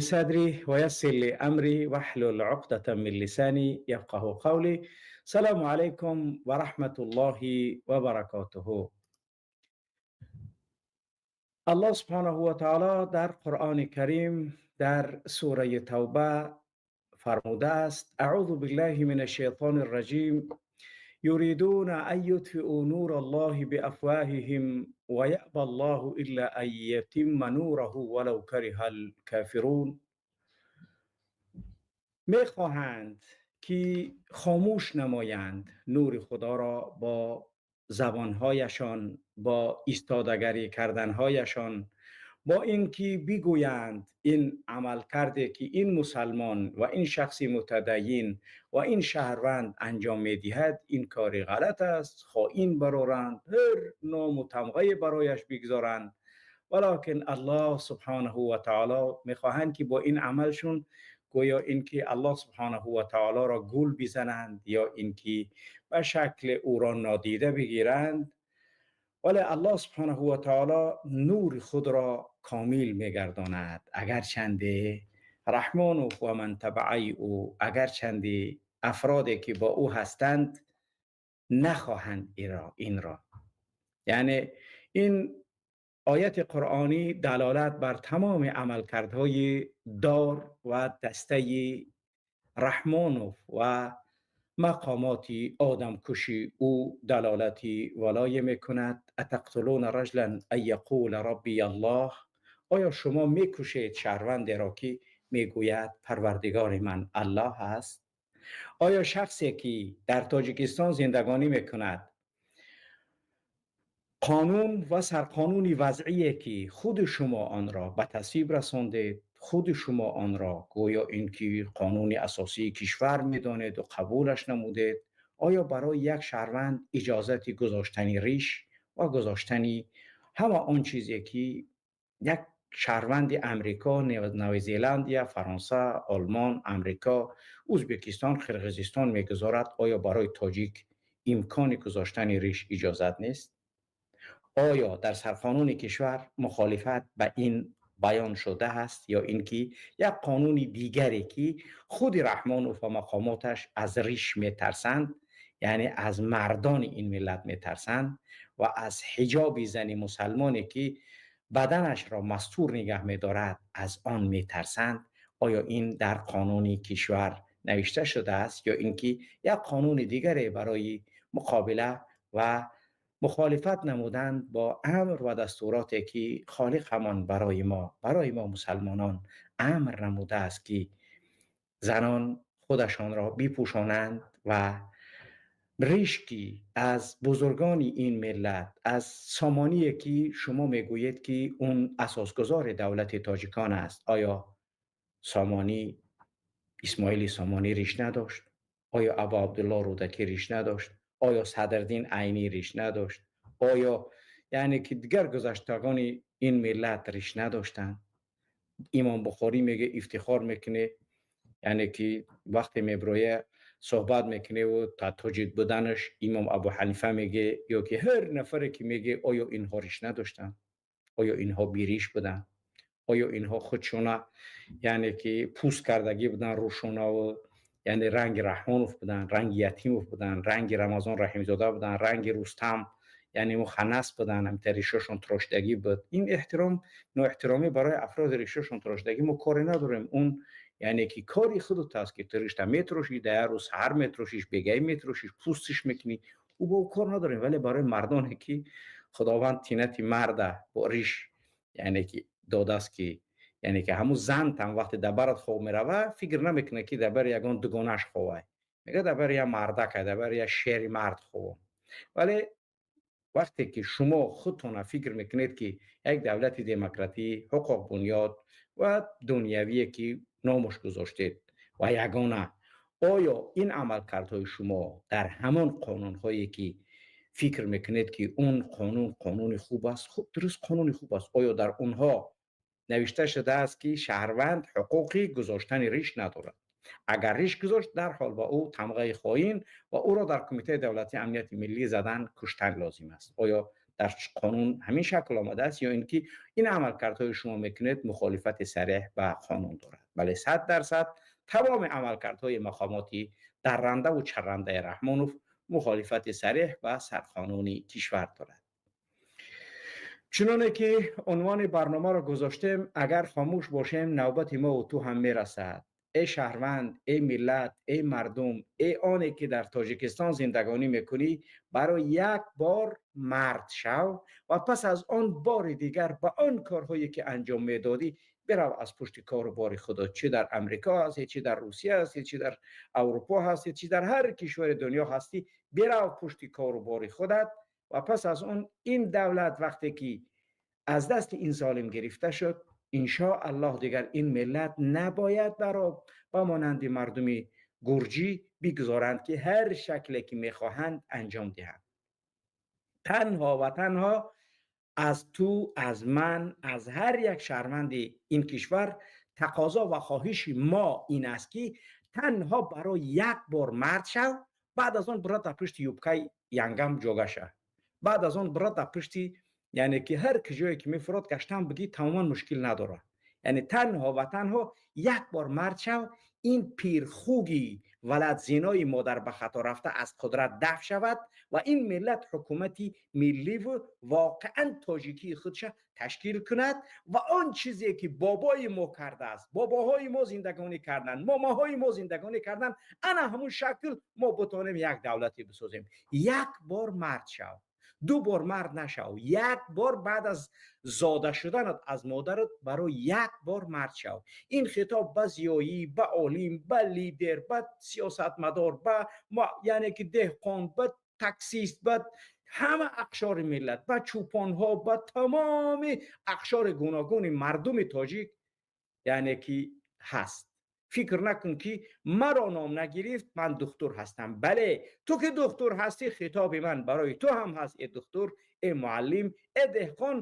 صدري ويسر لي أمري واحلل عقدة من لساني يفقه قولي. سلام علیکم و رحمت الله و برکاته. الله سبحانه و تعالی در قرآن کریم در سوره توبه فرموده است: اعوذ بالله من الشیطان الرجیم، یریدون ان یطفئوا نور الله بافواههم ویأبی الله الا ان یتم نوره ولو کره الکافرون. میخواهند که خاموش نمایند نور خدا را با زبانهایشان، با ایستادگری کردنهایشان، با اینکه بگویند این عمل کرده که این مسلمان و این شخص متدین و این شهروند انجام میدهد این کار غلط است، خائن برارند، هر نام و تمغه برایش بگذارند. ولکن الله سبحانه و تعالی میخواهند که با این عملشون گویا اینکه الله سبحانه و تعالی را گول بزنند یا اینکه به شکل او را نادیده بگیرند، ولی الله سبحانه و تعالی نور خود را کامل میگرداند. اگر چنده رحمان و من تبعی او، اگر چنده افرادی که با او هستند نخواهند این را. یعنی این آیت قرآنی دلالت بر تمام عملکردهای دار و دسته رحمانوف و مقامات آدمکشی او دلالتی ولای میکند. اتقتلون رجلا ان یقول ربی الله، آیا شما میکشید شهروند را که میگوید پروردگار من الله است؟ آیا شخصی که در تاجیکستان زندگانی میکند قانون و سرقانون وضعیه که خود شما آن را به تصویب رساندید، خود شما آن را گویا اینکه قانون اساسی کشور میدانید و قبولش نمودید، آیا برای یک شهروند اجازت گذاشتن ریش و گذاشتن همه آن چیزی که یک شهروند امریکا، نوزیلند یا فرانسه، آلمان، امریکا، ازبکستان، قرقیزستان میگذارد، آیا برای تاجیک امکان گذاشتن ریش اجازت نیست؟ آیا در سرقانون کشور مخالفت به این بیان شده است یا اینکه یک قانون دیگری که خود رحمانوف و مقاماتش از ریش میترسند، یعنی از مردان این ملت میترسند و از حجاب زن مسلمانی که بدنش را مستور نگه میدارد از آن میترسند، آیا این در قانون کشور نوشته شده است یا اینکه یک قانون دیگری برای مقابله و مخالفت نمودند با امر و دستوراتی که خالق همان برای ما مسلمانان امر نموده است که زنان خودشان را بپوشانند و ریشکی از بزرگان این ملت، از سامانی که شما میگویید که اون اساسگذار دولت تاجیکان است، آیا سامانی اسماعیل سامانی ریش نداشت؟ آیا ابا عبدالله رودکی ریش نداشت؟ آیا صدردین عینی ریش نداشت؟ آیا یعنی که دیگر گذشتگان این ملت ریش نداشتند؟ امام بخاری میگه افتخار میکنه، یعنی که وقتی میبرویه صحبت میکنه و تا تاجیک بودنش امام ابو حنیفه میگه، یا که هر نفری که میگه آیا اینها ریش نداشتن؟ آیا اینها بیریش بودن؟ آیا اینها خودشونه یعنی که پوست کردگی بودن روشونه و یعنی رنگ رحمانوف بودن، رنگ یتیموف بودن، رنگ رمضان رحیمزاده بودن، رنگ رستم یعنی مخنث بودن، هم ریششون تراشدگی بود. این احترام نااحترامی برای افراد ریششون تراشدگی ما کاری نداریم. اون یعنی که کاری خودت است که تو ریشته میتراشی، در روز سحر میتراشیش، بگی میتراشیش، پوستش میکنی، او با او کار نداریم. ولی برای مردانی که خداوند تینت مرد با ریش یعنی که داده است که یعنی که همون زن تم وقتی دبرت خواب میروه فکر نمیکنه که دبر یگان دوگانش خوابه، میگه دبر یه مردک، دبر یه شیر مرد خواب. ولی وقتی که شما خودتون فکر میکنید که یک دولت دموکراتی، حقوق بنیاد و دنیوی که نامش گذاشتید و یگانه، آیا این عملکردهای شما در همان قانونهایی که فکر میکنید که اون قانون قانون خوب است، خب درست قانون خوب است، آیا در اونها نوشته شده است که شهروند حقوقی گذاشتن ریش ندارد؟ اگر ریش گذاشت در حال با او تمغه خائن و او را در کمیته دولتی امنیت ملی زدن، کشتن لازم است. آیا Дар қонун ҳамин шакл омадааст ё ин ки ин амалкардҳои шумо мекунед мухолифати сареҳ ба қонун дорад? Бале, 100% тамоми амалкардҳои мақомоти даррандаву чаррандаи Раҳмонов мухолифати сареҳ ба сарқонуни кишвар дорад. Чуноне ки унвони барномаро гузоштем, агар хомӯш бошем, навбати мо ва ту ҳам мерасад. Эй шаҳрванд, эй миллат, эй мардум, эй оне ки дар Тоҷикистон зиндагонӣ мекунӣ, барои як бор мард шав ва пас аз он бори дигар ба он корҳое ки анҷом медодӣ бирав аз пушти кору бори худо. Чӣ дар Амрико ҳастӣ, чӣ дар Русия ҳастӣ, чӣ дар Аврупо ҳастӣ, чӣ дар ҳар кишвари дунё ҳастӣ, бирав пушти кору бори худат ва пас аз он ин давлат вақте ки аз дасти ин золим гирифта шуд, иншоаллоҳ дигар ин миллат набояд ба монанди мардуми гурҷӣ бигузоранд ки ҳар шакле ки мехоҳанд анҷом диҳанд. Танҳо ва танҳо аз ту, аз ман, аз ҳар як шаҳрванди ин кишвар тақозо ва хоҳиши мо ин аст ки танҳо барои як бор мард шав, баъд аз он бира дар пушти юбкаи янгам ҷога шав, баъд аз он бира дар пушти, яъне ки ҳар куҷое ки мефурод гаштан бигӣ, тамоман мушкил надорад. Яъне танҳо ва танҳо як бор мард шав, ин пирхуги валадзинои модар ба хато рафта аз қудрат дафт шавад ва ин миллат ҳукумати милливу воқеан тоҷикии худша ташкил кунад ва он чизе ки бобои мо кардааст, бобоҳои мо зиндагонӣ карданд, момаҳои мо зиндагонӣ карданд, ана ҳамун шакл мо битонем як давлате бисозем. Як бор мард шав, ду бор мард нашав, як бор баъд аз зода шуданат аз модарат барои як бор мард шав. Ин хитоб ба зиёӣ, ба олим, ба лидер, ба сиёсатмадор, ба яъне ки деҳқон, ба таксист, ба ҳама ақшори миллат, ба чӯпонҳо, ба тамоми ақшори гуногуни мардуми тоҷик яъне ки ҳаст. Фикр накун ки маро ном нагирифт, ман духтур ҳастам. Бале, ту ки духтур ҳастӣ, хитоби ман барои ту ҳам ҳаст. Э духтур, э муаллим, э деҳқон,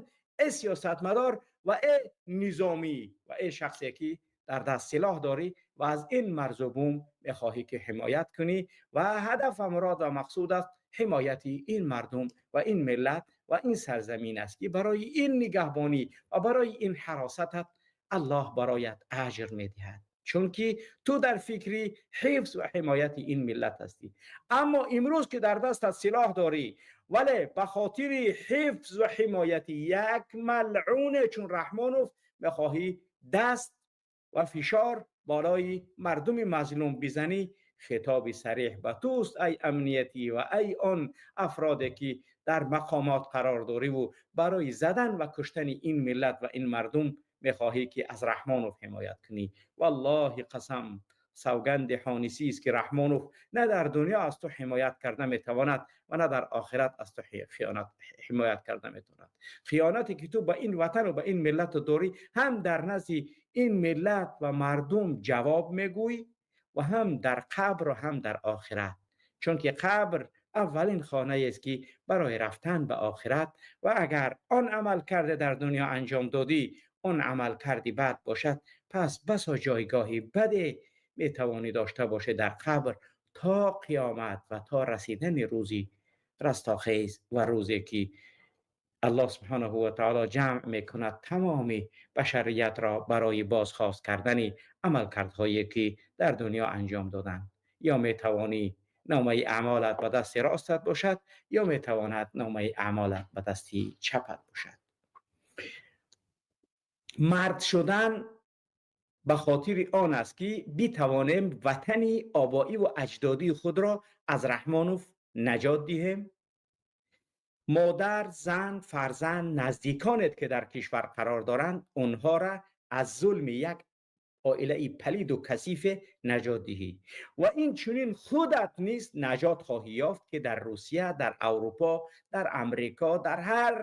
э сиёсатмадор ва э низомӣ ва э шахсе ки дар даст силоҳ дорӣ ва аз ин марзу бум мехоҳӣ ки ҳимоят кунӣ ва ҳадаф ва мурод ва мақсуд аст ҳимояти ин мардум ва ин миллат ва ин сарзамин аст ки барои ин нигаҳбонӣ ва барои ин ҳаросатат Аллоҳ бароят аҷр медиҳад, чунки ту дар фикри ҳифз ва ҳимояти ин миллат ҳастӣ. Аммо имрӯз ки дар дастат силоҳ дорӣ, вале ба хотири ҳифз ва ҳимояти як малъуне чун Раҳмонов мехоҳӣ даст ва фишор болои мардуми мазлум бизанӣ, хитоби сареҳ ба туст, ай амниятӣ ва ай он афроде ки дар мақомот қарор дорӣ ва барои задан ва куштани ин миллат ва ин мардум мехоҳӣ ки аз Раҳмонов ҳимоят кунӣ. Валлоҳи қасам, савганди ҳонисӣ аст ки Раҳмонов на дар дунё аз ту ҳимоят карда метавонад ва на дар охират аз ту хиёнат ҳимоят карда метавонад. Хиёнате ки ту ба ин ватан ва ба ин миллат дорӣ, ҳам дар назди ин миллат ва мардум ҷавоб мегӯӣ ва ҳам дар қабр ва ҳам дар охират, чунки қабр аввалин хонаест ки барои рафтан ба охират, ва агар он амал карда дар дунё анҷом додӣ, он амал карди бад бошад, пас басо ҷойгоҳи баде метавонӣ дошта бошӣ дар қабр то қиёмат ва то расидани рӯзи растохез ва рӯзе ки Аллоҳ субҳонаҳу ва таоло ҷамъ мекунад тамоми башариятро барои бозхост кардани амалкардҳое ки дар дунё анҷом доданд. Ё метавонӣ номаи аъмолат ба дасти ростат бошад, ё метавонад номаи аъмолат ба дасти чапат бошад. Мард шудан ба хотири он аст ки битавонем ватани обоӣ ва аҷдодии худро аз Раҳмонов наҷот диҳем. Модар, зан, фарзанд, наздиконет ки дар кишвар қарор доранд, онҳоро аз зулми як оилаи палиду касифе наҷот диҳӣ ва ин чунин худат низ наҷот хоҳӣ ёфт ки дар Русия, дар Аврупо, дар Амрико, дар ҳар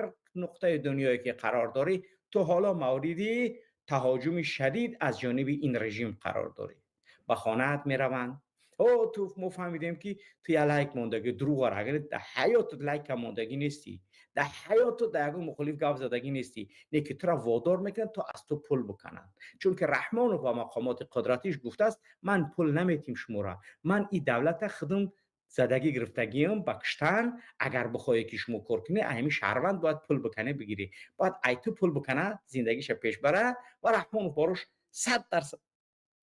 нуқтаи дунёе ки қарор дорӣ, ту ҳоло мавриди таҳоҷуми шадид аз ҷониби ин режим қарор дорӣ. Ба хонаат мераванд. О, ту мо фаҳмидем ки ту я лайк мондагӣ, дурӯғ агар дар ҳаётат лайка мондагӣ нестӣ, дар ҳаётат дар ягон мухолиф гап задагӣ нестӣ, не ки туро водор мекунанд то аз ту пул бикунанд. Чунки Раҳмонов ва мақомоти қудратиш гуфтааст: ман пул наметим шуморо, ман ин давлата худам Задагӣ гирифтагиам ба куштан. Агар бихоҳе, ки шумо кор кунӣ, ҳамин шаҳрванд бояд пул бикане, бигирӣ, бояд ай ту пул бикана, зиндагиша пеш бара. Ва Раҳмонов борош 100%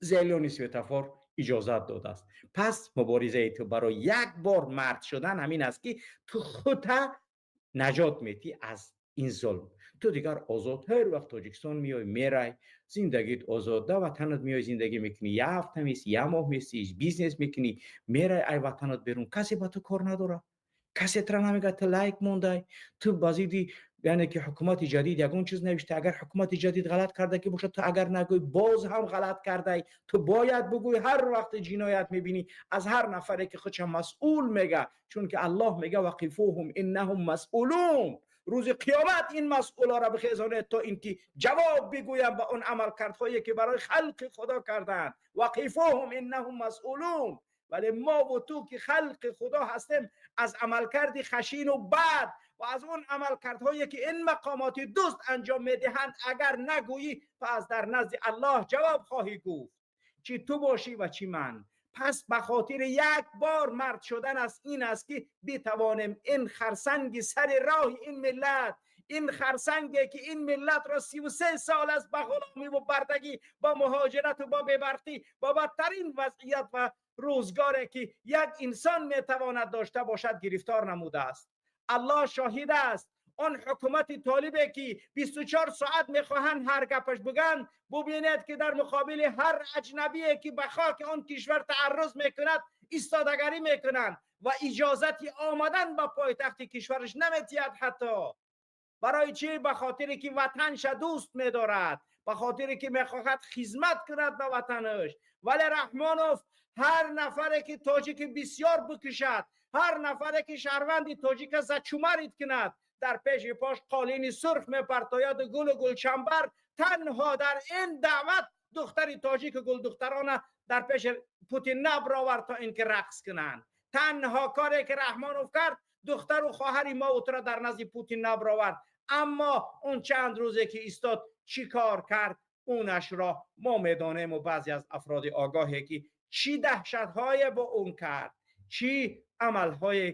зелёный светофор иҷозат додааст. Пас муборизаи ту барои як бор мард шудан ҳамин аст, ки ту худта наҷот метӣ аз ин зулм. Ту дигар озод ҳар вақт Тоҷикистон меой, мерай, зиндагит озод, да ватанат меой, зиндагӣ мекунӣ, як ҳафта мести, як моҳ мести, бизнес мекунӣ, мерай ай ватанат берун, касе ба ту кор надорад, касе тра намегӯяд, ту лайк мондай, ту ба зидди, яъне ки, ҳукумати ҷадид ягон чиз навишта. Агар ҳукумати ҷадид ғалат карда ки бошад, ту агар нагӯй, боз ҳам ғалат кардай. Ту бояд бугӯй ҳар вақте ҷиноят мебинӣ аз ҳар нафаре, ки худша масъул мега, чунки Аллоҳ мега: «وقفوهم إنهم مسئولون». Рӯзи қиёмат ин масъулоро бихезонед, то ин ки ҷавоб бигӯянд ба он амалкардҳое, ки барои халқи Худо карданд. وقفوهم إنهم مسئولون. Вале мову ту, ки халқи Худо ҳастем, аз амалкарди хашину бад ва аз он амалкардҳое, ки ин мақомоти дузд анҷом медиҳанд, агар нагӯӣ, пас дар назди Аллоҳ ҷавоб хоҳӣ гуфт, чӣ ту бошӣ ва чӣ ман. Пас ба хотири як бор мард шудан аст, ин аст, ки битавонем ин харсанги сари роҳи ин миллат, ин харсанге, ки ин миллатро 33 сол аст ба ғуломӣ ва бардагӣ, ба муҳоҷирату бо бебарқӣ, ба бадтарин вазъият ва рӯзгоре, ки як инсон метавонад дошта бошад, гирифтор намудааст. Аллоҳ шоҳид аст. Он ҳукумати толибе, ки 24 соат мехоҳанд ҳар гапаш бигӯянд, бубинед, ки дар муқобили ҳар аҷнабие, ки ба хоки он кишвар таарруз мекунад, истодагарӣ мекунанд ва иҷозати омадан ба пойтахти кишвараш наметиҳад ҳатто. Барои чӣ? Ба хотире ки ватанша дӯст медорад, ба хотире ки мехоҳад хизмат кунад ба ватанаш. Вале Раҳмонов ҳар нафаре, ки тоҷики бисёр бикушад, ҳар нафаре, ки шаҳрванди тоҷика зачумарить кунад, дар пеши пош қолини сурх мепартояду гулу гулчамбар. Танҳо дар ин даъват духтари тоҷику гулдухтарона дар пеши Путин набровард, то ин ки рақс кунанд. Танҳо коре, ки Раҳмонов кард, духтару хоҳари мо утро дар назди Путин набровард. Аммо он чанд рӯзе, ки истод, чӣ кор кард, унашро мо медонему баъзе аз афроди огоҳе, ки чӣ даҳшатҳое бо он кард, чӣ амалҳое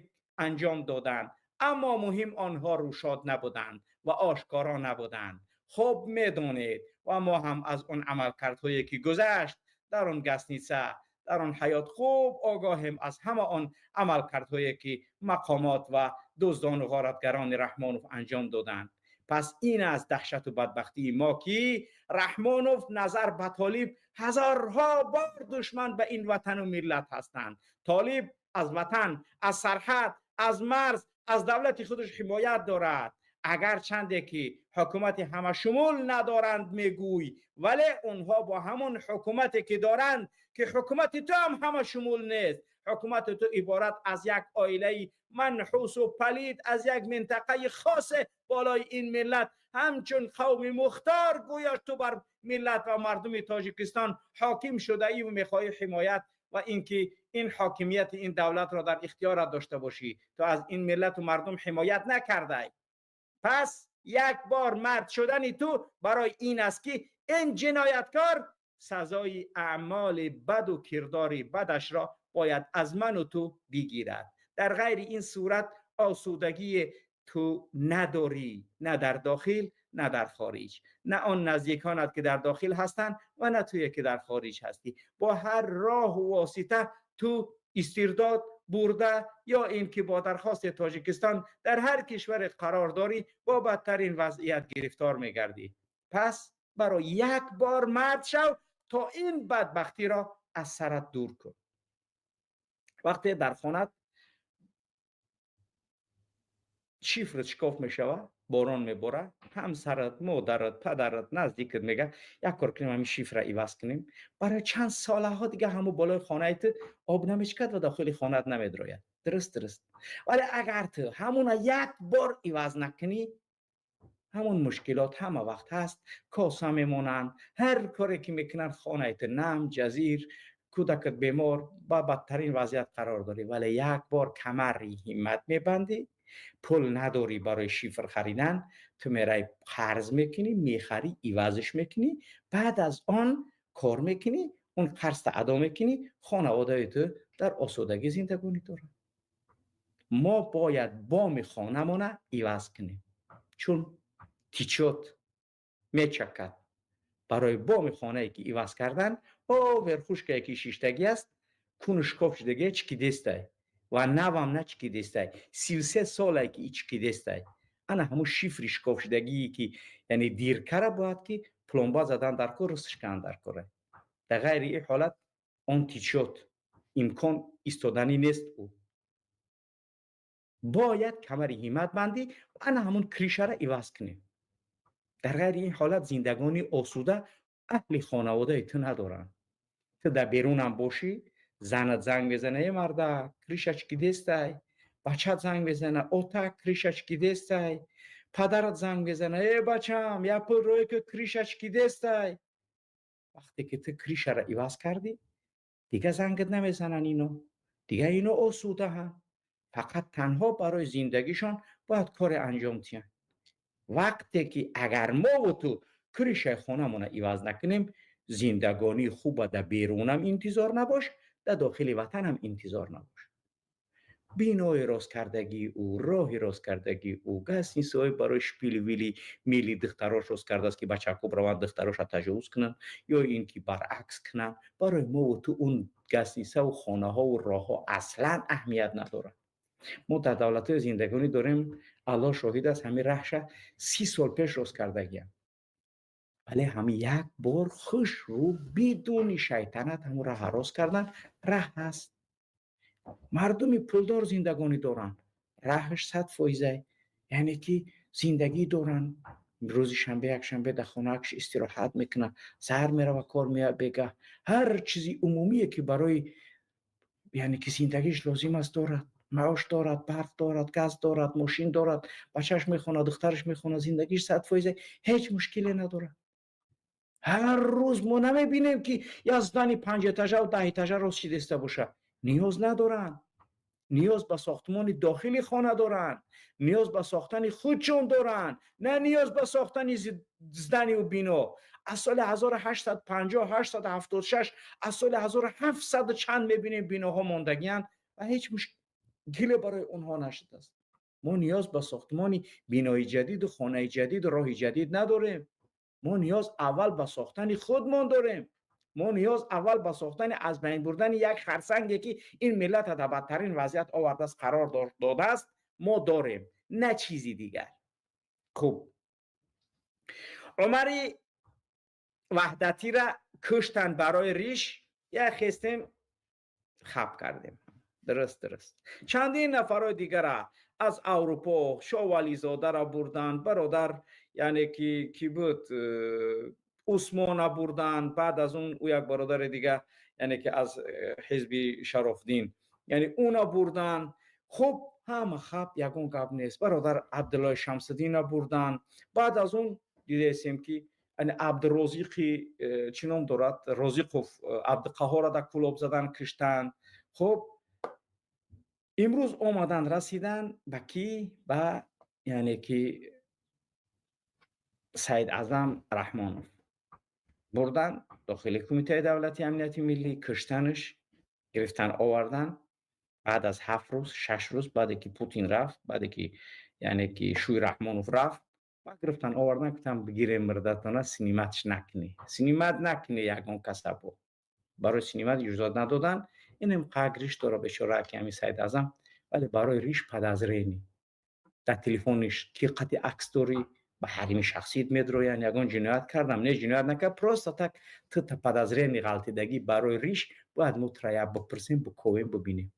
анҷом доданд. Аммо муҳим, онҳо рӯшод набуданд ва ошкоро набуданд. Хуб медонед, ва мо ҳам аз он амалкардҳое, ки гузашт дар он гостиница, дар он ҳаёт, хуб огоҳем аз ҳама он амалкардҳое, ки мақомот ва дуздону ғоратгарони Раҳмонов анҷом доданд. Пас ин аст даҳшату бадбахтии мо, ки Раҳмонов назар ба Толиб ҳазорҳо бор душман ба ин ватану миллат ҳастанд. Толиб аз ватан, аз сарҳад, аз марз, аз давлати худаш ҳимоят дорад. Агар чанде ки ҳукумати ҳамашумул надоранд, мегӯй, вале онҳо бо ҳамон ҳукумате, ки доранд, ки ҳукумати ту ҳам ҳамашумул нест, ҳукумати ту иборат аз як оилаи манҳусу палид аз як минтақаи хосе болои ин миллат ҳамчун қавми мухтор гӯё ту бар миллат ва мардуми Тоҷикистон ҳоким шудаӣ ва мехоҳӣ ҳимоят ва инки ин ҳокимияти ин давлатро дар ихтиёрат дошта бошӣ. Ту аз ин миллату мардум ҳимоят накардай. Пас як бор мард шудани ту барои ин аст, ки ин ҷинояткор сазои аъмоли баду кирдори бадашро бояд аз ману ту бигирад. Дар ғайри ин сурат осудагии ту надорӣ, на дар дохил, на дар хориҷ, на он наздиконат, ки дар дохил ҳастанд, ва на туе, ки дар хориҷ ҳастӣ. Бо ҳар роҳу восита ту истирдод бурда ё ин ки бо дархости Тоҷикистон дар ҳар кишваре қарор дорӣ, бо бадтарин вазъият гирифтор мегардӣ. Пас барои як бор мард шав, то ин бадбахтиро аз сарат дур кун. Вақте дар хонат шифрат шикоф мешавад, борон меборад, ҳамсарат, модарат, падарат, наздикат мега: «Як кор кунем, ҳамин шифра иваз кунем». Барои чанд солаҳо дига ҳамун болои хонаи ту об намечикад ва дохили хонаат намедрояд. Дуруст? Вале агар ту ҳамуна як бор иваз накунӣ, ҳамун мушкилот ҳама вақт ҳаст, коса мемонанд, ҳар коре ки мекунанд, хонаи ту нам, ҷазир, кӯдакат бемор, ба бадтарин вазъият қарор дорӣ. Вале як бор камари ҳиммат мебандӣ, пул надорӣ барои шифр харидан, ту мерай қарз мекунӣ, мехарӣ, ивазш мекунӣ, баъд аз он кор мекунӣ, он қарзта адо мекунӣ, хонаводаи ту дар осудагӣ зиндагонӣ дорад. Мо бояд боми хонамона иваз кунем, чун течёт, мечакад. Барои боми хонае ки иваз кардан, о верхушка е ки шиштагӣ аст, куну шикоф шудагия, чикидестай ва навам на чикидестай, 33 солае ки чикидестай. Ана ҳамун шифри шикофшудагие ки, яъне дырка ра, бояд ки пломба задан дар кор, рустш кан дар кора. Дар ғайри ин ҳолат он течёт, имкон истоданӣ нест. Ӯ бояд камари ҳиммат бандӣ, ана ҳамун крыша ра иваз кунем. Дар ғайри ин ҳолат зиндагонии осуда аҳли хонаводаи ту надоранд. Ту дар берунам бошӣ, занат занг мезана: «Е марда, крыша чикидестай?» Бачат занг мезана: «Ота, крыша чикидестай?» Падарат занг мезана: «Э бачам, я пул рое ки, крыша чикидестай?» Вақте ки ту крыша ра иваз кардӣ, дига зангат намезананд ино, дига ино осудаҳанд. Фақат танҳо барои зиндагишон бояд коре анҷом диҳанд. Вақте ки агар мову ту крыша и хонамона иваз накунем, зиндагонии хуба дар берунам интизор набош, дар дохили ватанам интизор набош. Бинои росткардагии ӯ, роҳи росткардагии ӯ, гостиница ҳои барои шпили вили мили духтарош рост кардааст, ки бачаҳо раванд, духтароша таҷовуз кунанд ё ин ки баръакс кунанд, барои мову ту он гостиница ву хонаҳову роҳҳо аслан аҳамият надорад. Мо дар давлатҳои зиндагонӣ дорем, Аллоҳ шоҳид аст, ҳамин раҳша 30 сол пеш рост кардагиам, вале ҳамин як бор хушрӯ, бидуни шайтанат ҳамун раҳа рост кардан. Раҳ ҳаст, мардуми пулдор зиндагонӣ доранд, раҳаш 100%, яъне ки зиндагӣ доранд. Рӯзи шанбе, якшанбе дар хонаакш истироҳат мекунад, саҳар мерава кор, меяд бегаҳ. Ҳар чизи умумие ки барои, яъне ки зиндагиш лозим аст, дорад: маош дорад, барқ дорад, газ дорад, мошин дорад, бачааш мехонад, духтараш мехонад, зиндагиш 100%, ҳеҷ мушкиле надорад. Ҳар рӯз мо намебинем, ки як здание панҷэтажаву 10 этажа рост шидеста бошад. Ниёз надоранд. Ниёз ба сохтмони дохили хона доранд, ниёз ба сохтани худшон доранд, на ниёз ба сохтани здание ву бино. Аз соли 1850, 876, аз соли 1700 чанд мебинем, биноҳо мондагианд ва ҳеҷ мушкиле барои онҳо нашудааст. Мо ниёз ба сохтмони бинои ҷадиду хонаи ҷадиду роҳи ҷадид надорем. Мо ниёз аввал ба сохтани худмон дорем. Мо ниёз аввал ба сохтани, аз байн бурдани як харсанге, ки ин миллата дар бадтарин вазъият овардааст, қарор додааст, мо дорем, на чизи дигар. Хуб, Умари Ваҳдатира куштанд барои риш, як хестем, хаб кардем. Дуруст, чандин нафарҳои дигара аз Аврупо, Шовализодаро бурданд, бародар, яъне ки кӣ буд, Усмона бурданд. Баъд аз он ӯ як бародари дига, яъне ки аз ҳизби Шарофдин, яъне уна бурданд. Хуб, ҳама хаб, ягон гап нест. Бародар Абдуллои Шамсиддина бурданд. Баъд аз он дидесем, ки Абдурозиқи чӣ ном дорад, Розиқов Абдуқаҳора дар Кулоб задан, киштанд. Хуб, имрӯз омадан, расидан ба кӣ? Ба, яъне ки, Саид Аъзам Раҳмонов. Бурдан дохили Кумитаи давлати амнияти миллӣ, киштанаш, гирифтан, овардан. Баъд аз 7 рӯз, 6 рӯз баъде ки Путин рафт, баъде ки, яъне ки, шӯи Раҳмонов рафт, ба гирифтан, овардан, гуфтан: «Бигирем мирдатона, снимать ш накунӣ, снимать накунӣ ягон касабо». Барои снимать иҷозат надодан. Инем қак риш дора бечора, ки ҳамин Саид Аъзам, вале барои риш подозрение дар телефониш ки қати акс дорӣ, ба ҳарими шахсият медроянд. Ягон ҷиноят кардам? Не, ҷиноят накард, просто так ту та подозрение ғалтидагӣ. Барои риш бояд мо тура як бипурсем, биковем, бибинем.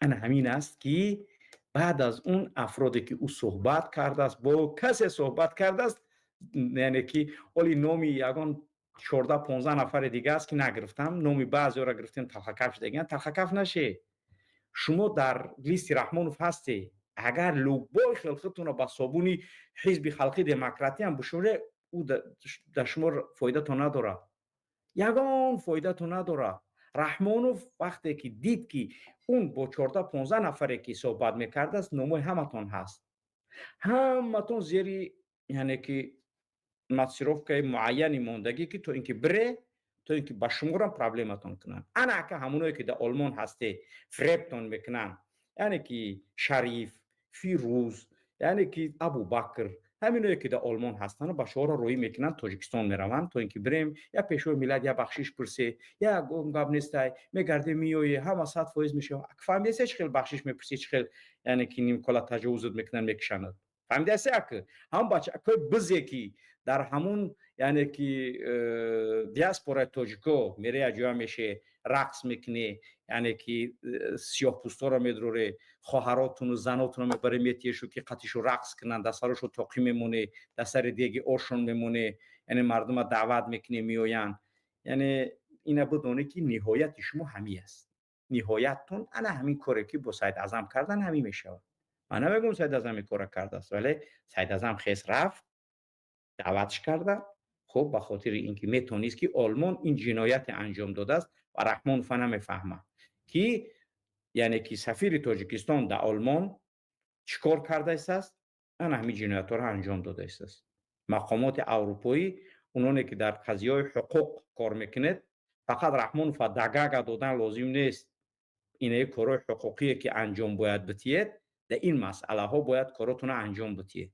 Ана ҳамин аст, ки баъд аз он афроде ки ӯ суҳбат кардааст, бо касе суҳбат кардааст, яъне ки оли номи ягон 14-15 нафари дига аст, ки нагирифтам номи баъзеҳоро, гирифтем, талхакаф шудагиан. Талхакаф наше, шумо дар листи Раҳмонов ҳастед. Агар любой хел худтонро ба собуни Ҳизби Халқи Демократиям бишӯре, ӯ дар шумо фоидатон надорад, ягон фоидатон надорад. Раҳмонов вақте ки дид, ки он бо 14-15 нафаре ки суҳбат мекардааст, номои ҳаматон ҳаст, ҳаматон зери, яъне ки, маскировка и муайяни мондагӣ, ки то ин ки бире, то ин ки ба шуморам проблематон кунанд. Ана ака, ҳамоное ки дар Олмон ҳастед, фиребтон мекунанд. Яъне ки Шариф, Фирӯз, яъне ки Абубакр, ҳаминое ки дар Олмон ҳастанд, бачаҳоро роҳӣ мекунанд, Тоҷикистон мераванд, то ин ки бирем я пешвои миллат, я бахшиш пурсе, я гап нестай, мегарде, меои, ҳама 100% мешава. Фаҳмидасе, чӣ хел бахшиш мепурсӣ, чӣ хел, яъне ки нимкола таҷовузот мекунанд, мекушанад. Фаҳмидасе, ак ҳам бачакои бизе ки дар ҳамун, яъне ки диаспораи тоҷико мере, ҷоя меше, рақс мекунӣ, яъне ки сиёҳпӯстҳоро медроре, хоҳаротуну занотуно мебаре, метиешу ки қатишу рақс кунанд, дар сарошу тоқӣ мемонӣ, дар сари деги ошон мемонӣ, яъне мардума даъват мекунӣ, меоянд. Яъне ина бидонӣ, ки ниҳояти шумо ҳамин аст. Ниҳояттон ана ҳамин коре ки бо Саид Азам кардан, ҳамин мешавад. Ман намегӯям, Саид Азам ин кора кардааст, вале Саид Азам хес рафт, даъватш карда. Хуб, ба хотири ин ки метонист, ки Олмон ин ҷинояте анҷом додааст ва Раҳмонова намефаҳмад, ки яъне ки сафири Тоҷикистон дар Олмон чӣ кор кардаистааст, ана ҳамин ҷиноятҳоро анҷом додаистааст. Мақомоти аврупоӣ, ононе ки дар қазияҳои ҳуқуқ кор мекунед, фақат Раҳмонова дагага додан лозим нест. Инаи корҳои ҳуқуқие ки анҷом бояд битиед, дар ин масъалаҳо бояд коротонро анҷом битиед.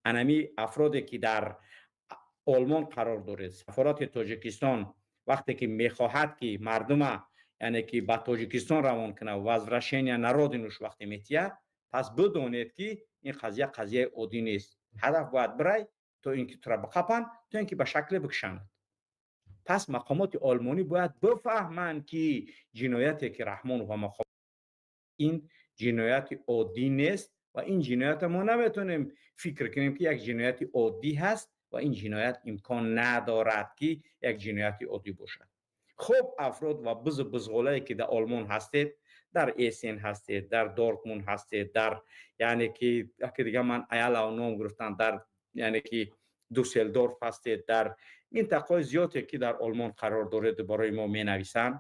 Анами афроде ки дар Олмон қарор доред, сафорати Тоҷикистон вақте ки мехоҳад, ки мардума, яъне ки ба Тоҷикистон равон кунад, возвращение на родину ш вақте метиҳад, пас бидонед, ки ин қазия қазияи оддӣ нест. Ҳадаф бояд бирай, то ин ки тура биқапанд, то ин ки ба шакле бикушанд. Пас мақомоти олмонӣ бояд бифаҳманд, ки ҷинояте ки Раҳмонов ва мақом, ин ҷинояти оддӣ нест ва ин ҷиноята мо наметавонем фикр кунем, ки як ҷинояти оддӣ ҳаст ва ин ҷиноят имкон надорад, ки як ҷинояти оддӣ бошад. Хуб, афрод ва бизу бизғолае ки дар Олмон ҳастед, дар Эсен ҳастед, дар Дортмунд ҳастед, дар, яъне ки яке дига ман аялав ном гирифтам, дар, яъне ки Дюссельдорф ҳастед, дар минтақаҳои зиёде ки дар Олмон қарор доред, барои мо менависанд,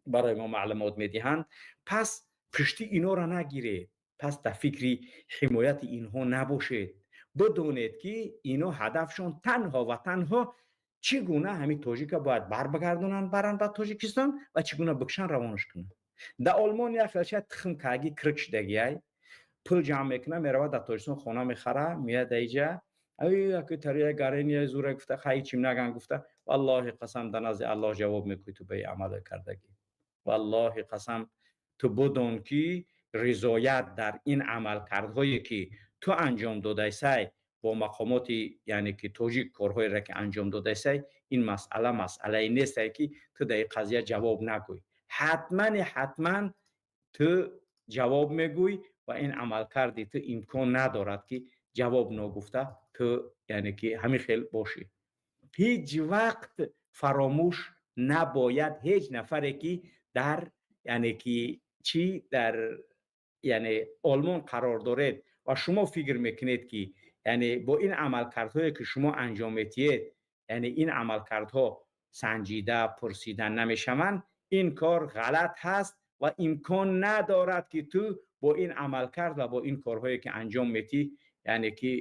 барои мо маълумот медиҳанд, пас пушти инора нагиред, пас дар фикри ҳимояти инҳо набошед. Бидонед, ки ино ҳадафшон танҳо ва танҳо чӣ гуна ҳамин тоҷика бояд барбагардонанд, баранд ба Тоҷикистон ва чӣ гуна бикшан, равонаш кунанд. Дар Олмон як хелша тухм каги кирк шудагиай, пул ҷамъ мекунад, меравад, дар Тоҷикистон хона мехара, меяд даиҷа, тария гарения зура гуфта, хай чим наган гуфта. Валлоҳи қасам, дар назди Аллоҳ ҷавоб мекӯй ту ба амале кардагӣ. Валлоҳи қасам, ту бидон, ки ризоят дар ин амалкардҳое ки ту анҷом додайсай бо мақомоти, яъне ки тоҷик, корҳоеро ки анҷом додайсай, ин масъала масъалае нестай, ки ту дар ин қазия ҷавоб нагӯй. Ҳатмани ҳатман ту ҷавоб мегӯй ва ин амалкарди ту имкон надорад, ки ҷавоб ногуфта ту, яъне ки ҳамин хел бошӣ. Ҳеҷ вақт фаромӯш набояд ҳеҷ нафаре ки дар, яъне ки чӣ, дар, яъне Олмон қарор доред ва шумо фикр мекунед, ки яъне бо ин амалкардҳое ки шумо анҷом метиҳед, яъне ин амалкардҳо санҷида пурсида намешаванд, ин кор ғалат ҳаст ва имкон надорад, ки ту бо ин амалкард ва бо ин корҳое ки анҷом метиҳ, яъне ки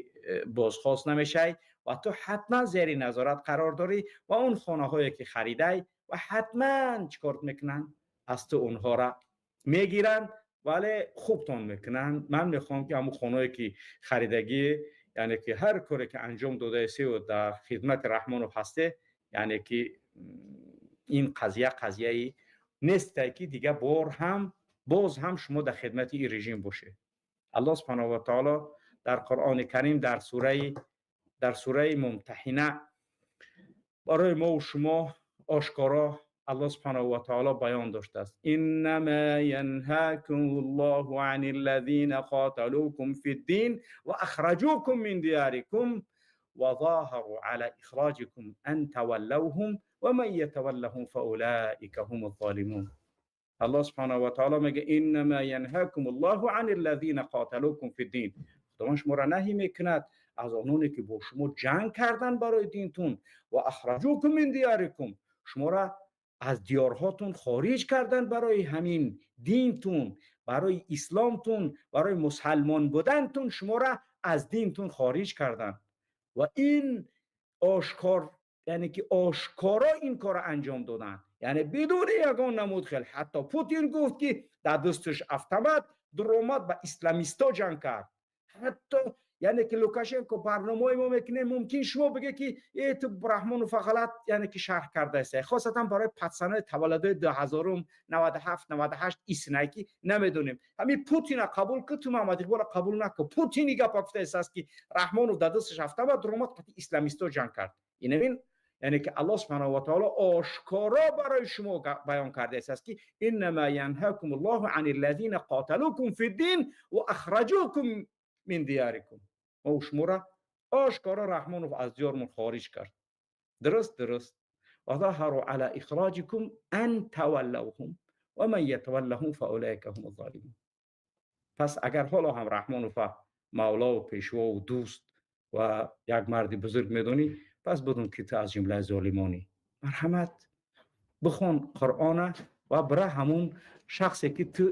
бозхост намешавӣ ва ту ҳатман зери назорат қарор дорӣ ва он хонаҳое ки харидай ва ҳатман чӣ кор мекунанд, аз ту онҳоро мегиранд, вале хубтон мекунанд. Ман мехоҳам, ки ҳамун хонаое ки харидагӣ, яъне ки ҳар коре ки анҷом додаесеву дар хидмати Раҳмонов ҳасте, яъне ки ин қазия қазияи нестай, ки дига бор ҳам боз ҳам шумо дар хидмати ин режим бошед. Аллоҳ субҳанаҳу ва таоло дар Қуръони Карим, дар сураи Мумтаҳина барои мову шумо ошкоро аллоҳ субҳанаҳу ва таоло баён доштааст: إنما ينهاكم الله عن الذين قاتلوكم في الدين وأخرجوكم من دياركم وظاهروا على إخراجكم أن تولوهم ومن يتولهم فأولئك هم الظالمون. الله سبحانه وتعالى میگه: إنما ينهاكم الله عن الذين قاتلوكم في الدين. خداوند شما را نهی میکند از آنانی که با شما جنگ کردن برای دینتون، وأخرجوكم من دياركم، شما را از دیارهاتون خارج کردن برای همین دینتون، برای اسلامتون، برای مسلمان بودنتون، شما را از دینتون خارج کردن و این آشکار Яъне ки ошкоро ин корро анҷом доданд, яъне бидуни ягон намуд хел. Ҳатто Путин гуфт, ки дар дасташ автомат дуромад, ба исламисто ҷанг кард. Ҳатто яъне ки Лукашенко барномаи мо мекунем. Мумкин шумо бигӯед, ки э, ту Раҳмонов ғалат, яъне ки шарҳ кардааст, хосатан барои пацанои таваллудои 2000, 97, 98, иснай ки намедонем. Ҳамин Путина қабул кун, ту Муҳаммад Иқбола қабул накун. Путини гапа гуфтааст, ки Раҳмонов дар дасташ автомат дуромад, қати исламисто ҷанг кард. Инамин, яъне ки Аллоҳ субҳанаҳу ва таъоло ошкоро барои шумо баён кардааст, ки иннама янҳакум Аллоҳу ани ллазина қоталукум фи ддин ва ахраҷукум мин диярикум. Мо шуморо ошкоро Раҳмонов аз диёрмон хориҷ кард. Дуруст. Ва заҳару ала ихроҷикум ан таваллавҳум ва ман ятаваллаҳум фаулайка ҳум золимун. Пас агар ҳоло ҳам Раҳмонова мавлову пешвову дӯст ва як марди бузург медонӣ, пас бидон, ки ту аз ҷумлаи золимонӣ. Марҳамат, бихон Қуръона ва бира ҳамун шахсе, ки ту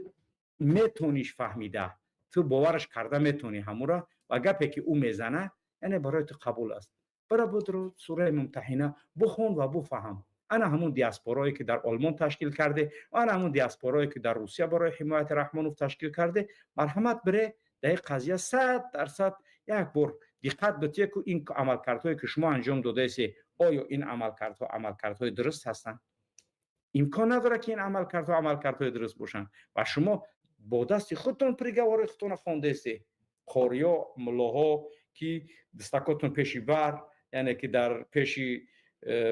метониш фаҳмида, ту бовараш карда метонӣ ҳамура ва гапе, ки ӯ мезана, яъне барои ту қабул аст. Бира будро сураи Мумтаҳина бихон ва буфаҳам. Ана ҳамун диаспорое, ки дар Олмон ташкил карде, ва ана ҳамун диаспорое, ки дар Русия барои ҳимояти Раҳмонов ташкил карде, марҳамат, бире дар ин қазия 100% як бор диққат битие, ку ин амалкардҳое, ки шумо анҷом додаесе, оё ин амалкардҳо амалкардҳои дуруст ҳастанд? Имкон надорад, ки ин амалкардҳо амалкардҳои дуруст бошанд. Ва шумо бо дасти худтон приговори худтонро хондаесте. Қориё, муллоҳо, ки дастакотон пеши бар, яъне ки дар пеши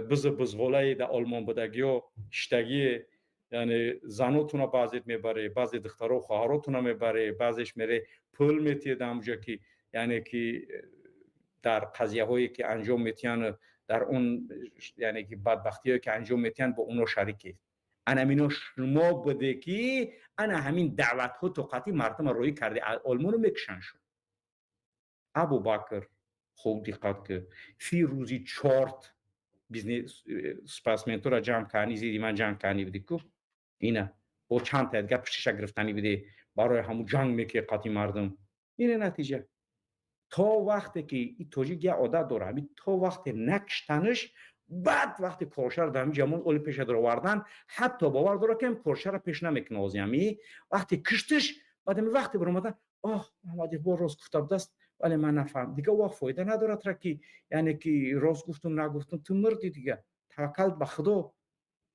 бизу бузғолаи дар Олмон будагиё шиштагие, яъне занотуна баъзет мебаре, баъзе духтаро, хоҳаротуна мебаре, баъзеш мере, пул метиҳед ҳамуҷа, ки яъне ки дар қазияҳое, ки анҷом метиҳанд, дар он, яъне ки бадбахтиҳое, ки анҷом метиҳанд, бо оно шарикед. Ана мино шумо буде, ки ана ҳамин даъватҳо тоқати мардума роҳӣ карде, Олмону мекушанд. Шуд Абубакр, хуб диққат ки Фирӯзи чорт бизнес спортсментора ҷамъ кардани, зидди ман ҷанг кардани буди ку. Ина бо чанд та гап пуштиша гирифтанӣ буди, барои ҳамун ҷанг мекунӣ қати мардум. Ина натиҷа. То вақте ки и тоҷик як одат дорад, ҳамин то вақте накиштанаш, баъд вақте коршаро дар ҳамин ҷамон оли пеша даровардан, ҳатто бовар дорад, ки ҳам коршаро пеш намекунад. Ози ҳами вақте киштиш, баъд ҳами вақте баромадан: «Оҳ, Муҳаммад Иқбол рост гуфта будааст, вале ман нафаҳм». Дига вақт фоида надорад, ра ки яъне ки рост гуфтум, нагуфтум, ту мурди. Дига таваккал ба Худо.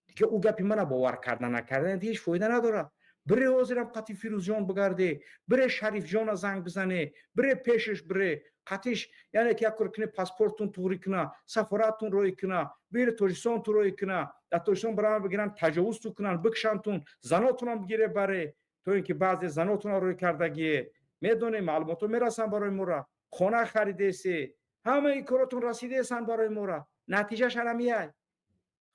Дига ӯ гапи мана бовар карда, накардан ҳеҷ фоида надорад. Бире ҳозирам қати Фирӯзҷон бигарде, бире Шарифҷона занг бизане, бире пешаш, бире қатиш, яъне ки як кор куне, паспорттун туғрӣ куна, сафораттун роҳӣ куна, бире Тоҷикистонтун роҳӣ куна, дар Тоҷикистон бирама бигиранд, таҷовузту кунанд, бикшантун, занотунам бигире баре, то ин ки баъзе занотуна рӯй кардагие. Медонем, маълумотҳо мерасанд барои мора. Хона харидесе, ҳамаи коротон расидаесанд барои мора. Натиҷаш ҳарамияй.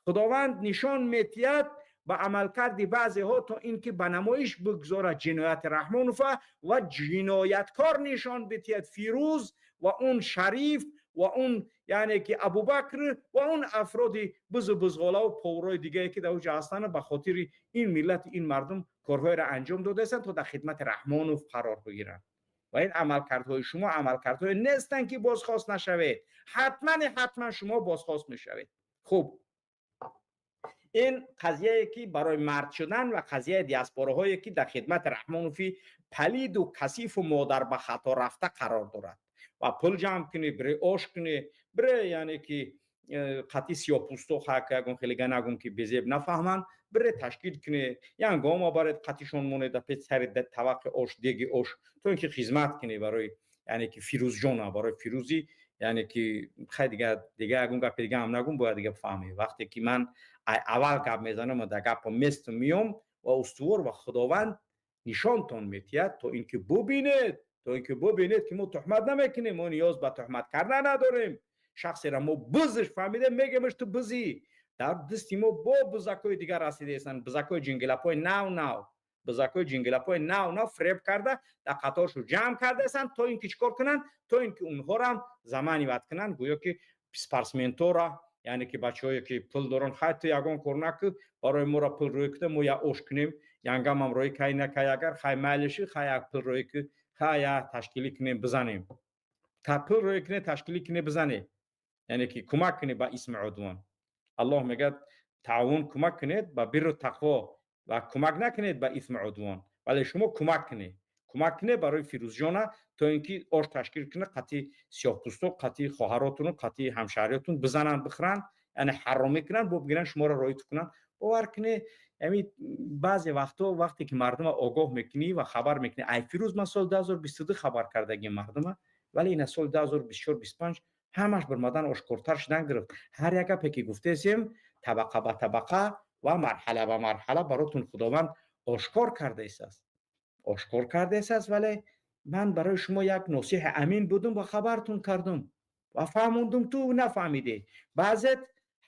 Худованд нишон метиҳад ба амалкарди баъзеҳо, то ин ки ба намоиш бигзорад ҷинояти Раҳмонова ва ҷинояткор нишон битиҳад Фирӯз ва он Шариф ва он, яъне ки Абубакр ва он афроди бузу бузғолаву поврои дигае, ки дар оҷа ҳастанд, ба хотири ин миллати ин мардум корҳоеро анҷом додаастанд, то дар хидмати Раҳмонов қарор бигиранд. Ва ин амалкардҳои шумо амалкардҳое нестанд, ки бозхост нашавед. Ҳатман, ҳатман шумо бозхост мешавед. Хуб, ин қазияе, ки барои мард шудан ва қазияи диаспораҳое, ки дар хидмати Раҳмонови палиду касифу модар ба хато рафта қарор дорад ва пул ҷамъ кунӣ, бире ош кунӣ, бире, яъне ки қатъи сиёҳпӯсто хак ягон хелега нагум, ки безеб нафаҳманд, бире ташкил кунӣ, янгома баред, қатишон монед пеш сари таваққи ош, деги ош, то ин ки хизмат кунӣ барои, яъне ки Фирӯзҷона, барои Фирӯзӣ. Яъне ки хай, дига ягон гапи дига ҳам нагум, бояд дига фаҳмӣ. Вақте ки ман аввал гап мезанам, дар гапо месту миём ва устувор, ва Худованд нишонтон метиҳад, то ин ки бубинед, то ин ки бубинед, ки мо туҳмат намекунем. Мо ниёз ба туҳмат кардан надорем. Шахсера мо бузш фаҳмидем, мегемаш: «Ту бузӣ». Дар дасти мо бо бузакҳои дигар расидаестанд, бузакҳои ҷингилапои нав нав, бузакҳои ҷингилапои нав нав фиреб карда, дар қаторшу ҷамъ кардаестанд, то ин ки чӣ кор кунанд? То ин ки онҳорам заманивать кунанд, гӯё ки спортсментора, яъне ки бачаҳое, ки пул доранд. Хай, ту ягон кор накун, барои моро пул рӯй куда, мо як ош кунем, янгамам рӯй кай накай, агар хай майлиши, хай як пул рӯй ку, хай як ташкилӣ кунем, бизанем. Та пул рӯй куне, ташкилӣ куне, бизане. Яъне ки кӯмак кунед ба исми удвон. Аллоҳ мегӯяд таъовун кӯмак кунед ба бирру тақво ва кӯмак накунед ба исми удвон, вале шумо кӯмак кунед, кӯмак кунед барои Фирӯзҷона, то ин ки ош ташкил кунад, қатъи сиёҳпӯсто, қатъи хоҳаротуну қатъи ҳамшаҳриётун бизананд, бихӯранд, яъне ҳаромӣ кунанд, бо бигиранд шуморо роит кунанд. Бовар кунед, ами баъзе вақтҳо вақте ки мардума огоҳ мекунӣ ва хабар мекунӣ, ай Фирӯз ман соли 2022 хабар кардагим мардума, вале ина соли 2024 25 ҳамаш бармадан ошкортар шудан гирифт. Ҳар як гапе ки гуфтесем, табақа ба табақа ва марҳала ба марҳала баротун Худованд ошкор кардаистааст, ошкор кардаистааст. Вале ман барои шумо як носиҳи амин будум ва хабартун кардум ва фаҳмондум, ту нафаҳмидӣ. Баъзет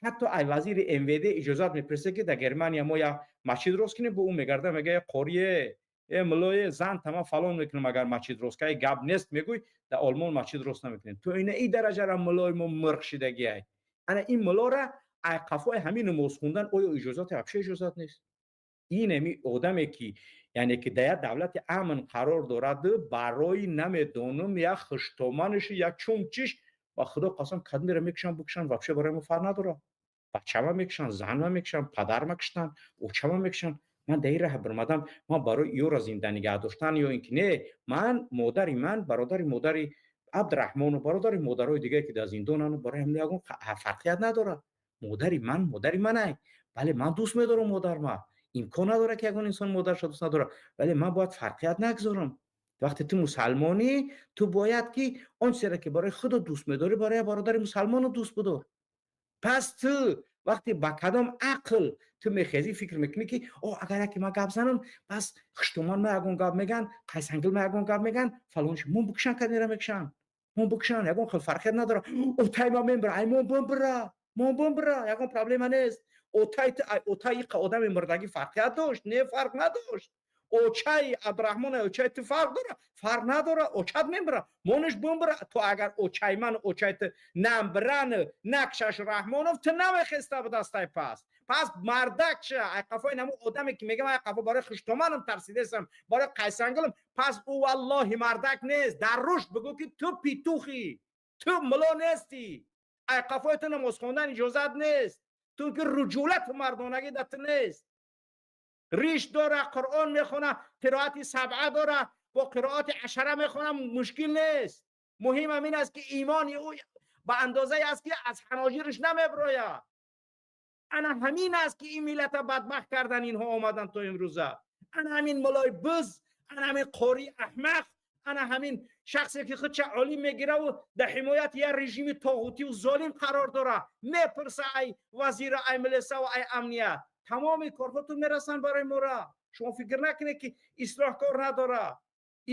ҳатто ай вазири МВД иҷозат мепурсад, ки дар Германия мо як масҷид рост кунем, бо ӯ мегарда, мега: «Қорие, э мулое, зан тама фалон мекунам, агар масҷид рост кай». Гап нест, мегӯй, дар Олмон масҷид рост намекунем. То ина и дараҷара мулои мо мирқ шидагиай. Ана ин мулора ай қафои ҳамин намоз хундан оё иҷозате? Вообще иҷозат нест. Ин ами одаме ки, яъне ки дар як давлати амн қарор дорад, барои намедонам як хуштоманаш, як чумчиш, ба Худо қасам, кадмера мекушанд, бикушанд, вообще барои мо фарқ надорад. Бачама мекушанд, занма мекушанд, падарма куштанд, очама мекушанд. Ман дар ин раҳ бирмадам. Ман барои ёро зинда нигаҳ доштан ё ин ки не, ман модари ман, бародари модари Абдураҳмону бародари модарои дигаре, ки дар зиндонанд, барои ҳам ягон фарқият надорад. Модари ман модари манай. Бале, ман дӯст медорам модарма, имкон надорад, ки ягон инсон модарашро дӯст надорад, вале ман бояд фарқият нагузорам. Вақте ту мусалмонӣ, ту бояд ки он чизеро, ки барои худо дӯст медорӣ, барои бародари мусалмону дӯст бидор. Пас ту вақте ба кадом ақл ту мехезӣ, фикр мекунӣ, ки о, агар яке ман гап занам, пас хуштумон ма ягон гап меган, қайсангил ма ягон гап меган, фалонш мон бикушан, кадмера мекушанд, мон бикушанд, ягон хел фарқият надорад. Отай ма мембира, ай мон бимбира, мон бимбира, ягон проблема нест. Отай ту ай отай иқа одами мурдагӣ фарқият дошт? Не, фарқ надошт. Очаи Абдураҳмон очаи ту фарқ дора? Фарқ надора. Очат мембира, монаш бимбира. То агар очаи ман, очаи ту намбиран, накшаш Раҳмонов, ту намехеста ба дастай. Пас мардак ша. Ай қафои намо одаме, ки мегам, ай қафо барои хуштоманам тарсидесам, барои қайсангилам, пас ӯ валлоҳи мардак нест. Дар рушд бигӯ, ки ту петух ӣ, ту муло нестӣ. Ай қафои ту намоз хондан иҷозат нест, ту ки руҷулату мардонагӣ дар ту нест. Риш дора, Қуръон мехона, қироати сабъа дора, бо қироати ашара мехона, мушкил нест. Муҳимам ин аст, ки имони ӯ ба андозае аст, ки аз ҳаноҷирш намеброяд. Ана ҳамин аст, ки ин миллата бадбахт кардан инҳо омадан то имрӯза. Ана ҳамин мулои буз, ана ҳамин қории аҳмақ, ана ҳамин шахсе, ки худша олим мегираву дар ҳимояти як режими тоғутиву золим қарор дора, мепурса ай вазира, ай милисаву ай амният. Тамоми корҳотун мерасанд барои мора. Шумо фикр накунед, ки ислоҳ кор надора.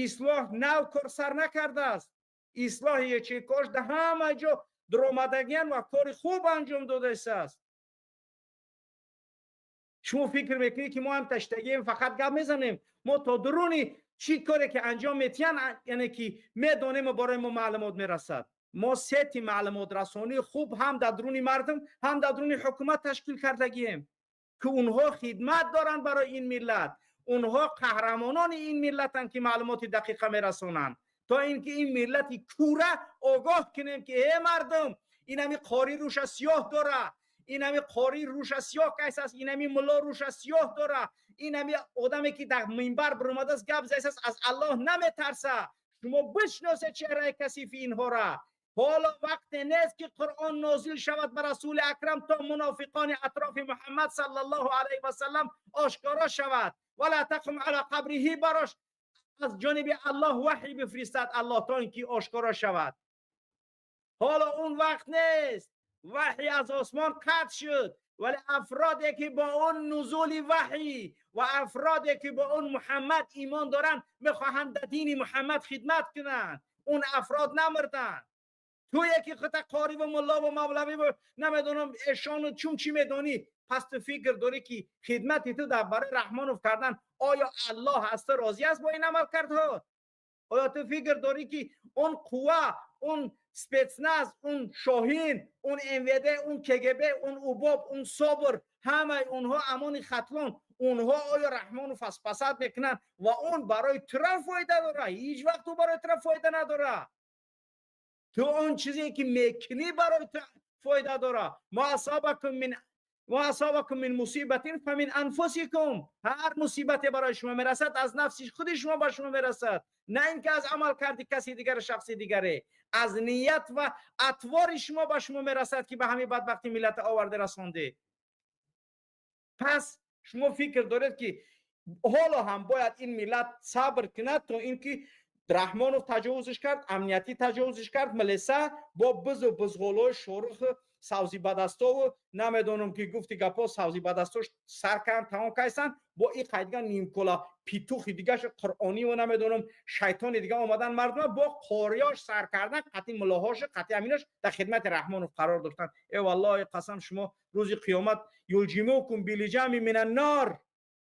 Ислоҳ нав кор сар накардааст. Ислоҳи ячейкош дар ҳама ҷо дуромадагиян ва кори хуб анҷом додаистааст. Шумо фикр мекунед, ки мо ҳам таштагием, фақат гап мезанем. Мо то дуруни чӣ коре ки анҷом метиҳанд, яъне ки медонему барои мо маълумот мерасад. Мо сети маълумотрасонии хуб ҳам дар дуруни мардум, ҳам дар дуруни ҳукумат ташкил кардагием, ки онҳо хидмат доранд барои ин миллат. Онҳо қаҳрамонони ин миллатанд, ки маълумоти дақиқа мерасонанд, то ин ки ин миллати кура огоҳ кунем, ки э мардум, инами қори рӯша сиёҳ дора, инами қори рӯша сиёҳ кайс аст, инами мулло рӯша сиёҳ дора, инами одаме, ки дар минбар биромадааст, гап зайсааст, аз Аллоҳ наметарса. Шумо бишносед чеҳраи касифи инҳора. Ҳоло вақте нест, ки Қуръон нозил шавад ба Расули Акрам, то мунофиқони атрофи Муҳаммад саллаллоҳу алайҳи васаллам ошкоро шавад. Вала тақум ала қабриҳи, барош аз ҷониби Аллоҳ ваҳй бифиристад Аллоҳ, то ин ки ошкоро шавад. Ҳоло он вақт нест. Ваҳй аз осмон қатъ шуд, вале афроде, ки бо он нузули ваҳй ва афроде, ки бо он Муҳаммад имон доранд, мехоҳанд дар дини Муҳаммад хидмат кунанд, он афрод намурданд. Ту яки хута қори ва мулло ва мавлавӣ ва намедонам эшону чун чӣ медонӣ, пас ту фикр дорӣ, ки хидмати ту дар барои Раҳмонов кардан, оё Аллоҳ аз ту розӣ аст бо ин амал кардҳо? Оё ту фикр дорӣ, ки он қувва, он спецназ, он Шоҳин, он МВД, он КГБ, он УБОП, он СОБР, ҳамаи онҳо амони Хатлон, онҳо оё Раҳмонов спасать мекунанд ва он барои тура фоида дора? Ҳеҷ вақт ӯ барои тура фоида надора. Ту он чизе ки мекунӣ барои ту фоида дорад. Ма асобакум мин мусибатин фамин анфусикум. Ҳар мусибате барои шумо мерасад аз нафси худи шумо ба шумо мерасад, на инки аз амал карди каси дигар, шахси дигаре. Аз ният ва атвори шумо ба шумо мерасад ки ба ҳамин бадбахти миллат оварда расонде. Пас шумо фикр доред ки ҳоло ҳам бояд ин миллат сабр кунад то инки Раҳмонов таҷовузш кард, амниятӣ таҷовузш кард, милиса бо бизу бизғолои шорух савзи бадастову намедонам ки гуфти гапо савзи бадастош сар кардан тамом кайсан, бо и қайдга нимкола питухи дигаш қуръониву намедонам шайтони дига омадан мардума бо қориёш сар кардан, қатъи муллоҳош, қатъи аминош дар хидмати Раҳмонов қарор доштанд. Э валлоҳи қасам, шумо рӯзи қиёмат юлҷимукум билиҷами минаннор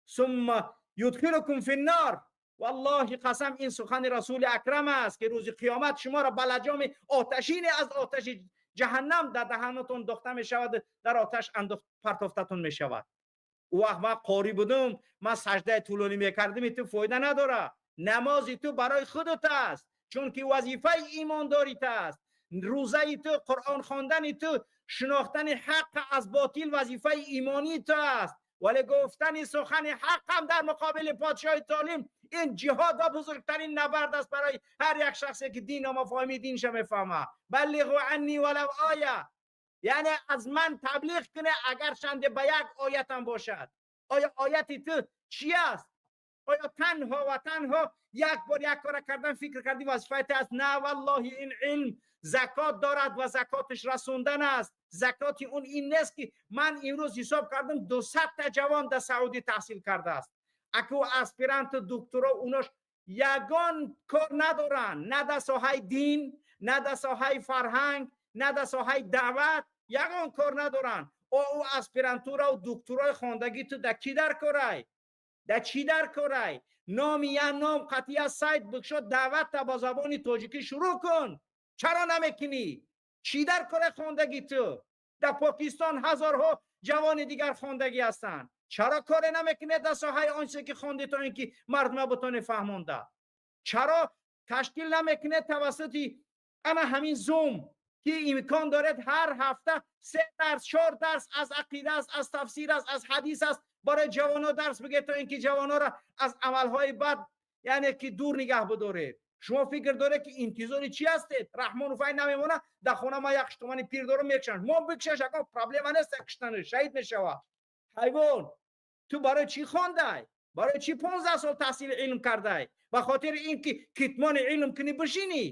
сумма юдхилукум финнор. Валлоҳи қасам, ин сухани Расули Акрам аст ки рӯзи қиёмат шуморо ба лаҷоми оташине аз оташи ҷаҳаннам дар даҳанатон дохта мешавад, дар оташ партофтатон мешавад. Ӯ вақт ман қорӣ будум, ман саждаи тӯлонӣ мекардим, ту фоида надорад. Намози ту барои худат аст, чунки вазифаи имондорит аст. Рӯзаи ту, Қуръон хондани ту, шинохтани ҳақ аз ботил вазифаи имонии ту аст. Вале гуфтани сухани ҳақ ҳам дар муқобили подшоҳи толим ин ҷиҳод ва бузургтарин набард аст барои ҳар як шахсе ки дин ва мафоҳими динша мефаҳмад. Баллиғу анни валав оя, яъне аз ман таблиғ куне агар чанде ба як оятам бошад. Оё ояти ту чи аст? Оё танҳо ва танҳо як бор як кора кардан фикр кардӣ вазифаи ту аст? На, валлоҳи, ин илм закот дорад ва закоташ расондан аст. Закоти он ин нест ки ман имрӯз ҳисоб кардам 200 та ҷавон дар Саудӣ таҳсил кардааст. Аку аспиранту докторо унош ягон кор надоранд, на дар соҳаи дин, на дар соҳаи фарҳанг, на дар соҳаи даъват ягон кор надоранд. Ӯ аспирантура ва докторои хондагӣ ту дар кӣ дар корай? Дар чӣ дар корай? Номи я ном қатъия сайт бикшо, даъватта ба забони тоҷикӣ шурӯъ кун. Чаро намекунӣ? Чӣ дар кораи хондагӣ ту? Дар Покистон ҳазорҳо ҷавони дигар хондагӣ ҳастанд. Чаро коре намекунед дар соҳаи он чизе ки хондед то ин ки мардума бутоне фаҳмонда? Чаро ташкил намекунед тавассути ана ҳамин Зум ки имкон доред ҳар ҳафта 3 дарс, 4 дарс аз ақида аст, аз тафсир аст, аз ҳадис аст барои ҷавонҳо дарс бигед то ин ки ҷавонҳоро аз амалҳои бад яъне ки дур нигаҳ бидоред? Шумо фикр доред ки интизори чӣ ҳастед? Раҳмонов ай намемонад дар хона, ман як штумани пир дорам, мекушам. Мо бикушаш, ягон проблема нест, куштанаш шаҳид мешавад. Ҳайвон, ту барои чӣ хондай? Барои чӣ 15 сол таҳсили илм кардай? Ба хотири ин ки китмони илм кунӣ бишинӣ?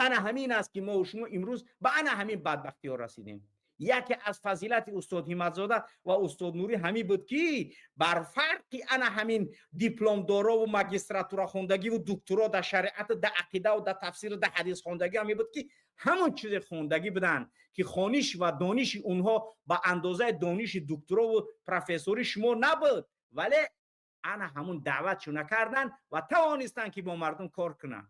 Ана ҳамин аст ки мо шумо имрӯз ба ана ҳамин бадбахтиҳо расидем. Яке аз фазилати устод Ҳимматзода ва устод Нурӣ ҳамин буд ки бар фарқи ана ҳамин дипломдорову магистратура хондагиву докторо дар шариат, дар ақидаву дар тафсиру дар ҳадис хондагӣ ҳамин буд ки ҳамон чизе хондагӣ буданд ки хониш ва дониши онҳо ба андозаи дониши докторову профессори шумо набуд, вале ана ҳамун даъватшо накарданд ва тавонистанд ки бо мардум кор кунанд.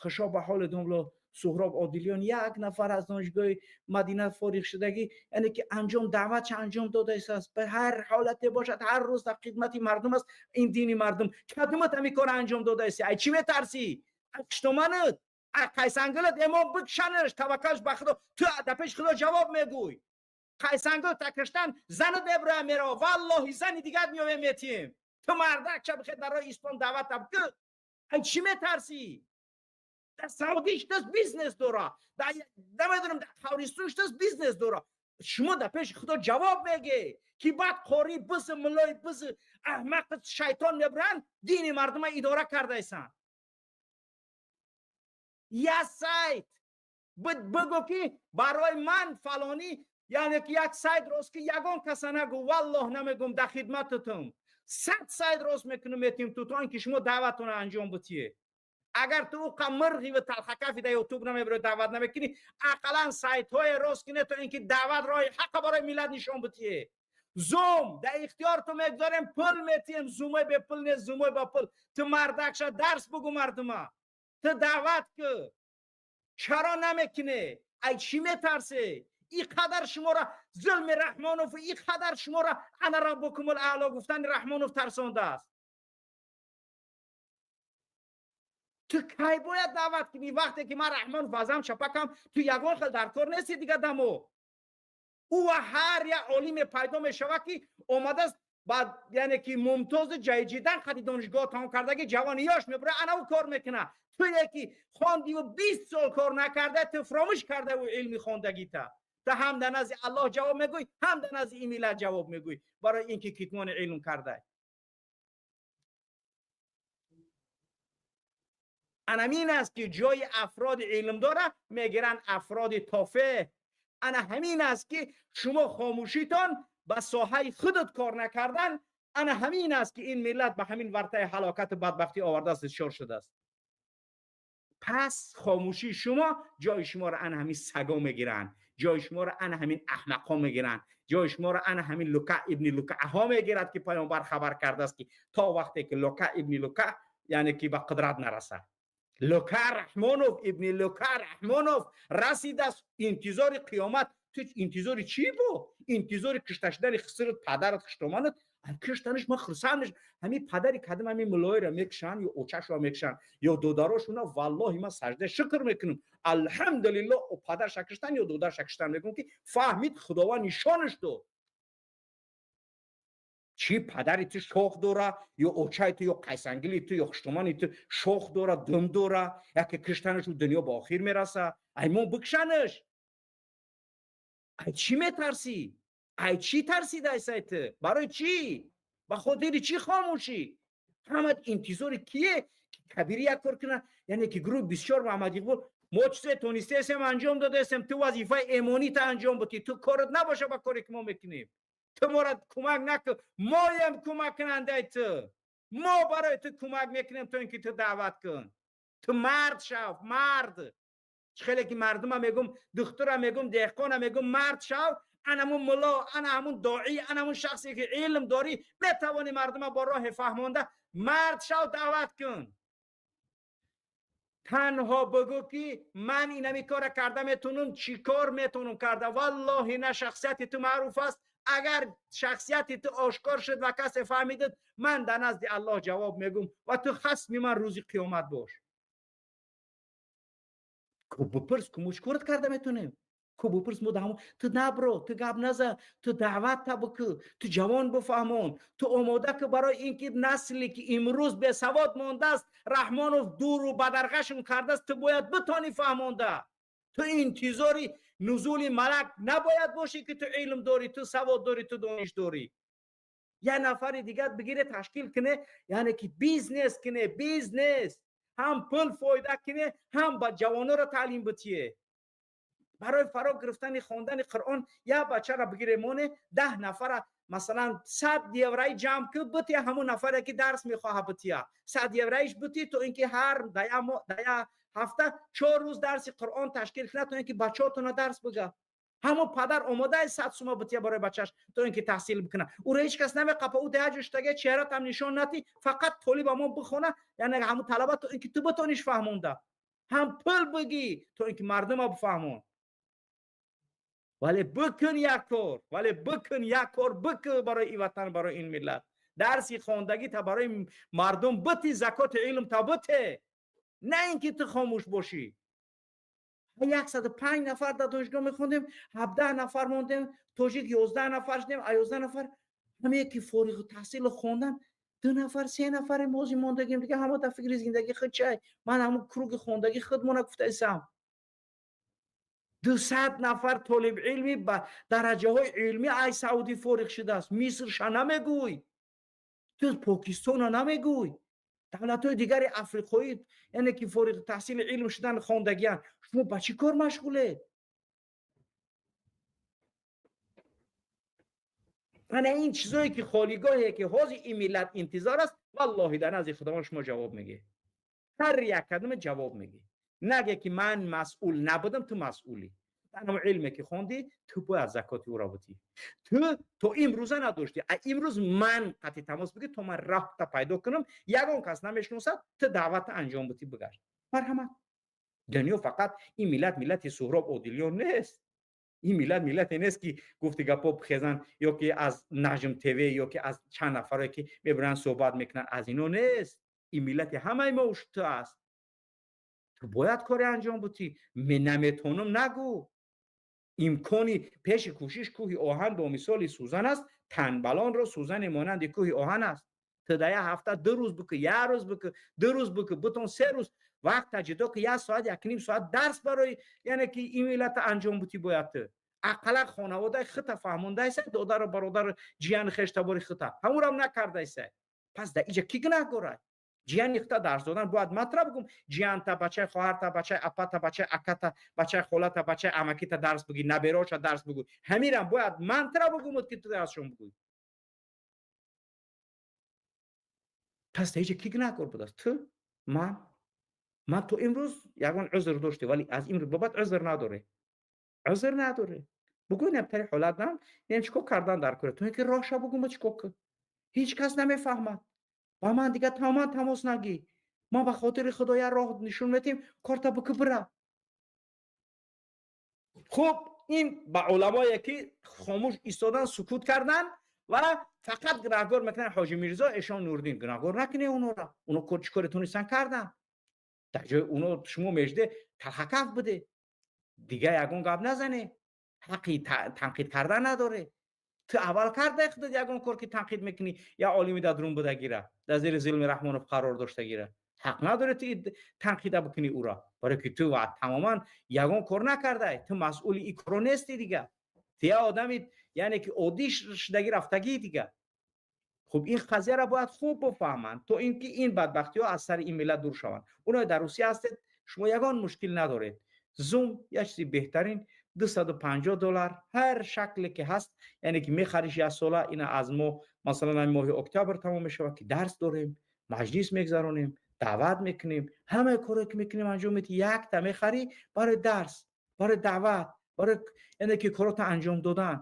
Хушо ба ҳоли домло Суҳроб Одилиён, як нафар аз донишгоҳи Мадина фориғ шудагӣ, яъне ки анҷом даъватша анҷом додааст, ба ҳар ҳолате бошад ҳар рӯз дар хидмати мардум аст. Ин дини мардум кадумат ҳамин кора анҷом додааст? Ай чӣ метарсӣ? Ай киштоманат, ай қайсангилат эмо бикшанаш, таваккалш ба Худо, ту дар пеши Худо ҷавоб мегӯй. Қайсангил такиштан занат мебурая мерава, валлоҳи зани дигар меоем метиҳем. Ту мардак ша бихе дар роҳи ислом даъват бикун. Ай чӣ метарсӣ? Дар Саудӣ штас бизнес дора, намедонам дар Қабристон штас бизнес дора. Шумо дар пеши Худо ҷавоб мегӣ ки баъд қори биз, муллои биз, аҳмақ шайтон мебуранд, дини мардума идора кардаисанд. Я сайт бигӯ ки барои ман фалонӣ, яъне ки як сайт рост ки ягон каса нагӯ, валлоҳ намегӯм, дар хидмататум 100 сайт рост мекунем метиҳем ту то ин ки шумо даъватонро анҷом битиед. Агар ту уқа мирғи ва талхакафи дар ютуб намебирои, даъват намекунӣ, ақаллан сайтҳое рост кунед то ин ки даъват роҳи ҳаққа барои миллат нишон битиед. Зум дар ихтиёр ту мегузорем, пул метиҳем, зумои бепул нест, зумои ба пул. Ту мардакша дарс бугӯ мардума, ту даъват кӯ. Чаро намекунӣ? Ай чӣ метарсӣ? И қадар шуморо зулми Раҳмонов, и қадар шуморо ана раббукумул аъло гуфтани Раҳмонов тарсондааст. Ту кай бояд даъват кунӣ? Вақте ки ман Раҳмонов Азам чапакам, ту ягон хел дар кор нести дига дамо. Ӯ ва ҳар як олиме пайдо мешавад, ки омадааст ба, яъне ки мумтози ҷайҷидан қади донишгоҳ тамом кардаги ҷавони ёш мебура, ана ӯ кор мекунад. Туе ки хондиву 20 сол кор накарда, ту фаромӯш кардаву илми хондагита. Ту ҳам дар назди Аллоҳ ҷавоб мегӯй, ҳам дар назди ин миллат ҷавоб мегӯй барои ин ки китмони илм кардай. Ана ҳамин аст, ки ҷои афроди илмдора мегиранд афроди тофе. Ана ҳамин аст, ки шумо хомӯшитон ба соҳаи худат кор накардан, ана ҳамин аст, ки ин миллат ба ҳамин вартаи ҳалокату бадбахтӣ овардааст, дучор шудааст. Пас хомӯшии шумо, ҷои шуморо ана ҳамин саго мегиранд, ҷои шуморо ана ҳамин аҳмақҳо мегиранд, ҷои шуморо ана ҳамин Лука ибни Лукаҳо мегирад, ки паёмбар хабар кардааст, ки то вақте ки Лука ибни Лука, яъне ки ба қудрат нарасад. Лука Раҳмонов ибни Лука Раҳмонов расидааст, интизори қиёмат. Ту интизори чӣ бу? Интизори кушта шудани хисрат, падарат, хуштоманат. Киштаниш ман хурсанд. Ҳамин падари кадим ҳамин мулоиро мекушанд ё очашро мекушанд ё додарошуна, валлоҳи, ман сажда шукр мекунам, алҳамдулилло, падарша киштан ё додарша киштан, мекунам, ки фаҳмид, Худованд нишонаш дод. Чӣ падари ту шох дора ё очаи ту ё қайсангили ту ё хуштомани ту шох дора, дум дора, яке киштанашу дунё ба охир мераса. Аймон бикшанаш. Ай чӣ метарсӣ? Ай чӣ тарсидаисай ту? Барои чӣ? Ба хотири чӣ хомӯшӣ? Ҳамат интизори кие? Кабири як кор куна, яъне ки гурӯҳи бисёр Муҳаммад Иқбол мо чизе тонистаесем, анҷом додаесем. Ту вазифаи эмонита анҷом будӣ. Ту корат набоша ба коре ки мо мекунем. Ту моро кӯмак накун, моем кӯмаккунандаи ту. Мо барои ту кӯмак мекунем, то ин ки ту даъват кун. Ту мард шав, мард. Хеле ки мардума мегум, духтура мегум, деҳқона мегум, мард шав. Ана ҳамун мулло, ана ҳамун доӣ, ана ҳамун шахсе ки илм дорӣ, метавонӣ мардума бо роҳе фаҳмонда, мард шав, даъват кун. Танҳо бигӯ, ки ман инами кора карда метавонам. Чӣ кор метавонам карда? Валлоҳи, на шахсияти ту маъруф аст. Агар шахсияти ту ошкор шуд ва касе фаҳмидад, ман дар назди Аллоҳ ҷавоб мегӯм ва ту хасми ман рӯзи қиёмат бош. Ку бипурс, ку мо чӣ корат карда метавонем? Ку бипурс. Мо даҳмо ту набро, ту гап наза, ту даъватта бикӯ, ту ҷавон бифаҳмон, ту омода ку барои ин ки насле ки имрӯз бесавод мондааст, Раҳмонов дуру бадарғашон кардааст, ту бояд битонӣ фаҳмонда. Ту интизори нузули малак набояд бошӣ, ки ту илм дорӣ, ту савод дорӣ, ту дониш дорӣ. Як нафари дигар бигире, ташкил куне, яъне ки бизнес куне, бизнес ҳам пул фоида куне, ҳам ба ҷавононро таълим битие. Барои фаро гирифтани хондани Қуръон як бачаро бигире, моне, 10 нафара, масалан, 100 евраи ҷамъ ку, бития ҳамон нафаре ки дарс мехоҳа, бития 100 евраиш бити, то ин ки ҳар да ҳафта 4 рӯз дарси Қуръон ташкил кунад, то ин ки бачаҳотона дарс бига. Ҳамон падар омодаи 100 сума бития барои бачаш, то ин ки таҳсил бикунад. Ӯро ҳеҷ кас намеқапа, ӯ даҳ ҷуштага чеҳратам нишон натӣ, фақат толиба мо бихона, яъне ҳамон талаба, то ин ки ту битониш фаҳмонда, ҳам пул бигӣ, то ин ки мардума бифаҳмон. Вале бикун як кор, вале бикун як кор, бикун барои ин ватан, барои ин миллат. Дарси хондагӣ та барои мардум бити, закоти илм та бите, на ин ки ту хомӯш бошӣ. 105 нафар дар донишгоҳ мехондем, 17 нафар мондем, тоҷик 11 нафар шудем. А 11 нафар ҳамае ки фориғу таҳсилу хондан, ду нафар, се нафаре мози мондагим, дига ҳама дар фикри зиндагӣ худ. Чай, ман ҳамун круги хондагӣ худмона гуфтаисам. 200 нафар толибилми ба дараҷаҳои илмӣ ай Саудӣ фориғ шудааст. Мисрша намегӯй ту, Покистона намегӯй, давлатҳои дигари африқоӣ, яъне ки фориғ таҳсили илм шудан, хондагианд. Шумо ба чӣ кор машғулед? Ана ин чизое ки холигоҳе ки ҳозир ин миллат интизор аст, валлоҳи, дар назди Худованд шумо ҷавоб мегӣ, ҳар як кадоме ҷавоб мегӣ. Наге ки ман масъул набудам. Ту масъулӣ. Дар илме ки хондӣ, ту бояд закоти ӯро бутӣ. Ту то имрӯза надоштӣ, а имрӯз ман қатъи тамос бигир, то ман роҳта пайдо кунам. Ягон кас намешиносад, ту даъвата анҷом бутӣ, бигард, марҳамат. Дунё фақат ин миллат миллати Суҳроб Одилён нест. Ин миллат миллате нест, ки гуфти гапо бихезан ё ки аз Наҷм ТВ, ё ки аз чанд нафаре ки мебаранд, суҳбат мекунанд, аз ино нест. Ин миллати ҳамаи мо ту аст. Ту бояд коре анҷом бутӣ. Мен наметонам нагӯ. Имкони пеши кӯшиш кӯҳи оҳан бо мисоли сӯзан аст, танбалонро сӯзане монанди кӯҳи оҳан аст. Ту дар як ҳафта 2 рӯз бикӯ, 1 рӯз бикӯ, 2 рӯз бикӯ, бутон 3 рӯз вақт ҷудо ки 1 соат, 1.5 соат дарс барои яъне ки ин миллата анҷом бутӣ бояд ту. Ақаллан хонаводаи худта фаҳмондайса, додару бародару ҷияни хештабори худта. Ҳамонам накардайса. Пас дар иҷа кӣ гунаҳкорай? Ҷияни худта дарс додан бояд матра бигӯм, ҷиянта, бачаи хоҳарта, бачаи апата, бачаи аката, бачаи холата, бачаи амакита дарс бигӣ, набероша дарс бигӯй. Ҳамирам бояд мантра бигӯмуд ки ту дарсшон бигӯй. Пас дар иҷа кӣ гунаҳкор будааст? Ту? Ман? Ман то имрӯз ягон узр доште, вале аз имрӯз ба баъд узр надоре. Узр надоре. Бугӯй намтари ҳолат нам, ям чӣ кор кардан дар кора? То ин ки роҳша бугӯма чӣ кор кун? Ҳеҷ кас намефаҳмад. Ба ман дигар тамоман тамос нагӣ. Ман ба хотири Худо як роҳ нишон медиҳем, корта бикӯ бира. Хуб, ин ба уламое ки хомӯш истодан, сукут кардан ва фақат гунаҳгор мекунанд Ҳоҷи Мирзо, Эшон Нурдин. Гунаҳгор накунед онора. Оно кор чӣ коре тонистан кардан. Дар ҷои оно шумо межде талхакаф буде. Дигар ягон гап назане. Ҳаққи танқид кардан надоре. Ту аввал кардай худат ягон кор ки танқид мекунӣ, я олими дар дурун будагира, дар зери зулми Раҳмонов қарор доштагира. Ҳақ надоре ту танқида бикунӣ ӯро, барои ки ту тамоман ягон кор накардай. Ту масъули ин коро нести дигар. Ту я одами яъне ки оддӣ шудаги рафтагӣ дигар. Хуб, ин қазияро бояд хуб бифаҳманд, то ин ки ин бадбахтиҳо аз сари ин миллат дур шаванд. Оное дар Русия ҳастед, шумо ягон мушкил надоред. Зум як чизи беҳтарин, $250 ҳар шакле ки ҳаст, яъне ки мехариш як сола. Ина аз мо масалан моҳи октябр тамом мешавад ки дарс дорем, маҷлис мегзаронем, даъват мекунем, ҳамаи корое ки мекунем анҷом медиҳӣ. Якта мехарӣ барои дарс, барои даъват, барои яъне ки корота анҷом додан.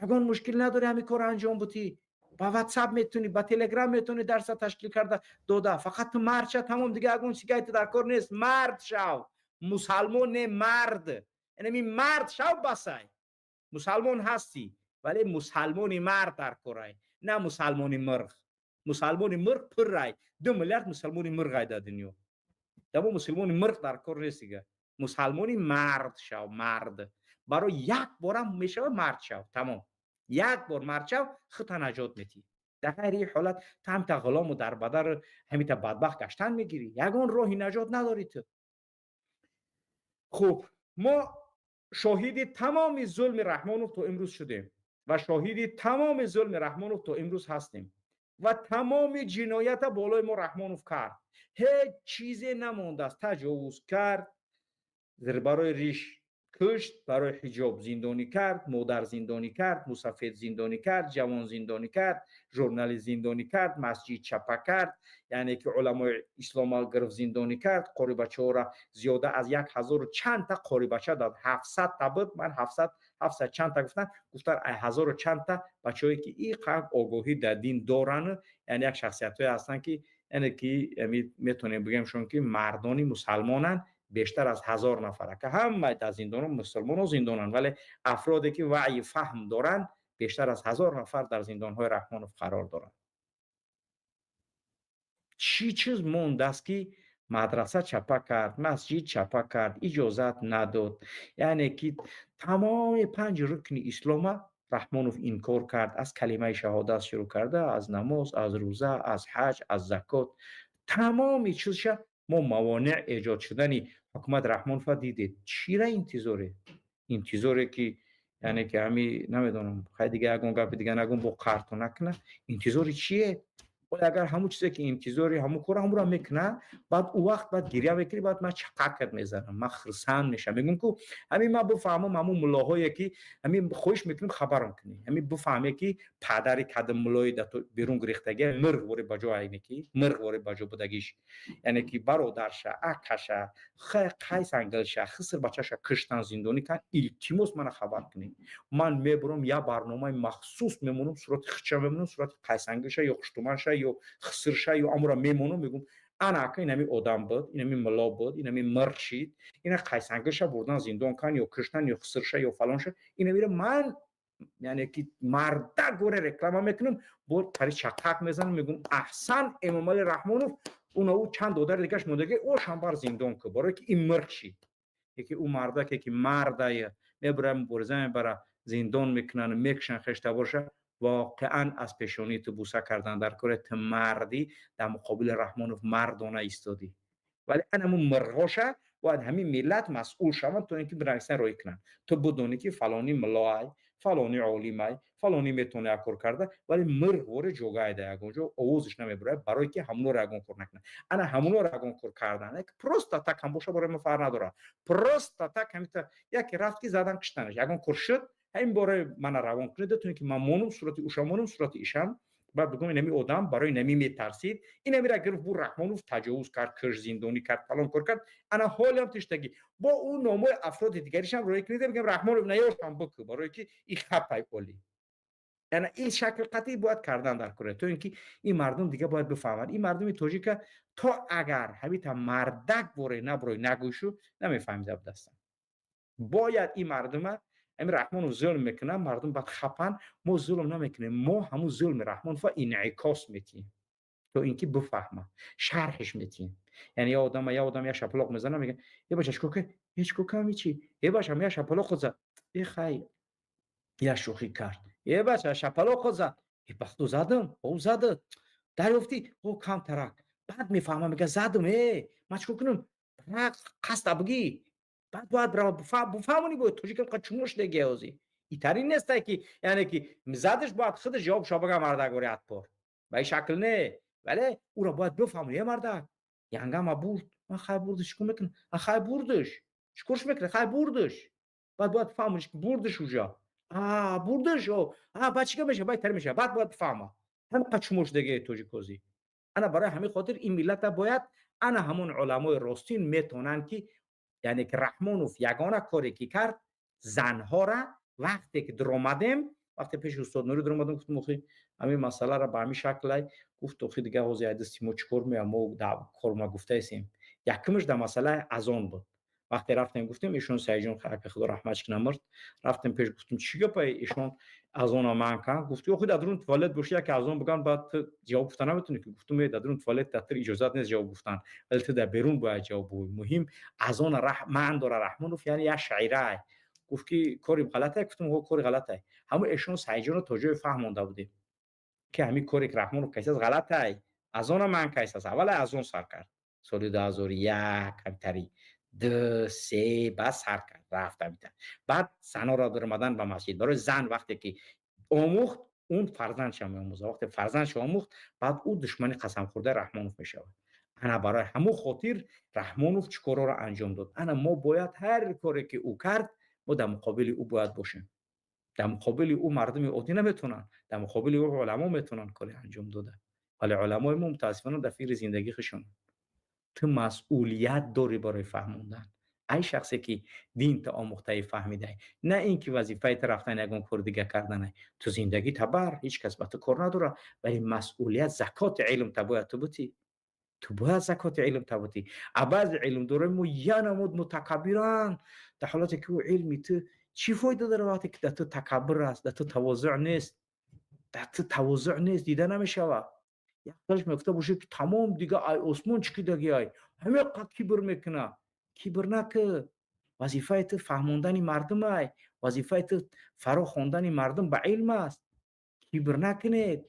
Ягон мушкил надорӣ ҳамин корро анҷом бутӣ. Ба WhatsApp метавонӣ, ба Telegram метавонӣ дарса ташкил карда дода. Фақат ту мард ша, тамом, дигар ягон сигайти дар кор нест. Мард шав, мусалмон не, мард. Яъне мард шав, басай. Мусалмон ҳастӣ, вале мусалмони мард дар корай, на мусалмони мирғ. Мусалмони мирғ пуррай, 2 миллиард мусалмони мирғай дар дунё. Дамо мусалмони мирғ дар кор нест дигар. Мусалмони мард шав, мард. Барои як борам мешава мард шав, тамом. Як бор мард шав, худта наҷот метӣ. Дар ғайри ин ҳолат ту ҳамита ғулому дарбадар, ҳамита бадбахт гаштан мегирӣ. Ягон роҳи наҷот надорӣ ту. Хуб, мо шоҳиди тамоми зулми Раҳмонов то имрӯз шудем ва шоҳиди тамоми зулми Раҳмонов то имрӯз ҳастем ва тамоми ҷиноята болои мо Раҳмонов кард. Ҳеҷ чизе намондааст. Таҷовуз кард, барои риш кушт, барои ҳиҷоб зиндонӣ кард, модар зиндонӣ кард, мусафед зиндонӣ кард, ҷавон зиндонӣ кард, журналист зиндонӣ кард, масҷид чапа кард, яъне ки уламои ислома гирифт зиндонӣ кард, қорибачаҳоро зиёда аз 1000 чанд та қорибача дод, 700 та буд, ман 700 чанд та гуфтам, гуфтан ай 1000 чанд та бачаҳое ки ин қадр огоҳӣ дар дин доранд, яъне як шахсиятҳое ҳастанд ки яъне ки метавонем бигӯем шон ки мардони мусалмонанд, бештар аз 1000 нафар, ки ҳама дар зиндонҳо мусулмонҳо зиндонанд, вале афроде ки ваъйи фаҳм доранд бештар аз 1000 нафар дар зиндонҳои Раҳмонов қарор доранд. Чӣ чиз мондааст ки мадраса чапа кард, масҷид чапа кард, иҷозат надод, яъне ки тамоми 5 рукни ислома Раҳмонов инкор кард, аз калимаи шаҳодат шурӯъ карда, аз намоз, аз рӯза, аз ҳаҷ, аз закот, тамоми чизша мо мавонеъ эҷод шудани ҳукумат Раҳмонова дидед. Чира интизоре? Интизоре ки яъне ки ҳами намедонам, хай дига ягон гапи дига нагум, бо қарту накуна. Интизори чие? Оля агар ҳамун чизе ки интизори ҳамун кора ҳамура мекуна, баъд ӯ вақт баъд гиря мекунӣ, баъд ман чақакат мезанам, ман хирсанд мешавам. Мегӯм ку ҳамин ман бифаҳмам ҳамун муллоҳое ки ҳамин хоҳиш мекунем хабарам кунӣ, ҳамин бифаҳме ки падари кадом муллои дар берун гирифтагия мирғ вори ба ҷо айне ки мирғ вори ба ҷо будагиш, яъне ки бародарша, акаша, қайсангилша, хиср бачаша киштан, зиндонӣ кан, илтимос мана хабар кунӣ. Ман мебурам як барномаи махсус мемонам, сурати хича мемонам, сурати қайсангилша ё хуштуманша ё хисрша ё амура мемонам, мегӯм ана ака инами одам буд, инами мулло буд, инами мирғ шид, ина қайсангилша бурдан зиндон кан ё киштан ё хисрша ё фалонша, инамира ман яъне ки мардак горе реклама мекунам, бо пари чақак мезанам, мегӯм аҳсан Эмомали Раҳмонов Уна ӯ чанд додари дигаш мондаги, ошам бар зиндон ку, барое ки ин мирғ шид. Яке ӯ мардаке ки мардае мебара, мубориза мебара, зиндон мекунанд, мекушанд хештаборша. Воқеан аз пешонии ту буса кардан дар кори ту, мардӣ дар муқобили Раҳмонов мардона истодӣ. Вале анамун мирғоша бояд ҳамин миллат масъул шаванд, то ин ки бинависанд, роӣ кунанд. Ту бидонӣ, ки фалонӣ муллоай, фалонӣ олимай, фалонӣ метавона як кор карда, вале мирғ воре ҷогай да ягон ҷо овозиш намебурад, барое ки ҳамонро ягон кор накунад. Ана ҳамонро ягон кор кардан просто так ҳам боша, барои ма фарқ надорад. Просто так ҳамита яке рафт, ки задан, киштанаш, ягон кор шуд, ҳамин бораи мана равон кунед, то ин ки ман монум сурати уша, монум сурати ишам, баъд бигӯм, инами одам барои нами метарсид, инамира гирифт, бу Раҳмонов таҷовуз кард, киш, зиндонӣ кард, фалон кор кард. Ана ҳолиам тиштагӣ бо ӯ номои афроди дигаришам роӣ кунед, бигам, Раҳмонов наёшам бикӯ, барое ки и хапай оли. Яъне ин шакл қатъӣ бояд кардан дар кора, то ин ки ин мардум дига бояд бифаҳманд. Ин мардуми тоҷика то агар ҳамита мардак боре набурой, нагӯйшу, намефаҳмида будастанд. Бояд ин мардума, ҳамин Раҳмонов зулм мекунад, мардум баъд хапан. Мо зулм намекунем, мо ҳамун зулми Раҳмонова инъикос метиҳем, то ин ки бифаҳма, шарҳиш метиҳем. Яъне я одам я шапалоқ мезана, мега: «Е бача, чикор ка?» «Ҳеҷ кор кам, ҳичи». «Е бача, я шапалоқ зад». «Е, хай, я шӯхӣ кард». «Е бача, шапалоқ зад». «Е, бахту задам». «О, зада дарёфтӣ?» «О, камтарак». Баъд мефаҳмам, мега: «Задам, э, ман чикор кунам?» Қасда бугӣ, баъд бояд бифаҳмонӣ. Бояд тоҷикам қа чумо шудагия ҳозӣ итари нестай, ки яъне ки задаш, бояд худаш ҷавоб шо бага, мардак, отпор ба ин шакл не, вале ӯро бояд бифаҳмонӣ: «Е, мардак, янгама бурд, ман хай бурдиш, чикор мекунам? Хай, бурдиш, чикорш мекунад? Хай, бурдиш». Баъд бояд фаҳмониш, ки бурдиш уже, а бурдиш, а баъд чика меша, баъд тар меша, баъд бояд бифаҳма. Ҳам қа чумо шудагия тоҷикозӣ. Ана барои ҳамин хотир ин миллата бояд ана ҳамон уламои ростин метавонанд, ки яъне ки Раҳмонов ягона коре ки кард, занҳора вақте ки дуромадем, вақте пеши устод Нурӣ дуромадем, гуфтем: «Охи, ҳамин масъаларо ба ҳамин шаклай». Гуфт: «Охи, дига ҳозир як дасти мо чӣ кор меояд? Мо кор ма гуфтаесем». Якумаш дар масъалаи азон буд. Вақте рафтем, гуфтем, ишон Саидҷон, ака, худо раҳматш кунад, мурд. Рафтем пеш, гуфтем: «Чӣ гапа, ишон азона манъ кард?» Гуфт: «Охи, дар дарун туалет боши, яке азон биган, баъд ту ҷавоб гуфта наметавонӣ ки». Гуфтум: «Дар дарун туалет дар ту иҷозат нест ҷавоб гуфтан, вале ту дар берун бояд ҷавоб бугӯй. Муҳим азона манъ дора Раҳмонов, яъне як шаъирае». Гуфт, ки кори ғалате. Гуфтум: «Ҳо, кори ғалате». Ҳамун эшон Саидҷонро то ҷое фаҳмонда будем, ки ҳамин коре ки Раҳмонов кайсааст, ғалатай, азона манъ кайсааст. Аввале азон сар кард соли 2001, ҳамитари ду се, баъд сар кард, рафт ҳамита. Баъд занҳоро даромадан ба масҷид. Барои зан вақте ки омӯхт, он фарзандша меомӯзад. Вақте фарзандша омӯхт, баъд ӯ душмани қасамхӯрдаи Раҳмонов мешавад. Ана барои ҳамун хотир Раҳмонов чӣ корҳоро анҷом дод. Ана мо бояд ҳар коре ки ӯ кард, мо дар муқобили ӯ бояд бошем. Дар муқобили ӯ мардуми оддӣ наметавонанд, дар муқобили ӯ уламо метавонанд коре анҷом дода. Вале уламои мо мутаассифона дар фикри зиндагӣ хушонанд. Ту масъулият дорӣ барои фаҳмондан, ай шахсе ки динта омӯхтаи, фаҳмидай, на ин ки вазифаи ту рафтан ягон кори дига карданай. Ту зиндагӣ табар, ҳеҷ кас ба ту кор надорад, вале масъулият, закоти илм та бояд ту бутӣ. Ту бояд закоти илм та бутӣ. А баъзе илмдорои мо я намуд мутакаббиранд, дар ҳолате ки ӯ илми ту чӣ фоида дорад, вақте ки дар ту такаббур аст, дар ту тавозӯъ нест, дар ту тавозӯъ нест, дида намешавад. Якташ мегуфта бошед, ки тамом дига ай осмон чикидаги, ай ҳамин қад кибр мекуна. Кибр накӣ. Вазифаи ту фаҳмондани мардум ай, вазифаи ту фаро хондани мардум ба илм аст. Кибр накунед.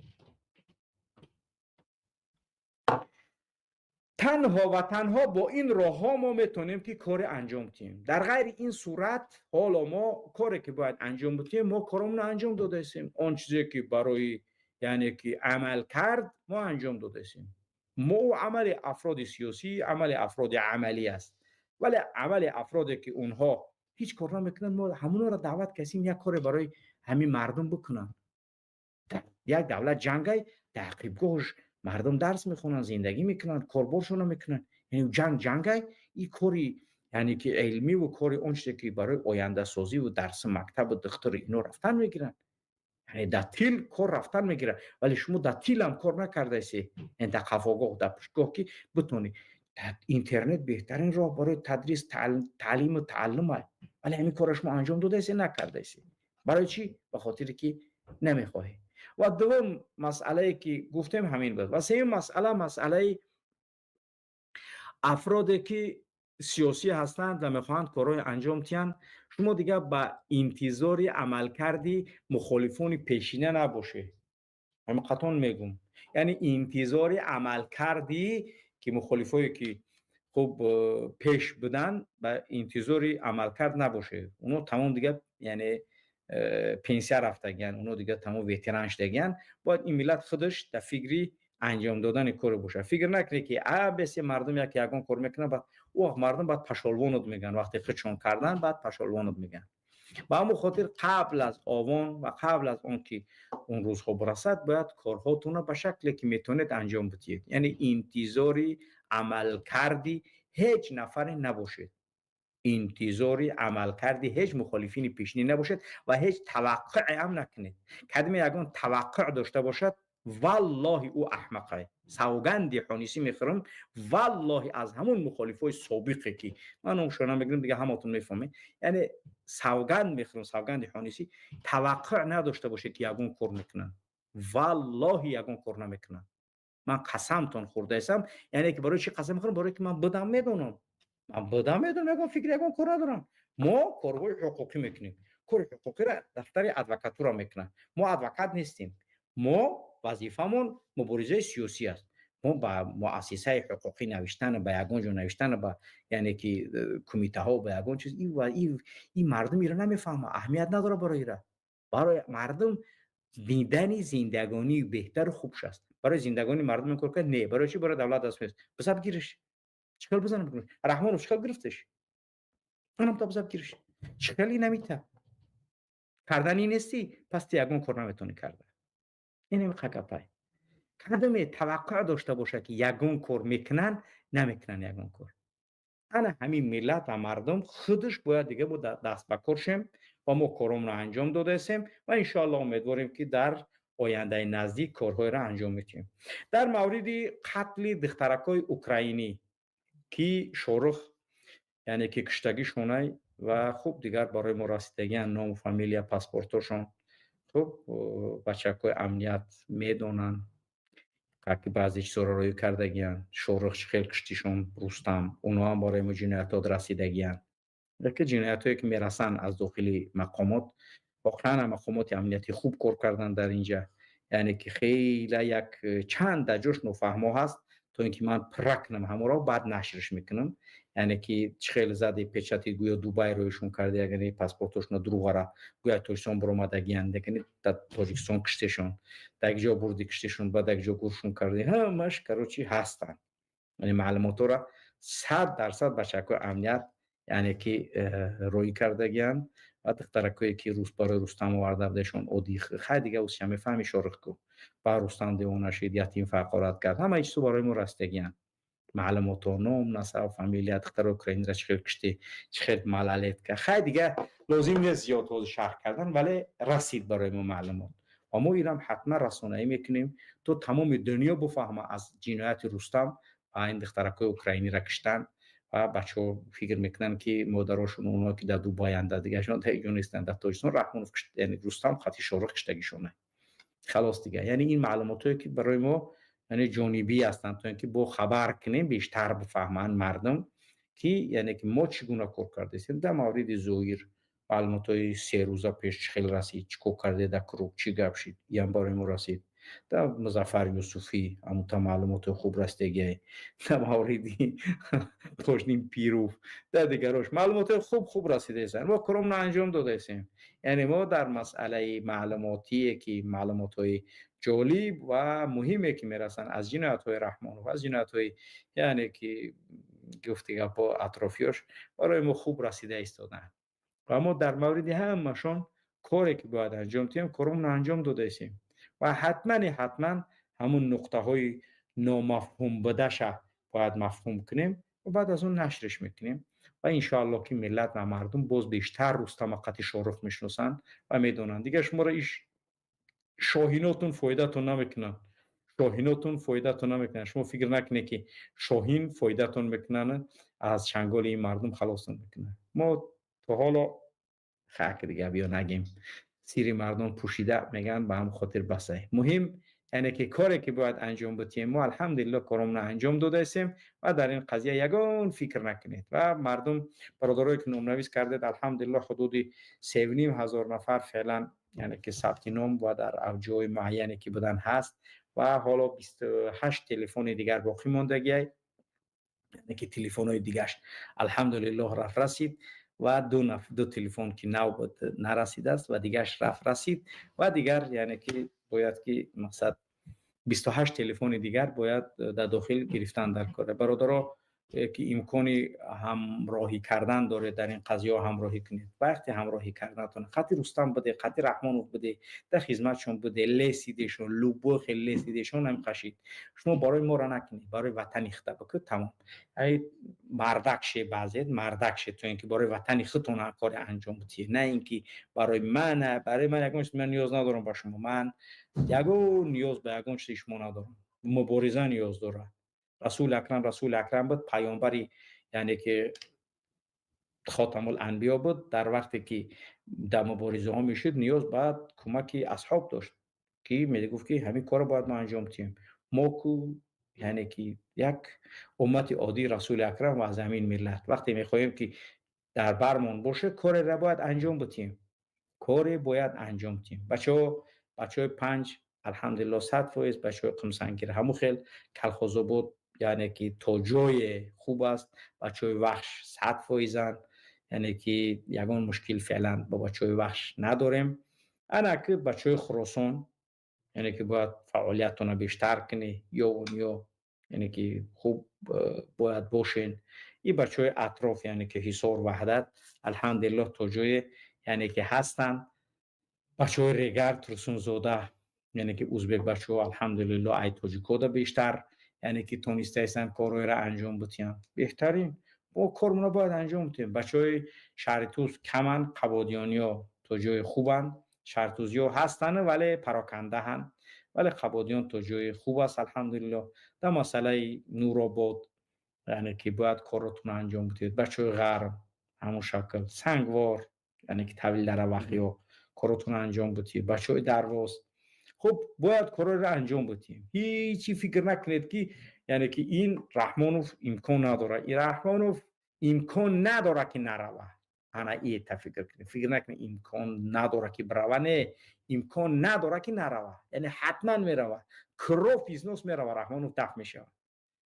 Танҳо ва танҳо бо ин роҳҳо мо метавонем, ки коре анҷом диҳем. Дар ғайри ин сурат, ҳоло мо коре ки бояд анҷом бидиҳем, мо коромонро анҷом додаистем. Он чизе ки барои, яъне ки амал кард, мо анҷом додаистем. Мо амали афроди сиёсӣ, амали афроди амалӣ аст, вале амали афроде ки онҳо ҳеҷ кор намекунанд, мо ҳамонро даъват кардем, як коре барои ҳамин мардум бикунанд. Як давлат ҷангай, дар ақибгоҳш мардум дарс мехонанд, зиндагӣ мекунанд, корборшонро мекунанд. Яъне ҷанг ҷангай, ин кори, яъне ки илмиву кори он чизе ки барои ояндасозиву дарси мактабу духтуру ино рафтан мегиранд. Яъне дар тил кор рафтан мегирад, вале шумо дар тилам кор накардаисе, яъне дар қафогоҳ, дар пуштгоҳ, ки битонӣ. Интернет беҳтарин роҳ барои тадрис, таълиму тааллум аст, вале ҳамин корро шумо анҷом додаисе, накардаисе. Барои чӣ? Ба хотире ки намехоҳӣ. Ва дуввум масъалае ки гуфтем, ҳамин буд. Ва сеюм масъала, масъалаи Афроде ки сиёсӣ ҳастанд ва мехоҳанд корҳои анҷом диҳанд, шумо дигар ба интизори амалкарди мухолифони пешина набошед. Ҳамиқатон мегум, яъне интизори амалкарди ки мухолифое ки хуб пеш буданд, ба интизори амалкард набошед. Оно тамом дигар, яъне пенсия рафтагиянд, оно дигар тамом ветеран шудагиянд. Бояд ин миллат худаш дар фикри анҷом додани коре бошад. Фикр накунед, ки бесе мардум як ягон кор мекунад, баъд ӯ вақт мардум баъд пошёл вон ат мегӯянд. Вақте худшон кардан, баъд пошёл вон ат мегӯянд. Ба ҳамон хотир қабл аз овон ва қабл аз он ки он рӯзҳо бирасад, бояд корҳотонро ба шакле ки метавонед анҷом бидиҳед. Яъне интизори амалкарди ҳеҷ нафаре набошед, интизори амалкарди ҳеҷ мухолифини пешинӣ набошед ва ҳеҷ таваққуъе ҳам накунед. Кадме ягон таваққуъ дошта бошад, валлоҳи, ӯ аҳмақай. Савганди ҳонисӣ мехӯрам, валлоҳи, аз ҳамон мухолифои собиқе ки ман номшо намегирам, дига ҳаматон мефаҳмед. Яъне савганд мехӯрам, савганди ҳонисӣ, таваққуъ надошта бошед, ки ягон кор мекунанд. Валлоҳи, ягон кор намекунанд. Ман қасамтон хӯрдаистам. Яъне ки барои чӣ қасам мехӯрам? Барое ки ман будам, медонам. Ман будам, медонам, ягон фикр, ягон кор надорам. Мо корҳои ҳуқуқӣ мекунем. Кори ҳуқуқиро дафтари адвокатура мекунад. Мо адвокат нестем. Мо вазифамон муборизаи сиёсӣ аст. Мо ба муассисаи ҳуқуқӣ навиштан, ба ягон ҷо навиштан, ба яъне ки кумитаҳо, ба ягон чиз, ин мардум ира намефаҳма, аҳамият надорад барои ира. Барои мардум дидани зиндагонии беҳтару хубш аст. Барои зиндагонии мардум кор кард не. Барои чӣ? Барои давлат аст. Бизаб гириш, чӣ хел бизанам? Раҳмонов чӣ хел гирифташ? Анам та бизаб гириш, чӣ хел инамита карданӣ нестӣ? Пас ти ягон кор наметавонӣ карда. Инами қагапай. Кадоме таваққуъ дошта бошад, ки ягон кор мекунанд, намекунанд ягон кор. Ана ҳамин миллат ва мардум худаш бояд дига бо даст ба кор шем ва мо коромро анҷом додаистем ва иншоалло умедворем, ки дар ояндаи наздик корҳоеро анҷом медиҳем. Дар мавриди қатли духтаракҳои украинӣ, ки Шорух, яъне ки куштагишонай, ва хуб, дигар барои мо расидагиан ному фамилия, паспортошон. Хуб, бачакҳои амният медонанд, ки баъзе чизҳоро роӣ кардагиянд. Шорух чӣ хел куштишон, Рустам, онҳо ҳам барои мо ҷиноятот расидагиянд. Яке ҷиноятҳое ки мерасанд аз дохили мақомот, воқеан мақомоти амниятӣ хуб кор карданд дар инҷа. Яъне ки хеле як чанд даҷош нофаҳмо ҳаст, то ин ки ман пурра кунам ҳаморо, баъд нашрш мекунам. Яъне ки чӣ хел зади печати, гӯё Дубай роишон карда, ягани паспортошона дурӯғара, гӯя Тоҷикистон баромадагиянд, ягани дар Тоҷикистон киштешон, дар як ҷо бурди киштешон, баъд як ҷо гуршон карди. Ҳамаш, короче, ҳастанд. Яъне маълумотҳоро 100% бачакҳои амният, яъне ки роӣ кардагиянд. Ва духтаракое ки рус барои Рустам оварда будашон, оддӣ хай, дига усша мефаҳми, Шорух ку ба Рустам девона шид, ятим фақорат кард, ҳамаи чизо барои мо расидагиянд маълумотҳо: ном, насаб, фамилия, духтари украинро чӣ хел кишти, чӣ хел малолетка. Хай, дига лозим нест зиёд ҳозир шарҳ кардан, вале расид барои мо маълумот ва мо инам ҳатман расонаӣ мекунем, то тамоми дунё бифаҳма аз ҷинояти Рустам ва ин духтаракҳои украиниро киштан. Ва бачаҳо фикр мекунанд, ки модарошон, онҳо ки дар Дубаянд, дар дигаршон, дар ҷо нестанд, дар Тоҷикистон Раҳмонов, яъне Рустам хати Шорух киштагишона. Халос дига. Яъне ин маълумотҳое ки барои мо, яъне ҷонибӣ ҳастанд, то ин ки бо хабар кунем, бештар бифаҳманд мардум, ки яъне ки мо чӣ гуна кор кардаистем. Дар мавриди Зоир маълумотҳои 3 рӯза пеш чӣ хел расид, чӣ кор карде дар круг, чӣ гап шид, иам барои мо расид. Дар Музаффар Юсуфӣ ҳамута маълумотҳои хуб расидагиай. Дар мавриди Тошнин Пиров, дар дигарош маълумотҳои хуб хуб расидаистанд. Мо коромро анҷом додаистем. Яъне мо дар масъалаи маълумотие ки маълумотҳои ҷолиб ва муҳиме ки мерасанд аз ҷиноятҳои Раҳмонов, аз ҷиноятҳои, яъне ки гуфти гапҳо, атрофиёш барои мо хуб расида истоданд ва мо дар мавриди ҳамашон коре ки бояд анҷом диҳем, коромро анҷом додаистем ва ҳатмани ҳатман ҳамун нуқтаҳои номафҳум будаша бояд мафҳум кунем ва баъд аз он нашрш мекунем. Ва иншоалло, ки миллат ва мардум боз бештар Рустама қати Шорух мешиносанд ва медонанд. Дигар шуморо иш шоҳинотун фоидатон намекунанд, шоҳинотун фоидатон намекунанд. Шумо фикр накунед, ки шоҳин фоидатон мекунанд, аз чанголи ин мардум халостон мекунанд. Мо то ҳоло хак, дига биё нагем, сири мардум пӯшида мегӯянд, ба ҳам хотир басай. Муҳим Яъне ки коре ки бояд анҷом битиҳем, мо алҳамдулиллоҳ коромона анҷом додаистем ва дар ин қазия ягон фикр накунед. Ва мардум, бародарое ки номнавис кардед, алҳамдулиллоҳ, ҳудуди 3500 нафар феълан, яъне ки сабти ном ва дар ҷои муайяне ки будан ҳаст ва ҳоло 28 телефони дигар боқӣ мондагиай, яъне ки телефонҳои дигаш алҳамдулиллоҳ рафт расид ва ду телефон ки нав буд нарасидааст ва дигаш рафт расид ва дигар, яъне ки бояд ки мақсад 28 телефони дигар бояд дар дохил гирифтан дар кор. Бародаро ки имкони ҳамроҳӣ кардан доред, дар ин қазияҳо ҳамроҳӣ кунед. Вақти ҳамроҳӣ карданатон хати Рустам буде, хати Раҳмонов буде, дар хизматшон буде, лесидешон, любой хел лесидешон ҳам қашид. Шумо барои моро накунед, барои ватани худа бикунед, тамом. Ай мардак ше, баъзет мардак ше, то ин ки барои ватани худтон ҳар коре анҷом бидиҳед, на ин ки барои ман. Барои ман ягон чиз, ман ниёз надорам ба шумо, ман ягон ниёз ба ягон чизи шумо надорам. Мубориза ниёз дорад. Расули Акрам Расули Акрам буд, паёмбари, яъне ки хотамул анбиё буд. Дар вақте ки дар муборизаҳо мешуд, ниёз ба кӯмаки асҳоб дошт, ки мегуфт ки ҳамин корро бояд мо анҷом диҳем. Мо ку, яъне ки як уммати оддии Расули Акрам ва аз ҳамин миллат, вақте мехоҳем ки дар бармон боше, кореро бояд анҷом бидиҳем, коре бояд анҷом диҳем. Бачаҳо, бачаҳои Панҷ алҳамдулиллоҳ 100%, бачаҳои Қумсангир ҳамун хел, Калхозобод, яъне ки то ҷое хуб аст, бачаҳои Вахш 100%-анд, яъне ки ягон мушкил феълан бо бачаҳои Вахш надорем. Ана ки бачаҳои Хуросон, яъне ки бояд фаъолиятона бештар кунӣ, ё ё яъне ки хуб бояд бошен. И бачаҳои атроф, яъне ки Ҳисор, Ваҳдат, алҳамдулиллоҳ, то ҷое, яъне ки ҳастанд. Бачаҳои Регар, Турсунзода, яъне ки узбек бачаҳо, алҳамдулиллоҳ, ай тоҷикода бештар, яъне ки тонистаистанд корҳоеро анҷом бидиҳанд. Беҳтарин, мо кормона бояд анҷом бидиҳем. Бачаҳои шаҳри Туз каманд, қабодиёниё то ҷои хубанд, шаҳртузиё ҳастанд, вале парокандаҳанд, вале Қабодиён то ҷои хуб аст, алҳамдулиллоҳ. Дар масъалаи Нуробод, яъне ки бояд коротонро анҷом бидиҳед. Бачаҳои Ғарб ҳамон шакл, Сангвор, яъне ки Тавил Даравахиё, коротонро анҷом бидиҳед. Бачаҳои Дарвоз, хуб, бояд корҳоеро анҷом бидиҳем. Ҳечи фикр накунед ки, яъне ки ин Раҳмонов имкон надорад, ин Раҳмонов имкон надорад ки нарава. Ана ета фикр кунед, фикр накунед имкон надорад ки бирава. Не, имкон надорад ки нарава, яъне ҳатман мерава, кровь из нос мерава. Раҳмонов дафт мешавад,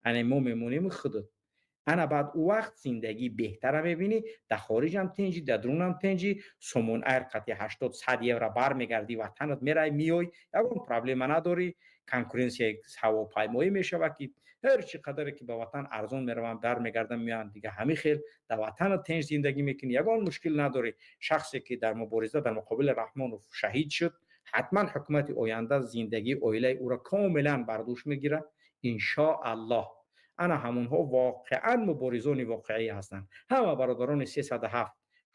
ана мо мемонем худат. Ана баъд ӯ вақт зиндагӣ беҳтара мебинӣ. Дар хориҷам тинҷӣ, дар дурунам тинҷӣ. Сомон Айр қати 80, 100 евро бармегардӣ ватанат, мерай, меёй, ягон проблема надорӣ. Конкуренсияи ҳавопаймоӣ мешавад, ки ҳар чӣ қадаре ки ба ватан арзон мераванд, бармегарданд, меоянд. Дига ҳамин хел дар ватанат тинҷ зиндагӣ мекунӣ, ягон мушкил надорӣ. Шахсе ки дар мубориза дар муқобили Раҳмонов шаҳид шуд, ҳатман ҳукумати оянда зиндагии оилаи ӯро комилан бар дӯш мегирад, иншоаллоҳ. Ана ҳамонҳо воқеан муборизони воқеӣ ҳастанд. Ҳама бародарони 307,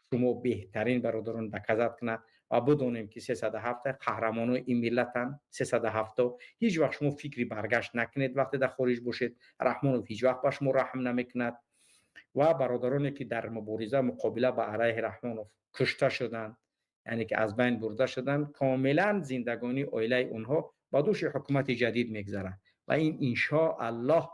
шумо беҳтарин бародарон, доказать кунад ва бидонем ки 307 қаҳрамонои ин миллатанд. 307, ҳеҷ вақт шумо фикри баргашт накунед. Вақте дар хориҷ бошед, Раҳмонов ҳеҷ вақт ба шумо раҳм намекунад. Ва бародароне ки дар мубориза муқобила ба алайҳи Раҳмонов кушта шуданд, яъне ки аз байн бурда шуданд, комилан зиндагонии оилаи онҳо ба дӯши ҳукумати ҷадид мегзарад. Ва ин иншоаллоҳ,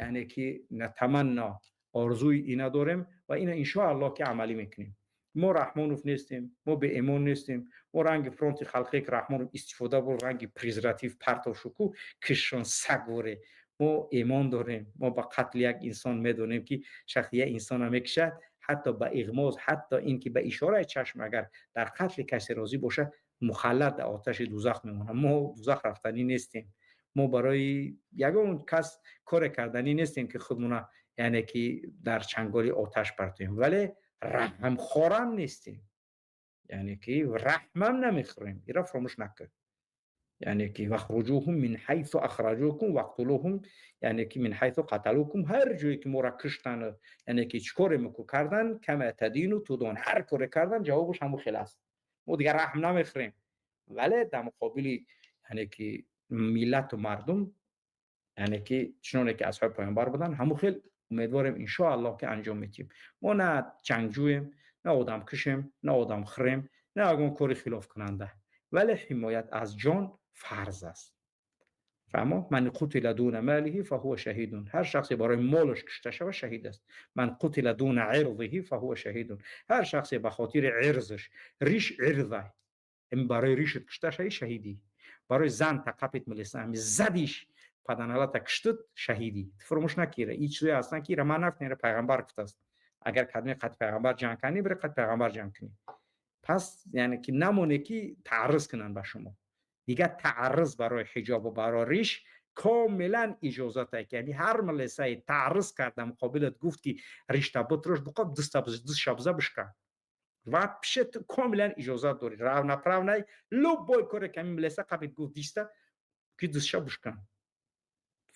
яъне ки натаманно, орзуи ина дорем ва ина иншоаллоҳ ки амалӣ мекунем. Мо Раҳмонов нестем, мо беэмон нестем. Мо ранги фронти халқие ки Раҳмонов истифода бурд, ранги презерватив партов шуку кишон сагворе, мо эмон дорем. Мо ба қатли як инсон медонем, ки шахс як инсона мекушад, ҳатто ба иғмоз, ҳатто ин ки ба ишораи чашм агар дар қатли касе розӣ бошад, мухаллад дар оташи дузах мемонад. Мо дузах рафтанӣ нестем. Мо барои ягон кас коре карданӣ нестем, ки худмона, яъне ки дар чанголи оташ партоем, вале раҳмхорам нестем, яъне ки раҳмам намехӯрем. Ира фаромӯш накун, яъне ки вахруҷуҳум мин ҳайсу ахраҷукум вақтулуҳум, яъне ки мин ҳайсу қаталукум. Ҳар ҷое ки мора куштан, яъне ки чӣ коре меку кардан, кама тадину тудон, ҳар коре кардан, ҷавобаш ҳамун хел аст. Мо дигар раҳм намехӯрем, вале дар муқобили, яъне ки миллату мардум, яъне ки чуноне ки асҳоби паёмбар буданд, ҳамун хел умедворем, иншоаллоҳ, ки анҷом медиҳем. Мо на ҷангҷӯем, на одамкушем, на одамхӯрем, на ягон кори хилофкунанда, вале ҳимоят аз ҷон фарз аст. Фаҳмо? من قتل دون ماله فهو شهید. هر شخصی برای مالش کشته شود شهید است. من قتل دون عرضه فهو شهید. هر شخصی به خاطر عرضش، ریش عرضه، این برای ریشت کشته شوی شهیدی. برای زن تقپیت ملیسه همی زدیش паданалата киштуд шаҳидӣ. Фуромӯш накира, ин чизое ҳастанд, ки ира ман нафтем, ира пайғамбар гуфтааст. Агар кадме қат пайғамбар ҷанг кунӣ, бире қат пайғамбар ҷанг кунӣ. Пас яъне ки намоне ки таъарруз кунанд ба шумо. Дигар таъарруз барои ҳиҷобу барои риш комилан иҷозат ки яъне ҳар милисае таъарруз карда муқобилат, гуфт ки ришта бутрош, биқоб дастша биза бишкан. Вообще ту комилан иҷозат дорӣ, равноправный, любой коре ки ҳамин милиса қапид, гуфт диста ки дастша бишкан.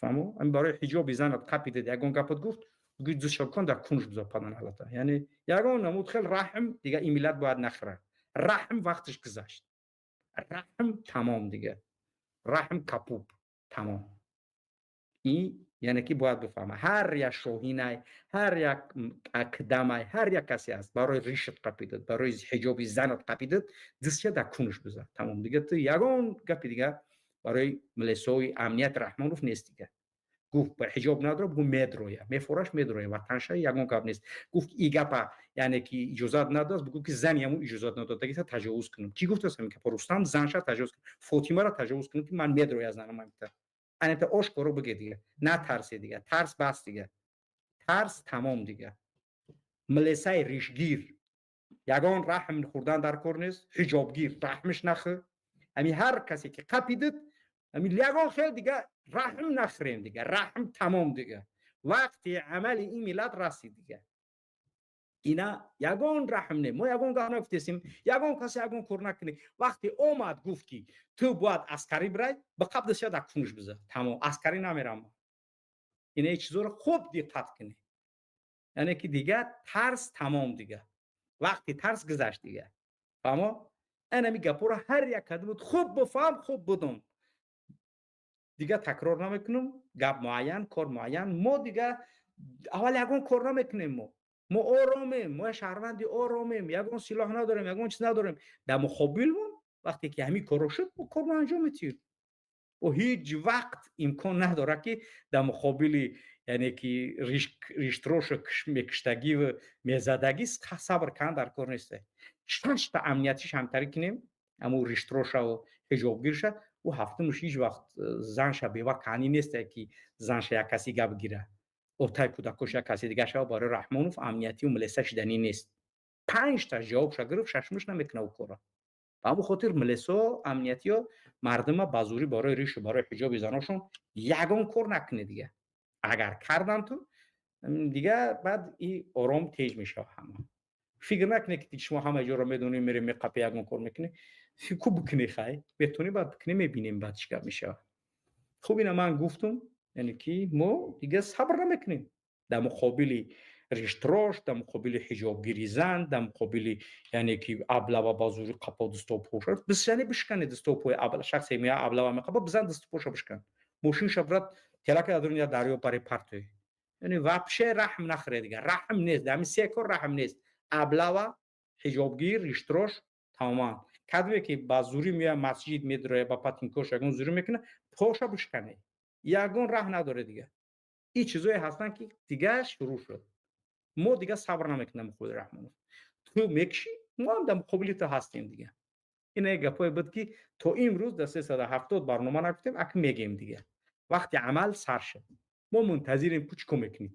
Фаҳмо? Ҳамин барои ҳиҷоби занат қапидед, ягон гапат гуфт, гӯй дастша бикун, дар кунш бизор падан ҳалата. Яъне ягон намуд хел раҳм дига ин миллат бояд нахӯрад. Раҳм вақташ гузашт, раҳм тамом, дига раҳм капут, тамом. И яъне ки бояд бифаҳма, ҳар як шоҳинай, ҳар як акдамай, ҳар як касе аст, барои ришат қапидад, барои ҳиҷоби занат қапидад, дастша дар кунш бизар, тамом. Дига ту ягон гапи дига барои милисои амният Раҳмонов нест. Дига гуфт ба ҳиҷоб надора, бугу медроя, мефораш, медроя ватанша, ягон гап нест. Гуфт и гапа, яъне ки иҷозат надост, бугу ки зани ҳамун иҷозат надодагита таҷовуз кунам. Кӣ гуфтааст ҳамин гапа? Рустам занша таҷовуз кунам, Фотимаро таҷовуз кунам, ки ман медроя занам ҳамита. Анета ошкоро биге, дига натарсе, дига тарс бас, дига тарс тамом. Дига милисаи ришгир ягон раҳм хӯрдан дар кор нест, ҳиҷобгир раҳмиш нахӯ. Ҳами ҳар касе ки қапидид, ҳами ягон хел дига раҳм нахӯрем, дига раҳм тамом. Дига вақти амали ин миллат расид, дига ина ягон раҳм не. Мо ягон гап нагуфтесем, ягон касе ягон кор накунӣ. Вақте омад, гуфт ки ту бояд аскарӣ бирай, ба қабдаш дар кунш биза, тамом. Аскарӣ намерам. Ина чизоро хуб диққат кунӣ, яъне ки дига тарс тамом, дига вақти тарс гузашт дига. Фаҳмо? Анами гапҳоро ҳар як кадомут хуб бифаҳм, хуб будум. Дига такрор намекунам. Гап муайян, кор муайян. Мо дига аввал ягон кор намекунем. Мо оромем, мо шаҳрванди оромем, ягон силоҳ надорем, ягон чиз надорем. Дар муқобилмон вақте ки ҳамин корро шуд, мо корро анҷом медиҳем. О ҳеҷ вақт имкон надорад, ки дар муқобили, яъне ки риштрошу мекуштагиву мезадагӣ сабр кардан дар кор нест. Шашта амниятиш ҳамтарӣ кунем, ҳамун риштрошаву ҳиҷобгирша, ӯ ҳафтумаш ҳеҷ вақт занша бева каънӣ несте, ки занша як каси гап гира, отай кӯдакош як каси дига шава. Барои Раҳмонов амниятию милиса шиданӣ нест. Панҷта ҷавобша гирифт, шашумаш намекуна ӯ кора. Ба ҳамон хотир милисо, амниятиё мардума ба зӯрӣ барои ришу барои ҳиҷоби заношон ягон кор накунед. Дига агар кардан, ту дига баъд и ором теж мешава ҳама. Фикр накунед, ки шумо ҳама ҷоро медонед, мере меқапе, ягон кор мекунӣ. Ку бикунӣ, хай метавонӣ, баъд бикунӣ, мебинем баъд чӣ гап мешавад. Хуб, ина ман гуфтум, яъне ки мо дига сабр намекунем дар муқобили риштрош, дар муқобили ҳиҷобгири зан, дар муқобили, яъне ки аблава ба зӯри қапо дасту поша бисяне бишкане. Дасту пои шахсе мея аблава меқапа, бизан, дасту поша бишкан, мошинша брат телака дар дуня дарё пари партои. Яъне вообще раҳм нахӯре, дига раҳм нест. Дар ҳамин се кор раҳм нест: аблава, ҳиҷобгир, риштрош, тамоман. Кадме ки ба зӯрӣ меоя масҷид, медроя, ба патинкош ягон зӯрӣ мекуна, поша бишкане, ягон раҳ надоре. Дига ин чизое ҳастанд, ки дига шурӯъ шуд. Мо дига сабр намекунем муқобили Раҳмонов. Ту мекушӣ, мо ҳам дар муқобили ту ҳастем. Дига ина як гапое буд, ки то имрӯз дар 370 барнома нагуфтем, ак мегем. Дига вақти амал сар шуд. Мо мунтазирем, ку чӣ кор мекунед,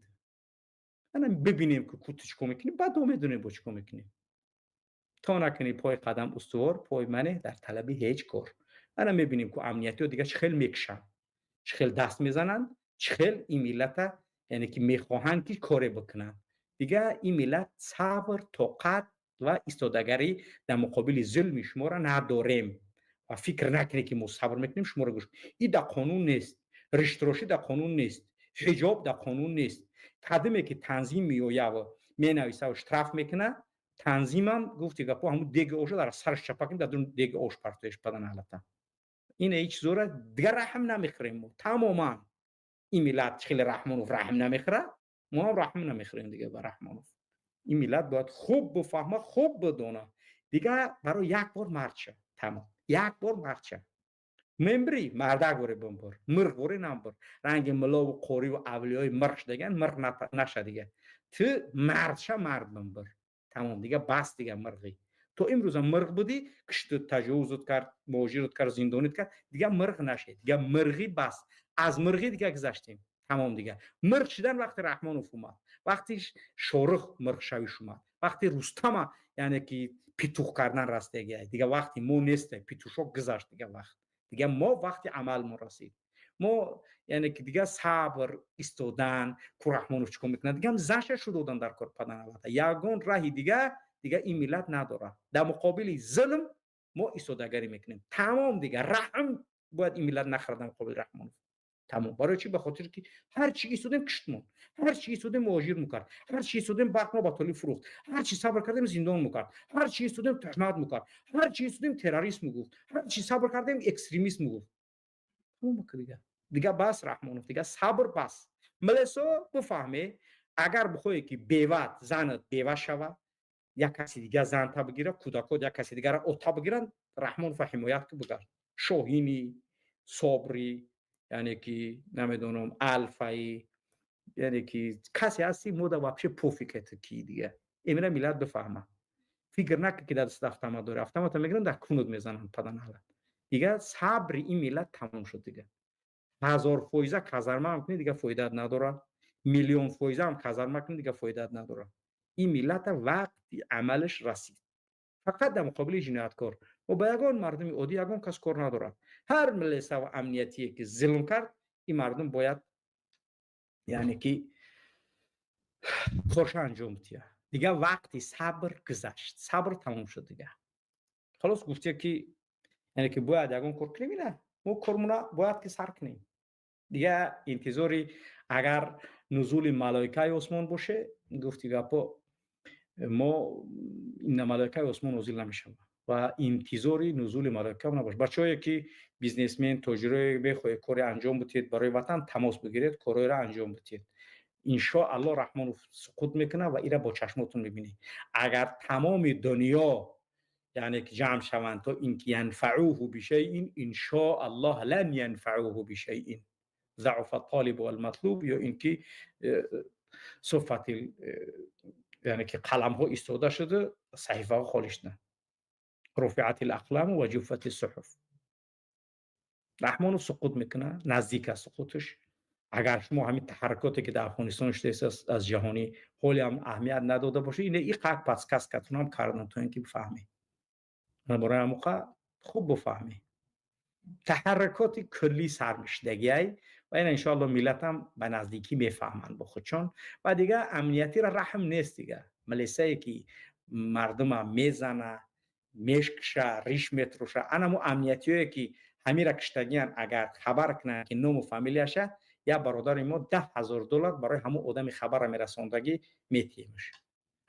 ана бибинем, ки ку ту чӣ кор мекунӣ, баъд мо медонем бо чӣ кор мекунем. То накунӣ пои қадам устувор, пой мане дар талаби ҳеҷ кор. Ана мебинем, ку амниятиҳо дига чӣ хел мекушанд, чӣ хел даст мезананд, чӣ хел ин миллата, яъне ки мехоҳанд, ки коре бикунанд. Дига ин миллат сабр, тоқат ва истодагарӣ дар муқобили зулми шуморо надорем. Ва фикр накунед, ки мо сабр мекунем, шуморо гӯш. Ин дар қонун нест, риштрошӣ дар қонун нест, ҳиҷоб дар қонун нест. Кадиме ки танзим меояв, менависав, штраф мекуна, танзимам гуфти гапо, ҳамун деги оша дар сараш чапа кунем, дар дун деги ош партоеш падан алата. Ин ҳеҷ чизора дигар раҳм намехӯрем мо тамоман. Ин миллат хеле Раҳмонов раҳм намехӯрад, мо ҳам раҳм намехӯрем дига ба Раҳмонов. Ин миллат бояд хуб бифаҳма, хуб бидона. Дига барои як бор мард ша, тамом, як бор мард ша. Мембри мардак боре бимбур, мирғ боре намбур. Ранги муло ва қори ва авлиёи мирғ шудаган мирғ наша дига. Ту мард ша, мард бимбур. Тамом, дига бас, дига мирғӣ. То имрӯза мирғ будӣ, кишту таҷовузут кард, муҳоҷират кард, зиндонит кард, дига мирғ нашед. Дига мирғӣ бас. Аз мирғӣ дига гузаштем. Тамом дига. Мирғ шидан вақти Раҳмонов омад. Вақти Шорух мирғшавиш омад. Вақти Рустама, яъне ки петух кардан растагиай. Дига вақти мо несте, петушок гузашт дига вақт. Дига мо вақти амалмон расид. Мо, яъне ки, дига сабр истодан ку Раҳмонов чӣ кор мекунад, дига заша шуд одан дар кор падан. Албатта, ягон раҳи дига ин миллат надорад. Дар муқобили зулм мо истодагарӣ мекунем, тамом. Дига раҳм бояд ин миллат нахӯрад дар муқобили Раҳмонов, тамом. Барои чӣ? Ба хотире ки ҳар чӣ истодем, киштмон, ҳар чӣ истодем, муҳоҷир мекард, ҳар чӣ истодем, барқ мо ба толиб фурӯхт, ҳар чӣ сабр кардем, зиндон мекард, ҳар чӣ истодем, туҳмат мекард, ҳар чӣ истодем, террорист мегуфт, ҳар чӣ сабр кардем, экстремист мегуфт. Дига бас, Раҳмонов, дига сабр бас. Милесо, бифаҳме, агар бихоҳе ки беват занат бева шава, як каси дига занта бигира, кӯдакот як каси дигара ота бигиранд, Раҳмонова ҳимоят ки бигард. Шоҳини Собри, яъне ки намедонам, Алфаи, яъне ки касе ҳасти, мода вообще пофиг это ки. Дига имина миллат бифаҳма. Фикр накун, ки дар даст автомат дори. Автомата мегиранд, дар кунут мезананд, паданалат. Дига сабри ин миллат тамом шуд. Дига 1000 фоиза казарма ҳам кунӣ, дига фоидаат надорад. 1 миллион фоиза ҳам казарма кунӣ, дига фоидаат надорад. Ин миллата вақти амалаш расид. Фақат дар муқобили ҷинояткор. Мо ба ягон мардуми оддӣ, ягон кас кор надорад. Ҳар милиса ва амниятие ки зулм кард, ин мардум бояд, яъне ки, корша анҷом бидиҳад. Дига вақти сабр гузашт, сабр тамом шуд дига, халос. Гуфте ки, яъне ки, бояд ягон кор кунем. Ина мо кормона бояд ки сар кунем. Дига интизори агар нузули малоикаи осмон боше, гуфти гапо, мо ина малоикаи осмон нозил намешавад ва интизори нузули малоика набош. Бачаҳое ки бизнесмен, тоҷирое, мехоҳед коре анҷом бидиҳед барои ватан, тамос бигиред, корҳоеро анҷом бидиҳед. Иншоалло, Раҳмонов суқут мекунад ва ира бо чашмотон мебинед. Агар тамоми дунё, яъне ки, ҷамъ шаванд то ин ки янфаъуҳу бишайин, иншоаллоҳ, лан янфаъуҳу бишайин. Заъфа толибу валматлуб, ё ин ки суфати, яъне ки, қаламҳо истода шуда, саҳифаҳо холӣ шуданд. Руфиат лақламу ва ҷуффати суҳуф. Раҳмонов суқут мекунад, наздик аст суқуташ. Агар шумо ҳамин таҳаррукоте ки дар Афғонистон шудааст, аз ҷаҳонӣ ҳоле ҳам аҳамият надода бошед, ин иқак подсказкатунам кардам, то ин ки бифаҳмед. Барои ҳамоқа хуб бифаҳмед, таҳаррукоти куллӣ сар мешудагиай ва ина иншоалло миллатам ба наздикӣ мефаҳманд бо худшон. Ва дига амниятиро раҳм нест. Дига милисае ки мардума мезана, мешкша, риш метроша, анамо амниятиое ки ҳамира киштагиян, агар хабар кунанд ки ному фамилияша, як бародари мо 10 000 доллар барои ҳамон одами хабарра мерасондагӣ метиҳемш.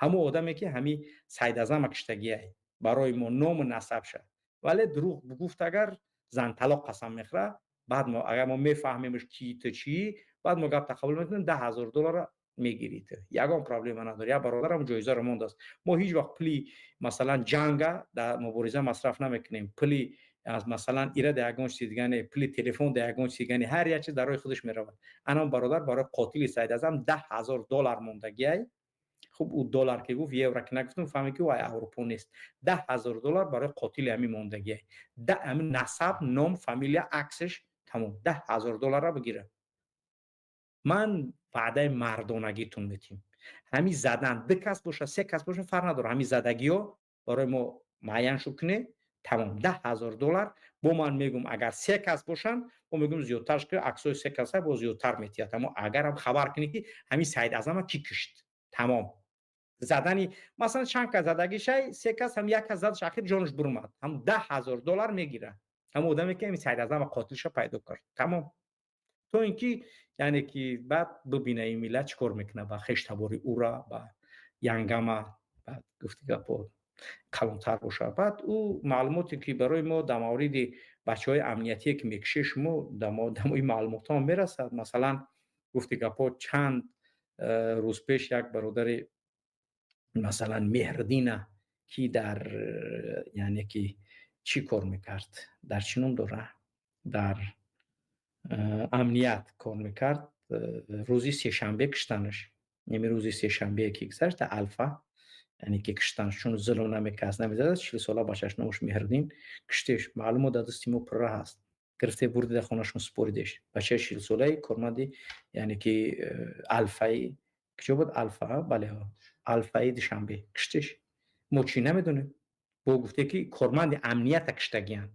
Ҳамон одаме ки ҳами Сайдазама киштагиай, барои мо ному насабша. Вале дурӯғ бугуфт, агар занталоқ қасам мехӯрад. Баъд мо агар мо мефаҳмемш ки ту чӣ, баъд мо гапта қабул мекунем, 10 000 долларра мегирӣ ту, ягон проблема надорӣ. Як бародарам ҷоизаро мондааст. Мо ҳеҷ вақт пули, масалан, ҷанга дар мубориза масраф намекунем. Пули аз, масалан, ира дар ягон чизи дига не, пули телефон дар ягон чизи дига не, ҳар як чиз дар роҳи худаш меравад. Анам бародар барои қотили Сайдазам 10 000 доллар мондагиай. Хуб, ӯ доллар ки гуфт, евро ки нагуфтум, фаҳме ки ӯ Аврупо нест. 10 000 доллар барои қотили ҳамин мондагиай. Ҳамин насаб, ном, фамилия, аксаш, тамом. 10 000 долларра бигира. Ман ваъдаи мардонагитон метиҳем. Ҳамин задан ду кас боша, се кас боша, фарқ надорад. Ҳамин задагиҳо барои мо муайян шуд куне, тамом. 10 000 доллар бо ман мегум. Агар се кас бошанд, мо мегум, зиёдтарш ки аксои се каса бо зиёдтар метиҳад. Аммо агарам хабар кунӣ, ки ҳамин Саид Азама кӣ кишт, тамом. Задани, масалан, чанд кас задагишай, се кас ҳам, як кас задаш, ахир ҷонаш бурмад, ҳам 10 000 доллар мегирад ҳамон одаме ки ҳамин Саид Азама қотилша пайдо кард, тамом. То ин ки, яъне ки, баъд бибина ин миллат чӣ кор мекунад ба хештабори ура, ба янгама. Баъд гуфти гапо калонтар бошад. Баъд ӯ маълумоте ки барои мо дар мавриди бачаҳои амниятие ки мекушед шумо, дар ин маълумотҳо мерасад. Масалан, гуфти гапо, чанд рӯз пеш як бародари, масалан, Меҳрдина, ки дар, яъне ки, чӣ кор мекард, дар чӣ ном дора, Дар амният кор мекард. Рӯзи сешанбе киштанаш, яъне рӯзи сешанбе ки гузашт, дар Алфа, яъне ки киштанаш, чун зулм намекард, намезад. 40 сола бачаш, номаш Меҳриддин, киштеш. Маълумот дар дасти мо пурра ҳаст. Гирифте, бурди, дар хонашон супоридеш. Бачаи 40-солаи корманди, яъне ки Алфаи куҷо буд, Алфа, бале, Алфаи Душанбе киштеш. Мо чӣ намедонем? Бо гуфте, ки корманди амнията киштагиянд,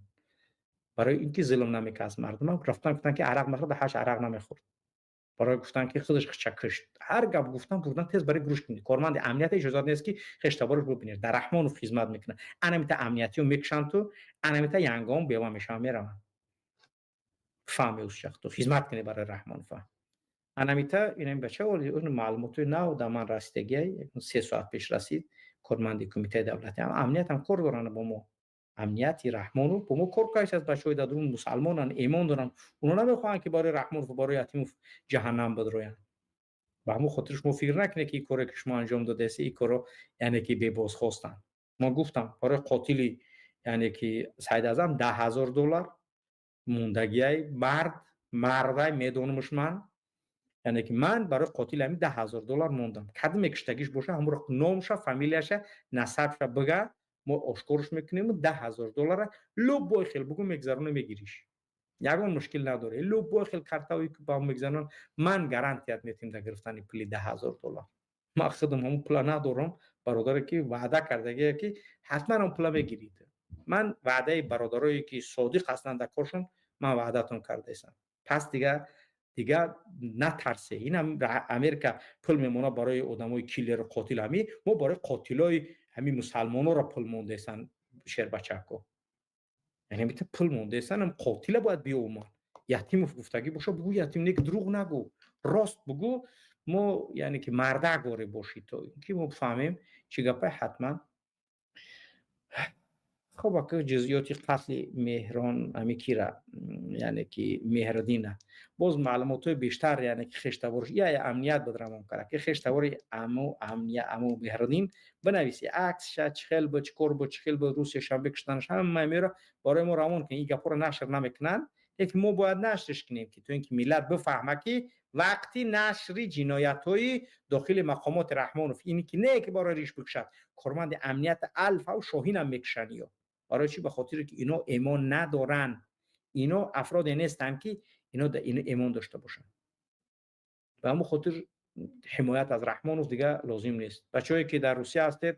барои ин ки зулм намекард мардумам. Рафтан, гуфтан, ки арақ мехӯрд, ҳаш арақ намехӯрд. Барои гуфтан, ки худаш хича кишт. Ҳар гап гуфтан, бурдан, тез барои гурӯш кунед. Корманди амнията иҷозат нест, ки хештабораш бубинед. Дар Раҳмонов хизмат мекунад. Анамита амниятиё мекушанд, ту анамита янгоам бева мешаванд, мераванд. Фаҳми усчахту хизмат кунед барои Раҳмонов. Анамита инам бача маълумотои нав дар ман расидагиай, 3 соат пеш расид. Корманди Кумитаи давлати амният ҳам кор доранд бо мо. Амнияти Раҳмонов бо мо кор кардааст. Аз бачаҳои дар дурун мусалмонанд, имон доранд. Оно намехоҳанд, ки барои Раҳмонов, барои Ятимов ҷаҳаннам бидроянд. Ба ҳамон хотир шумо фикр накунед, ки ин коре, ки шумо анҷом додаест, ин корро, яъне ки бебозхостанд. Мо гуфтам, барои қотили, яъне ки Сайдазам, 10 000 доллар мондагиай. Мард мардай, медонамш ман. Яъне ки ман барои қотили ҳамин 10 000 доллар мондам. Кадме киштагиш боша, ҳамуро номша, фамилияша, насабша бига, мо ошкорш мекунему 10 000 доллара любой хел бугу, мегзароне, мегириш, ягон мушкил надоре. Любой хел картаое ки ба мегзанон, ман гарантият метем дар гирифтани пули 10 000 доллар. Ман худам ҳамун пула надорам, бародаре ки ваъда кардагие, ки ҳатман он пула мегирид. Ман ваъдаи бародарое, ки содиқ ҳастанд дар коршон, ман ваъдатон кардаистам. Пас дига натарсе. Инам Америка пул мемонад барои одамои киллеру қотил. Ҳами мо барои қотилои ҳами мусалмонора пул мондаестан, шербачако. Яъне бита пул мондаестан, қотила бояд биёмад. Ятимов гуфтагӣ боша, бугӯ, Ятим, нек дурӯғ нагӯ, рост бугӯ. Мо, яъне ки мардак воре бошӣ, то ки мо бифаҳмем чӣ гапай ҳатман. Хоб, ака, ҷузъиёти қатли Меҳрон ами кира, яъне ки Меҳриддина, боз маълумотҳои бештар, яъне ки хештаборш я амният буд равон кард, ки хештабори аму амния, аму Меҳриддин бинависи, аксша, чӣ хел бу, чӣ кор бу, чӣ хел бу, рӯз сешанбе куштанаш, ҳама мера барои мо равон кунед. Ин гапҳоро нашр намекунанд, лекин мо бояд нашрш кунем, ки то ин ки миллат бифаҳма, ки вақти нашри ҷиноятҳои дохили мақомоти Раҳмонов ин ки не ки барои риш бикушад, корманди амнияти Алфау Шоҳинам мекушанд. Ё барои чӣ? Ба хотире ки ино эмон надоранд. Ино афроде нестанд, ки ино ино эмон дошта бошанд. Ба ҳамон хотир ҳимоят аз Раҳмонов дига лозим нест. Бачаҳое, ки дар Русия ҳастед,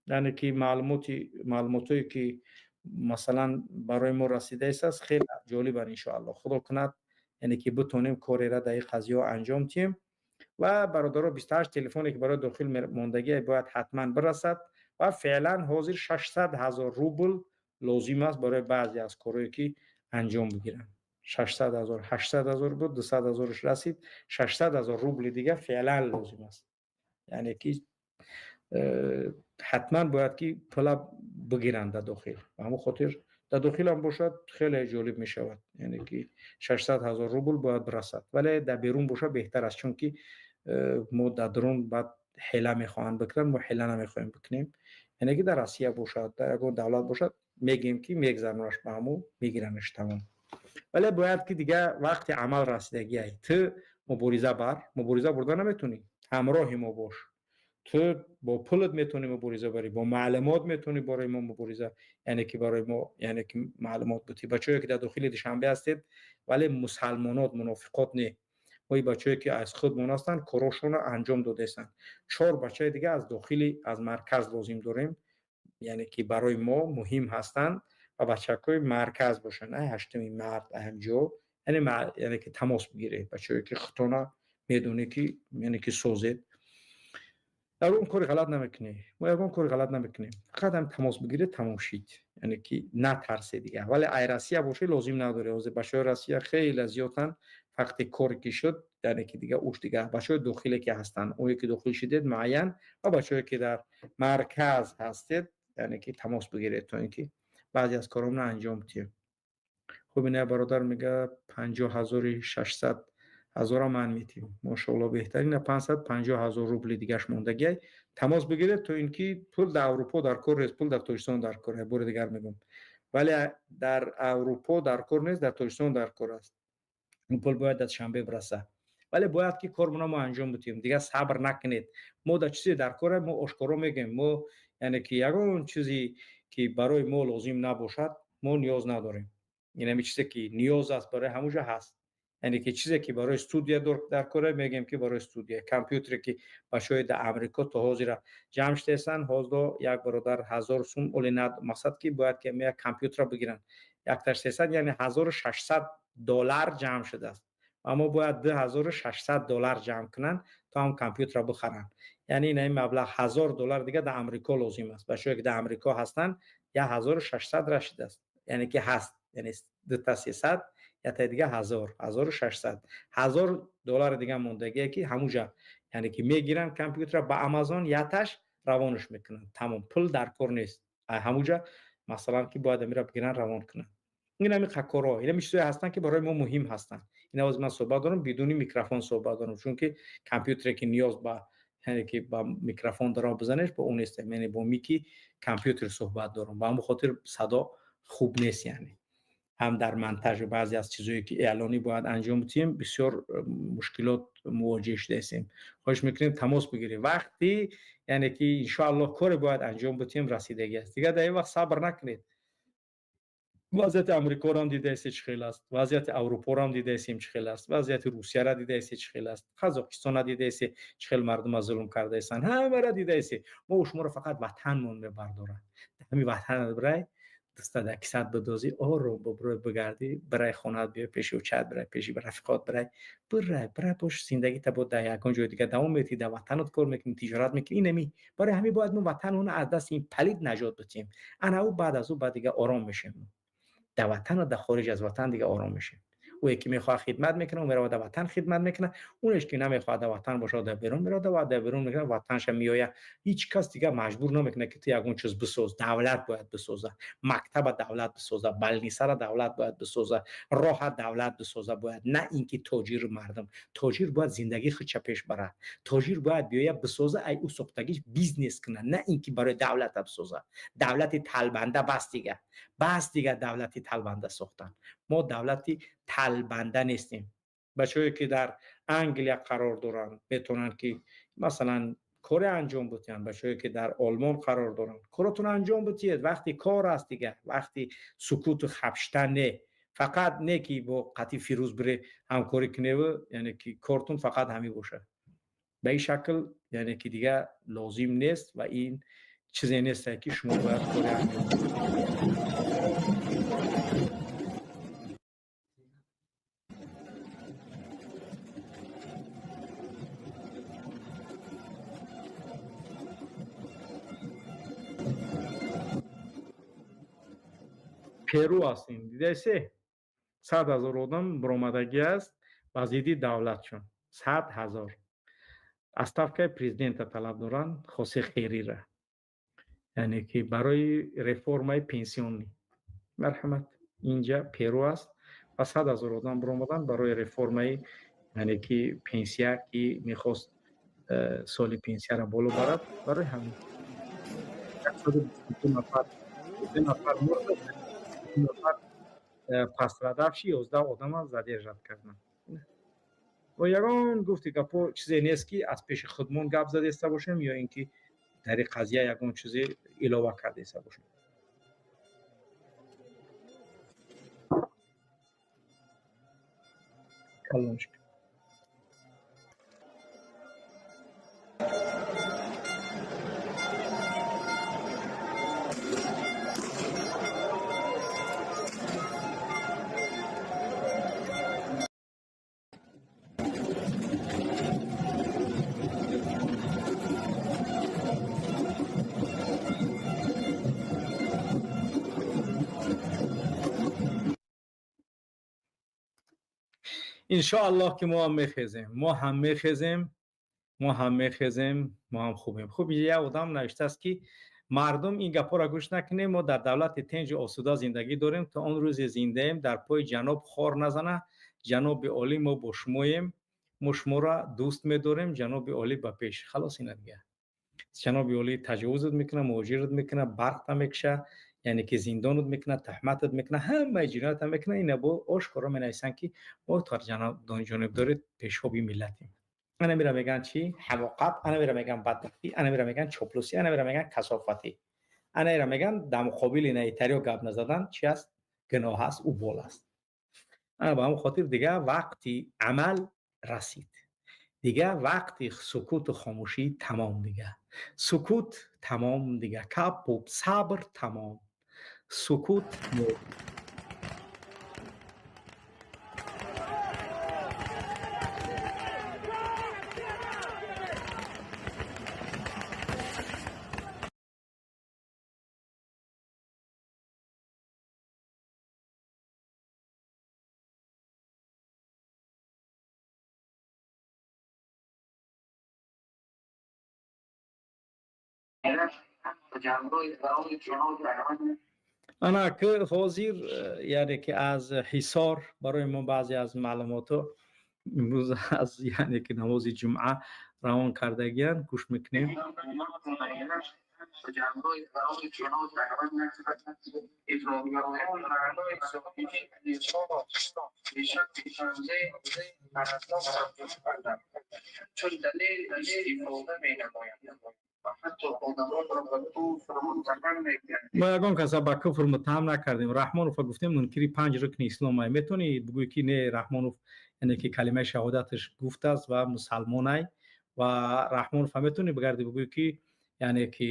яъне ки маълумотое, ки масалан барои мо расидаист, хеле ҷолибанд. Иншоалло, худо кунад, яъне ки битонем корера дар ин қазияҳо анҷом диҳем. Ва бародаро, 28 телефоне, ки барои дохил мондагӣ, бояд ҳатман бирасад. Ва феълан ҳозир 600 ҳазор рубл лозим аст барои баъзе аз корҳое, ки анҷом бигиранд. 600 ҳазор, 800 ҳазор буд, 200 ҳазорш расид, 600 ҳазор рубли дига феълан лозим аст. Яъне ки ҳатман бояд ки пула бигиранд дар дохил. Ба ҳамон хотир дар дохилам бошад, хеле ҷолиб мешавад. Яъне ки 600 ҳазор рубл бояд бирасад, вале дар берун бошад, беҳтар аст, чунки мо дар дурун баъд ҳела мехоҳанд бикунанд, мо ҳела намехоҳем бикунем. Яъне ки дар Россия бошад, дар ягон давлат бошад, мегӯем, ки мегзаронаш, ба ҳамун мегиранаш, тамом. Вале бояд ки дига вақти амал расидагиай. Ту мубориза бар, мубориза бурда наметонӣ, ҳамроҳи мо бош. Ту бо пулат метавонӣ мубориза барӣ, бо маълумот метавонӣ барои мо мубориза, яъне ки барои мо, яъне ки маълумот бутӣ. Бачаҳое, ки дар дохили Душанбе ҳастед, вале мусалмонот, мунофиқот не, мои бачаҳое, ки аз худмон ҳастанд, корошонро анҷом додаистанд. Чор бачаи дига аз дохили, аз марказ лозим дорем, яъне ки барои мо муҳим ҳастанд ва бачакҳои марказ бошанд, ай ҳаштуми март, ҳамҷо, яъне ки тамос бигиред. Бачаҳое, ки худтона медонед, ки яъне ки созед, ягон кори ғалат намекунед. Мо ягон кори ғалат намекунем, фақат ҳам тамос бигиред, тамом шид. Яъне ки натарсе дига. Вале ай Россия бошед, лозим надоре. Ҳозир бачаҳои Россия хеле зиёданд. Вақте коре ки шуд, яъне ки дига уш дига бачаҳои дохиле, ки ҳастанд, ое ки дохил шидед муайян, ва бачаҳое, ки дар марказ ҳастед, яъне ки тамос бигиред, то ин ки баъзе аз коромона анҷом диҳем. Хуб, ина бародар мега, 50 ҳазори 600 ҳазора ман метиҳем. Мошоалло, беҳтарина. 550 000 рубли дигаш мондагиай. Тамос бигиред, то ин ки пул дар Аврупо дар кор нест, пул дар Тоҷикистон дар кор. Бори дигар мегӯм. Вале дар Аврупо дар кор нест, дар Тоҷикистон дар кор аст. Он пул бояд дар Душанбе бирасад. Вале бояд ки кормона мо анҷом бидиҳем. Дигар сабр накунед. Мо дар чизе дар кор, мо ошкоро мегӯем. Мо яъне ки ягон чизе ки барои мо лозим набошад, мо ниёз надорем. Ин ҳамин чизе ки ниёз аст барои ҳамуҷа ҳаст. Яъне ки чизе ки барои студия дар кор, мегӯем ки барои студия. Компютере ки бачаҳои дар Амрико то ҳозира ҷамъ шудаистанд, ҳозир як бародар 1000 сум оли над, мақсад ки бояд ки як компютера бигиранд. Якташ 300, яъне $1600 ҷамъ шудааст. Аммо бояд $2600 ҷамъ кунанд то ҳам компютера бихаранд. Яъне ин маблағ $1000 дига дар Амрико лозим аст. Бачаҳое ки дар Амрико ҳастанд, 1600 расидааст. Яъне ки ҳаст, яъне дута 300, ята дига 1000, 1600. $1000 дига мондагие ки ҳамуҷа, яъне ки мегиранд компютера ба Амазон, яташ равонаш мекунанд. Тамом, пул дар кор нест. Ҳамуҷа масалан ки бояд амира бигиранд, равон кунанд. Ин ҳами қакорҳо, ин ҳами чизҳое ҳастанд ки барои мо муҳим ҳастанд. Ин аваз ман суҳбат дорам, бидуни микрофон суҳбат дорам, чунки компютере ки ниёз ба, яъне ки ба микрофон дора бизанеш, бо он нест, яъне бо мики компютер суҳбат дорам. Ба ҳамон хотир садо хуб нест, яъне ҳам дар монтаж баъзе аз чизҳое ки эълонӣ бояд анҷом бидиҳем, бисёр мушкилот мувоҷеҳ шудаистем. Хоҳиш мекунем тамос бигирем. Вақти яъне ки иншоаллоҳ коре бояд анҷом бидиҳем, расидагӣ аст. Дигар дар ин вақт сабр накунед. Вазъияти Амрикоро ҳам дидаистед чӣ хел аст, вазъияти Аврупоро ҳам дидаистем чӣ хел аст, вазъияти Русияро дидаистед чӣ хел аст, Қазоқистонро дидаистед чӣ хел мардума зулм кардаистанд, ҳамаро дидаистед. Мо шуморо фақат ватанмон мебардорад. Ҳамин ватанат бирай, даста дар кисат бидозӣ, ором бибирой бигардӣ, бирай хонаат биёй, пеши учат бирай, пеши рафиқот бирай, бирай, бирай бош, зиндагита бо дар ягон ҷои дигар давом медиҳӣ, дар ватанат кор мекунӣ, тиҷорат мекунӣ. Инами барои ҳамин бояд мо ватанона аз дасти ин палид наҷот бидиҳем. Ана ӯ баъд аз ӯ баъд дигар ором мешем. Дар ватан ва дар хориҷ аз ватан дигар ором мешем. Ӯе ки мехоҳад хидмат мекунад, ӯ меравад дар ватан хидмат мекунад. Онеш ки намехоҳад дар ватан бошад, дар берун меравад ва дар берун мекунад, ватанша меояд. Ҳеҷ кас дигар маҷбур намекунад ки ту ягон чиз бисоз. Давлат бояд бисозад, мактаба давлат бисозад, балнисара давлат бояд бисозад, роҳа давлат бисозад бояд, на ин ки тоҷиру мардум. Тоҷир бояд зиндагии худша пеш барад. Тоҷир бояд биёяд бисозад, ай ӯ сохтагиш бизнес кунад, на ин ки барои давлата бисозад. Давлати талбанда бас дигар, бас дигар давлати талбанда сохтан. Мо давлати талбанда нестем. Бачаҳое ки дар Англия қарор доранд, метавонанд ки масалан коре анҷом бидиҳанд. Бачаҳое ки дар Олмон қарор доранд, коротон анҷом бидиҳед. Вақти кор аст дигар, вақти сукуту хапштан не. Фақат не ки бо қатъи Фирӯз бире ҳамкорӣ куневу, яъне ки кортун фақат ҳамин бошад. Ба ин шакл яъне ки дигар лозим нест ва ин чизе нест ки шумо бояд коре анҷом бидиҳед. Перу ҳастем, дидасе? 100 000 одам баромадагӣ аст ба зидди давлатшон. 100 000. Отставкаи президента талаб доранд, Хосе Херира. Яъне ки барои реформаи пенсионӣ. Марҳамат, инҷа Перу аст ва 100 000 одам баромаданд барои реформаи, яъне ки пенсия, ки мехост соли пенсияро боло барад, барои ҳамин. 122 нафар, 2 нафар мурда, нафар пострадавши, 11 одама задержат карданд. Ва ягон гуфти гапо чизе нест ки аз пеши худмон гап задеста бошем ё ин ки дар ин қазия ягон чизе илова кардеста бошем. Калончик. иншоаллоҳ ки мо ҳам мехезем, мо ҳам мехезем, мо ҳам мехезем, мо ҳам хубем. Хуб, як одам навиштааст ки мардум ин гапҳоро гӯш накунем, мо дар давлати тинҷу осуда зиндагӣ дорем, то он рӯзе зиндаем, дар пои ҷаноб хор назана. Ҷаноби олӣ, мо бо шумоем, мо шуморо дӯст медорем, ҷаноби олӣ ба пеш. Халос, ина дигар. Ҷаноби олӣ таҷовузат мекунад, муҳоҷират мекунад, барқта мекушад, Яъне ки зиндонат мекунад, туҳматат мекунад, ҳамаи ҷиноятат мекунад. Ина бо ошкоро менависанд, ки мо ҷонибдори пешоби миллатем. Ана мира мегӯянд чӣ? Ҳамоқат, ана мира мегӯянд бадбахтӣ, ана мира мегӯянд чоплусӣ, ана мира мегӯянд касофатӣ, ана мира мегӯянд дар муқобили наитариё гап назадан чӣ аст? Гуноҳ аст, убол аст. Ана ба ҳамон хотир дигар вақти амал расид, дигар вақти сукуту хомӯшӣ тамом, дигар сукут тамом, дигар капу сабр тамом, сукут. Ана ки ҳозир, яъне ки аз Ҳисор барои мо баъзе аз маълумотҳо имрӯз аз, яъне ки намози ҷумъа равон кардагиянд, гӯш мекунем. Мо ягон каса ба куфр муттаҳам накардем. Раҳмонов гуфтем мункири панҷ рукни ислом ай. Метавонӣ бигӯӣ, ки не, Раҳмонов, яъне ки калимаи шаҳодаташ гуфтааст ва мусалмонай? Ва Раҳмонов метавонӣ бигарди бигӯӣ, ки яъне ки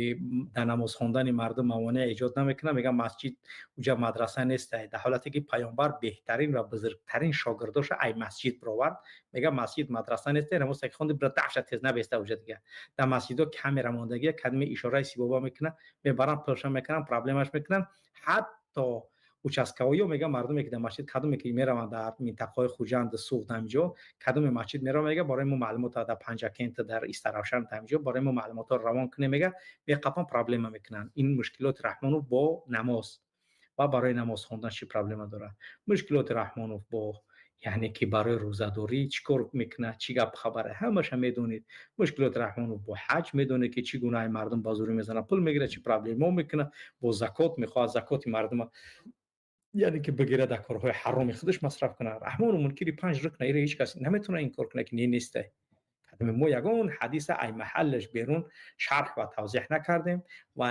дар намоз хондани мардум мавонеъ эҷод намекунад? Мегӯям, масҷид уҷа мадраса нестай, дар ҳолате ки паёмбар беҳтарин ва бузургтарин шогирдоша ай масҷид бировард. Мегӯям, масҷид мадраса нестай, намоз ки хонди, бира даҳша тез набеста уҷа. Дига дар масҷидҳо камера мондагия, кадме ишораи сибоба мекунад, мебаранд, пурша мекунанд, проблемаш мекунанд. Ҳатто участковой ё мегӯям, мардуме ки дар масҷид, кадоме ки мераванд дар минтақаҳои Хуҷанд, Суғд, ҳамиҷо кадоме масҷид мераванд, мега, барои мо маълумот дар Панҷакент, дар Истаравшан, ҳамиҷо барои мо маълумотҳоро равон кунем, мега, меқапан, проблема мекунанд. Ин мушкилоти Раҳмонов бо намоз ва барои намоз хондан чӣ проблема дорад? Мушкилоти Раҳмонов бо, яъне ки барои рӯзадорӣ чӣ кор мекунад, чӣ гап хабара, ҳамаша медонед. Мушкилоти Раҳмонов бо ҳаҷ медонед, ки чӣ гуна мардум ба зӯрӣ мезанад, пул мегирад, чӣ проблемао мекунад. Бо закот мехоҳад закоти мардума, яъне ки бигирад, дар корҳои ҳароми худаш масраф кунад. Раҳмону мункири панҷ рукна, иро ҳеҷ кас наметавонад инкор кунад, ки не, нестай. Мо ягон ҳадиса ай маҳаллаш берун шарҳ ва тавзеҳ накардем ва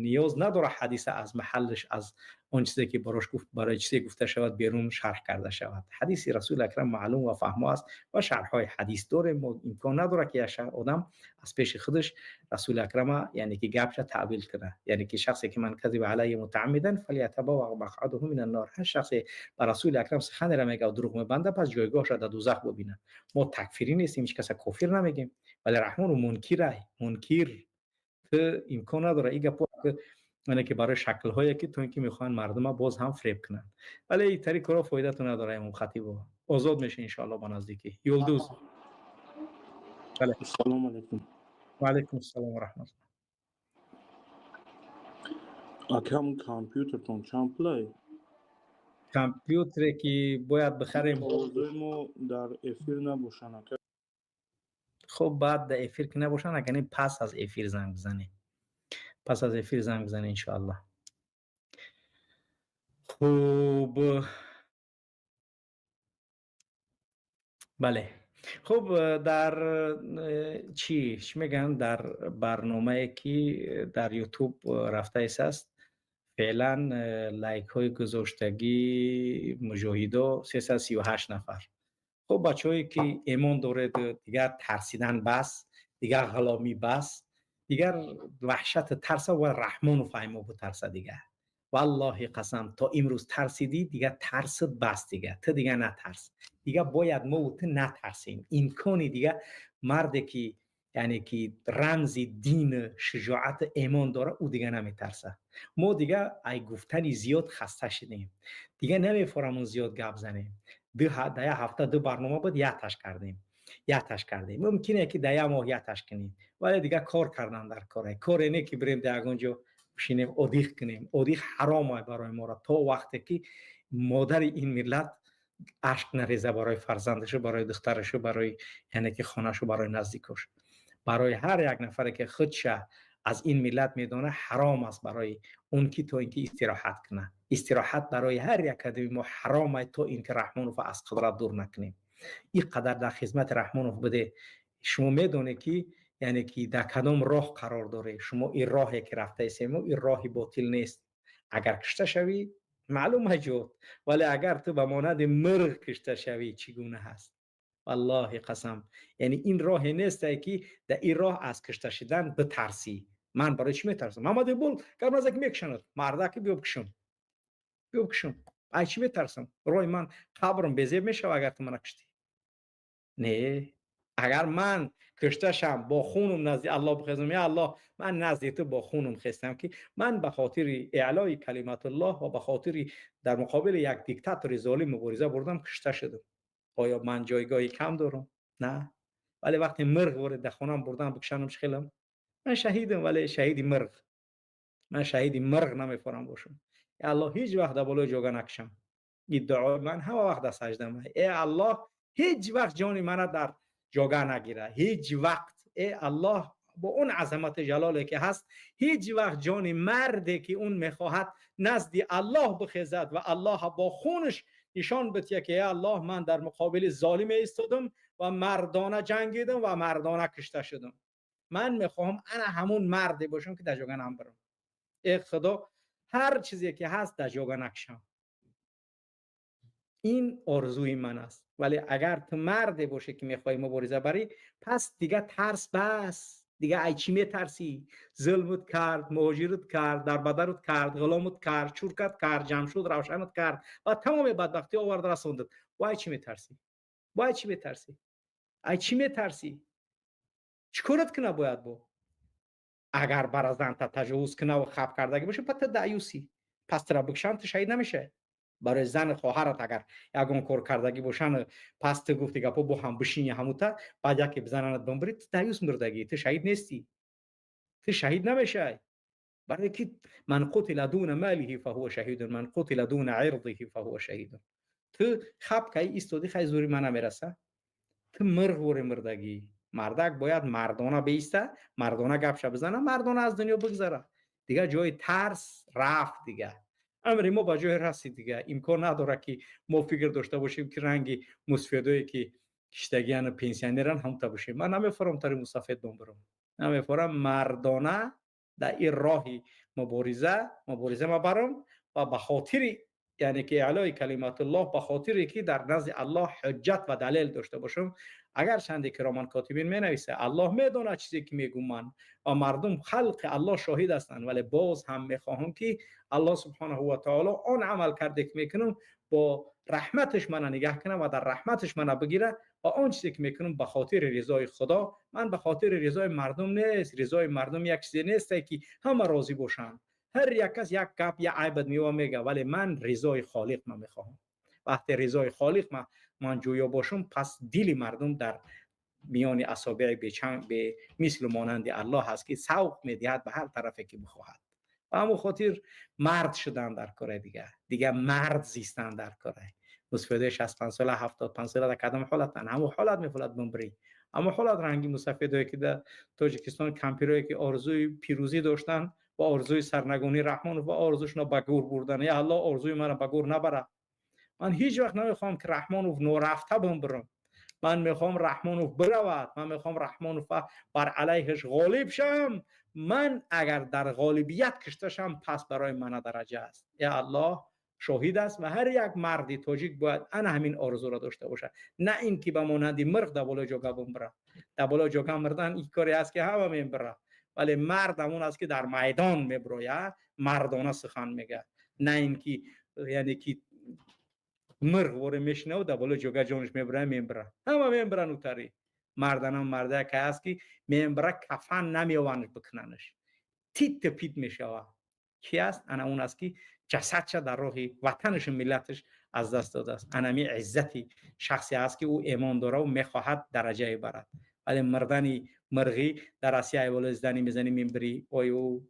ниёз надорад ҳадиса аз маҳаллаш, аз он чизе ки барош гуфт, барои чизе гуфта шавад, берун шарҳ карда шавад. Ҳадиси Расули Акрам маълум ва фаҳмо аст ва шарҳҳои ҳадис дорем. Мо имкон надорад, ки як одам аз пеши худаш Расули Акрама, яъне ки гапша таъвил кунад. Яъне ки шахсе ки من كذب علي متعمدا فليتبوأ مقعده من النار, ҳар шахсе ба Расули Акрам суханеро мега, дурӯғ мебанда, пас ҷойгоҳша дар дӯзах бубинад. Мо такфирӣ нестем, ҳеҷ каса кофир намегем, вале Раҳмону мункирай, мункир. Ту имкон надорад ин гапо, яъне ки барои шаклҳое ки то ин ки мехоҳанд мардума боз ҳам фиреб кунанд, вале ин тари корҳо фоидату надорад. Имом Хатибо озод меша, иншоалло, ба наздикӣ. Юлдуз, бале. Ассалому алайкум. Ва алайкум ассалом ва раҳматуллоҳ. Акам, компютертон чанд пулай? Компютере ки бояд бихарем. Овозои мо дар эфир набошанд, ака. Хуб, баъд дар эфир ки набошанд, агар пас аз эфир занг бизанем, пас аз эфир занг бизанем, иншоаллоҳ. Хуб, бале, хуб, дар чӣ мегӯянд, дар барномае ки дар Ютуб рафтаис аст, феълан лайкҳои гузоштагӣ муҷоҳидо 338 нафар. Хуб, бачаҳое ки эмон доред, дигар тарсидан бас, дигар ғуломӣ бас, дигар ваҳшату тарса ва Раҳмону фаҳмо бутарса дигар. Валлоҳи қасам, то имрӯз тарсидӣ, дигар тарсит бас, дигар ту дигар натарс, дигар бояд мову ту натарсем. Имкони дигар марде ки, яъне ки рамзи дину шуҷоату эмон дорад, ӯ дигар наметарса. Мо дигар ай гуфтани зиёд хаста шудем, дигар намефорамон зиёд гап занем. Дар як ҳафта ду барнома буд, якташ кардем, якташ кардем. Мумкине ки дар як моҳ якташ кунем, вале дигар кор кардан дар коре, коре не ки бирем дар ягон ҷо бишинем, отдых кунем. Отдых ҳаром ай барои моро, то вақте ки модари ин миллат ашк нареза барои фарзандашу, барои духтарашу, барои, яъне ки хонашу, барои наздикош. Барои ҳар як нафаре ки худша аз ин миллат медонад, ҳаром аст барои он ки то инки истироҳат кунад. Истироҳат барои ҳар як одами мо ҳаром аст то инки Раҳмонов аз қудрат дур накунем. Ин қадар дар хизмати Раҳмонов буде. Шумо медонед ки яъне ки дар кадом роҳ қарор доред. Шумо ин роҳе ки рафтаистем, ин роҳи ботил нест. Агар кушта шавӣ, маълум ҳаҷот, вале агар ту ба монанди мурғ кушта шавӣ, чӣ гуна ҳаст? Валлоҳи қасам, яъне ин роҳе нест ки дар ин роҳ аз кушта шудан битарсӣ. Ман барои чӣ метарсам? Муҳаммад Иқбол гап наза ки мекушанд. Мардаки биё бикушам, биё бикушам. Ай чӣ метарсам? Роҳи ман қабрам безеб мешава агар ту мана куштӣ. Не, агар ман кушта шам, бо хунум назди Аллоҳ бихезам, я Аллоҳ, ман назди ту бо хунум хестам ки ман ба хотири эълои калиматуллоҳ ва ба хотири дар муқобили як диктатори золим мубориза бурдам, кушта шудам. Оё ман ҷойгоҳи кам дорам? На. Вале вақте мурғ ворид дар хонам бурдам бикушанам, чӣ хелам? Ман шаҳидам, вале шаҳиди мурғ. Ман шаҳиди мурғ намефорам бошам. Э Аллоҳ, ҳеҷ вақт дар болои ҷога накушам. Ин дуои ман ҳама вақт дар саҷдам. Э Аллоҳ, ҳеҷ вақт ҷони мана дар ҷога нагира. Ҳеҷ вақт. Э Аллоҳ, бо он азамати ҷалоле ки ҳаст, ҳеҷ вақт ҷони марде ки он мехоҳад назди Аллоҳ бихезад ва Аллоҳ бо хунаш нишон бидиҳад ки э Аллоҳ, ман дар муқобили золим истодам ва мардона ҷангидам ва мардона кушта шудам. Ман мехоҳам ана ҳамун марде бошам ки дар ҷога намбарам. Э Худо, ҳар чизе ки ҳаст дар ҷога накушам. Ин орзуи ман аст. Вале агар ту марде бошӣ ки мехоҳӣ мубориза барӣ, пас дига тарс бас. Дига ай чӣ метарсӣ? Зулмут кард, муҳоҷирут кард, дарбадарут кард, ғуломут кард, чуркат кард, Ҷамшуд Равшанут кард ва тамоми бадбахтӣ овард расондат. Бо ай чӣ метарсӣ? Бо ай чӣ метарсӣ? Ай чӣ метарсӣ? Чӣ корат куна бояд бо? Агар бар занта таҷовуз куна ва хаб кардагӣ боша, пас ту даюсӣ. Пас тура бикушанд, ту шаҳид намешавӣ. Барои зани хоҳарат агар ягон кор кардагӣ бошанд, пас ту гуфти гапо бо ҳам бишини ҳамута, баъд яке бизананат бимбирӣ, ту даюс мурдагӣ, ту шаҳид нестӣ. Ту шаҳид намешавӣ. Барои ки ман қутила дуна малиҳи фаҳува шаҳидун, ман қутила дуна ирдиҳи фаҳува шаҳидун. Ту хаб каи истоди, хай зури ман намераса. Ту мурғ вори мурдагӣ. Мардак бояд мардона бииста, мардона гапша бизана, мардона аз дунё бигзара. Дига ҷои тарс рафт дига. Амри мо ба ҷое расид дига. Имкон надорад ки мо фикр дошта бошем ки ранги мусфедое ки киштагияну пенсионеран ҳамта бошем. Ман намефорам тари мусафед бомбарам. Намефорам мардона дар ин роҳи мубориза мабарам ва ба хотири яъне ки эълои калиматуллоҳ, ба хотире ки дар назди Аллоҳ ҳуҷҷат ва далел дошта бошам. Агар чанде кироман котибин менависа, Аллоҳ медонад чизе ки мегӯм ман ва мардум, халқи Аллоҳ шоҳид ҳастанд, вале боз ҳам мехоҳам ки Аллоҳ субҳонаҳу ва таоло он амал карде ки мекунам бо раҳматаш мана нигаҳ кунад ва дар раҳматаш мана бигира ва он чизе ки мекунам ба хотири ризои Худо, ман ба хотири ризои мардум нест. Ризои мардум як чизе нест ки ҳама розӣ бошанд. Ҳар як кас як гап, як айбат мева мега, вале ман ризои холиқ ма мехоҳам. Вақте ризои холиқ ман ҷӯё бошам, пас дили мардум дар миёни асобеи бечанг бе мислу монанди Аллоҳ ҳаст ки савқ медиҳад ба ҳар тарафе ки бихоҳад. Ба ҳамон хотир мард шудан дар кора, дига мард зистан дар кора. Мусафедои 65 сола, 75 сола дар кадом ҳолатанд? Ҳамон ҳолат мефолад бимбирӣ. Ҳамон ҳолат ранги мусафедое ки дар Тоҷикистон кампирое ки орзуи пирӯзӣ доштанд ва орзуи сарнагунии Раҳмонов ва орзушонро ба гур бурдан. Я Аллоҳ, орзуи маро ба гур набара. Ман ҳеҷ вақт намехоҳам ки Раҳмонов норафта бимбирам. Ман мехоҳам Раҳмонов биравад. Ман мехоҳам Раҳмонов бар алайҳиш ғолиб шавам. Ман агар дар ғолибият кушта шавам, пас барои мана дараҷа аст. Я Аллоҳ шоҳид аст ва ҳар як марди тоҷик бояд ана ҳамин орзуро дошта бошад. На ин ки ба монанди мурғ дар болои ҷога бимбирад. Дар болои ҷога мурдан ин коре аст ки ҳама мембирад. Вале мард ҳамон аст ки дар майдон мебирояд, мардона сухан мегӯяд. На ин ки яъне ки мурғ воре мешинаву дар болои ҷога ҷонаш мебирад, мембирад. Ҳама мембиранд утари. Марданам марда ки аст ки мембирад, кафан намеёванд бикунанаш. Тит пит мешавад. Ки аст? Ана он аст ки ҷасадша дар роҳи ватанашу миллаташ аз даст додааст. Анами иззати шахсе аст ки ӯ эмон дора ва мехоҳад дараҷае барад. Вале мурдани мурғӣ дар Россия айволо зани мезани мембирӣ, ой ӯ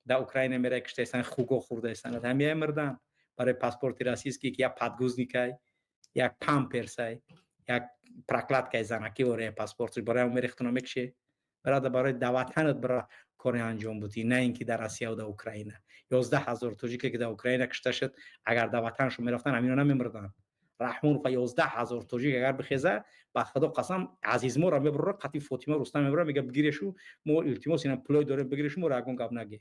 дар Украина мерай киштаистан, хуго хӯрдаистан. Ҳамияй мурдан барои паспорти российский ки як подгузникай, як памперсай, як прокладкаи занакӣ вория паспортш барои ҳам мерехтуна мекше. Бародар, барои даватанат бира кори анҷом будӣ, на ин ки дар Россия ва дар Украина. 11 000 тоҷике ки дар Украина кушта шуд, агар дар ватаншон мерафтанд, ҳамино намемурданд. Раҳмонов 11 000 тоҷик агар бихеза, ба Худо қасам, Азизморо мебурра, қатъи Фотима Рустам мебурра, мега бигирешу, мо илтимос инам пулой дорем, бигирешу, моро ягон гап наге.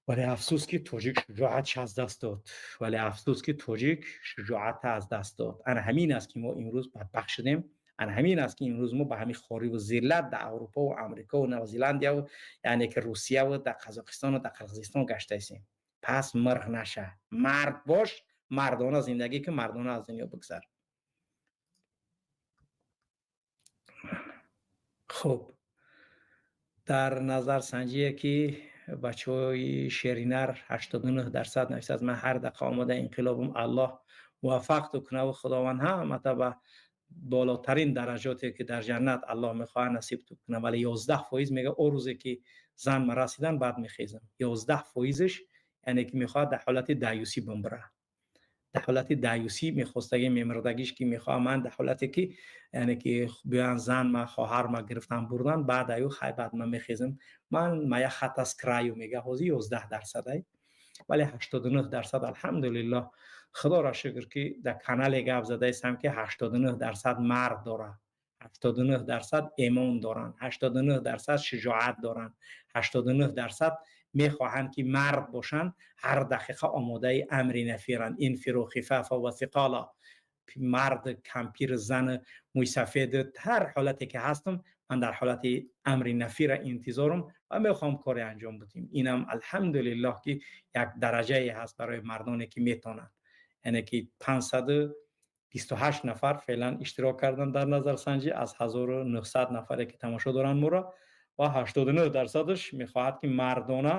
Вале афсӯс ки тоҷик шуҷоатш аз даст дод. Вале афсӯс ки тоҷик шуҷоат аз даст дод. Ана ҳамин аст ки мо имрӯз бадбахт шудем. Ана ҳамин аст ки имрӯз мо ба ҳамин хорӣ ва зиллат дар Аврупо ва Амрико ва Новозеландия ва яъне ки Русия ва дар Қазоқистон ва дар Қирғизистон гаштаистем. Пас мирғ наша, мард бош, мардона зиндагӣ кун, мардона аз дунё бигзар. Хуб, дар назарсанҷие ки бачаҳои шеринар 89% нависад, ман ҳар дақиқа омода инқилобам, Аллоҳ муваффақ ту кунаву Худованд ҳамата ба болотарин дараҷоте ки дар ҷаннат Аллоҳ мехоҳад насиб ту кунад. Вале 11% мега о рӯзе ки зан ма расидан баъд мехезам. 11%-ш яъне ки мехоҳад дар ҳолати даюсӣ бимбира, дар ҳолати даюсӣ мехостаги мемирдагиш ки мехоҳам ман дар ҳолате ки яъне ки биёян зан ма хоҳар ма гирифтан бурдан, баъд аю хай баъд ман мехезам, ман моя хата с краю мега. Ҳозир 11%, вале 89% алҳамдулиллоҳ, Худоро шукр ки дар канале гап задаистам ки 89% мард дорад, 89% эмон доранд, 89% шуҷоат доранд, 89% мехоҳанд ки мард бошанд, ҳар дақиқа омодаи амри нафиранд. Инфиру хифафа ва сиқола, мард, кампир, зан, мӯйсафед, ҳар ҳолате ки ҳастам, ман дар ҳолати амри нафира интизорам ва мехоҳам коре анҷом бидиҳем. Инам алҳамдулиллоҳ ки як дараҷае ҳаст барои мардоне ки метавонанд. Яъне ки 528 нафар феълан иштирок карданд дар назарсанҷӣ аз 1900 нафаре ки тамошо доранд моро, ва 89%-ш мехоҳад ки мардона,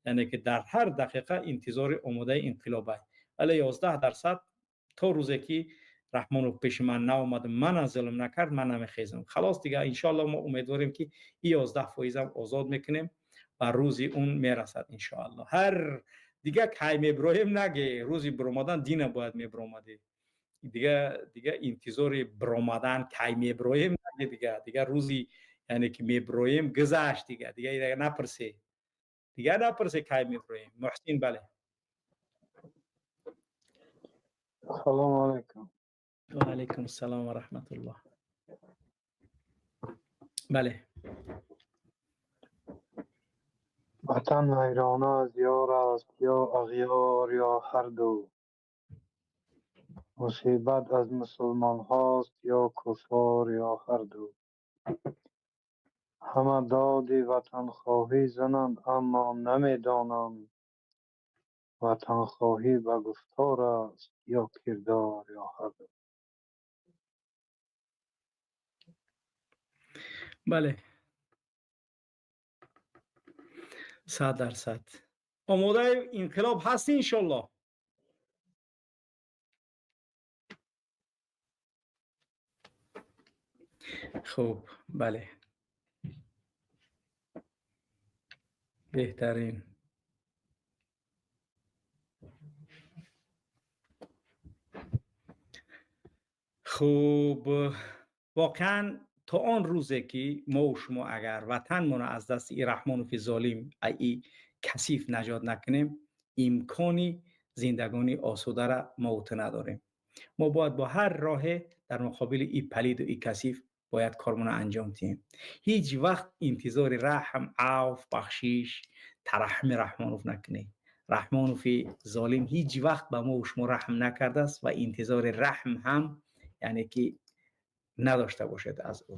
яъне ки дар ҳар дақиқа интизори омодаи инқилоб аст. Вале 11% то рӯзе ки Раҳмонов пеши ман наомад, мана зулм накард, ман намехезам. Халос дига, иншоаллоҳ мо умедворем ки ин 11%-ам озод мекунем ва рӯзи он мерасад иншоаллоҳ. Ҳар дига кай меброем наге, рӯзи биромадан дина бояд мебиромадӣ. Дига интизори биромадан кай меброем наге, дига рӯзи яъне ки меброем гузашт, дига напурсе, дига напурсе кай меброем. Муҳсин, бале. Салому алайкум. Ва алайкум ассалом ва раҳматуллоҳ. Бале. Ватан вайрона аз ёр аст ё ағёр ё ҳар ду. Мусибат аз мусулмонҳост ё куффор ё ҳар ду. Ҳама доди ватанхоҳӣ зананд, аммо намедонанд ватанхоҳӣ ба гуфтор аст ё кирдор ё ҳар ду. Бале, 100% омодаи инқилоб ҳастӣ иншоллоҳ. Хуб, бале, беҳтарин. Хуб, воқеан то он рӯзе ки мо ва шумо агар ватанмонро аз дасти и Раҳмонови золим, и касиф наҷот накунем, имкони зиндагонии осударо мо ва ту надорем. Мо бояд бо ҳар роҳе дар муқобили и палиду и касиф бояд кормонро анҷом диҳем. Ҳеҷ вақт интизори раҳм, авф, бахшиш, тараҳми Раҳмонов накунед. Раҳмонови золим ҳеҷ вақт ба мо ва шумо раҳм накардааст ва интизори раҳм ҳам яъне ки надошта бошед аз ӯ.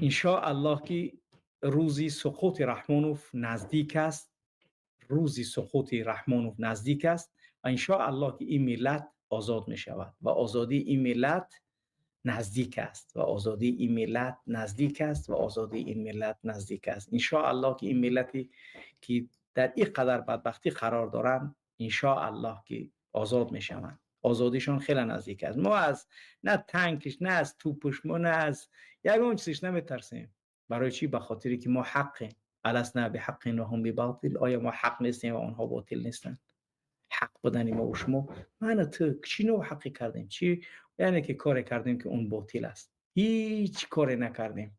Иншоаллоҳ ки рӯзи суқути Раҳмонов наздик аст, рӯзи суқути Раҳмонов наздик аст ва иншоаллоҳ ки ин миллат озод мешавад ва озодии ин миллат наздик аст ва озодии ин миллат наздик аст ва озодии ин миллат наздик аст. Иншоаллоҳ ки ин миллате ки дар ин қадар бадбахтӣ қарор доранд, иншоаллоҳ ки озод мешаванд. Озодишон хеле наздик аст. Мо аз на танкиш, на аз тӯпш, мо на аз ягон чизиш наметарсем. Барои чӣ? Ба хотире ки мо ҳаққем. Аласна биҳаққин ва ҳум биботил. Оё мо ҳақ нестем ва онҳо ботил нестанд? Ҳақ будани мо ва шумо, мана ту чӣ нав ҳаққе кардем? Чӣ яъне ки коре кардем ки он ботил аст? Ҳеҷ коре накардем.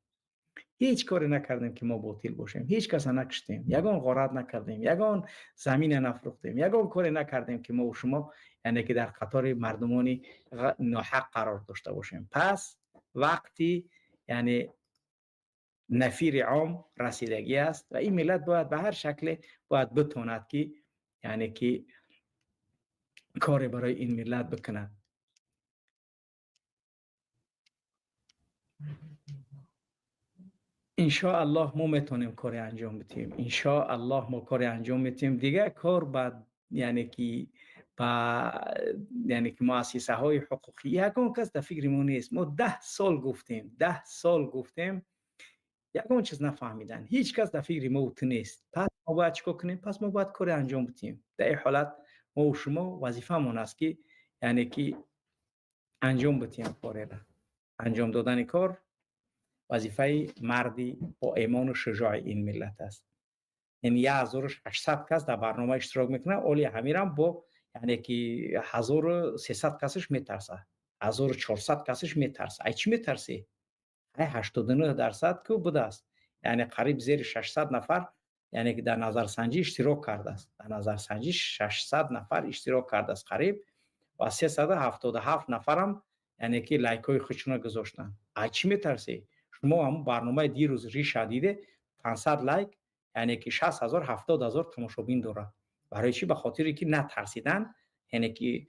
Ҳеҷ коре накардем ки мо ботил бошем, ҳеҷ каса накуштем, ягон ғорат накардем, ягон замина нафрӯхтем, ягон коре накардем ки мо ва шумо яъне ки дар қатори мардумони ноҳақ қарор дошта бошем. Пас вақти яъне нафири ом расидагӣ аст ва ин миллат бояд ба ҳар шакле бояд битонад ки яъне ки коре барои ин миллат бикунад. Иншоаллоҳ мо метавонем коре анҷом бидиҳем. Иншоаллоҳ мо коре анҷом медиҳем. Дигар кор ба яъне ки ба яъне ки муассисаҳои ҳуқуқӣ ягон кас дар фикри мо нест. Мо 10 сол гуфтем, 10 сол гуфтем, ягон чиз нафаҳмиданд. Ҳеҷ кас дар фикри мо ту нест. Пас мо бояд чикор кунем? Пас мо бояд коре анҷом бидиҳем. Дар ин ҳолат мо ва шумо вазифамон аст ки яъне ки анҷом бидиҳем кореро. Анҷом додани кор вазифаи марди бо имон ва шуҷои ин миллат аст. Яъне 1600 кас дар барнома иштирок мекунад, оли ҳамирам бо яъне ки 1300 касаш метарсад, 1400 касаш метарсад. Ай чӣ метарсӣ? Ай 89% ку будааст. Яъне қариб зери 600 нафар яъне ки дар назарсанҷӣ иштирок кардааст. Дар назарсанҷӣ 600 нафар иштирок кардааст қариб ва 377 нафарам яъне ки лайкҳои худшона гузоштанд. Ай чӣ метарсӣ? Шумо ҳамон барномаи дирӯз риша диде 500 лайк яъне ки 60 000 70 000 тамошобин дорад. Барои чӣ? Ба хотире ки натарсидан, яъне ки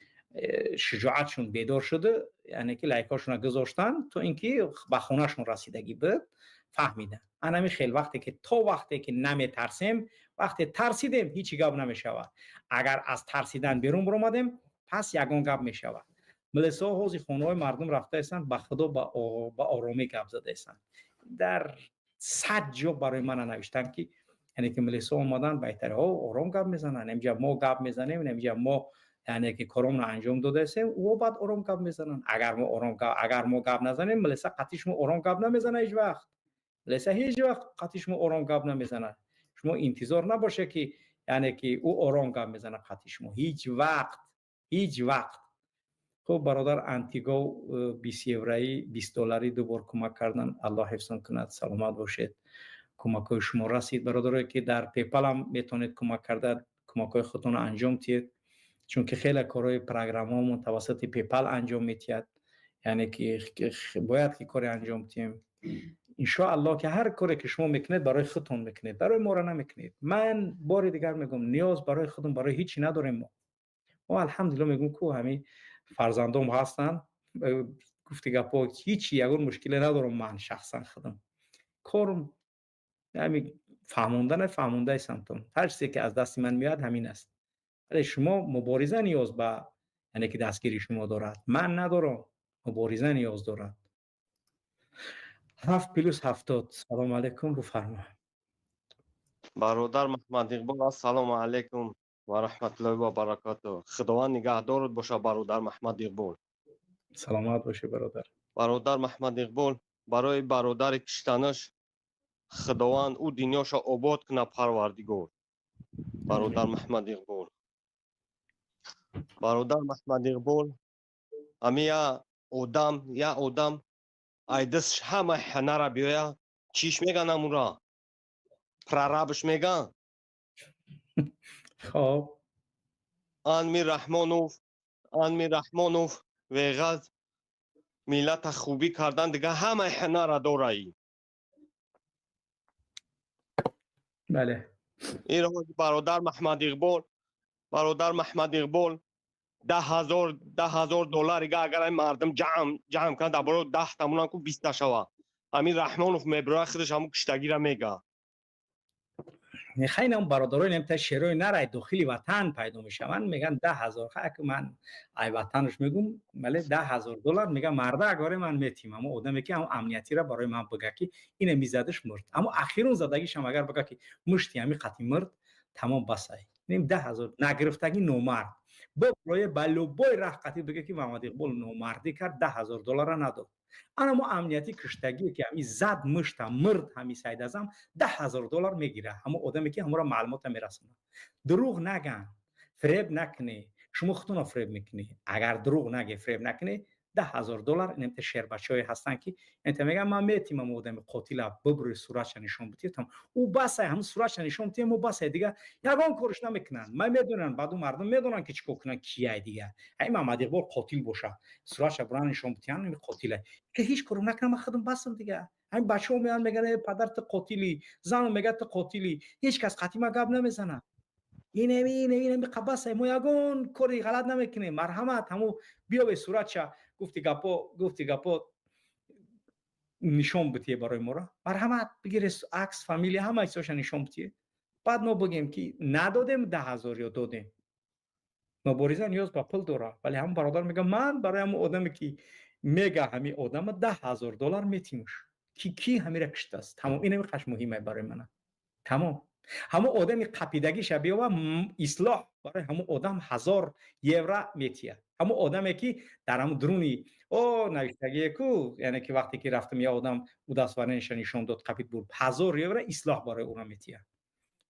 шуҷоатшон бедор шуда, яъне ки лайкҳошонро гузоштанд то инки ба хонашон расидагӣ буд, фаҳмиданд. Анами хел вақте ки то вақте ки наметарсем, вақте тарсидем ҳеҷ гап намешавад. Агар аз тарсидан берун баромадем, пас ягон гап мешавад. Милисаҳо ҳозир хонаҳои мардум рафтаистанд, ба худо ба оромӣ гап задаистанд. Дар 100 ҷо барои мана навиштанд ки яъне ки милисаҳо омаданд, байтариҳо ором гап мезананд, инҷа мо гап мезанем, инҷа мо яъне ки коромро анҷом додаистем, ӯ баъд ором гап мезананд. Агар мо гап назанем, милиса қатъи шумо ором гап намезанад ҳеҷ вақт. Милиса ҳеҷ вақт қатъи шумо ором гап намезанад. Шумо интизор набошед ки яъне ки ӯ ором гап мезанад қатъи шумо. Ҳеҷ вақт, ҳеҷ вақт. Хуб, бародар Антигов 20 евроӣ, 20 долларӣ ду бор кӯмак кардан. Аллоҳ ҳифзон кунад, саломат бошед. Кӯмакҳои шумо расид. Бародарое ки дар PayPal ҳам метавонед кӯмак карда, кӯмакҳои худтонро анҷом диҳед, чунки хеле корҳои программаҳомон тавассути PayPal анҷом медиҳад. Яъне ки бояд ки коре анҷом диҳем. Иншоаллоҳ ки ҳар коре ки шумо мекунед барои худтон мекунед, барои моро намекунед. Ман бори дигар мегӯям, ниёз барои худам, барои ҳеҷ надорем мо. Мо алҳамдулиллоҳ мегӯем ку ҳамин фарзандом ҳастанд, гуфти гапҳо ҳеҷ ягон мушкиле надорам ман шахсан худам. Корм ҳамин фаҳмондане, фаҳмондаистам. Ҳар чизе ки аз дасти ман меояд ҳамин аст. Вале шумо мубориза ниёз ба яъне ки дастгири шумо дорад. Ман надорам, мубориза ниёз дорад. 7 плюс 70. Салому алайкум, бифармо. Бародар Муҳаммад Иқбол, ассалому алайкум ва раҳматуллоҳи ва баракатуҳ. Худованд нигаҳдорат бошад, бародар Муҳаммад Иқбол. Саломат бошӣ, бародар. Бародар Муҳаммад Иқбол, барои бародари киштанаш Худованд ӯ дунёша обод кунад, Парвардигор. Бародар Муҳаммад Иқбол, бародар Муҳаммад Иқбол, ҳами я одам, я одам айдис ҳама ҳанара биёя, чиш меган амура? Прорабш меган? Хоб. Анми Раҳмонов, Анми Раҳмонов веғаз миллата хубӣ кардан, дига ҳамаи ҳанара дораи. Бале. Ин бародар Муҳаммад Иқбол, бародар Муҳаммад Иқбол, 10 000, 10 000 долларига агар ай мардум ҷамъ кунад, дар боро 10 тамонан ку 20 шава. Ҳамин Раҳмонов мебирояд, худаш ҳамун киштагира мега. Хеле ҳам бародарони ҳам та шерои нарай дохили ватан пайдо мешаванд, мегӯянд 10 000. Ха, ман ай ватанаш мегӯм, вале 10 000 доллар мегӯям, марда агоре ман метим, аммо одаме ки ҳам амниятиро барои ман бигӯяд ки ина мизадаш мурд, аммо ахирун задагишам агар бигӯяд ки мушти ҳами қатъи мурд, тамом басай. Ним 10 000 нагирифтагӣ номард. Бо роя ба любой раҳ қатъи бигӯяд ки Муҳаммад Иқбол номардӣ кард, 10 000 долларро надод. Ана мо амнияти киштагие ки ҳами зад мушта мурд, ҳами Сайдазам 10 000 доллар мегирад. Ҳамо одаме ки ҳаморо маълумота мерасонад. Дурӯғ наган, фиреб накунӣ, шумо худтонро фиреб мекунӣ. Агар дурӯғ наге, фиреб накунӣ, $10,000 инамта шербачаҳое ҳастанд ки инта мегӯянд ман метимам одами қотила бибурӣ суратша нишон битиҳ. Ӯ басай ҳамн суратша нишон битиҳ, мо басай дига ягон кориш намекунанд. Ман медонам, баъду мардум медонанд ки чӣ кор кунанд, кияй дига. Ҳай Муҳаммад Иқбол қотил боша, суратша буран нишон битиҳанд, қотила. Ки ҳеҷ корам накунам, ман худам басам дига. Ҳамин бачаҳо меоянд мегӯянд падар ту қотилӣ, зану мегӯяд ту қотилӣ. Ҳеҷ кас қатъи ман гап намезанад. Инами қабаса, мо ягон кори ғалат намекунем. Марҳамат, ҳаму биёве суратша, гуфти гапо нишон битие барои моро. Марҳамат, бигире акс, фамилия, ҳама чизоша нишон битие. Баъд мо бигем ки надодем 10,000 ё додем. Мубориза ниёз ба пул дорад, вале ҳамун бародар мега ман барои ҳамун одаме ки мега ҳами одама $10,000 метимуш. Ки ҳамира киштааст. Тамом, инами қаш муҳимае барои мана. Тамом. Ҳамон одами қапидагиша биёва, ислоҳ барои ҳамон одам 1000 евро метиҳад. Ҳамон одаме ки дар ҳамон дуруни о навиштагие ку, яъне ки вақте ки рафтам я одам удостоверениеша нишон дод, қапид бурд, 1000 евро ислоҳ барои ӯро метиҳад.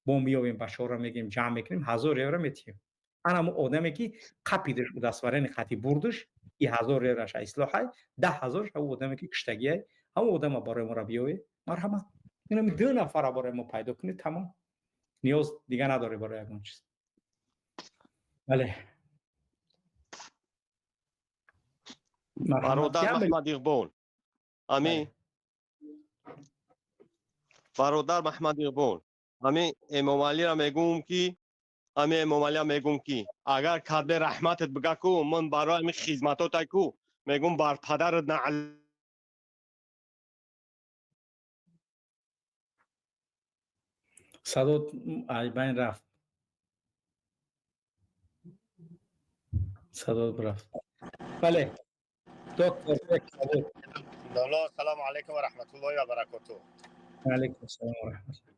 Бо меёвем бачаҳоро мегӯем, ҷамъ мекунем, 1000 евро метиҳем. Ана ҳамон одаме ки қапидаш удостоверение қати бурдаш, и 1000 евроша ислоҳай, 10,000 ҳамон одаме ки киштагиай, ҳамон одама барои моро биёве. Марҳамат, инами 2 нафара барои мо пайдо кунед, тамом. Ниёз дига надорӣ барои ягон чиз. Бале, бародар Маҳмад Иқбол, ами бародар Маҳмад Иқбол, ами Эмомалиро мегӯм ки, ами Эмомалиро мегӯм ки агар кадбе раҳматат бига ку, ман барои ами хизматотай ку мегӯм бар падарат наъл. Садо байн рафт. Садо рафт. Бале, доктор Бек, садо. Далло, ассалому алайкум ва раҳматуллоҳи ва баракотуҳ. Ва алайкум ассалом ва раҳматуллоҳ.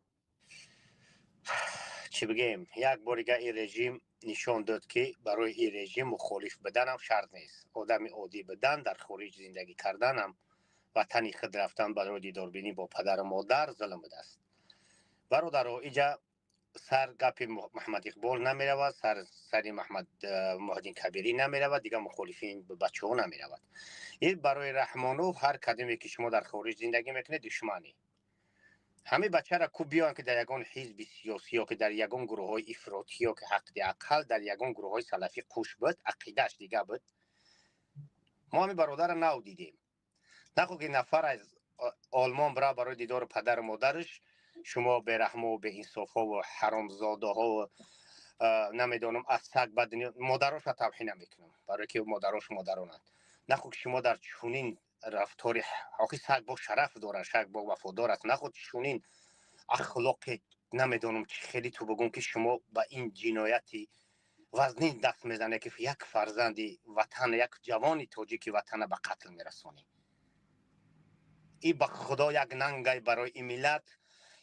Чӣ бигем, як борига ин режим нишон дод ки барои ин режим мухолиф буданам шарт нест. Одами оддӣ будан, дар хориҷ зиндагӣ карданам, ватани худ рафтан барои дидорбинӣ бо падару модар зулм будааст. Бародаро, иҷа сар гапи Маҳмад Иқбол намеравад, сари Маҳмад Муҳиддин Кабирӣ намеравад, дигар мухолифин бачаҳо намеравад. Ин барои Раҳмонов ҳар кадоме ки шумо дар хориҷ зиндагӣ мекунед душманӣ. Ҳамин бачаро ку биёянд ки дар ягон ҳизби сиёсӣ ё ки дар ягон гурӯҳҳои ифротӣ ё ки ҳақди ақал дар ягон гурӯҳҳои салафӣ қуш буд, ақидааш дига буд. Мо ҳамин бародарро нав дидем. Нахо ки нафар аз Олмон бира барои дидори падару модараш, шумо бераҳму беинсофҳову ҳаромзодаҳову намедонам аз саг ба дунё модароша тавҳин намекунам, барое ки модарош модаронанд. Нахо ки шумо дар чунин рафтори охи саг бо шараф дорад, саг бо вафодор аст, нахо чунин ахлоқи намедонам чӣ хеле ту бигӯм ки шумо ба ин ҷинояти вазнин даст мезанед ки як фарзанди ватан, як ҷавони тоҷики ватана ба қатл мерасонӣ. И ба худо як нангай барои ин миллат.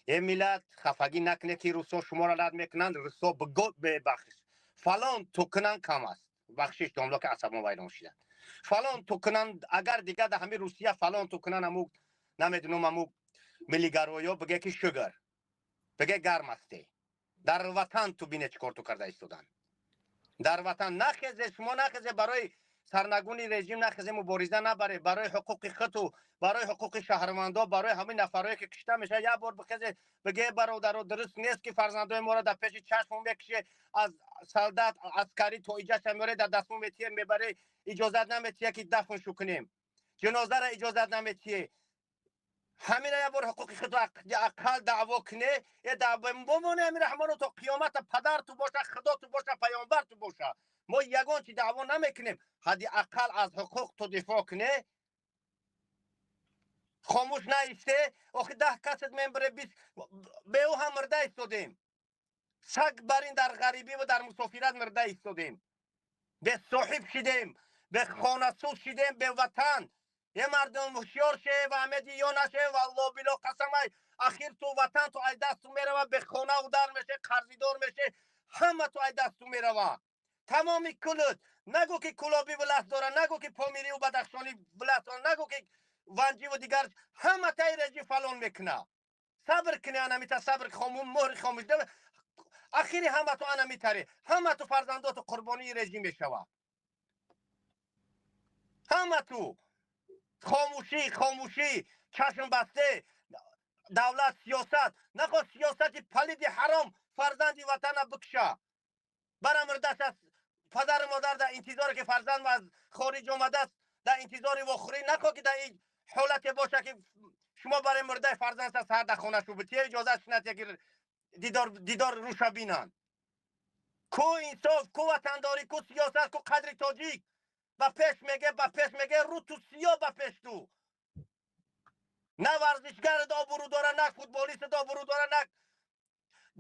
Э миллат, хафагӣ накунед ки русо шуморо рад мекунанд, русо бигӯ бебахш фалон ту кунанд кам аст. Бахшиш домло ки асабон вайрон шиданд. Фалон ту кунанд, агар дигар дар ҳамин Русия фалон ту кунанд, аму намедонам аму миллигароё биге ки шугр, биге гарм ҳасте. Дар ватан ту бине чӣ кор ту карда истоданд. Дар ватан нахезе, шумо нахезе барои сарнагуни режим нахезе, мубориза набаре барои ҳуқуқи худту, барои ҳуқуқи шаҳрвандо, барои ҳамин нафарое ки кишта мешавад. Як бор бихезе биге бародаро, дуруст нест ки фарзандои моро дар пеши чашмон мекише, аз солдат аскарӣ то иҷаша меоре, дар дастмон метие, мебаре, иҷозат наметие ки дафншу кунем, ҷанозаро иҷозат наметие. Ҳамина як бор ҳуқуқи худро ақал даъво куне, е бомоне ҳамин Раҳмоно то қиёмата падар ту боша, худо ту боша, паёмбар ту боша. Мо ягон чи даъво намекунем, ҳадди ақал аз ҳуқуқ ту дифоъ куне. Хомӯш наисте, охи 10 касет мембаре, 20 беӯ ҳам мирда истодем. Саг бар ин дар ғарибӣ ва дар мусофират мирда истодем. Бесоҳиб шидем, бехонасӯз шидем, беватан. Е мардум ҳушёр ше ва амеди ё наше, валло било қасамай, ахир ту ватан ту ай дасту мерава, бехонаву дар меше, қарзидор меше, ҳама ту ай дасту мерава. Тамоми кулут нагӯ ки кулобӣ власт дора, нагӯ ки помириву бадахшонӣ власт дора, нагӯ ки ванҷиву дигар, ҳама таи режим фалон мекуна. Сабр куне, анамита сабр, хомун муҳри хомӯш ахири ҳама ту ана митаре, ҳама ту фарзандоту қурбонии режим мешава. Ҳама ту хомӯшӣ, хомӯшӣ, чашм басте. Давлат, сиёсат нахост, сиёсати палиди ҳаром фарзанди ватана бикша, барамирдаш аз падару модар дар интизоре, ки фарзанд аз хориҷ омадааст, дар интизори вохӯрӣ. Нахоҳ, ки дар ин ҳолате боша, ки шумо барои мурдаи фарзанд сар дар хона шу бития иҷозат шинад, ки дидор, дидор рӯша бинанд. Ку инсоф, ку ватандорӣ, ку сиёсат, ку қадри тоҷик? Ба пеш меге, ба пеш меге, рӯ ту сиё ба пеш. Ту на варзишгарат обрӯ дора, на футболистат обрӯ дора, на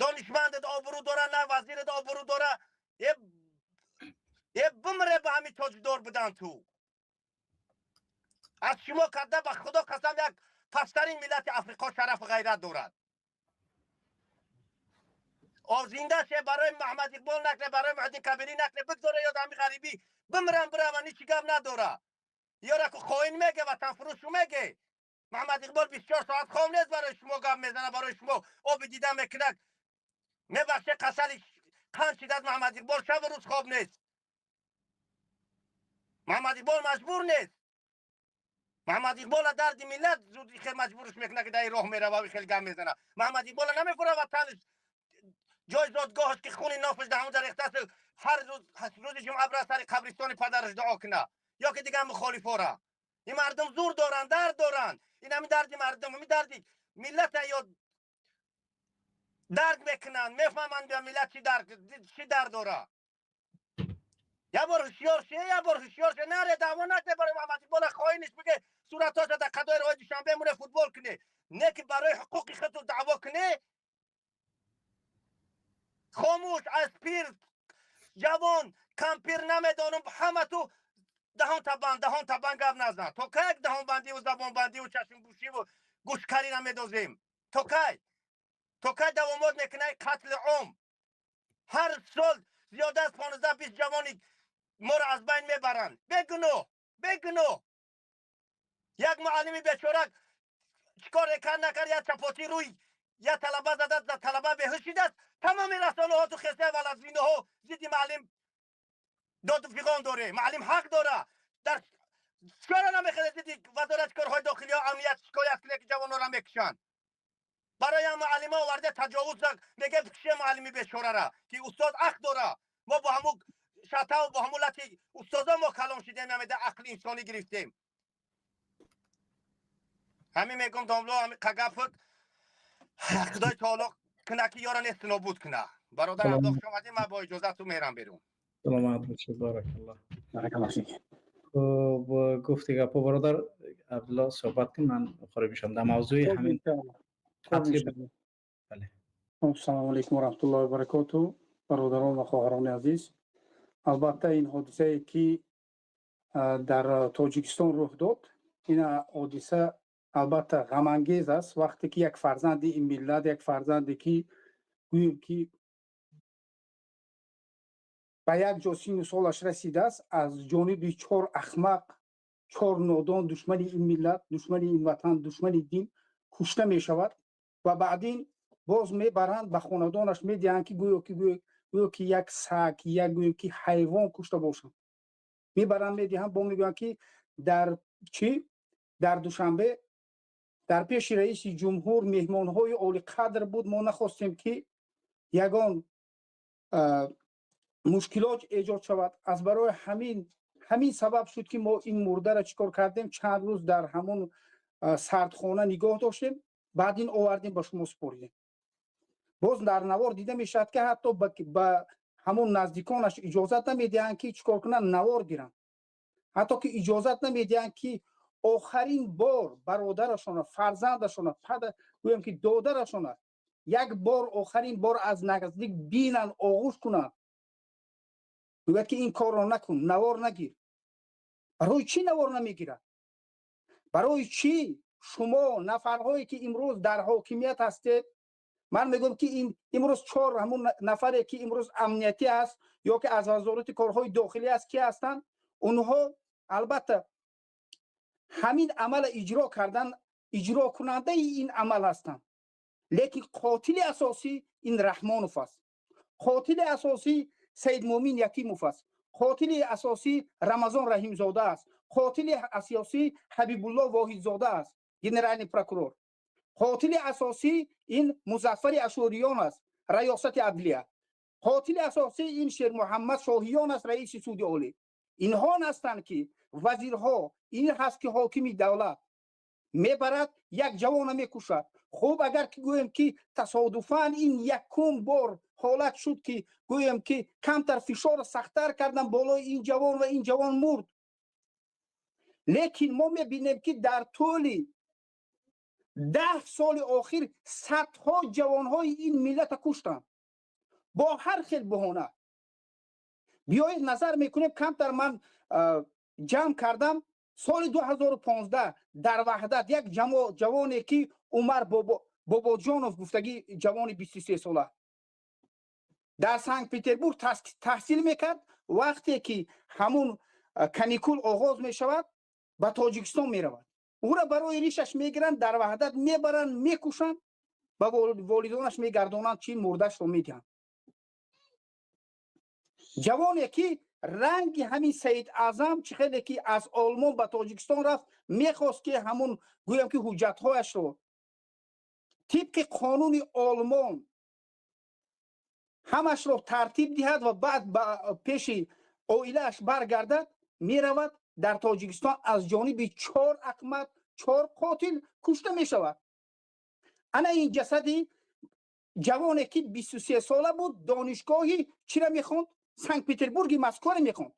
донишмандат обрӯ дора, на вазират обрӯ дора. Е бимре ба ҳамин тоҷдор будан. Ту аз шумо карда, ба Худо қасам, як пасттарин миллати Африқо шарафу ғайрат дорад. Зинда ше, барои Маҳмад Иқбол накне, барои Муҳиддин Кабирӣ накне, бигзоре ёд ҳами ғарибӣ бимрам, бирава, ҳичи гап надора. Ёра ку хоин меге, ватанфурӯшу меге. Маҳмад Иқбол 24 соат хоб нест, барои шумо гап мезана, барои шумо оби дида мекунад. Мебахше, касали қанд шидад. Маҳмад Иқбол шабу рӯз хоб нест. Маҳмад Иқбол маҷбур нест. Маҳмад Иқбола дарди миллат зуд хел маҷбурш мекунад, ки дар ин роҳ мерава, хел гап мезана. Маҳмад Иқбола намефура ватанаш, ҷои зодгоҳаш, ки хуни нофаш дар ҳамонҷа рехтааст, ҳар рӯз, рӯзи ҷумъа бира сари қабристони падараш дуо куна ё ки дигар мухолифора. Ин мардум зур доранд, дард доранд. Ин ҳамин дарди мардум, ҳамин дарди миллата ё дард мекунанд, мефаҳманд, ба миллат чӣ дард дора. Я бор ҳушёр ше, я бор ҳушёр ше. Наре, даъво накне барои Муҳаммад Иқбола, хоиниш биге, суратҳоша дар қадои роҳи Душанбе муне, футбол куне, не ки барои ҳуқуқи худу даъво куне. Хомӯш, аз пир, ҷавон, кампир, намедонам, ҳама ту даҳон табанд, даҳон табанд, гап назан. То кай даҳонбандиву забонбандиву чашмпӯшиву гӯшкарӣ намедозем? То кай, то кай давомот мекунай қатли ом? Ҳар сол зиёда аз 15-20 ҷавони моро аз байн мебаранд бегуноҳ, бегуноҳ. Як муаллими бечора чӣ кор кард, накард, як чапотӣ рӯй як талаба зада, талаба беҳуш шидааст. Тамоми расонаҳо ту хеса валазинаҳо зидди муаллим доду фиғон доре. Муаллим ҳақ дора. Дар чора намехезад зидди Вазорати корҳои дохилиё, амният шикоят куне, ки ҷавононро мекушанд? Барои ҳам муаллима оварда таҷовуз меге, кише муаллими бечорара, ки устод ҳақ дора. Мо бо ҳамун шатаву бо ҳамун лати устозо мо калон шидем, намеда ақли инсонӣ гирифтем. Ҳамин мегум, домло, ҳамин қагапук. Худои таоло куна, ки ёра нест нобуд куна. Бародар Абдо, хуш омадӣ. Ман бо иҷозату мерам берун. Саломат бошед, баракаллоҳ. Хуб, гуфти гапо, бародар Абдулло, суҳбат кун, ман хориҷ мешавам дар мавзӯи ҳамин қатли. Бале. Ассалому алайкум ва раҳматуллоҳи ва баракоту. Бародарон ва хоҳарони азиз, албатта, ин ҳодисае, ки дар Тоҷикистон рух дод, ин ҳодиса албатта ғамангез аст. Вақте ки як фарзанди ин миллат, як фарзанде, ки гӯем, ки ба як ҷо сину солаш расидааст, аз ҷониби чор ахмақ, чор нодон, душмани ин миллат, душмани ин ватан, душмани дин кушта мешавад ва баъдин боз мебаранд, ба хонадонаш медиҳанд, ки гӯё ки як саг, як гӯё ки ҳайвон кушта бошанд. Мебаранд, медиҳанд, бо мегӯянд, ки дар чӣ, дар Душанбе дар пеши раиси ҷумҳур меҳмонҳои олиқадр буд, мо нахостем, ки ягон мушкилот эҷод шавад. Аз барои ҳамин сабаб шуд, ки мо ин мурдара чӣ кор кардем? Чанд рӯз дар ҳамон сардхона нигоҳ доштем, баъд ин овардем, ба шумо супоридем. Боз дар навор дида мешавад, ки ҳатто ба ҳамон наздиконаш иҷозат намедиҳанд, ки чӣ кор кунанд? Навор гиранд. Ҳатто ки иҷозат намедиҳанд, ки охарин бор бародарашона, фарзандашона, гӯем, ки додарашона як бор, охарин бор аз наздик бинанд, оғӯш кунанд. Мегӯяд, ки ин корро накун, навор нагир. Барои чӣ навор намегирад? Барои чӣ шумо нафарҳое, ки имрӯз дар ҳокимият ҳастед? Ман мегӯям, ки ин имрӯз чор ҳамун нафаре, ки имрӯз амниятӣ аст ё ки аз Вазорати корҳои дохилӣ аст, ки ҳастанд онҳо, албатта, ҳамин амала иҷро кардан, иҷрокунандаи ин амал ҳастанд. Лекин қотили асосӣ ин Раҳмонов аст, қотили асосӣ Саидмӯмин Ятимов аст, қотили асосӣ Рамазон Раҳимзода аст. Қотили асосӣ Ҳабибулло Воҳидзода аст, генеральный прокурор. Қотили асосӣ ин Музаффари Ашӯриён аст, раёсати адлия. Қотили асосӣ ин Шермуҳаммад Шоҳиён аст, раиси суди олӣ. Инҳо ҳастанд, ки вазирҳо, ин ҳаст, ки ҳокими давлат мебарад, як ҷавона мекушад. Хуб, агар ки гӯем, ки тасодуфан ин якум бор ҳолат шуд, ки гӯем, ки камтар фишор сахттар кардан болои ин ҷавон ва ин ҷавон мурд, лекин мо мебинем, ки дар тӯли 10 соли охир садҳо ҷавонҳои ин миллата куштанд бо ҳар хел баҳона. Биёед, назар мекунем, камтар ман ҷамъ кардам. Соли 2015 дар Ваҳдат як ҷавоне, ки Умар Бобоҷонов гуфтагӣ, ҷавони 23 сола, дар Санкт Петербург таҳсил мекард. Вақте ки ҳамун каникул оғоз мешавад, ба Тоҷикистон меравад. Ӯра барои ришаш мегиранд, дар Ваҳдат мебаранд, мекушанд, ба волидонаш мегардонанд, чи мурдашро медиҳанд. Ҷавоне, ки ранги ҳамин Саид Аъзам, чӣ хеле ки аз Олмон ба Тоҷикистон рафт, мехост, ки ҳамун гӯям, ки ҳуҷҷатҳояшро тибқи қонуни Олмон ҳамашро тартиб диҳад ва баъд ба пеши оилааш баргардад. Меравад, дар Тоҷикистон аз ҷониби чор аҳмақ, чор қотил кушта мешавад. Ана ин ҷасади ҷавоне, ки 23 сола буд, донишгоҳи чира мехонд, Санкт Петербурги Москваро мехонд.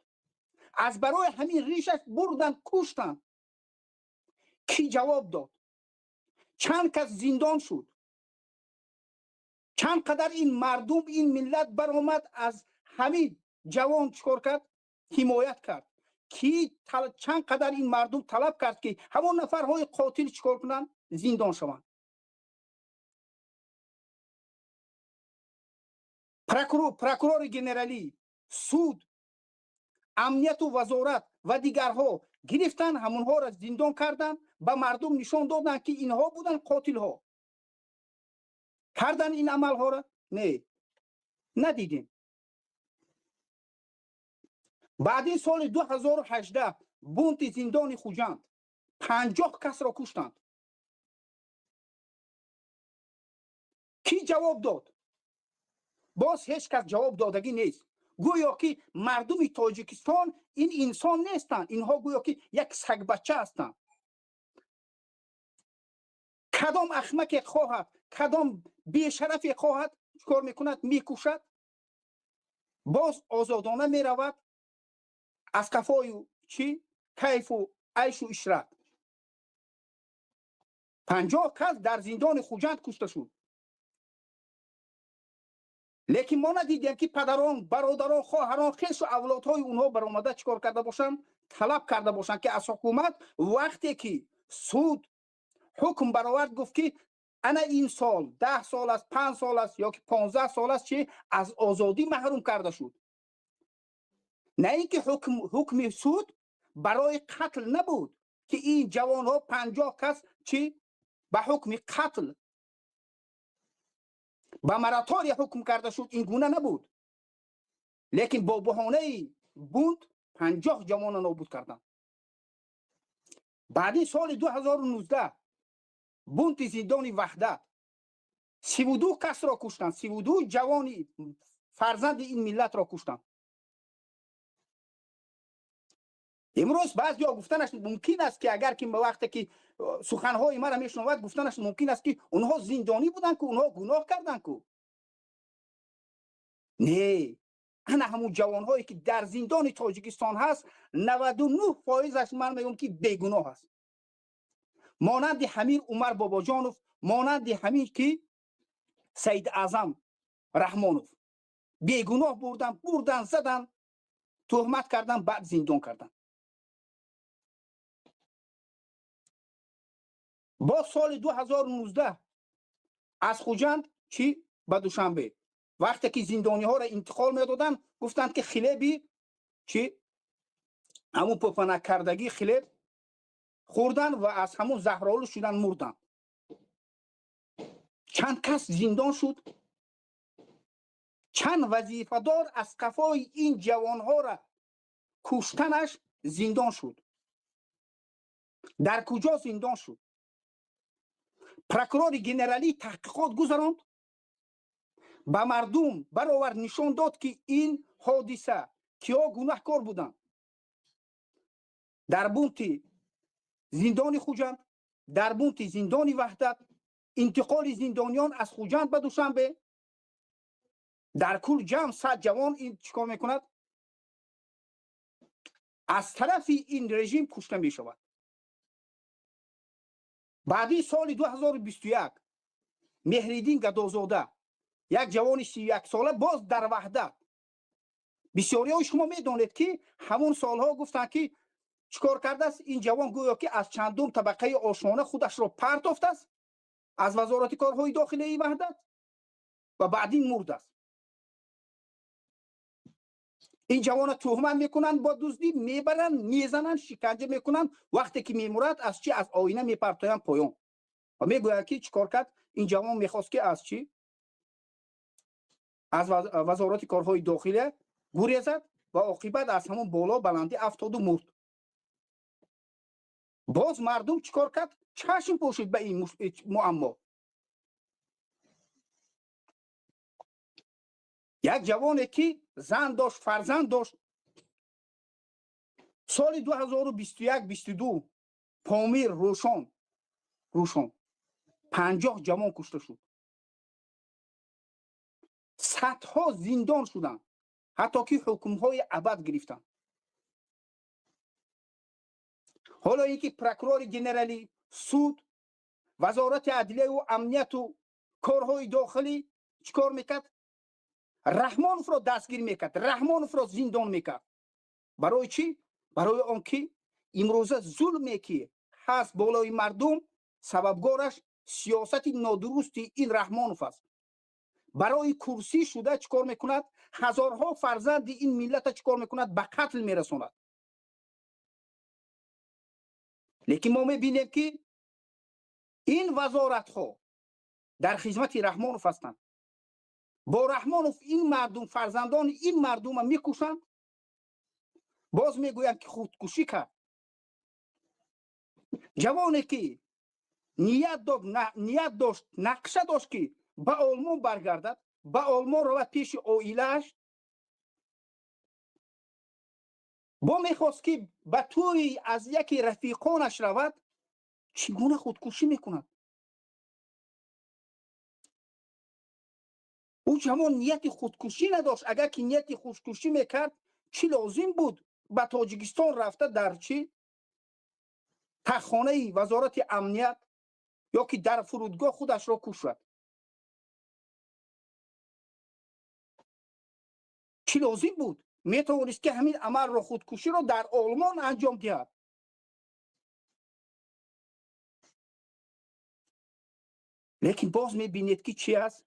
Аз барои ҳамин ришаш бурданд, куштанд. Кӣ ҷавоб дод? Чанд кас зиндон шуд? Чанд қадар ин мардум, ин миллат баромад, аз ҳамин ҷавон чикор кард, ҳимоят кард? Ки чанд қадар ин мардум талаб кард, ки ҳамон нафарҳои қотил чикор кунанд, зиндон шаванд? Прокурори генералӣ, суд, амнияту вазорат ва дигарҳо гирифтанд, ҳамонҳоро зиндон карданд, ба мардум нишон доданд, ки инҳо буданд қотилҳо. Кардан ин амалҳоро? Не, надидем. Баъди соли 2018 бунти зиндони Хуҷанд, 50 касро куштанд. Кӣ ҷавоб дод? Боз ҳеҷ кас ҷавоб додагӣ нест. Гӯё ки мардуми Тоҷикистон ин инсон нестанд, инҳо гӯё ки як сагбача ҳастанд. Кадом ахмаке хоҳад, кадом бешарафе хоҳад, чикор мекунад, мекушад, боз озодона меравад аз қафою чӣ кайфу айшу ишрат. 50 кас дар зиндони Хуҷанд кушта шуд, лекин мо надидем, ки падарон, бародарон, хоҳарон, хешу авлодҳои онҳо баромада чикор карда бошанд, талаб карда бошанд, ки аз ҳукумат, вақте ки суд ҳукм баровард, гуфт, ки ана ин сол 10 сол аст, 5 сол аст ё ки 15 сол аст, чи аз озодӣ маҳрум карда шуд. На ин ки ҳукми суд барои қатл набуд, ки ин ҷавонҳо 50 кас чи ба ҳукми қатл, ба моратория ҳукм карда шуд, ин гуна набуд. Лекин бо баҳонаи бунт 50 ҷавонро нобуд карданд. Баъди соли 2019 бунти зиндони Ваҳдат, 32 касро куштанд, 32 ҷавони фарзанди ин миллатро куштанд. Имрӯз баъзеҳо гуфтанаш мумкин аст, ки агар ки вақте ки суханҳои мара мешунавад, гуфтанаш мумкин аст, ки онҳо зиндонӣ буданд ку, онҳо гуноҳ карданд ку. Не, ана ҳамун ҷавонҳое, ки дар зиндони Тоҷикистон ҳаст, 99 фоизаш ман мегӯям, ки бегуноҳ аст. Монанди ҳамин Умар Бобоҷонов, монанди ҳамин ки Саид Аъзам Раҳмонов, бегуноҳ бурдан, бурдан, задан, туҳмат кардан, баъд зиндон кардан. Боз соли 2019 аз Хуҷанд чӣ ба Душанбе, вақте ки зиндониҳоро интиқол медоданд, гуфтанд, ки хлеби чӣ ҳамун пӯпанаккардагӣ хлеб хӯрдан ва аз ҳамун заҳролуд шудан мурданд. Чанд кас зиндон шуд? Чанд вазифадор аз қафои ин ҷавонҳоро куштанаш зиндон шуд? Дар куҷо зиндон шуд? Прокурори генералӣ таҳқиқот гузаронд, ба мардум баровард, нишон дод, ки ин ҳодиса киҳо гунаҳкор буданд. Дар бунти зиндони Хуҷанд, дар бунти зиндони Ваҳдат, интиқоли зиндониён аз Хуҷанд ба Душанбе, дар кул ҷамъ 100 ҷавон ин чикор мекунад? Аз тарафи ин режим кушта мешавад. Баъди соли 2021 Меҳриддин Гадозода, як ҷавони 31 сола, боз дар Ваҳдат. Бисёриҳои шумо медонед, ки ҳамон солҳо гуфтанд, ки чикор кардааст ин ҷавон, гӯё ки аз чандум табақаи ошона худашро партофтааст аз Вазорати корҳои дохилии Ваҳдат ва баъдин мурдааст. Ин ҷавона туҳмат мекунанд бо дуздӣ, мебаранд, мезананд, шиканҷа мекунанд. Вақте ки мемурад, аз чи? Аз оина мепартоянд поён ва мегӯянд, ки чикор кард ин ҷавон, мехост, ки аз чи? Аз Вазорати корҳои дохилия гурезад ва оқибат аз ҳамон боло баландӣ афтоду мурд. Боз мардум чикор кард? Чашм пӯшид ба ин муаммо. Як ҷавоне, ки зан дошт, фарзанд дошт, соли 2021-22 Помир, Рӯшон 50 ҷавон кушта шуд, садҳо зиндон шуданд, ҳатто ки ҳукмҳои абад гирифтанд. Ҳоло ин ки прокурори генералӣ, суд, Вазорати адлияю амнияту корҳои дохилӣ чӣ кор мекард? Раҳмоновро дастгир мекард, Раҳмоновро зиндон мекард. Барои чӣ? Барои он ки имрӯза зулме, ки ҳаст болои мардум, сабабгораш сиёсати нодурусти ин Раҳмонов аст. Барои курсӣ шуда чӣ кор мекунад? Ҳазорҳо фарзанди ин миллата чӣ кор мекунад? Ба қатл мерасонад. Лекин мо мебинем, ки ин вазоратҳо дар хизмати Раҳмонов ҳастанд. Бо Раҳмонов ин мардум, фарзандони ин мардума мекушанд, боз мегӯянд, ки худкушӣ кард. Ҷавоне, ки ният дошт, нақша дошт, ки ба Олмон баргардад, ба Олмон равад пеши оилааш, бо мехост, ки ба тӯи аз яке рафиқонаш равад, чӣ гуна худкушӣ мекунад? Ӯ ҷавон нияти худкушӣ надошт. Агар ки нияти худкушӣ мекард, чӣ лозим буд ба Тоҷикистон рафта дар чӣ таххонаи Вазорати амният ё ки дар фурудгоҳ худашро кушад? Чӣ лозим буд? Метавонист, ки ҳамин амалро, худкуширо, дар Олмон анҷом диҳад. Лекин боз мебинед, ки чӣ аст?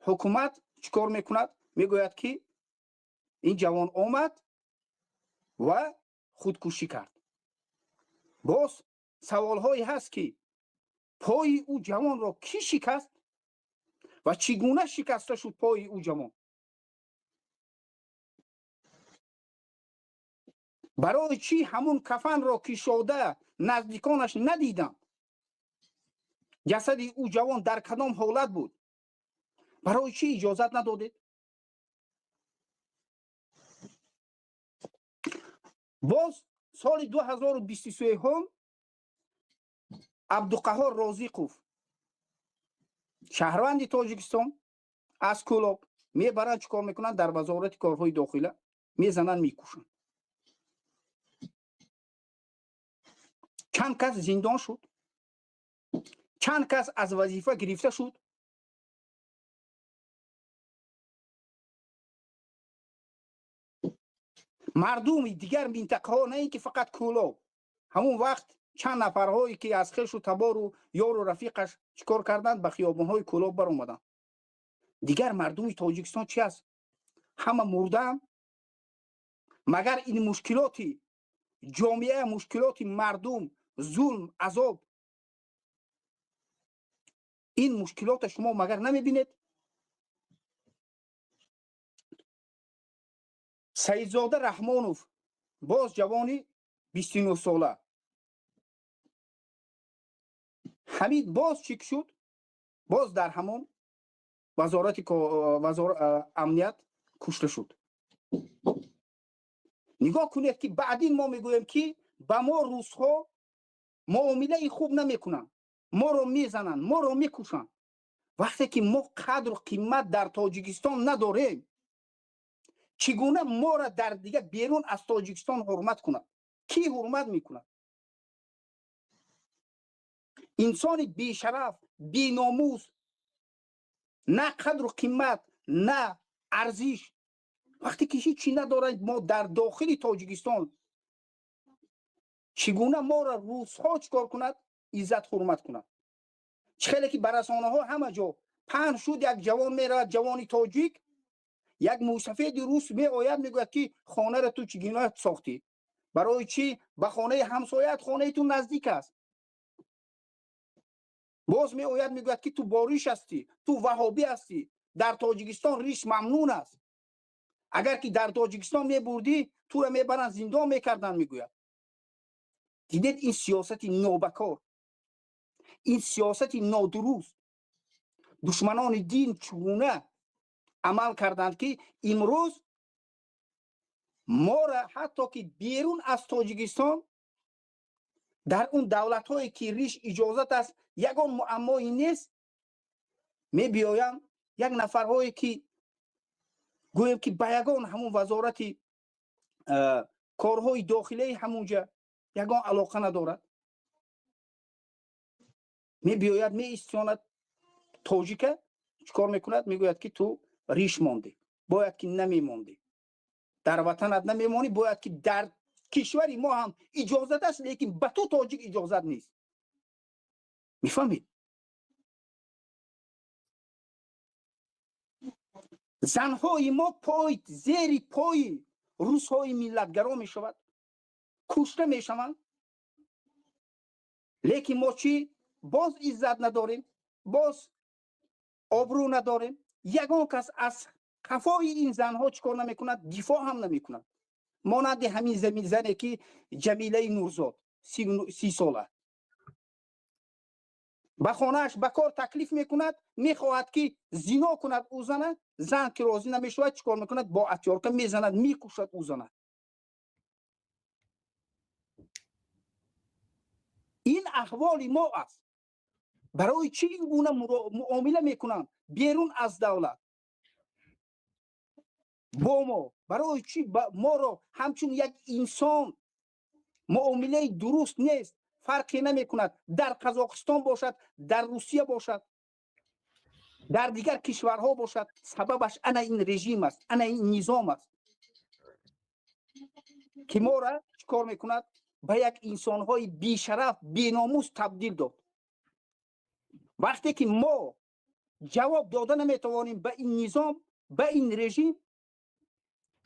Ҳукумат чӣ кор мекунад? Мегӯяд, ки ин ҷавон омад ва худкушӣ кард. Боз саволҳое ҳаст, ки пои ӯ ҷавонро кӣ шикаст ва чӣ гуна шикаста шуд пои ӯ ҷавон? Барои чӣ ҳамун кафанро кишода наздиконаш надиданд? Ҷасади ӯ ҷавон дар кадом ҳолат буд? Барои чӣ иҷозат надодед? Боз соли 2023 Абдуқаҳор Розиқов, шаҳрванди Тоҷикистон, аз Кӯлоб мебаранд, чӣ кор мекунанд? Дар Вазорати корҳои дохила мезананд, мекушанд. Чанд кас зиндон шуд, чанд кас аз вазифа гирифта шуд. Мардуми дигар минтақаҳо, на ин ки фақат Кӯлоб, ҳамон вақт чанд нафарҳое, ки аз хешу табору ёру рафиқаш, чӣ кор карданд? Ба хиёбонҳои Кӯлоб баромаданд. Дигар мардуми Тоҷикистон чи аст? Ҳама мурдаанд? Магар ин мушкилоти ҷомеа, мушкилоти мардум, зулм, азоб, ин мушкилота шумо магар намебинед? Саидзода Раҳмонов, боз ҷавони 29 сола. Ҳамин боз чӣ шуд? Боз дар ҳамон вазорати амният кушта шуд. Нигоҳ кунед, ки баъдин мо мегӯем, ки ба мо русҳо муомилаи хуб намекунанд, моро мезананд, моро мекушанд. Вақте ки мо қадру қимат дар Тоҷикистон надорем, чӣ гуна моро дар дигар берун аз Тоҷикистон ҳурмат кунад? Кӣ ҳурмат мекунад? Инсони бешараф, беномус, на қадру қимат, на арзиш. Вақте ки ҳеҷ чӣ надорад мо дар дохили Тоҷикистон, чӣ гуна моро русҳо чӣ кор кунад? Иззат ҳурмат кунад. Чӣ хеле ки ба расонаҳо ҳама ҷо паҳн шуд, як ҷавон меравад, ҷавони тоҷик, як мӯйсафеди рус меояд, мегӯяд, ки хонаро ту чӣ гуна сохтӣ? Барои чӣ ба хонаи ҳамсояат, хонаи ту наздик аст? Боз меояд, мегӯяд, ки ту бориш ҳастӣ, ту ваҳобӣ ҳастӣ, дар Тоҷикистон риш мамнун аст. Агар ки дар Тоҷикистон мебурдӣ, туро мебаранд, зиндон мекарданд, мегӯяд. Дидед, ин сиёсати нобакор, ин сиёсати нодуруст. Душманони дин чӣ гуна амал карданд, ки имрӯз моро ҳатто ки берун аз Тоҷикистон, дар он давлатҳое ки риш иҷозат аст, ягон муаммое нест, мебиёянд як нафарҳое ки гӯем ки ба ягон ҳамун вазорати корҳои дохилаи ҳамунҷа ягон алоқа надорад, мебиёяд, меистонад, тоҷика чӣ кор мекунад? Мегӯяд, ки ту риш мондӣ, бояд ки намемондӣ, дар ватанат намемонӣ, бояд ки дар кишвари мо ҳам иҷозат аст, лекин ба ту тоҷик иҷозат нест. Мефаҳмед? Занҳои мо пой зери пои русҳои миллатгаро мешавад, кушта мешаванд, лекин мо чӣ? Боз иззат надорем, боз обрӯ надорем. Ягон кас аз қафои ин занҳо чӣ кор намекунад? Дифоъ ҳам намекунад. Монанди ҳамин зане ки Ҷамилаи Нурзод, 30 сола, ба хонааш ба кор таклиф мекунад, мехоҳад ки зино кунад ӯ зана. Зан ки розӣ намешавад, чӣ кор мекунад? Бо отвёртка мезанад, мекушад ӯ зана. Ин аҳволи мо аст. Барои чӣ ин гуна муомила мекунанд берун аз давлат бо мо? Барои чӣ моро ҳамчун як инсон муомилаи дуруст нест? Фарқе намекунад, дар Қазоқистон бошад, дар Русия бошад, дар дигар кишварҳо бошад. Сабабаш ана ин режим аст, ана ин низом аст, ки моро чӣ кор мекунад? Ба як инсонҳои бешараф, беномус табдил дод. Вақте ки мо ҷавоб дода наметавонем ба ин низом, ба ин режим,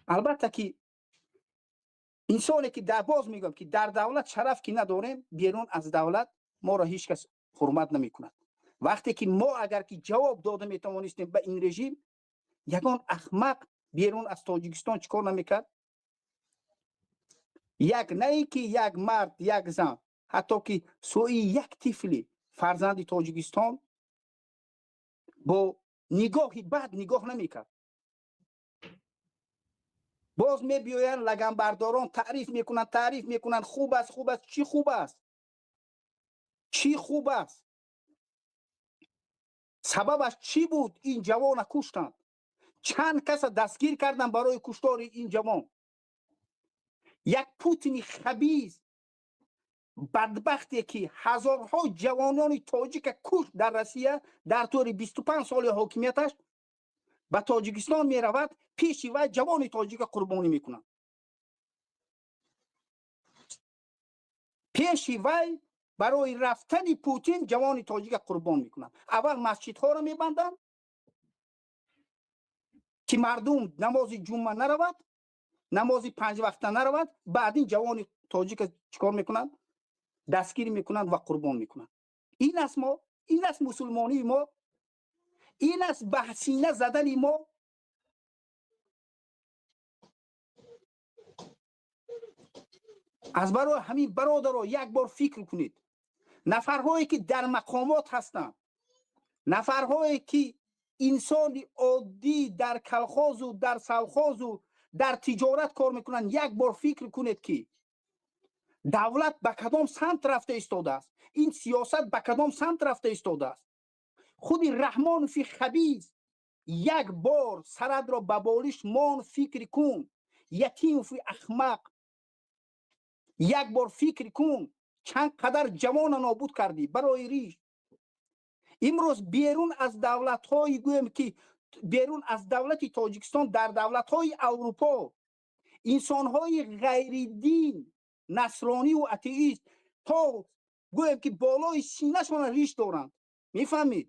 албатта ки инсоне ки дар, боз мегӯям, ки дар давлат шараф ки надорем, берун аз давлат моро ҳеҷ кас ҳурмат намекунад. Вақте ки мо агар ки ҷавоб дода метавонистем ба ин режим, ягон ахмақ берун аз Тоҷикистон чӣ кор намекард? Як на ин ки як мард, як зан, ҳатто ки сӯи як тифли фарзанди Тоҷикистон бо нигоҳи бад нигоҳ намекард. Боз мебиёянд лаганбардорон, таъриф мекунанд, таъриф мекунанд: хуб аст, хуб аст. Чӣ хуб аст? Чӣ хуб аст? Сабабаш чӣ буд ин ҷавона куштанд? Чанд каса дастгир карданд барои куштори ин ҷавон? Як Путини хабис, бадбахте, ки ҳазорҳо ҷавонони тоҷика кушт дар Россия дар тӯли 25 соли ҳокимияташ, ба Тоҷикистон меравад, пеши вай ҷавони тоҷика қурбонӣ мекунанд. Пеши вай барои рафтани Путин ҷавони тоҷика қурбон мекунанд. Аввал масҷидҳоро мебанданд, ки мардум намози ҷумъа наравад, намози панҷвақта наравад. Баъд ин ҷавони тоҷика чӣ кор мекунанд? Дастгир мекунанд ва қурбон мекунанд. Ин аст мо, ин аст мусулмонии мо, ин аст ба сина задани мо. Аз барои ҳамин, бародаро, як бор фикр кунед. Нафарҳое ки дар мақомот ҳастанд, нафарҳое ки инсони оддӣ дар колхозу дар совхозу дар тиҷорат кор мекунанд, як бор фикр кунед, ки давлат ба кадом самт рафта истодааст, ин сиёсат ба кадом самт рафта истодааст. Худи Раҳмонови хабис, як бор саратро ба болиш мон, фикр кун. Ятимови ахмақ, як бор фикр кун, чанд қадар ҷавона нобуд кардӣ барои риш. Имрӯз берун аз давлатҳои, гӯем ки берун аз давлати Тоҷикистон, дар давлатҳои Аврупо инсонҳои ғайридин, насрониву атеист, то гӯем ки болои синашона риш доранд. Мефаҳмед,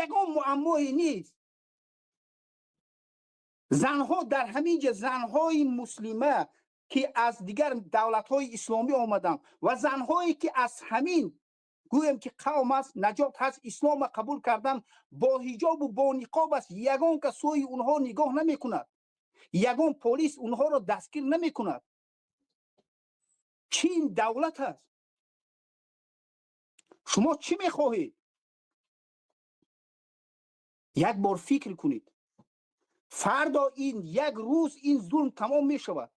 ягон муаммое нест. Занҳо дар ҳамин ҷа, занҳои муслима, ки аз дигар давлатҳои исломӣ омаданд, ва занҳое ки аз ҳамин, гӯем ки қавм аст, наҷот ҳаст, ислома қабул кардан, бо ҳиҷобу бо ниқоб аст, ягон кас сӯи онҳо нигоҳ намекунад, ягон полис онҳоро дастгир намекунад. Чӣ ин давлат аст? Шумо чӣ мехоҳед? Як бор фикр кунед. Фардо ин як рӯз ин зулм тамом мешавад.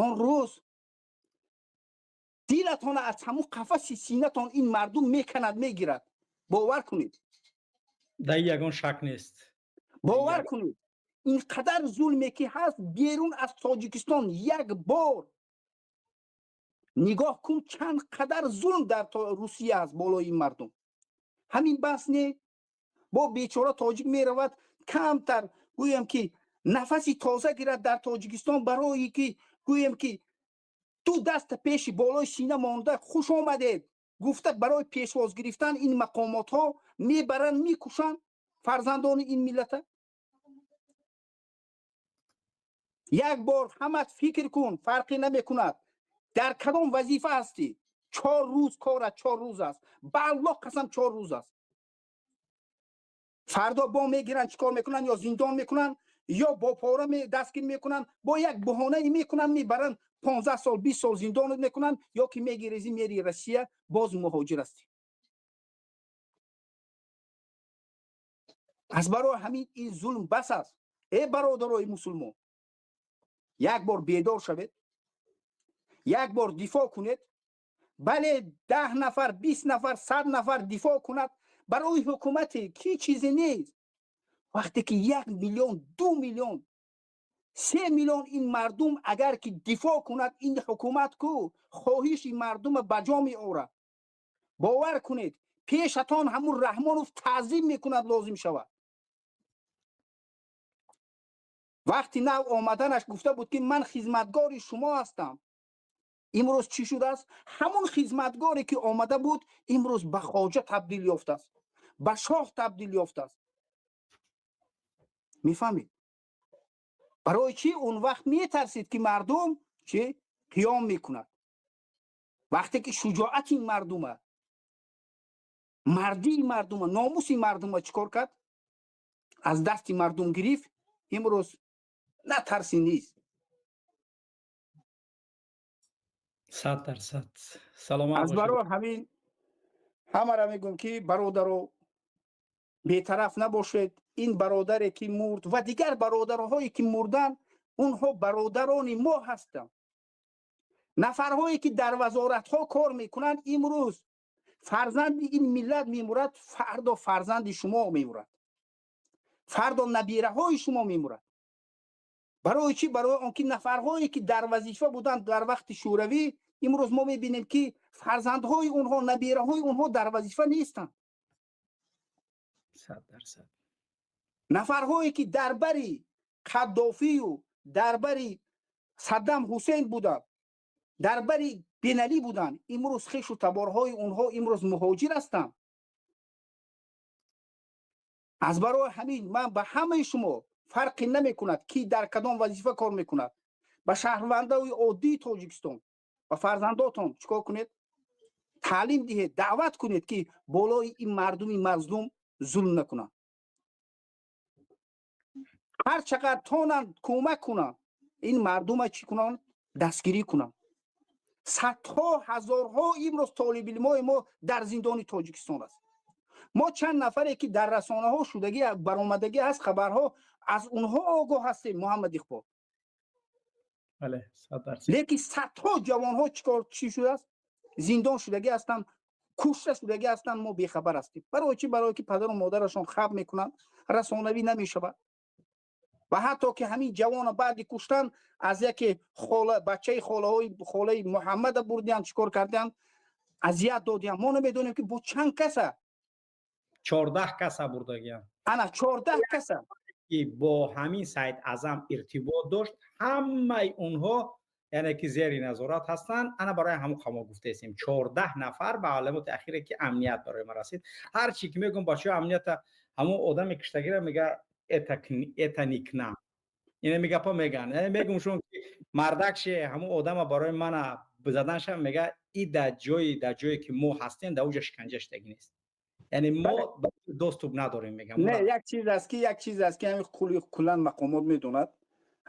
Он рӯз дилатона аз ҳамун қафаси синатон ин мардум меканад, мегирад. Бовар кунед. Дар ягон шак нест. Бовар кунед, ин қадар зулме ки ҳаст берун аз Тоҷикистон, як бор нигоҳ кун, чанд қадар зулм дар Русия аст болои ин мардум. Ҳамин бас не, бо бечора тоҷик меравад, камтар, гӯем ки, нафаси тоза гирад дар Тоҷикистон, барое ки, гӯем ки, ду даста пеши болои сина монда, «Хуш омадед» гуфта, барои пешвоз гирифтан ин мақомотҳо мебаранд, мекушанд фарзандони ин миллата. Як бор ҳамат фикр кун, фарқе намекунад дар кадом вазифа ҳастӣ. 4 рӯз корат, 4 рӯз аст, ба Аллоҳ қасам, 4 рӯз аст. Фардо бо мегиранд, чӣ кор мекунанд? Ё зиндон мекунанд, ё бо пора дастгир мекунанд, бо як баҳонае мекунанд, мебаранд, 15 сол, 20 сол зиндонат мекунанд, ё ки мегирезӣ, мери Россия, боз муҳоҷир ҳастӣ. Аз барои ҳамин ин зулм бас аст. Э бародарои мусулмон, як бор бедор шавед, як бор дифоъ кунед. Бале, 10 нафар, 20 нафар, 100 нафар дифоъ кунад, барои ҳукумате ки чизе нест. Вақте ки 1 миллион, 2 миллион, 3 миллион ин мардум агар ки дифоъ кунад, ин ҳукумат ку хоҳиши мардума ба ҷо меорад. Бовар кунед, пешатон ҳамун Раҳмонов таъзим мекунад, лозим шавад. Вақти нав омаданаш гуфта буд, ки ман хизматгори шумо ҳастам. Имрӯз чӣ шудааст? Ҳамун хизматгоре ки омада буд, имрӯз ба хоҷа табдил ёфтааст, ба шоҳ табдил ёфтааст. Мефаҳмед, барои чӣ? Он вақт метарсид, ки мардум чӣ қиём мекунад. Вақте ки шуҷоати мардума, мардии мардума, номуси мардума чӣ кор кард? Аз дасти мардум гирифт. Имрӯз на тарси нест. 100%, саломат. Аз барои ҳамин ҳамаро мегӯм, ки бародаро, бетараф набошед. Ин бародаре ки мурд ва дигар бародарҳое ки мурданд, онҳо бародарони мо ҳастанд. Нафарҳое ки дар вазоратҳо кор мекунанд, имрӯз фарзанди ин миллат мемурад, фардо фарзанди шумо мемурад, фардо набираҳои шумо мемурад. Барои чӣ? Барои он ки нафарҳое ки дар вазифа буданд дар вақти Шӯравӣ, имрӯз мо мебинем, ки фарзандҳои онҳо, набираҳои онҳо дар вазифа нестанд. 100%. Нафарҳое ки дар бари Қаддофию дар бари Саддам Ҳусейн буданд, дар бари Беналӣ буданд, имрӯз хешу таборҳои онҳо имрӯз муҳоҷир ҳастанд. Аз барои ҳамин ман ба ҳамаи шумо, фарқе намекунад, ки дар кадом вазифа кор мекунад, ба шаҳрвандаи оддии Тоҷикистон, ба фарзандотон чӣ кор кунед? Таълим диҳед, даъват кунед, ки болои ин мардуми мазлум зулм накунанд. Ҳар чақадр тонанд, кӯмак кунанд, ин мардума чӣ кунанд? Дастгирӣ кунанд. Садҳо, ҳазорҳо имрӯз толибилмои мо дар зиндони Тоҷикистон аст. Мо чанд нафаре ки дар расонаҳо шудагӣ, баромадагӣ аст хабарҳо, аз онҳо огоҳ ҳастем, Муҳаммад Иқбол. Бале, 100%. Лекин садҳо ҷавонҳо чикор, чӣ шудааст, зиндон шудагӣ ҳастанд, кушта шудагӣ ҳастанд, мо бехабар ҳастем. Барои чӣ? Барое ки падару модарашон хаб мекунанд, расонавӣ намешавад. Ва ҳатто ки ҳамин ҷавона баъди куштан аз яке хола, бачаи холаҳои холаи Муҳаммада бурдиянд, чӣ кор кардиянд, азият додиянд. Мо намедонем, ки бо чанд каса. 14 каса бурдагиянд. Ана, 14 каса. Ки бо ҳамин Саид Аъзам иртибот дошт, ҳамаи онҳо, яъне ки зери назорат ҳастанд. Ана, барои ҳамон қамо гуфтаистем, 14 нафар. Ба маълумоти ахире ки амният барои ма расид, ҳар чи ки мегӯм, бачаҳои амнията ҳамон одаме киштагира мега: «Это не к нам». Ина мегапа меган, мегум шун ки мардакше ҳамон одама барои мана заданша мега, и дар ҷое ки мо ҳастем, дар уҷа шиканҷа шудагӣ нест, яъне мо доступ надорем, мегам. Не, як чиз аст ки ҳамин куллан мақомот медонад.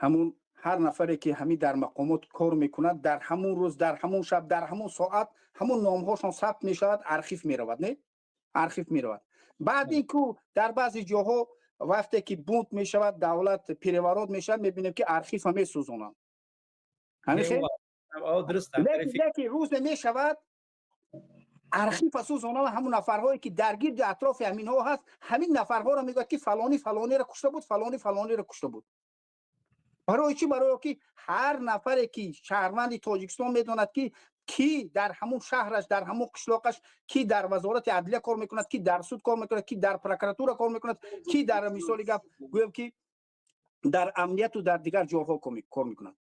Ҳамун ҳар нафаре ки ҳамин дар мақомот кор мекунад, дар ҳамун рӯз, дар ҳамун шаб, дар ҳамун соат ҳамун номҳошон сабт мешавад, архив меравад, не, архив меравад. Баъд ин ку дар баъзе ҷоҳо вақте ки бунт мешавад, давлат переворот мешавад, мебинем, ки архива месӯзонанд. Лекин рӯзе мешавад, архива сӯзонанд, ҳамун нафарҳое ки дар гирди атрофи ҳаминҳо ҳаст, ҳамин нафарҳоро мегӯяд, ки фалонӣ фалониро кушта буд, фалонӣ фалониро кушта буд. Барои чӣ? Барое ки ҳар нафаре ки шаҳрванди Тоҷикистон медонад, ки кӣ дар ҳамун шаҳраш, дар ҳамун қишлоқаш, кӣ дар Вазорати адлия кор мекунад, кӣ дар суд кор мекунад, кӣ дар прокуратура кор мекунад, кӣ дар, мисоли гап гӯем, ки дар амнияту дар дигар ҷойҳо кор мекунад.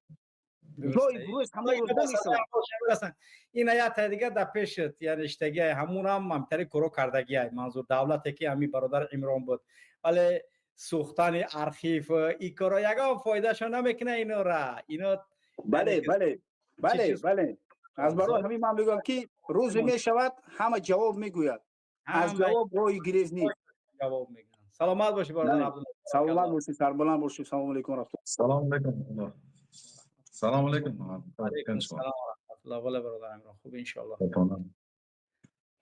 Ина як дига дар пешат, яъне иштагиай, ҳамунам ҳамтари коро кардагиай. Манзур давлате ки ҳами бародар Имрон буд, вале сӯхтани архив, ин коро ягон фоидашо намекуна инора, ино. Бале, аз барои ҳамин ман мегӯям, ки рӯзе мешавад, ҳама ҷавоб мегӯяд, аз ҷавоб роҳи гирез нест. Ҷавоб мегӯянд. Саломат бошӣ, бародар Абдулло. Саломат бошӣ, сарбаланд бошӣ. Салому алейкум, раҳматулло. Салому алейкум, салому алейкум. Алейкум раҳматулло. Бале, бародар Имрон, хуб, иншоалло.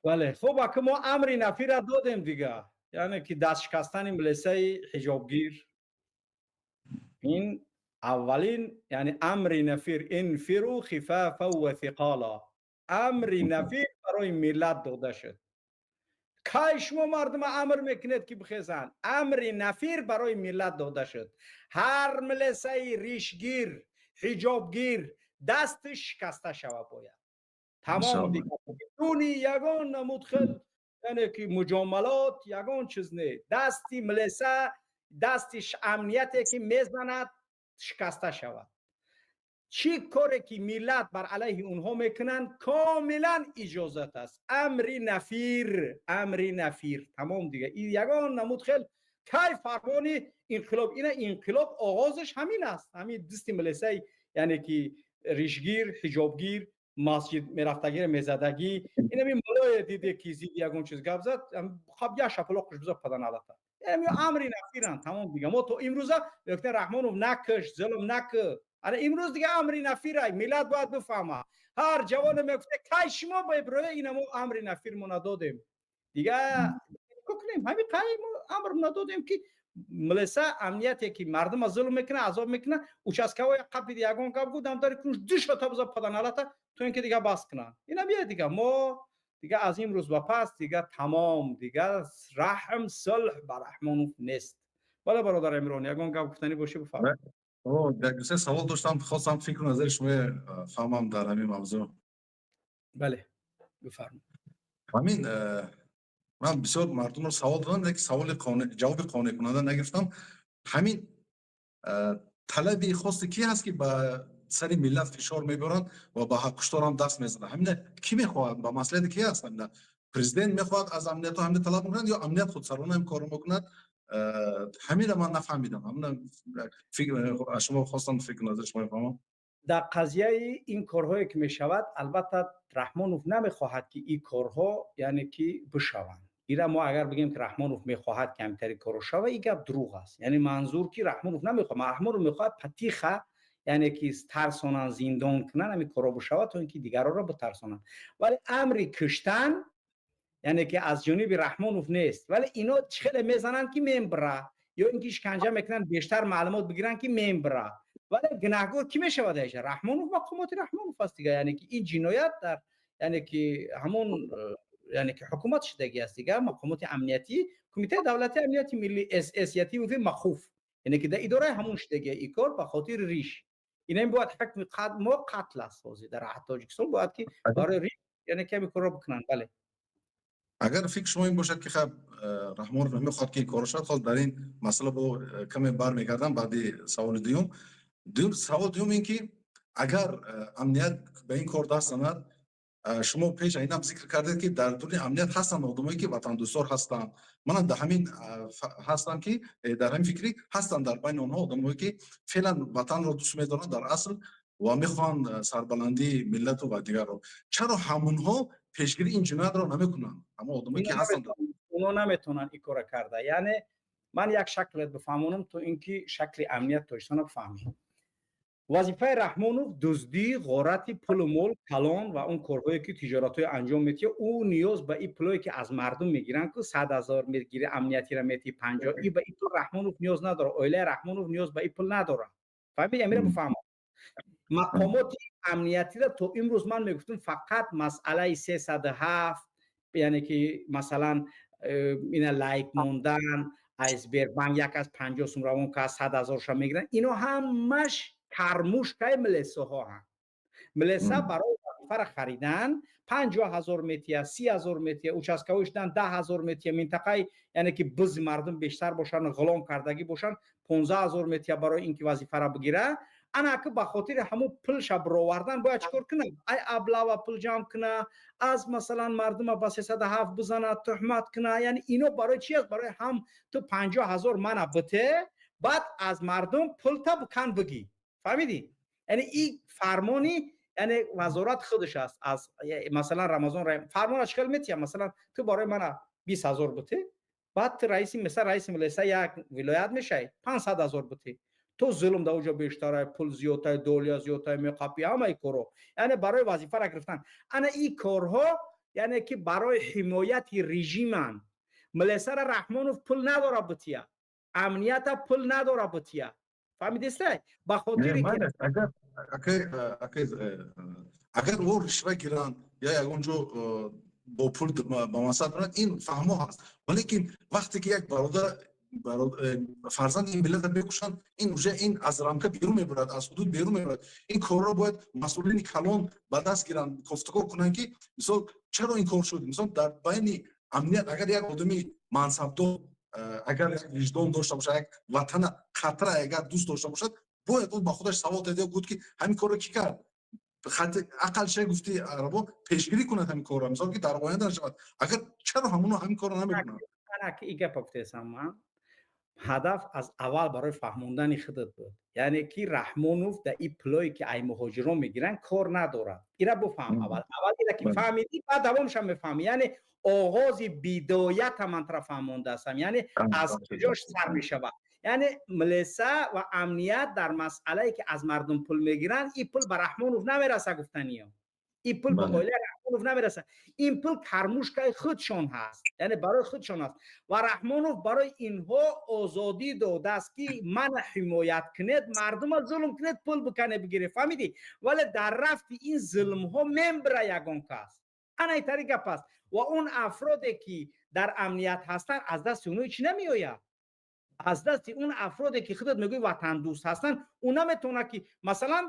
Бале, хуб, ака, мо амри нафира додем дига, яъне ки дастшикастани милисаи ҳиҷобгир, ин аввалин, яъне амри нафир: انفروا خفافا وثقالا. Амри нафир барои миллат дода шуд. Кай шумо мардума амр мекунед, ки бихезанд? Амри нафир барои миллат дода шуд. Ҳар милисаи ришгир, ҳиҷобгир дастиш шикаста шава бояд, тамом, бидуни ягон намуд хел, яъне ки муҷомалот, ягон чиз не. Дасти милиса, дасти амнияте ки мезанад, шикаста шавад. Чӣ коре ки миллат бар алайҳи онҳо мекунанд, комилан иҷозат аст. Амри нафир, амри нафир, тамом дига. И ягон намуд хел кай фармони инқилоб, ина инқилоб оғозаш ҳамин аст. Ҳамин дасти милисаи, яъне ки ришгир, ҳиҷобгир, масҷид мерафтагиро мезадагӣ. Инами мулое диде ки зиди ягон чиз гап зад, хаб, як шапалоқш биза, паданалата. Инами амри нафиранд, тамом дига. Мо то имрӯза мегуфтем: «Раҳмонов, накш, зулм наку». Ана, имрӯз дига амри нафира, миллат бояд бифаҳма. Ҳар ҷавоне мегуфте: «Кай шумо ба иброя?» Ина мо амри нафир мо надодем дига, кунем ҳами қай мо амр надодем, ки милиса, амнияте ки мардума зулм мекуна, азоб мекуна, участковой қапиди, ягон гап гудам дари кунш душата биза, паданалата, то ин ки дига бас кунанд. Ина бия дига, мо дига аз имрӯз ба пас дига тамом, дига раҳм, сулҳ ба Раҳмонов нест. Бале, бародар Имрон, ягон гап гуфтанӣ бошӣ, бифармо. Як дусе савол доштам, хостам фикру назари шумо фаҳмам дар ҳамин мавзӯъ. Бале, бифармо. Ҳамин ман бисёр мардумро савол додам, лекин саволи ҷавоби қонеъкунанда нагирифтам. Ҳамин талаби хости ки ҳаст, ки ба сари миллат фишор мебаранд ва ба ҳақкушторам даст мезананд? Ҳамина кӣ мехоҳад, ба маслиҳати ки ҳаст? Ҳамина президент мехоҳад, аз амниятҳо ҳамина талаб мекунад ё амният худсарона ҳам корро мекунад? Ҳамина ман нафаҳмидам. Ҳамина аз шумо хостам фикр назари шумо фаҳмам. Дар қазияи ин корҳое ки мешавад, албатта, Раҳмонов намехоҳад, ки ин корҳо, яъне ки бишаванд. Ира мо агар бигем, ки Раҳмонов мехоҳад, ки ҳамтари корро шава, ин гап дурӯғ аст. Яъне манзур, ки Раҳмонов намехоҳад, Раҳмонов мехоҳад потихо. Яъне ки тарсонанд, зиндон кунанд, ҳамин корро бишавад, то ин ки дигарҳоро битарсонанд. Вале амри куштан, яъне ки аз ҷониби Раҳмонов нест. Вале ино чӣ хеле мезананд, ки мембра, ё ин ки шиканҷа мекунанд, бештар маълумот бигиранд, ки мембра. Вале гунаҳгор кӣ мешавад? Аиша Раҳмонов, мақомоти Раҳмонов аст дига. Яъне ки ин ҷиноят дар, яъне ки ҳамон, яъне ки ҳукумат шудагӣ аст дига. Мақомоти амниятӣ, Кумитаи давлатии амнияти миллӣ, СС ятимови махуф, яъне ки дар идораи ҳамон шудагӣ ин кор ба хотири риш. Инам бояд ҳукми мо қатл аст. Ҳозир дар Тоҷикистон бояд ки барои риш, яъне ки ҳамин корро бикунанд. Бале. Агар фикр шумо ин бошад, ки хаб, Раҳмонов намехоҳад, ки ин корро шавад, хоз дар ин масъала бо каме бармегардам баъди саволи дуюм. Савол дуюм ин ки агар амният ба ин кор даст занад, шумо пеш инам зикр кардед, ки дар дури амният ҳастанд одамое, ки ватандӯстдор ҳастанд. Манам дар ҳамин ҳастам, ки дар ҳамин фикрӣ ҳастанд дар байни онҳо одамое, ки феълан ватанро дӯст медоранд дар асл ва мехоҳанд сарбаландии миллату ва дигарро. Чаро ҳамонҳо пешгирии ин ҷиноятро намекунанд, ҳамон одамое, ки ҳастанд? Онҳо наметавонанд ин корро карда. Яъне ман як шаклет бифаҳмонам, то ин ки шакли амният Тоҷикистонро бифаҳмем. Вазифаи Раҳмонов дуздӣ, ғорати пулу мол калон ва он корҳое, ки тиҷоратҳое анҷом медиҳад. Ӯ ниёз ба ин пулое, ки аз мардум мегиранд, ку 100 000 мегири, амниятиро метиҳи 50, и ба ин пул Раҳмонов ниёз надорад. Оилаи Раҳмонов ниёз ба ин пул надорад. Фаҳмид? Амира бифаҳмам. Мақомоти амниятиро то имрӯз ман мегуфтам, фақат масъалаи 307, яъне ки масалан ина лайк мондан, аз Сбербанк як аз 50 сум равон ка 100 000-ша мегиранд, ино ҳамаш кормушкаи милисаҳо ҳанд. Милиса барои вазифаро харидан 50 000 метия, 30 000 метия, участковый шудан 10 000 метия, минтақаи, яъне ки бизи мардум бештар бошанд, ғулом кардагӣ бошанд, 15 000 метия барои ин ки вазифаро бигира. Ана ки ба хотири ҳамун пулша бировардан бояд чӣ кор кунад? Ай облава пул ҷамъ куна, аз масалан мардума ба 307 бизана, туҳмат куна. Яъне ино барои чи аст? Барои ҳам ту 50 000 мана бите, баъд аз мардум пулта бикан, бигӣ. Фаҳмидӣ? Яъне ин фармони, яъне вазорат худаш аст. Аз масалан Рамазон фармона чӣ хел метиҳам? Масалан, ту барои мана 20 000 бите, баъд ту раиси, мисал, раиси милиса як вилоят мешавӣ, 500 000 бите, то зулм дар оҷо бештарай, пул зиёдтай, долия зиёдтай, меқапи ҳамаи корҳо, яъне барои вазифаро гирифтан. Ана ин корҳо, яъне ки барои ҳимояти режиманд. Милисара Раҳмонов пул надора бития, амнията пул надора бития. Фаҳмидистай? Ба хотири Агар ӯ ришва гиранд ё ягон ҷо бо пул ба мансаб баранд, ин фаҳмо ҳаст. Валекин вақте ки як бародар, фарзанди ин миллатро мекушанд, ин уже ин аз рамка берун мебарад, аз ҳудуд берун мебарад. Ин корро бояд масъулини калон ба даст гиранд, кофтукор кунанд, ки мисол чаро ин кор шуд. Мисол, дар байни амният агар як одами мансабдор, агар як виҷдон дошта бошад, як ватана қатра агар дӯст дошта бошад, бояд ӯ ба худаш савол диҳад, гуфт, ки ҳамин корро кӣ кард. Ақал ше гуфти арабо пешгирӣ кунад ҳамин корро, мисол, ки дар оянда нашавад. Агар чаро ҳамоно ҳамин корро намекунанд? И гапа гуфтесам, ман ҳадаф аз аввал барои фаҳмондани худат буд. Яъне ки Раҳмонов дар ин пулое, ки ай муҳоҷирон мегиранд, кор надорад. Ира буфаҳм аввал. Аввал ира ки фаҳмидӣ, баъд давомшам мефаҳмӣ. Яъне оғози бидоята ман тара фаҳмондаастам, яъне аз куҷош сар мешавад. Яъне милиса ва амният дар масъалае, ки аз мардум пул мегиранд, ин пул ба Раҳмонов намераса, гуфтаниё. Ин пул ба оилаи Раҳмонов намераса. Ин пул кормушкаи худшон ҳаст, яъне барои худшон аст. Ва Раҳмонов барои инҳо озодӣ додааст, ки мана ҳимоят кунед, мардума зулм кунед, пул бикане, бигиред. Фаҳмидӣ? Вале дар рафти ин зулмҳо мембира ягон кас. Ана итари гап аст. Ва он афроде, ки дар амният ҳастанд, аз дасти онҳо чӣ намеояд. Аз дасти он афроде, ки худат мегӯӣ ватандӯст ҳастанд, ӯ наметавонад, ки масалан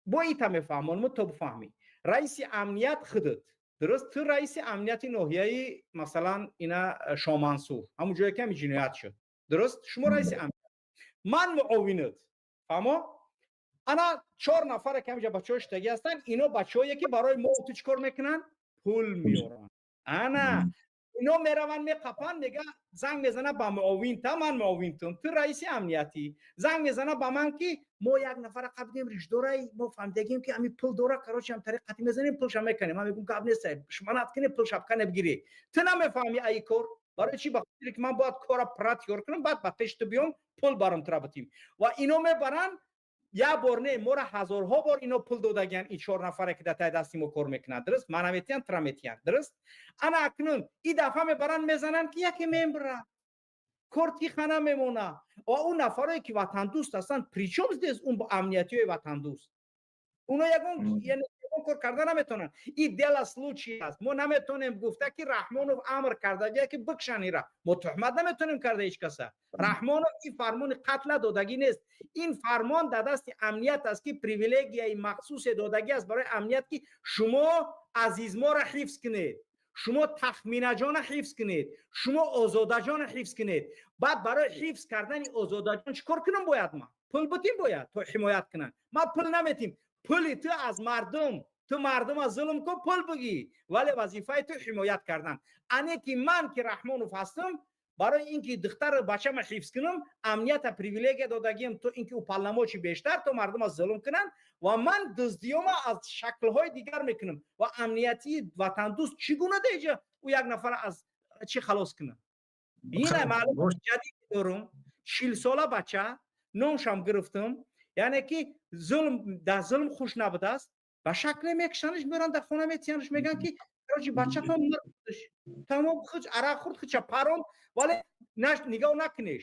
бо ита мефаҳмонам, то бифаҳмӣ. Раиси амният худат, дуруст? Ту раиси амнияти ноҳияи, масалан, ина Шомансур, ҳамун ҷое, ки ҳами ҷиноят шуд, дуруст? Шумо раиси амният, ман муовинат. Фаҳмо? Ана чор нафаре, ки ҳаминҷа бачаҳои шудагӣ ҳастанд, ино бачаҳое, ки барои мо ту чӣ кор мекунанд? Пул меоранд. Ана ино мераванд, меқапанд. Мега, занг мезана ба муовинта, ман муовинтум, ту раиси амниятӣ. Занг мезана ба ман, ки мо як нафара қабидем, ришдорай, мо фаҳмидагем, ки ами пул дора. Короче, ам тариқ қати мезанем, пулша мекунем. Ман мегӯм, гап нест, шуманат кунем, пулша кане бигирӣ. Ту намефаҳми аи кор барои чӣ? Ба хотире ки ман бояд кора протёр кунам, баъд ба пеши ту биём, пул баром тура битим. Ва ино мебаранд. Як бор не, моро ҳазорҳо бор ино пул додагиян, ин чор нафаре, ки дар таи дасти мо кор мекунанд, дуруст? Мана метиҳанд, тура метиҳанд, дуруст? Ана акнун и дафъа мебаранд, мезананд, ки яке мембира, корти хана мемона. Ва он нафарое, ки ватандӯст ҳастанд, причём здесь он амниятиҳои ватандӯст? Уно ягон, яъне, ягон кор карда наметавонанд. И дело случая аст. Мо наметавонем гуфта, ки Раҳмонов амр кардагия, ки бикшан ира. Мо туҳмат наметавонем карда ҳеҷ каса. Раҳмонов ин фармони қатла додагӣ нест. Ин фармон дар дасти амният аст, ки привилегияи махсусе додагӣ аст барои амният, ки шумо азизморо ҳифз кунед, шумо Тахминаҷона ҳифз кунед, шумо Озодаҷона ҳифз кунед. Баъд барои ҳифз кардани Озодаҷон чӣ кор кунам бояд? Ман пул бутим бояд, то ҳимоят кунанд. Ман пул наметим. Пули ту аз мардум, ту мардума зулм кун, пул бигӣ, вале вазифаи ту ҳимоят кардан. Ане ки ман, ки Раҳмонов ҳастам, барои ин ки духтару бачама ҳифз кунам, амнията привилегия додагиам, то ин ки уполномочий бештар, то мардума зулм кунанд, ва ман дуздиёма аз шаклҳои дигар мекунам. Ва амниятии ватандӯст чӣ гуна деҷа ӯ як нафар аз чӣ халос кунад? Ина маълум ҷадид дорум, 40-сола бача, номшам гирифтам, яъне ки зулм дар зулм хуш набудааст. Ба шакле мекушанаш, меоранд, дар хона метиянаш, мегӯянд, ки короче, бачатон мурдш, тамом, хуч арақ хӯрд, хуча паронд, вале нигоҳ накунеш,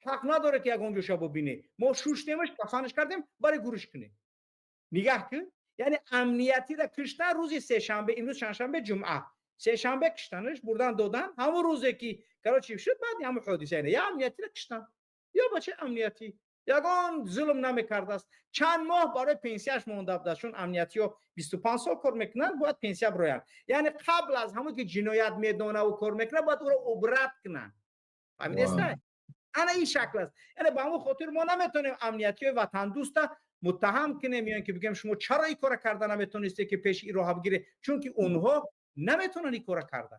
ҳақ надоре, ки ягон ҷоша бубине. Мо шуштемаш, кафанаш кардем, бари гурӯш кунем. Нигаҳ кун, яъне амниятида киштан рӯзи сешанбе, имрӯз чандшанбе, ҷумъа, сешанбе киштанаш, бурдан додан. Ҳамон рӯзе, ки короче шуд, баъди ҳамон ҳодиса я амниятида киштан, ё бачаи амниятӣ ягон зулм намекардааст. Чанд моҳ барои пенсияш монда будааст, чун амниятиҳо 25 сол кор мекунанд, бояд пенсия бироянд. Яъне қабл аз ҳамон ки ҷиноят медонаву кор мекунад, бояд ӯро убрать кунанд. Фаҳмидеста? Ана ин шакл аст. Яъне ба ҳамон хотир мо наметавонем амниятиҳои ватандӯста муттаҳам кунем ё ин ки бигӯем, шумо чаро ин кора карда наметавонистед, ки пеши ин роҳа бигиред, чунки онҳо наметавонанд ин кора карда.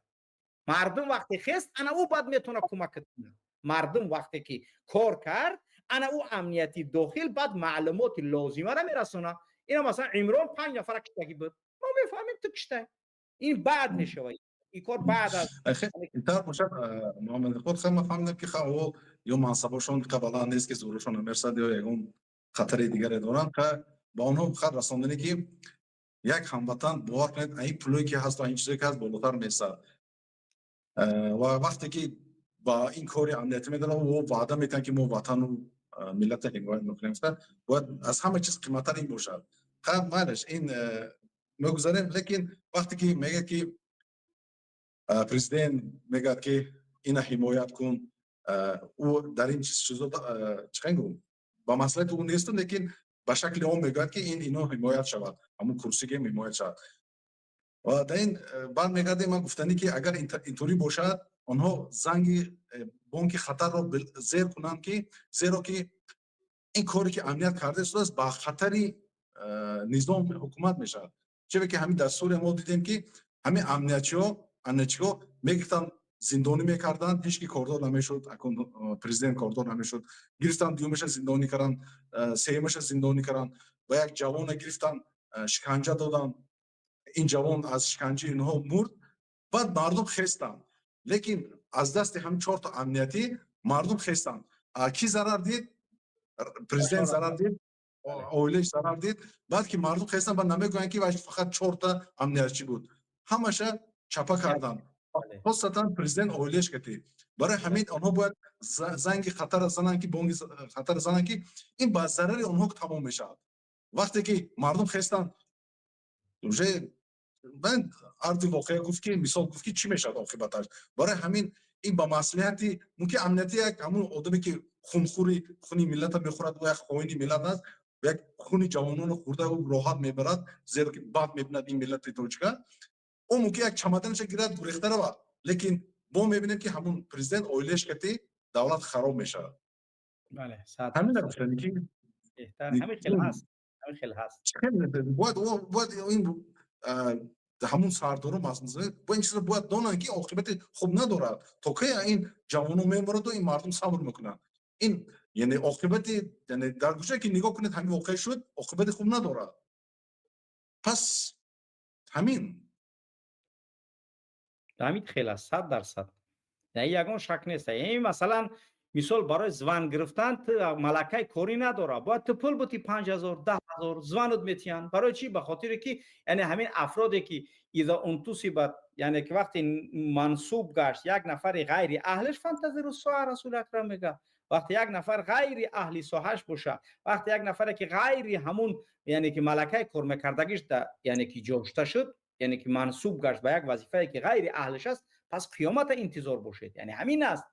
Мардум вақте хест, ана ӯ баъд метавонад кӯмак кунад. Мардум вақте ки кор кард, ана ӯ амнияти дохил баъд маълумоти лозимаро мерасонад. Ина масалан Имрон панҷ нафара киштагӣ буд, мо мефаҳмем, ту киштай. Ин баъд мешавад, ин кор баъд аз Интар бошад, Муҳаммад Иқбол, хеле ман фаҳмидам, ки ха ё мансабошон баланд нест, ки зӯрашон намерасад, ё ягон хатари дигаре доранд. Ба онҳо фақат расондане, ки як ҳамватан, бовар кунед, ин пулое, ки ҳаст, ин чизое, ки ҳаст, болотар месад. Ва вақте ки ба ин кори амниятӣ медоранд, ваъда метиҳанд, ки мо ватану миллата ҳимоят мекунем, бояд аз ҳама чиз қиматтар ин бошад. Майлаш, ин мегузарем, лекин вақте ки мегӯяд, ки президент мегӯяд, ки ина ҳимоят кун, ӯ дар ин чизо чӣ гӯм, ба маслиҳати ӯ несту, лекин ба шакли он мегӯяд, ки ин ино ҳимоят шавад, ҳамун курсиге ҳимоят шавад. Ва дар ин бармегардем, ман гуфтанӣ, ки агар инторӣ бошад, онҳо занги бонки хатарро зер кунанд, ки зеро ки ин коре, ки амният карда истодааст, ба хатари низоми ҳукумат мешавад. Чире ки ҳамин дар Сурия мо дидем, ки ҳамин амниятчиҳо мегирифтанд, зиндонӣ мекарданд, ҳеҷ ки кордор намешуд, акун президент кордор намешуд. Гирифтанд, дуюмаша зиндонӣ карданд, сеюмаша зиндонӣ карданд ва як ҷавона гирифтанд, шиканҷа доданд. Ин ҷавон аз шиканҷаи инҳо мурд. Баъд мардум хестанд, лекин аз дасти ҳамин чорта амниятӣ мардум хестанд. Кӣ зарар дид? Президент зарар дид, оилааш зарар дид. Баъд ки мардум хестанд, баъд намегӯянд, ки фақат чорта амниятчӣ буд, ҳамаша чапа карданд, хосатан президент оилааш кати. Барои ҳамин онҳо бояд занги хатара зананд, ки бонги хатара зананд, ки ин ба зарари онҳо тамом мешавад. Вақте ки мардум хестанд, уже ман арзи воқеа гуфт, ки мисол гуфт, ки чӣ мешавад оқибаташ. Барои ҳамин ин ба маслиҳати мумкин амнияти як ҳамун одаме, ки хунхӯри хуни миллата мехӯрад, як хоини миллат аст, як хуни ҷавононро хӯрда, ӯ роҳат мебарад, зеро ки бад мебинад ин миллати тоҷика, ӯ мумкин як чамаданаша гирад, гурехта равад, лекин мо мебинем, ки ҳамун президент оилааш кати давлат хароб мешавад. Ҳамина гуфтани ки Ҳамин хел ҳаст, ҳамин хел ҳаст. Бояд ин ҳамун сардоро бояд ин чизро бояд донанд, ки оқибати хуб надорад. То кай ин ҷавонон мемораду ин мардум сабр мекунанд? Ин яъне оқибати, яъне дар гӯшае ки нигоҳ кунед, ҳамин воқеа шуд, оқибати хуб надорад. Пас ҳамин. Ҳамин хел аст, 100%, ягон шак нест. Ин масалан Мисол барои зван гирифтан ту малакаи корӣ надора, бояд ту пул бути 5000, 10000 званут метиҳанд. Барои чӣ? Ба хотире ки яъне ҳамин афроде ки иза унтусибат, яъне ки вақте мансуб гашт як нафари ғайри аҳлиш, фантазиру соа, Расули Акрам мега, вақте як нафар ғайри аҳли соҳаш боша, вақте як нафаре ки ғайри ҳамун яъне ки малакаи кор мекардагиш яъне ки ҷошта шуд, яъне ки мансуб гашт ба як вазифае ки ғайри аҳлиш аст, пас қиёмата интизор бошед. Яъне ҳамин аст.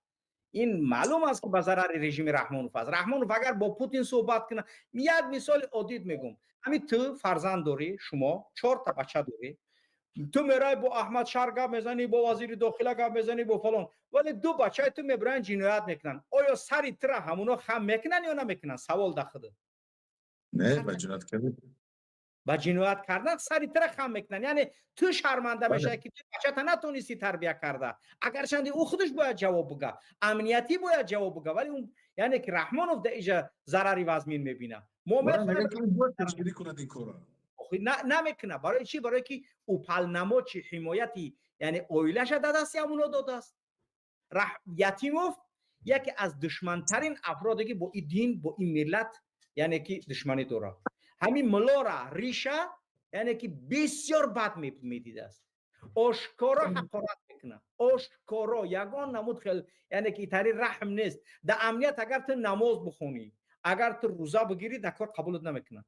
Ин маълум аст ки ба зарари режими Раҳмонов аст. Раҳмонов агар бо Путин суҳбат кунад, як мисоли оддӣ мегӯм, ҳамин ту фарзанд дорӣ, шумо 4 та бача дорӣ, ту мерай бо Аҳмад Шар гап мезанӣ, бо вазири дохила гап мезанӣ, бо фалон, вале ду бачаи ту мебиранд, ҷиноят мекунанд. Оё сари тура ҳамуно хам мекунанд ё намекунанд? Савол да худат. Не, ба ҷиноят кардан. Ба ҷиноят кардан сари тура хам мекунанд. Яъне ту шарманда мешавӣ, ки ту бачата натонистӣ тарбия карда. Агарчанде ӯ худаш бояд ҷавоб бига, амниятӣ бояд ҷавоб бига, вале яъне ки Раҳмонов дар иҷа зарари вазмин мебинад. Мо пешгирӣ кунад ин корро. Намекунад. Барои чӣ? Барое ки уполномочи ҳимояти яъне оилаша дар дасти ҳамуно додааст. Ятимов яке аз душмантарин афроде ки бо ин дин, бо ин миллат яъне ки душманӣ дорад. Ҳамин мулора риша яъне ки бисёр бад медидааст, ошкоро ҳақорат мекунад, ошкоро ягон намуд хел яъне ки итари раҳм нест. Дар амният агар ту намоз бихонӣ, агар ту рӯза бигирӣ, дар кор қабулат намекунад.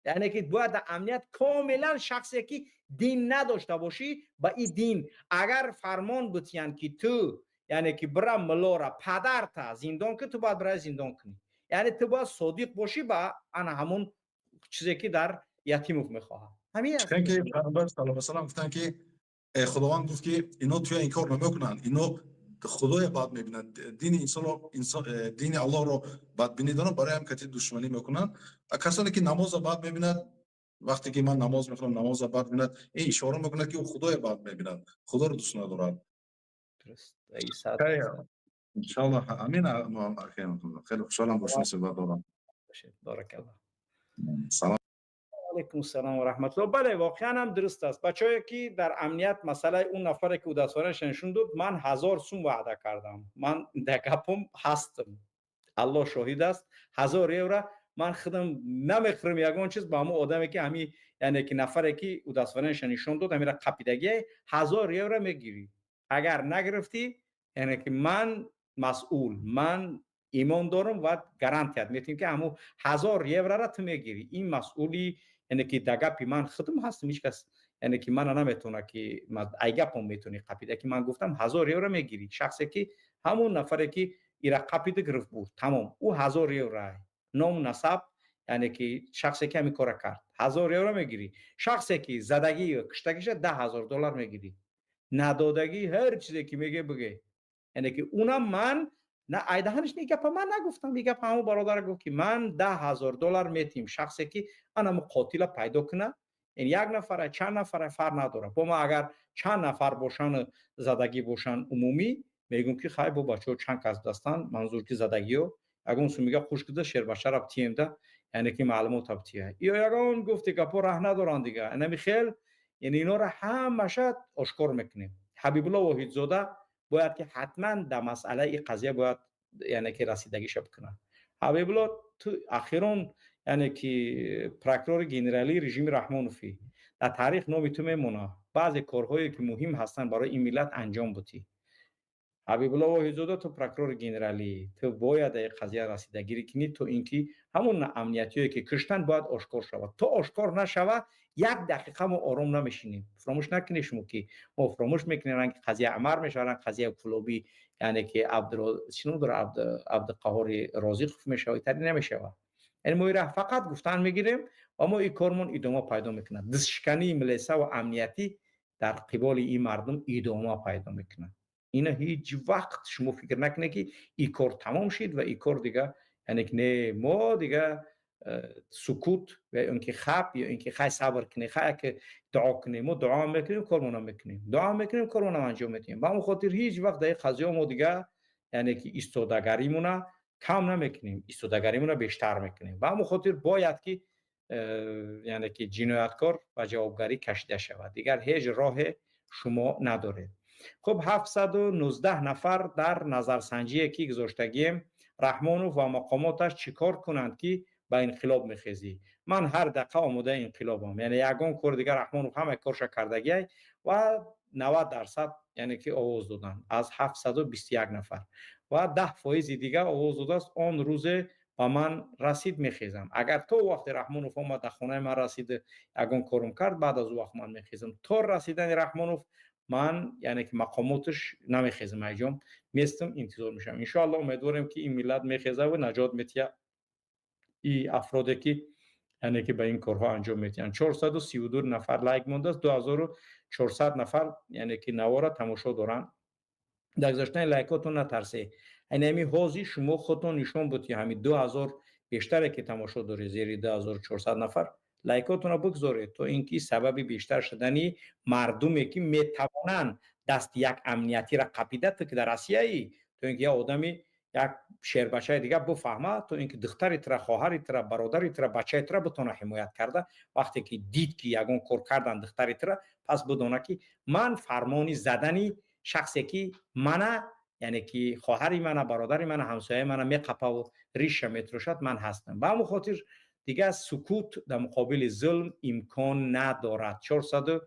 Яъне ки бояд дар амният комилан шахсе ки дин надошта бошӣ, ба ин дин агар фармон битиҳанд ки ту яъне ки бира мулора падарта зиндон кун, ту бояд бирай зиндон кунӣ. Яъне ту бояд содиқ бошӣ ба ана ҳамун чизе ки дар Ятимов мехоҳад. Ҳамин аст ки Паёмбар саллаллоҳу алайҳи васаллам гуфтанд ки Худованд гуфт ки ино туя инкор намекунанд, ино Худоя бад мебинанд, дини инсонро, дини Аллоҳро бадбинӣ доранд, барои ҳам кати душманӣ мекунанд. Касоне ки намозро бад мебинад, вақте ки ман намоз мехонам, намозро бад мебинад, ин ишора мекунад ки ӯ Худоя бад мебинад, Худоро дӯст надорад. Иншоаллоҳ, амин. Хеле хушҳолам бо шумо суҳбат дорам. Баракаллоҳ. Салом. Алайкум салом ва раҳматуллоҳ. Бале, воқеан ҳам дуруст аст. Бачаҳое ки дар амният, масъалаи он нафаре ки удостоверение нишон дод, ман 1000 сум ваъда кардам. Ман дар гапом ҳастам, Аллоҳ шоҳид аст. 1000 евро ман худам намехӯрам ягон чиз ба ҳамон одаме ки ҳами яъне ки нафаре ки удостоверение нишон дод, ҳамира қапидагие, 1000 евро мегирӣ. Агар нагирифтӣ, яъне ки ман масъул, ман имон дорам ва гарантият метиҳем ки ҳамун 1000 еврора ту мегирӣ. Ин масъули яъне ки дар гапи ман худам ҳастам, ҳеҷ кас яъне ки мана наметавона ки ай гапом метавонӣ қапида ки ман гуфтам 1000 евро мегирӣ. Шахсе ки ҳамун нафаре ки ира қапида гирифт, бурд, тамом, ӯ 1000 евро, ному насаб, яъне ки шахсе ки ҳамин кора кард, 1000 евро мегирӣ. Шахсе ки задагӣ куштагиша, 10 000 доллар мегирӣ. Надодагӣ, ҳар чизе ки меге, биге. Яъне ки унам ман на айдаҳаниш ни гапа ман нагуфтам, и гапа ҳамон бародар гуфт ки ман 10 000 доллар метиҳем шахсе ки анамо қотила пайдо куна. Ин як нафара, чанд нафара, фарқ надорад. Бо ма агар чанд нафар бошану задагӣ бошанд, умумӣ мегӯм ки хай, бо бачаҳо чанд кас дастанд, манзур ки задагиё, ягон сумига хуш кида шербачара бтиемда, яъне ки маълумота бтия ё ягон гуфти гапо раҳ надоранд дига. Инами хел, яъне инора ҳамаша ошкор мекунем. Ҳабибулло Воҳидзода бояд ки ҳатман дар масъалаи ин қазия бояд яъне ки расидагиша бикунад. Ҳабибулло, ту ахирон яъне ки прокурори генералии режими Раҳмоновӣ, дар таърих номи ту мемонад. Баъзе корҳое ки муҳим ҳастанд барои ин миллат анҷом будӣ. Ҳабибулло Воҳидзода, ту прокурори генералӣ, ту бояд дар ин қазия расидагирӣ кунӣ, то ин ки ҳамон амниятиое ки куштанд бояд ошкор шавад. То ошкор нашавад, як дақиқа мо ором намешинем. Фуромӯш накунед шумо ки мо фуромӯш мекунем, ранги қазия Амар мешавад, ранг қазия Кулобӣ, яъне ки чӣ ном дорад, Абдуқаҳори Розиқов мешавад, итари намешавад. Яъне мо ира фақат гуфтан мегирем ва мо ин кормон идома пайдо мекунад. Дастшикании милиса ва амниятӣ дар қиболи ин мардум идома пайдо мекунад. Ина ҳеҷ вақт шумо фикр накунед ки ин кор тамом шид ва ин кор дига, яъне ки не, мо дига сукут ва ё ин ки хаб ё ин ки хай сабр кунед, хай ки дуо кунем. Мо дуо мекунем, кормонам мекунем, дуо мекунем, кормонам анҷом медиҳем. Ба ҳамон хотир ҳеҷ вақт дар ин қазиё мо дига яъне ки истодагаримона кам намекунем, истодагаримона бештар мекунем. Ба ҳамон хотир бояд ки яъне ки ҷинояткор ба ҷавобгарӣ кашида шавад, дигар ҳеҷ роҳе шумо надоред. Хуб, 719 нафар дар назарсанҷие ки гузоштагием, Раҳмонов ва мақомоташ чӣ кор кунанд, ки ба инқилоб мехезӣ? Ман ҳар дақиқа омодаи инқилобам, яъне ягон кор дигар Раҳмонов ҳама корша кардагиай ва 90% яъне ки овоз доданд аз 721 нафар ва 10% дигар овоз додааст. Он рӯзе ба ман расид, мехезам. Агар то вақте Раҳмонов омад дар хонаи ман расид, ягон корум кард, баъд аз ӯ вақт ман мехезам. То расидани Раҳмонов ман, яъне ки мақомоташ, намехезам, айҷом местам, интизор мешавам. Иншоалло, умедворем, ки ин миллат мехеза ва наҷот метиҳад и афроде ки, яъне ки ба ин корҳо анҷом метиҳанд. 432 нафар лайк мондааст, 2400 нафар, яъне ки навора тамошо доранд. Дар гузоштани лайкотон натарсе. Айни ҳами ҳозир шумо худтон нишон буд, ки ҳами 2000 бештаре ки тамошо доред, зери 2400 нафар, лайкотонро бигзоред, то ин ки сабаби бештар шудани мардуме ки метавонанд дасти як амниятиро қапида, то ки дар Россияи, то ин ки як одами, як шербачаи дигар бифаҳмад, то ин ки духтари тура, хоҳари тура, бародари тура, бачаи тура битона ҳимоят карда. Вақте ки дид, ки ягон кор кардан духтари тура, пас бидона, ки ман фармони задани шахсе ки мана, яъне ки хоҳари мана, бародари мана, ҳамсояи мана меқапаву риша метрошад, ман ҳастам. Ба ҳамон хотир дигар сукут дар муқобили зулм имкон надорад. 400,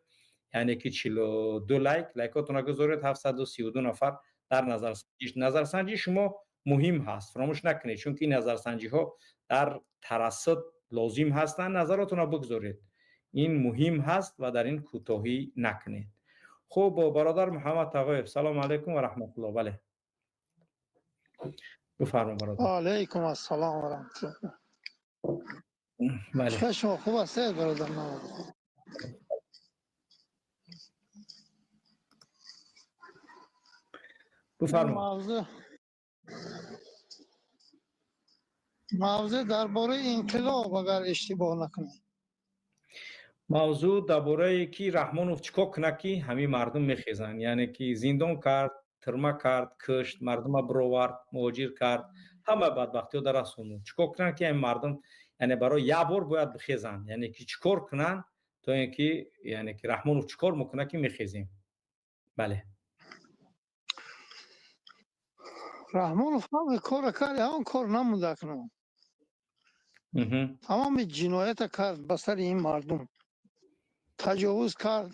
яъне ки 42 лайк. Лайкотонро гузоред. 732 нафар дар назарсанҷӣ. Назарсанҷи шумо муҳим ҳаст, фаромӯш накунед, чунки назарсанҷиҳо дар тарассуд лозим ҳастанд. Назаротонро бигзоред, ин муҳим ҳаст ва дар ин кӯтоҳӣ накунед. Хуб, бародар Муҳаммад Тағоев, салому алайкум ва раҳматуллоҳ. Бале, бифармо, бародар. Алайкум ассалом ва раҳматуллоҳ. Бале. Шумо хуб ҳастед, бародар Муҳаммад? Бифармо. Мавзӯъ дар бораи инқилоб, агар иштибоҳ накунем. Мавзӯъ дар бораи ки Раҳмонов чӣ кор кунад, ки ҳамин мардум мехезанд. Яъне ки зиндон кард, тирма кард, кушт мардума, бировард, муҳоҷир кард, ҳама бадбахтиҳо дар расонд. Чӣ кор кунанд, ки ҳамин мардум, яъне барои як бор бояд бихезанд? Яъне ки чӣ кор кунанд, то ин ки, яъне ки Раҳмонов чӣ кор мекунад, ки мехезем? Бале. Раҳмонов ҳама корро кард, ҳамон кор намонда кунам. Тамоми ҷиноята кард ба сари ин мардум, таҷовуз кард,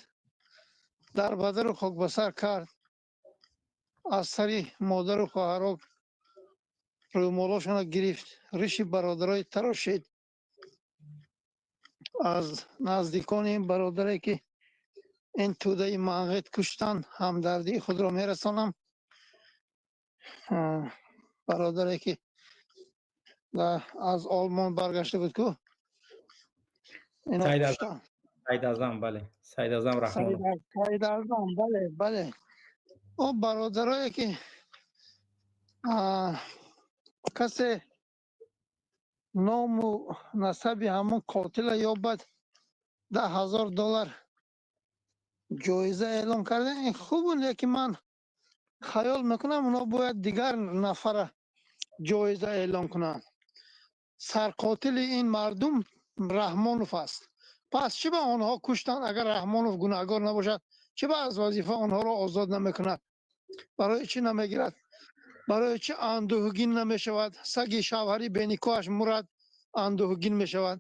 дар бадару хокбасар кард, аз сари модару хоҳаро рӯмолошонро гирифт, риши бародарои тарошид. Аз наздикони ин бародаре ки ин тӯдаи манғит куштанд, ҳамдардии худро мерасонам. Бародаре ки аз Олмон баргашта буд ку, ино куштанд. Саидазам, бале, Саидазам Раҳмонов. Саидазам, бале, бале. О бародарое ки касе ному насаби ҳамон қотила ёбад, $10,000 ҷоиза эълон карда, ин хуб, лекин ман хаёл мекунам, оно бояд дигар нафара ҷоиза эълон кунанд. Сарқотили ин мардум Раҳмонов аст. Пас чӣ ба онҳо куштанд? Агар Раҳмонов гунаҳгор набошад, чӣ ба аз вазифа онҳоро озод намекунад? Барои чӣ намегирад? Барои чӣ андӯҳгин намешавад? Саги шавҳари беникоҳаш мурад, андӯҳгин мешавад.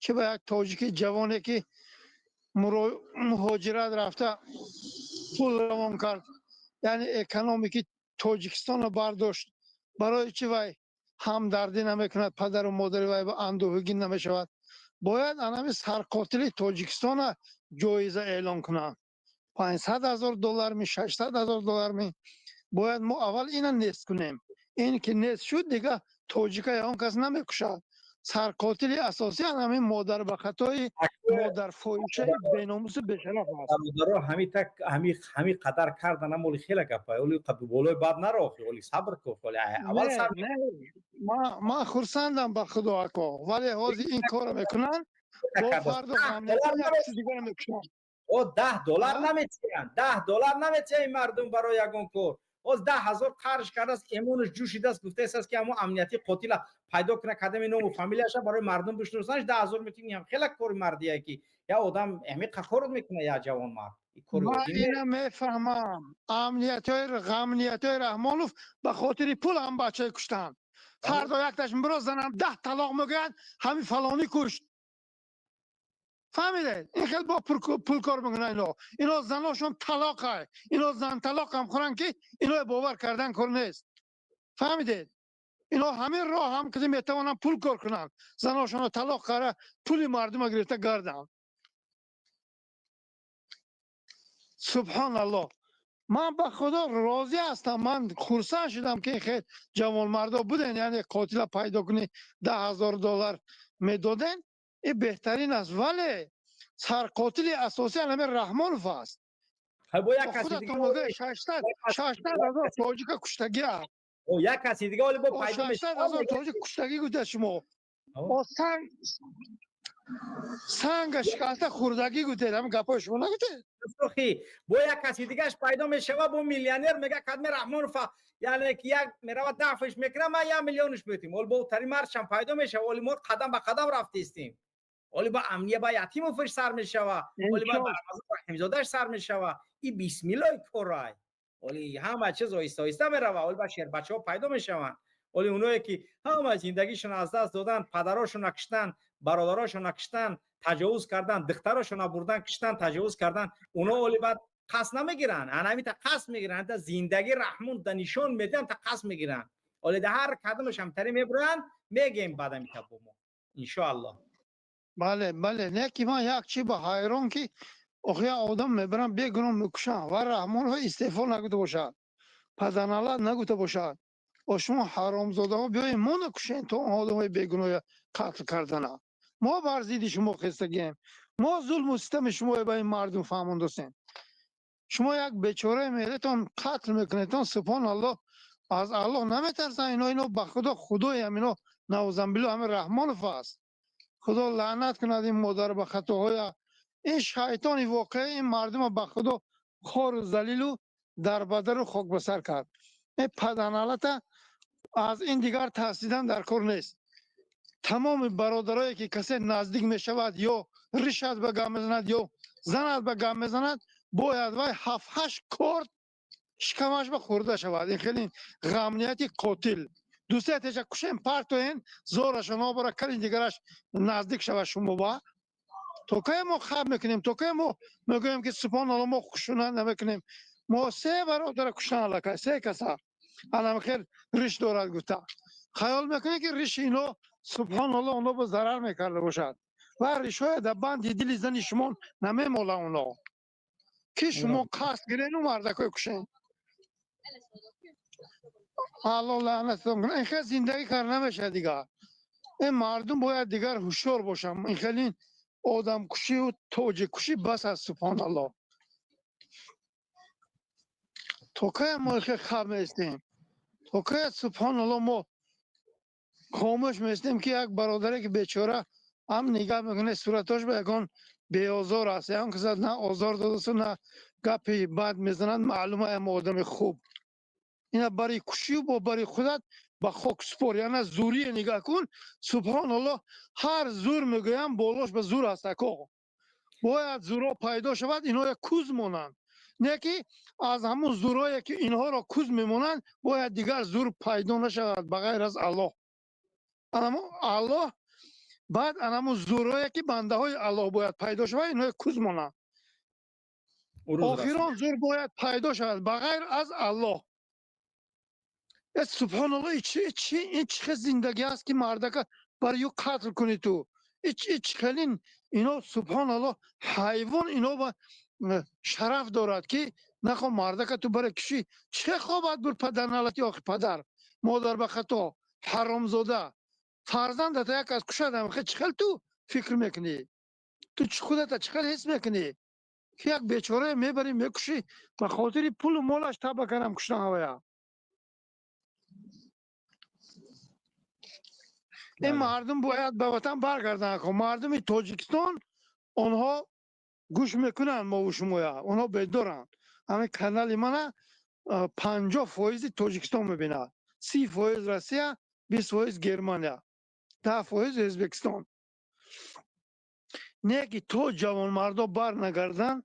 Чӣ ба як тоҷики ҷавоне ки муҳоҷират рафта, пул равон кард, яъне экономики Тоҷикистонро бардошт, барои чӣ вай ҳамдардӣ намекунад, падару модари вай андӯҳгин намешавад? Бояд анами сарқотили Тоҷикистона ҷоиза эълон кунанд. $500,000 ми, $600,000 ми. Бояд мо аввал ина нест кунем. Ин ки нест шуд, дига тоҷика ягон кас намекушад. Сарқотили асосӣ анами модарбахатои, модарфоҳишаи беномусу бешараф аст. Бародаро, ҳами так ҳами қадар кардан амоли хела гапа, оли болои бад наро, оли сабр ку, оли аввал сабр. Ман хурсандам, ба худо, ако, вале ҳозир ин корро мекунанд, бо фардо дигара мекушанд. О $10 наметиҳанд, $10 наметиҳанд ин мардум барои ягон кор. Оз 10,000 қарж кардааст, эмонаш ҷӯшидааст, гуфтааст, ки ҳамон амнияти қотила пайдо кунад, кадами ному фамилияша барои мардум бишносанаш, 10,000 метиҳем. Хела кори мардие, ки я одам ҳами қақорот мекунад, я ҷавонмард. Ман ина мефаҳмам. Амниятҳои Раҳмонов ба хотири пул ҳам бачаи куштанд. Фардо якташ мебиро занам 10 талоқ мегӯянд, ҳамин фалонӣ кушт. Фаҳмидед? Ин хел бо пул кор мекунанд ино. Ино заношон талоқай. Ино зан талоқ ҳам хӯранд ки ино бовар кардан кор нест. Фаҳмидед? Ино ҳамин роҳ ҳам ки метавонанд пул кор кунанд. Заношонро талоқ кара пули мардума гирифта гарданд. Субҳоналлоҳ. Ман ба Худо розӣ ҳастам. Ман хурсанд шудам ки хел ҷавонмардо буден, яъне қотила пайдо кунӣ $10,000 медоден. Ин беҳтарин аст, вале сарқотили асосӣ ҳамин Раҳмонов аст. Худатон мегӯед 600,000 тоҷика куштагӣ аст. Як каси дига оли бо пайдо мешавад. 600,000 тоҷик куштагӣ гуфта шумо. Санга шикаста хӯрдагӣ гуфтед, ҳамин гапҳои шумо нагуфтед? Сухи, бо як каси дигаш пайдо мешава, бо миллионер мега кадме Раҳмонов, яъне ки як мерава дафш мекунам, ман 1 миллионш метим. Оли бо тари маршам пайдо мешава, оли мо қадам ба қадам рафтистем. Оли ба амния ба Ятимовш сар мешава, оли ба Раҳимзодаш сар мешава. И бисмиллоҳи корай. Оли ҳама чиз оҳиста оҳиста мерава, оли ба шербачаҳо пайдо мешаванд. Оли оное ки ҳама зиндагишон аз даст додан, падарошонро киштан, бародарошонро киштан, таҷовуз кардан, духтарошонро бурдан, киштан, таҷовуз кардан, оно оли баъд қасд намегиранд. Ана ҳамин та қасд мегиранд, та зиндаги Раҳмон да нишон медиҳанд, та қасд мегиранд. Оли да ҳар кадомаш ҳамтари мебуранд, мегем баъд ҳамин та бо мо. Иншоаллоҳ. Бале, бале, не ки ман як чи ба ҳайрон ки охи одам мебарам бегуноҳ мекушам ва Раҳмонов истеъфо нагуфта бошад, паданалат нагуфта бошад. О шумо ҳаромзодаҳо биёед мо накушем то он одамҳои бегуноҳ қатл кардана. Мо бар зидди шумо хестагием. Мо зулму систами шумо ба ин мардум фаҳмондастем. Шумо як бечора меҳретон қатл мекунедтон, субҳоналлоҳ, аз Аллоҳ наметарсанд ино, ино ба Худо худоям ино наузамбиллоҳ ҳамин Раҳмонов аст. Худо лаънат кунад ин модар ба хатоҳоя. Ин шайтони воқеӣ ин мардума ба Худо хору залилу дарбадару хок ба сар кард. Ин паданалата аз ин дигар тарсидан дар кор нест. Тамоми бародарое ки касе наздик мешавад ё ришат ба гап мезанад ё занат ба гап мезанад, бояд вай 7-8 корд шикамаш ба хӯрда шавад. Ин хеле ғамнияти қотил. Дӯстия теша кушем партоен, зораша нобара кали дигараш наздик шавад шумо ба. То кай мо хаб мекунем, то кай мо мегӯем ки субҳоналлоҳ мо хушунат намекунем. Мо се бародара куштан аллакай, се каса. Анам хел риш дорад гуфта. Хаёл мекунед ки риши ино субҳоналлоҳ оно ба зарар мекарда бошад. Ва ришҳоя дар банди дили зани шумо намемола оно. Ки шумо қасд гирену мардакои кушен. Аллоҳ лаънатон кунад. Ин хел зиндагӣ кар намешавад дигар. Ин мардум бояд дигар ҳушёр бошанд. Ин хел ин одамкушию тоҷиккушӣ бас аст, субҳоналлоҳ. То кай мо ин хел хаб меистем? То кай субҳоналлоҳ мо хомӯш меистем ки як бародаре ки бечора ҳам нигаҳ мекунад суратош ба ягон беозор аст, ягон каса на озор додасту на гапи бад мезанад, маълума ям одами хуб. Ина бари кушию бо бари худат ба хок супор, яъне зурие нигаҳ кун, субҳоналлоҳ ҳар зур мегӯям болош ба зур аст ако. Бояд зурҳо пайдо шавад, инҳо як куз монанд. Не ки аз ҳамун зурҳое ки инҳоро куз мемонанд, бояд дигар зур пайдо нашавад ба ғайр аз Аллоҳ. Анамо Аллоҳ баъд анамо зурҳое ки бандаҳои Аллоҳ бояд пайдо шавад, инҳо куз монанд. Охирон зур бояд пайдо шавад ба ғайр аз Аллоҳ. Субҳоналлоҳ, ин чӣ хел зиндагӣ аст ки мардака барои ӯ қатл кунӣ ту? Чӣ хелин ино субҳоналлоҳ ҳайвон ино ба шараф дорад ки нахо мардака ту барои кишӣ. Чӣ хобат бур падарналати охи падар, модар ба хато, ҳаромзода, фарзандата як аз кушадам, чӣ хел ту фикр мекунӣ? Ту чӣ худата чӣ хел ҳис мекунӣ? Ки як бечорае мебарӣ мекушӣ ба хотири пулу молаш таба карам куштан ҳавая. Ин мардум бояд ба ватан баргарданд. Мардуми Тоҷикистон онҳо гӯш мекунанд мову шумоя, онҳо бедоранд. Ҳамин канали мана 50% Тоҷикистон мебинад, 30% Россия, 20% Германия, 10% Ӯзбекистон. Не ки то ҷавонмардо бар нагарданд,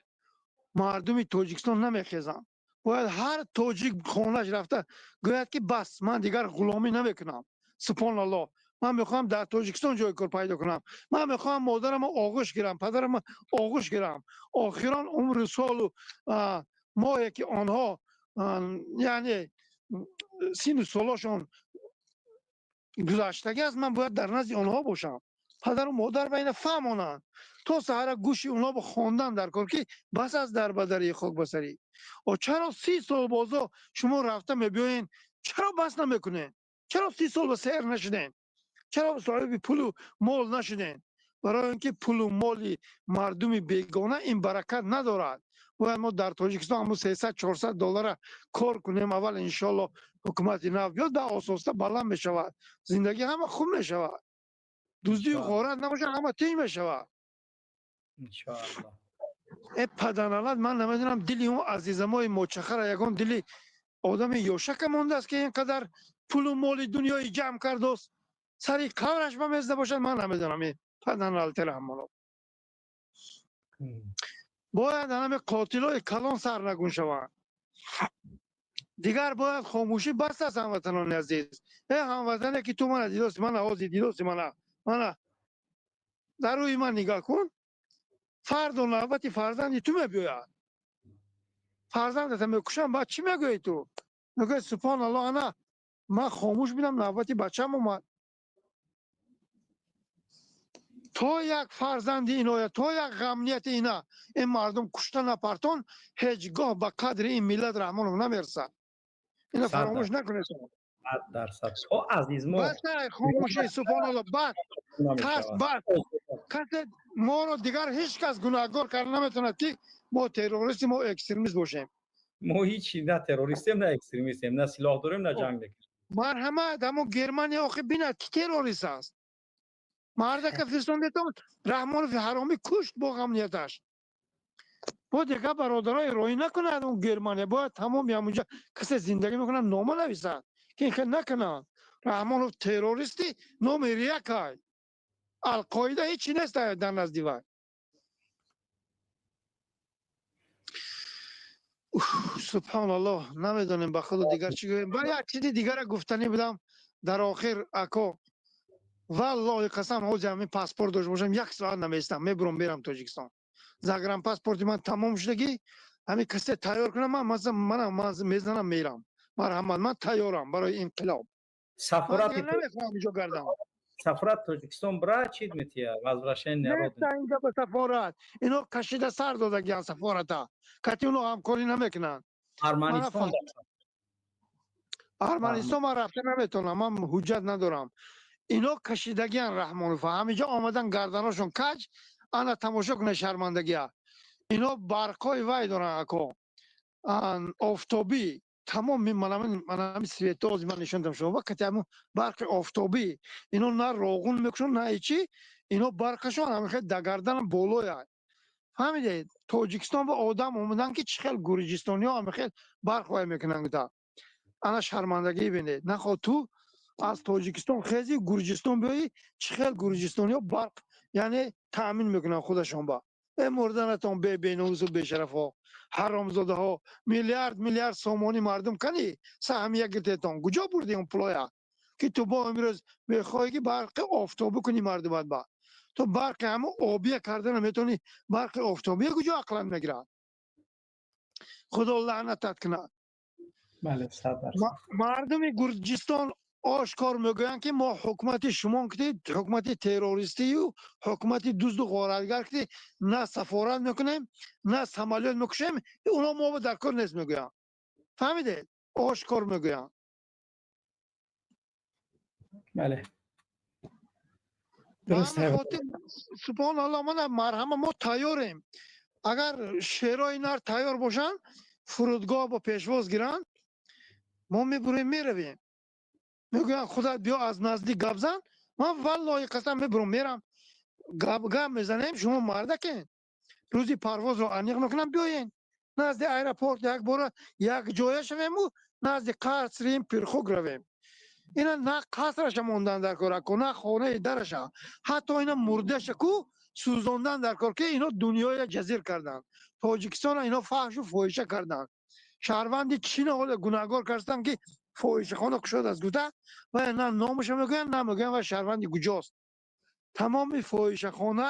Мардуми Тоҷикистон намехезанд. Бояд ҳар тоҷик хонааш рафта гӯяд, ки бас, ман дигар ғуломӣ намекунам. Субҳоналлоҳ, ман мехоҳам дар Тоҷикистон ҷои кор пайдо кунам. Ман мехоҳам модарамро оғӯш гирам, падарамро оғӯш гирам. Охирон умру солу моҳе ки онҳо, яъне сину солошон гузаштагӣ аст, ман бояд дар назди онҳо бошам. Падару модар ба ина фаҳмонанд. То саҳара гӯши онҳо ба хондан дар кор, ки бас аст дар бадарии хок ба сарӣ. О чаро 30 сол бозо шумо рафта мебиёен, чаро бас намекунед? Чаро 30 сол ба сер нашудем? Чаро соҳиби пулу мол нашудем? Барои он ки пулу моли мардуми бегона ин баракат надорад. Бояд мо дар Тоҷикистон ҳамун 300-400 доллара кор кунем. Аввал иншоалло ҳукумати нав биёд, да ососта баланд мешавад. Зиндагӣ ҳама хуб мешавад. Дуздию ғорат набошад, ҳама тинҷ мешавад. Иншоалло. Э паданалат, ман намедонам, дили он азизамои мочахара ягон дили одами ёшака мондааст, ки ин қадар пулу моли дунёи ҷамъ кардост, сари қабраш ба мезда бошад, ман намедонам. Ин паданалати Раҳмонов. Бояд ҳаме қотилои калон сарнагун шаванд. Дигар бояд хомӯшӣ бас аст, ҳамватанони азиз. Э ҳамватане, ки ту мана дидости, мана ҳозир дидости, мана дар рӯи ман нигоҳ кун. Фардо навбати фарзанди ту мебиёяд. Фарзандата мекушам, баъд чӣ мегӯӣ ту? Мегӯяд: субҳоналлоҳ, ана ман хомӯш будам, навбати бачам омад. То як фарзанди иноя, то як ғамнияти ина ин мардум кушта напартон, ҳеҷ гоҳ ба қадри ин миллат Раҳмонов намерасад. Ина фаромӯш накунед. 100%. То азизмо бас хомӯшӣ, субҳоналлоҳ, бас, тарс бас. Касе моро дигар ҳеҷ кас гунаҳгор карда наметавонад, ки мо террористи, мо экстремист бошем. Мо ҳеҷ на террористем, на экстремистем, на силоҳ дорем, на ҷанг мекунем. Марҳамат, ҳамон Германия охи бинад, ки террорист аст. Мардака фиристондетон, Раҳмонови ҳаромӣ кушт бо ғамнияташ. Бо дигар бародарои роҳӣ накунад он Германия. Бояд тамоми ҳамонҷа касе зиндагӣ мекунад, нома нависад, ки ин хел накунанд. Раҳмонов террористи номи якай. Алқоида ҳечи нест дар назди вай. Субҳоналлоҳ, намедонем ба худо дигар чӣ гӯем. Ба як чизи дигара гуфтанӣ будам дар охир, ако. Валлоҳи қасам, ҳозир ҳамин паспорт дошта бошам, як соат намеистам, мебурам, мерам Тоҷикистон. Загранпаспорти ман тамом шудагӣ, ҳамин касе тайёр кунам, ман манам мезанам, мерам. Марҳамат, ман тайёрам барои инқилоб. Сафорат намехоҳам инҷо гардам. Сафорат Тоҷикистон бра чид метия? Возвращение родины. Инҷа ба сафорат. Ино кашида сар додагиан сафората. Кати уно ҳамкорӣ намекунанд. Арманистон. Арманистон ман рафта наметавонам, ман ҳуҷҷат надорам. Ино кашидагиан Раҳмонов. Ҳаминҷо омадан, гарданошон каҷ, ана тамошо кунед шармандагия. Ино барқҳои вай доранд, ако. Офтобӣ. Тамоми манами светози ман нишон дам шумо, кати ҳамун барқи офтобӣ. Ино на роғун мекушанд, на ҳечи. Ино барқашон ҳамин хел дар гарданам болояд. Фаҳмидед? Тоҷикистон ба одам омадан, ки чӣ хел гурҷистониҳо ҳамин хел барқ вай мекунанд гуфта. Ана шармандагӣ бинед. Нахоҳ ту аз Тоҷикистон хези Гурҷистон биёӣ, чӣ хел гурҷистониҳо барқ, яъне таъмин мекунанд худашон ба. Э мурданатон беномусу бешарафҳо, ҳаромзодаҳо, миллиард миллиард сомонӣ мардум кани саҳмия гиртетон. Куҷо бурди он пулоя? Ки ту бо имрӯз мехоҳӣ, ки барқи офтобӣ кунӣ мардумат ба. Ту барқи ҳамун обия карда наметавонӣ, барқи офтобия куҷо ақлан мегирад? Худо лаънатат кунад. Бале, 100%. Мардуми Гурҷистон ошкор мегӯянд, ки мо ҳукумати шумо ки ҳукумати террористию ҳукумати дузду ғоратгар ки на сафорат мекунем, на самолёт мекушем, уно мо дар кор нест мегӯянд. Фаҳмидед? Ошкор мегӯянд. Бале. Субҳоналлоҳ, мана марҳама, мо тайёрем. Агар шерои нар тайёр бошанд, фурудгоҳ бо пешвоз гиранд, мо мебурем, меравем. Мегӯянд: худат биё, аз наздик гап зан. Ман валлоҳи қасам, мебурам, мерам, гап гап мезанем. Шумо мардакен, рӯзи парвозро аниқ мекунам, биёен назди аэропорт, як бора як ҷоя шавему назди қасри Пирхук равем. Ина на қасраша мондан дар кораку, на хонаи дараша, ҳатто ина мурдаша ку. Сӯзондан дар кор, ки ино дунёя ҷазир карданд, Тоҷикистона ино фаҳшу фоҳиша карданд. Шаҳрванди Чина ҳола гунаҳгор карданд, ки фоҳишахона кушодааст гуфта, ва на номаша мегӯянд, на мегӯянд ва шаҳрванди куҷост. Тамоми фоҳишахона,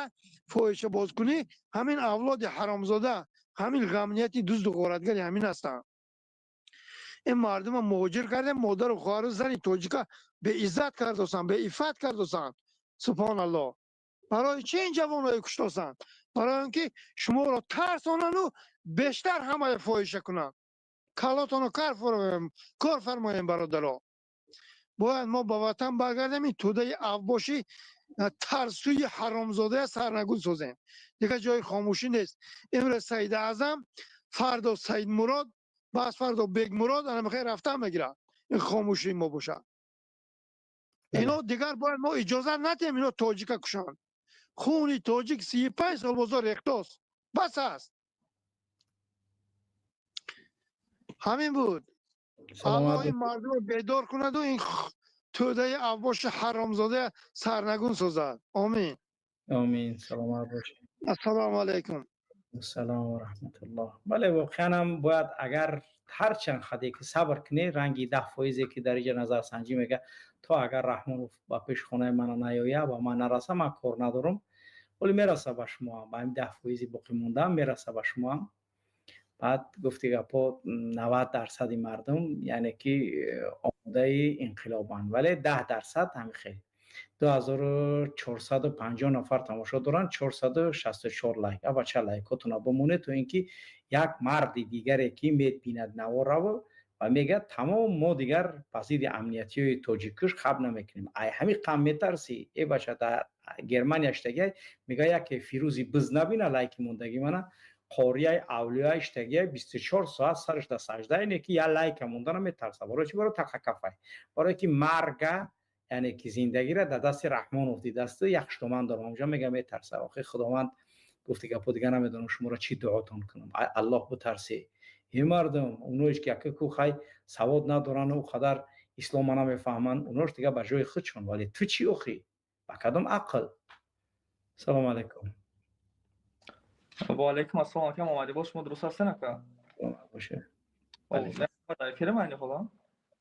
фоҳишабозкунӣ ҳамин авлоди ҳаромзода, ҳамин ғамнияти дузду ғоратгари ҳамин ҳастанд. Ин мардума муҳоҷир кардем, модару хоҳару зани тоҷика беиззат кардосанд, беиффат кардосанд. Субҳоналлоҳ. Барои чи ин ҷавонҳое куштосанд? Барои он ки шуморо тарсонану бештар ҳамаи фоҳиша кунанд. Калотоно кор фармоем, бародаро. Бояд мо ба ватан баргардем, ин тӯдаи авбошӣ тарсӯи ҳаромзодая сарнагун созем. Дигар ҷои хомӯшӣ нест. Имрӯз Саид Аъзам, фардо Саид Мурод, баъз фардо Бегмурод ана мехоҳ рафтан мегирад. Ин хомӯшии мо бошад. Ино дигар бояд мо иҷозат надиҳем ино тоҷика кушанд. Хуни тоҷик 35 сол бозор рехтост. Бас аст. Ҳамин буд. Аллоҳ ин мардумро бедор кунаду ин тӯдаи авбоши ҳаромзода сарнагун созад. Омин. Омин. Саломат бошед. Ассалому алайкум. Ассалому ва раҳматуллоҳ. Бале, воқеан ҳам бояд агар ҳарчанд хаде ки сабр кунӣ, ранги 10% ки дар инҷа назарсанҷӣ мега, то агар Раҳмонов ба пеши хонаи мана наёя, ба ман нараса, ман кор надорам. Вале мераса ба шумо ҳам, ба ҳамин 10% боқӣ мондаам мераса ба шумо ҳам. Баъд гуфти гапо 90% мардум яъне ки омодаи инқилобанд, вале 10% ҳамин хел. 2450 нафар тамошо доранд, 464 лайк. Абача лайкотона бимонед, то ин ки як марди дигаре ки мебинад навораву ва мегӯяд тамом мо дигар ба зидди амниятиҳои тоҷиккуш хаб намекунем. Ай ҳамин қам метарсӣ, э бача дар Германия иштагиай, мегӯяд яке Фирӯзи биз набина лайки мондагӣ мана, қорияи авлиёи иштагиай 24 соат сараш дар сажда, ине ки як лайка мондана метарса. Барои чӣ? Барои тақакафай. Барое ки марга, яъне ки зиндагиро дар дасти Раҳмонов дидасту як хиштоман дорам, онҷо мега метарса. Охи Худованд гуфти гапо дигар намедонам шуморо чӣ дуотон кунам. Ай Аллоҳ битарсӣ. Эй мардум, оноеш ки яке ку хай савод надоранд, ӯ қадар ислома намефаҳманд, онош дигар ба ҷои худшон, вале ту чӣ охи? Ба кадом ақл? Салому алайкум. Ва алайкум ассалом, ака Муҳаммад Иқбол, шумо дуруст ҳастед, ака? Боше. Дар эфири майни ҳоло?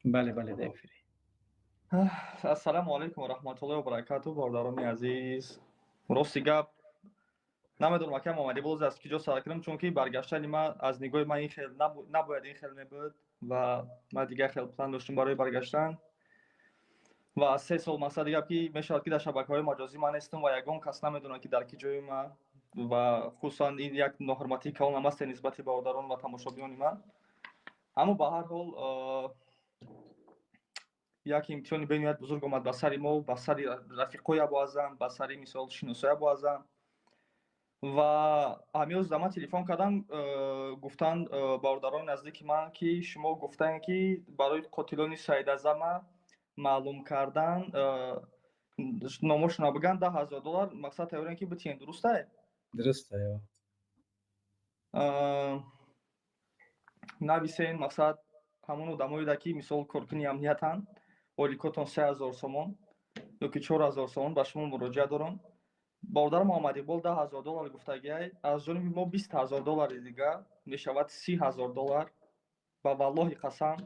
Бале, бале, дар эфири. Ассалому алайкум ва раҳматуллоҳи ва баракатуҳ, бародарони азиз. Рости гап намедонам, ака Муҳаммад Иқбол, аз куҷо сар кунам, чунки баргаштани ман аз нигоҳи ман ин хел набояд ин хел мебуд ва ман дигар хел план доштам барои баргаштан. Ва аз 3 сол мақсади гап ки мешавад ки дар шабакаҳои маҷозӣ ман нестам ва ягон кас намедонад ки дар ки ҷои ман, ва хусусан ин як ноҳурматии калонам аст нисбати бародарон ва тамошобинони ман. Аммо ба ҳар ҳол як имтиҳони бениҳоят бузург омад ба сари мо, ба сари рафиқои Абуазам, ба сари мисол шиносои Абуазам. Ва ҳамин дар ман телефон кардам, гуфтанд бародарони наздики ман ки шумо гуфтаем ки барои қотилони Саид Аъзама маълум кардан номошона биган $10,000 мақсад тайёрем ки битиҳем. Дурустае? Дурустае. Нависен мақсад ҳамон одамоеда ки мисол коркуни амниятанд, оликотон 3000 сомон ё ки 4000 сомон ба шумо муроҷиат дорам. Бародар Муҳаммад Иқбол $10,000 гуфтагиай, аз ҷониби мо $20,000 дигар мешавад $30,000. Ба валлоҳи қасам,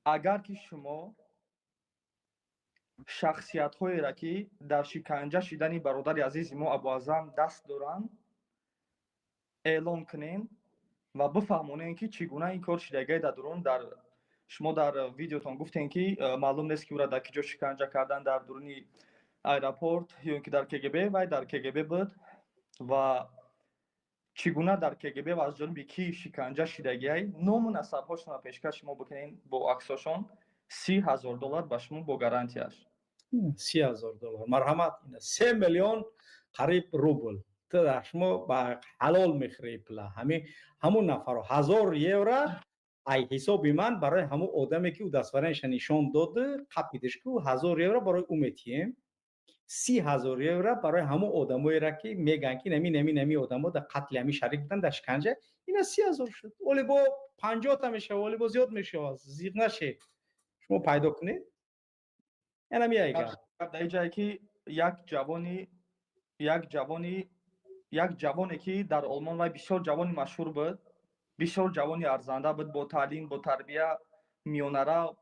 агар ки шумо шахсиятҳоеро ки дар шиканҷа шидани бародари азизи мо Абуазам даст доранд эълон кунем ва бифаҳмонем ки чӣ гуна ин кор шидагиай дар дурун. Дар шумо дар видеотон гуфтем ки маълум нест ки ӯра дар ки ҷо шиканҷа кардан, дар дуруни аэропорт ё ин ки дар КГБ, вай дар КГБ буд ва чӣ гуна дар КГБ ва аз ҷониби ки шиканҷа шидагиай, ному насабҳошонро пешкаши мо бикунем бо аксошон. $30,000 ба шумо бо гарантияш. $30,000. Марҳамат, 3 миллион қариб рубл. Ту дар шумо ба ҳалол мехӯрӣ пула. Ҳамун нафаро 1000 евро ай ҳисоби ман барои ҳамун одаме ки ӯ дастваранша нишон дод, қапидиш ку 1000 евро барои ӯ метиҳем. 30,000 евро барои ҳамун одамоеро ки мегӯянд ки нами нами нами одамо дар қатли ҳамин шарик буданд, дар шиканҷа, ина 30,000 шуд. Оле бо 50 та мешавад, оле бо зиёд мешавад. Зиқ нашед. Шумо пайдо кунед. Ана меайга. Дар ҷае ки як ҷавони Як ҷавони, як ҷавоне, ки дар Олмон вай бисёр ҷавони машҳур буд, бисёр ҷавони арзанда буд, бо таълим, бо тарбия, миёнарав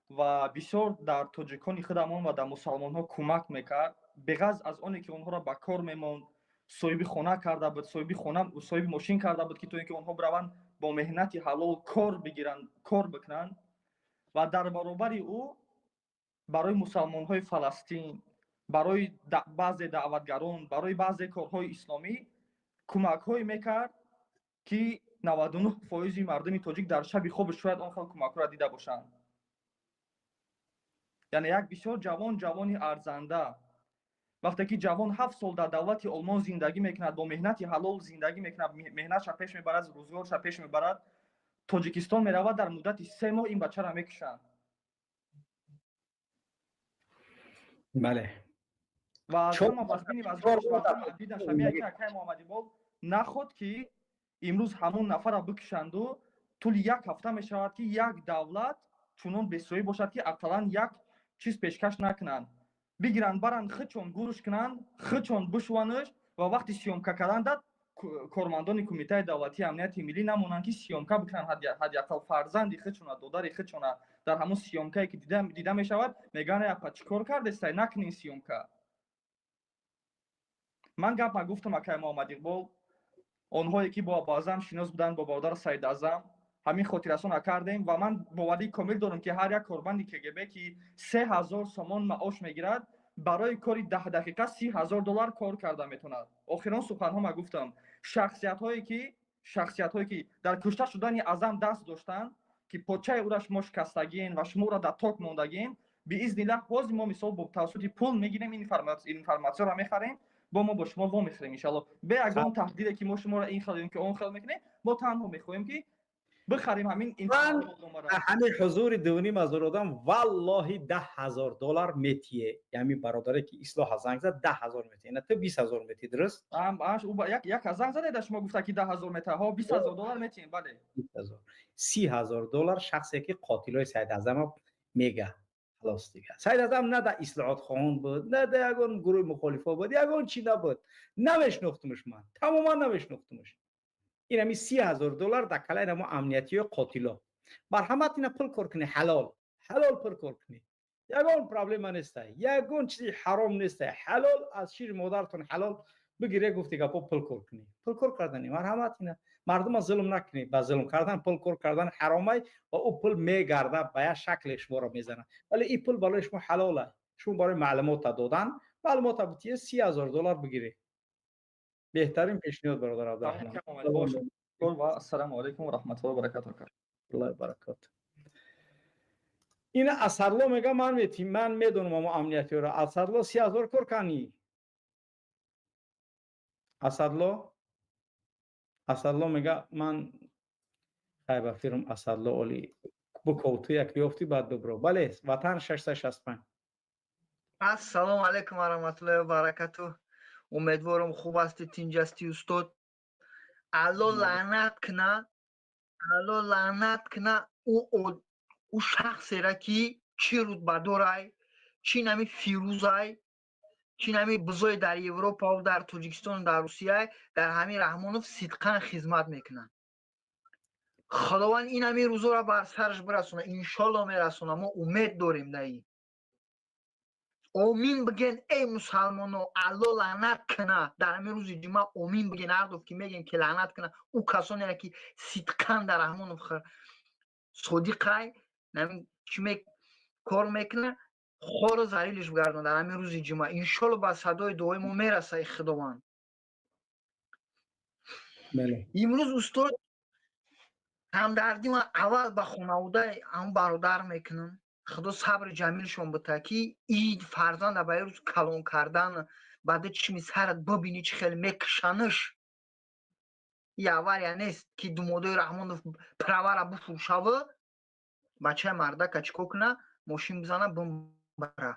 ва бисёр дар тоҷикони худамон ва дар мусалмонҳо кӯмак мекард. Беғарз аз оне ки онҳоро ба кор мемонд, соҳиби хона карда буд, соҳиби хона, соҳиби мошин карда буд, ки то ин ки онҳо бираванд, бо меҳнати ҳалол кор бигиранд, кор бикунанд. Ва дар баробари ӯ барои мусалмонҳои Фаластин, барои баъзе даъватгарон, барои баъзе корҳои исломӣ кӯмакҳое мекард, ки 99% мардуми тоҷик дар шаби хоби шояд он хел кӯмакҳоро дида бошанд. Яъне як бисёр ҷавон, ҷавони арзанда. Вақте ки ҷавон 7 сол дар давлати Олмон зиндагӣ мекунад, бо меҳнати ҳалол зиндагӣ мекунад, меҳнатша пеш мебарад, рӯзгорша пеш мебарад, Тоҷикистон меравад, дар муддати 3 моҳ ин бачаро мекушанд. Бале. Ва акай Муҳаммадиқбол, наход ки имрӯз ҳамон нафарро бикушанду тӯли як ҳафта мешавад, ки як давлат чунон бесоҳиб бошад, ки ақаллан як чиз пешкаш накунанд, бигиранд, баранд, худшон гӯрш кунанд, худшон бишуванаш. Ва вақти съёмка карданда кормандони Кумитаи давлатии амнияти миллӣ намонанд, ки съёмка бикунанд, ҳадди ақал фарзанди худшона, додари худшона. Дар ҳамон съёмкае ки дида мешавад, мегӯянд: «Апа, чӣ кор кардестай? Накунин съёмка». Ман гапа гуфтам, акай Муҳаммадиқбол. Онҳое ки бо Абуазам шинос буданд, бо бародар Саид Азам, ҳамин хотиррасона кардем. Ва ман боварии комил дорам, ки ҳар як корманди КГБ, ки 3000 сомон маош мегирад, барои кори 10 дақиқа 30 000 доллар кор карда метавонад. Охирон суханҳо ма гуфтам: шахсиятҳое ки дар кушта шудани Азам даст доштанд, ки почаи ӯра шумо шикастагиен ва шумо ӯра дар ток мондагиен, биизнилла, ҳозир мо мисол бо тавассути пул мегирем, ин информатсияро мехарем, бо мо бо шумо вомехӯрем, иншалло, бе ягон таҳдиде, ки мо шуморо ин хел ё ки он хел мекунем. Мо танҳо мехоҳем, ки бихарем ҳамин. Ман ҳамин ҳузури 2500 одам, валлоҳи, 10 000 доллар метие. Ҳамин бародаре ки ислоҳа занг зад, 10 000 метие. На, ту 20 000 мети, дуруст? Як занг задаеда, шумо гуфта, ки 10 000 мета, ҳо, 20 000 доллар метием, бале. 30 000 доллар шахсе ки қотилои Саид Азама мега, халос дига. Саид Азам на да ислоҳотхоҳон буд, на да ягон гурӯҳи мухолифо буд, ягон чӣ набуд. Намешнохтумш, ман тамоман намешнохтумш. Ин ҳами 30 000 доллар дар калаи намо амниятиё қотило. Марҳамат, ина пул кор кунӣ, ҳалол, ҳалол пул кор кунӣ, ягон проблема неста, ягон чизи ҳаром неста. Ҳалол, аз шири модаратон ҳалол бигире. Гуфти гапо, пул кор кунӣ, пул кор кардани. Марҳамат, ина мардума зулм накунӣ. Ба зулм кардан, пул кор кардан ҳаромай ва ӯ пул мегарда, ба як шакле шуморо мезанад. Вале ин пул барои шумо ҳалола. Шумо барои маълумота додан, маълумота битие, 30 000 доллар бигирӣ. Беҳтарин пешниҳод, бародар Абдурахмон. Ва ассалому алайкум ва раҳматуллоҳи ва баракатуҳ. Аллоҳи баракатуҳ. Ина Асарло мега: «Ман метим, ман медонам амо амниятиёро». Асарло, 30 000 кор кани. Асадло, Асадло мега: «Ман хай ба фирм». Асадло, оли буков, ту як ёфтӣ, баъд бибро. Бале, Ватан 665. Ассалому алайкум ва раҳматуллоҳи ва баракатуҳ. Умедворам, хуб ҳастӣ, тинҷ ҳастӣ, устод. Алло лаънат куна, Алло лаънат куна ӯ шахсера, ки чӣ рутбадорай, чӣ нами Фирӯзай, чӣ нами бузое дар Европаву дар Тоҷикистону дар Русия дар ҳамин Раҳмонов сидқан хизмат мекунанд. Худованд ин ҳамин рӯзоро бар сараш бирасона, иншолло мерасона, мо умед дорем дар ин. Омин биген, эй мусалмоно. Алло лаънат куна дар ҳамин рӯзи ҷумъа, омин биген ҳардуф, ки мегем, ки лаънат куна ӯ касонеро, ки сидқан дар Раҳмонов содиқай, чӣ кор мекуна, хору залилиш бигардон дар ҳамин рӯзи ҷумъа. Иншолло, ба садои дуои мо мераса и Худованд. Имрӯз, устод, ҳамдардӣ ман аввал ба хонаводаи ҳамн бародар мекунам. Худо сабри ҷамилшон бита, ки ид фарзанда ба рӯз калон кардан, баъда чишми сарат бибинӣ, чӣ хеле мекушанаш. И авария нест, ки думодои Раҳмонов правара буфурӯшаву бачаи мардака чӣ кор куна, мошин бизана, бимбара.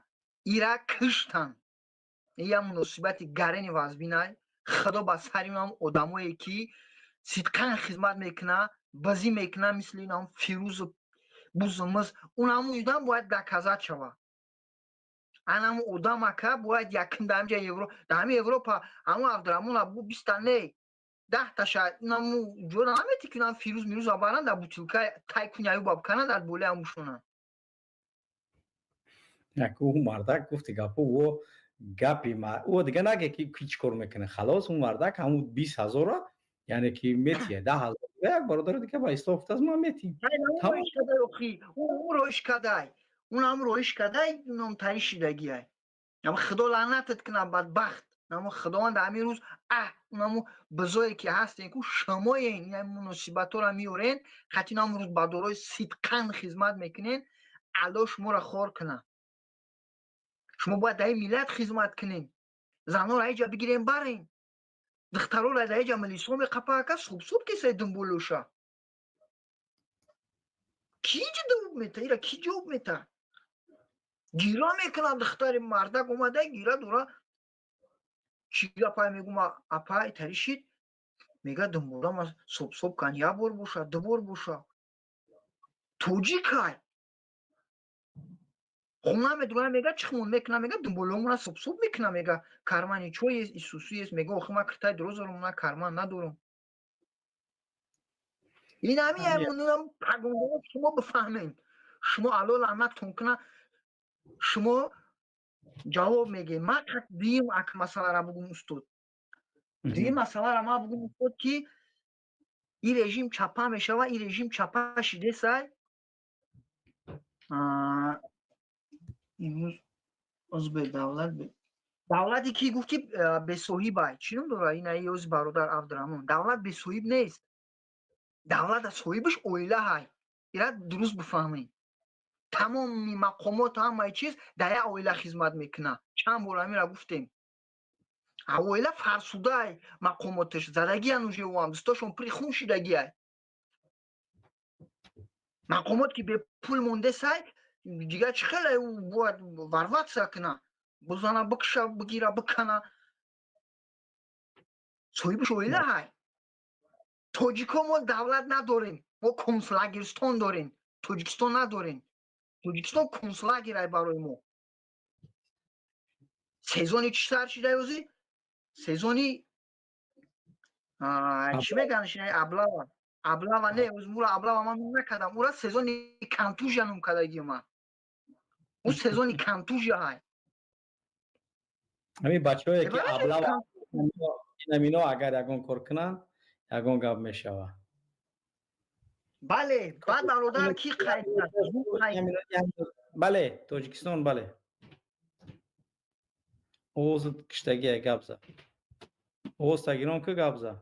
Ира киштан, я муносибати гарени вазбинай. Худо ба сари унам одамое, ки сидқан хизмат мекуна, базӣ мекуна, мисли инам Фирӯзу бузумиз, унаму идам бояд доказать шава. Анаму одам ака бояд якин дар ҳамҷа Евро, дар ҳами Европа ҳамун Абдураҳмон абу 20-та не, 10-таша инаму ҷора намети ки инам Фирӯз мирӯза баранд, дар бутилка тай куни аюба бикананд, дар болои ҳам бушонанд. Як ӯ мардак гуфти гапо, ӯ гапи ӯ дига наге ки ки чӣ кор мекунад. Халос, ӯ мардак ҳамун 20 ҳазора, яъне ки метия 10 000, як бародари дига ба ислоҳ гуфтааст, ман метиҳем. Ӯ роиш кадай, унам роиш кадай, унам тари шидагиай. Ама Худо лаънатат кунад, бадбахт. Намо Худованд ҳамин рӯз аҳ унаму бизое ки ҳастен ку шумоен, ин муносибатҳоро меорен, хати нам рӯзбадорои сидқан хизмат мекунен, Алло шуморо хор кунад. Шумо бояд дар ин миллат хизмат кунен. Занҳоро ҳеҷа бигирен, барен, духтароро дар ҳеҷа милисо меқапа, ака суб-суб кисай дунболоша. Ки ҷавоб мета ира? Ки ҷавоб мета? Гира мекунад духтари мардак омада, гира дора. Чӣ гапай мегум, апа, итари шид? Мега, дунболам соб-соб кан, як бор боша, ду бор боша. Тоҷикай хона медурам, мега, чихмон мекунам, мега, дунболомона соб-соб мекунам, мега, кармани чой ест, исусу ест, мега, охи ман киртаи дороз дорам, ман карман надорам. Ин ҳами пагондора шумо бифаҳмен. Шумо Алло лаънаттон куна, шумо ҷавоб мегӯед. Ман дуюм ак масъалара бугум, устод, дуюм масъалара ман бугум, устод, ки ин режим чапа мешава, ин режим чапа шидесай. Имрӯз узбе давлат, давлате ки гуфт, ки бесоҳибай, чӣ ном дора ин ози бародар Абдураҳмон? Давлат бесоҳиб нест, давлат соҳибаш оилаҳай. Ира дуруст бифаҳмед. Тамоми мақомот, ҳамаи чиз дар як оила хизмат мекунад. Чанд бор амира гуфтем. Оила фарсудай, мақомоташ задагиян, уже уам дастошон пури хун шидагиай. Мақомот ки бепул мондесай, дигар чӣ хеле бояд варватса куна, бузана, бикша, бигира, бикана? Соҳибаш оилаҳай. Тоҷико мо давлат надорем, мо концлагерстон дорем, Тоҷикистон надорем. Тоҷикистон концлагерай барои мо. Сезони чӣ сар шидай озӣ? Сезони чӣ меган? Облава, облава не, мура облава ман ном накардам, ура сезони контузия ном кардагӣ ман. Ӯ сезони контузия ҳай. Ҳамин бачаҳое ки облава инамино, агар ягон кор кунанд, ягон гап мешавад. Бале, баъд бародар ки қайд Бале, Тоҷикистон, бале, овоз киштагия, гап за, овоз тагирон ку, гап за.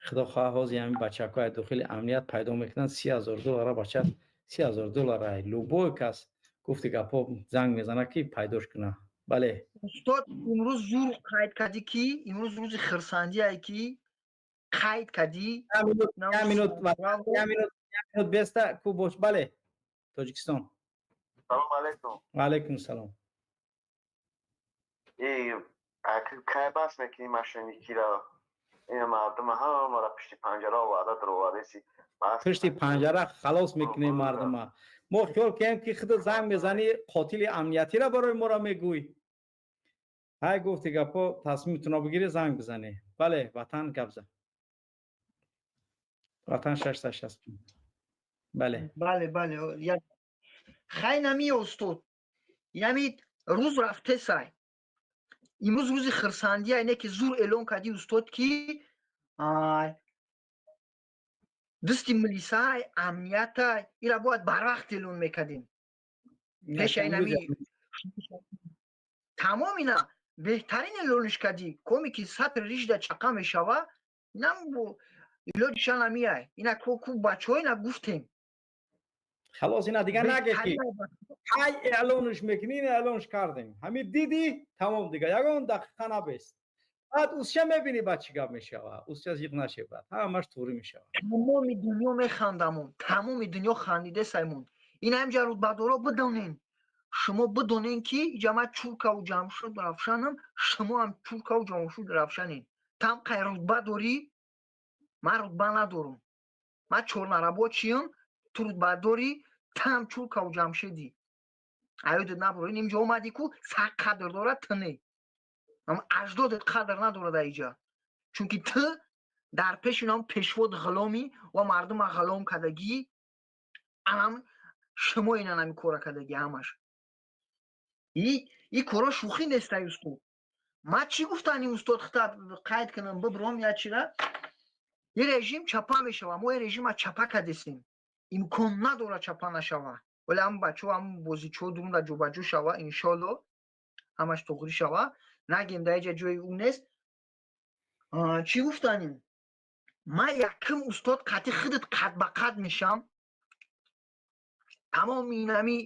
Худо хоҳа, ҳозир ҳамин бачакҳои дохили амният пайдо мекунанд. 30 000 доллара, бача, 30 000 доллара. Любой кас гуфти гапҳо занг мезанад, ки пайдош кунад. Бале. Устод, имрӯз зур қайд кардӣ, ки имрӯз рӯзи хирсандие, ки қайд кардӣ. Як минут беста ку бош. Бале, Тоҷикистон. Салом алейкум. Ваалайкум салом. Кай бас мекунӣ машиникиро? Ин мардума ҳамаро пишти панҷара оварда даровадаси. Пишти панҷара халос мекунем мардума. Мо хиёл кардем, ки худат занг мезанӣ, қотили амниятиро барои моро мегӯй. Ҳай, гуфти гапҳо, тасмимтонро бигирӣ, занг бизанӣ. Бале, Ватан, гап зад. Ватан, 660, бале. Бале, хай, нами устод, ями рӯз рафтесай. Имрӯз рӯзи хирсандия ине, ки зур эълон кардӣ, устод, ки дасти милисай, амниятай, ира бояд барвақт эълон мекардем. Пеша инами тамом ина беҳтарин эълониш кардӣ. Коме ки сатри ришда чақа мешава, инам илоҷиша намеяй. Ина ку бачаҳо ина гуфтем. Халос, ина дигар наге, ки ҳай эълонш мекунӣ. Ина эълонш кардем, ҳамин дидӣ, тамом, дигар ягон дақиқа набест. Баъд усча мебинӣ, баъд чӣ гап мешава. Усча зиқ нашебад, ҳамаш туғрӣ мешава. Тамоми дунё механдамон, тамоми дунё хандиде саймон. Ин ҳамҷа рудбадоро бидонен, шумо бидонен, ки иҷа ман Чуркаву Ҷамшуд Равшанам, шумо ҳам Чуркаву Ҷамшуд Равшанен. Там қай рутба дорӣ, ман рутба надорам, ман чорнарабочиам, ту рутба дорӣ, там Чуркаву Ҷамшедӣ. Аёдат набуро, ин инҷо омадӣ ку, саг қадр дорад, ту не. Аҷдодат қадр надорад иҷа, чунки ту дар пеши нам пешвод ғуломӣ ва мардума ғулом кардагӣ. Анам шумо инан ами кора кардагӣ ҳамаш. И коро шӯхӣ нестай, устод. Ма чӣ гуфтани, устод, хита қайд кунам, бибром я чира. И режим чапа мешава, мо и режима чапа кардесем, имкон надорад чапа нашава. Вале ҳам бачаҳо, ҳам бозичиҳо дурунда ҷобаҷо шава, иншолло, ҳамаш туғрӣ шава. Нагем, дар иҷа ҷои ӯ нест. Чӣ гуфтанем? Ман якум, устод, қатъи худат қад ба қад мешам. Тамоми инами